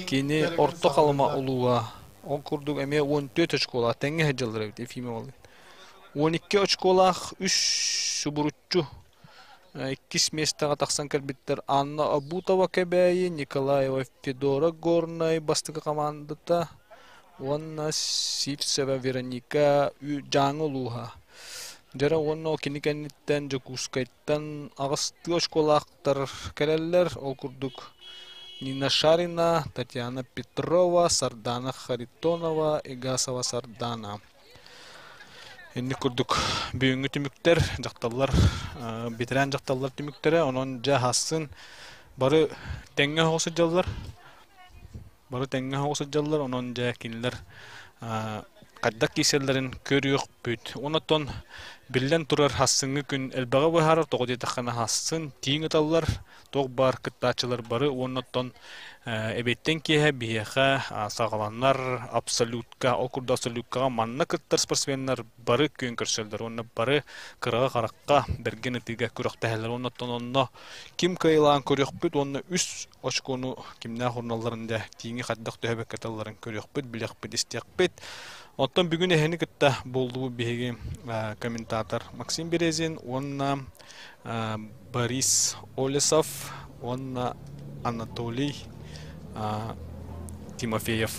кини Орто Халыма улууһа. Ол курдук эмиэ 14 очколаах тэҥҥэ сылдьаллар эбит Ефимовалыын. 12 очколаах үс субуруччу Иккис миэстэҕэ тахсан кэлбиттэр Анна Обутова Кэбээйи, Николаева Федора Горнай бастакы хамаандата уонна Сивцева Вероника Дьааҥы улууһа. Дьара уонна ол кини кэнниттэн Дьокуускайтан аҕыстыы очколаахтар кэлэллэр. Ол курдук Нина Шарина, Татьяна Петрова, Сардана Харитонова, Егасова Сардана. Инник курдук бүгүҥҥү түмүктэр, дьахталлар, бэтэрээн дьахталлар түмүктэрэ, онон дьэ аһассын бары тэҥҥэ оһоҕо сылдьаллар, бары тэҥҥэ оһоҕо сылдьаллар, онон дьэ кинилэр хайдах киирсэллэрин көрүөхпүт. Көрүөхпүт. Онон биллэн турар хассыҥҥы күн элбэҕи быһаарар, тоҕо диэтэххинэ хассын тииҥ ыталлар, туох баар кыттааччылар бары уоннаттан эбиэттэн киэһэ биһиэхэ саҕаланар абсолютка, ол курдук абсолюткаҕа манна кыттар спортсменнар бары күөн көрсөллөр уонна бары кыраҕа харахха бэргэн ытыыга күрэхтэһэллэр. Оннуттан онно ким кыайылаан көрүөхпүт уонна үс очкону кимнээх урналларын да тииҥи хайдах төһөбөккө талларын көрүөхпүт, билиэхпит, истиэхпит. Оттон бүгүн эһэни кытта буоллубут биһиги комментатор Максим Березин уонна Борис Олесов уонна Анатолий Тимофеев.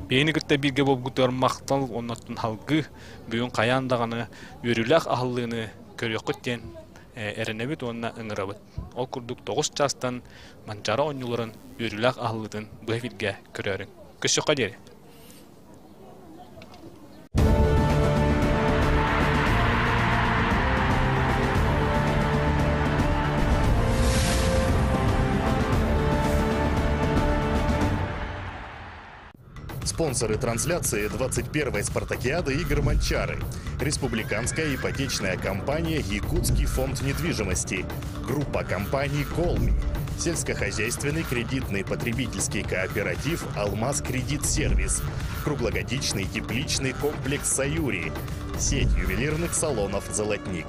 Биһини кытта бииргэ буолбутугар махтал уонна халгыы бүгүн хайаан даҕаны үөрүүлээх аһыллыыны көрүөххүт диэн эрэнэбит уонна ыҥырабыт. Ол курдук 9 чаастан Манчаары оонньууларын үөрүүлээх аһыллыытын быһа эфиргэ көрөөрүҥ. Көрсүөххэ диэри. Спонсоры трансляции 21-й спартакиады игр Манчары. Республиканская ипотечная компания «Якутский фонд недвижимости». Группа компаний «Колми». Сельскохозяйственный кредитный потребительский кооператив «Алмаз Кредит Сервис». Круглогодичный тепличный комплекс «Саюри». Сеть ювелирных салонов «Золотник».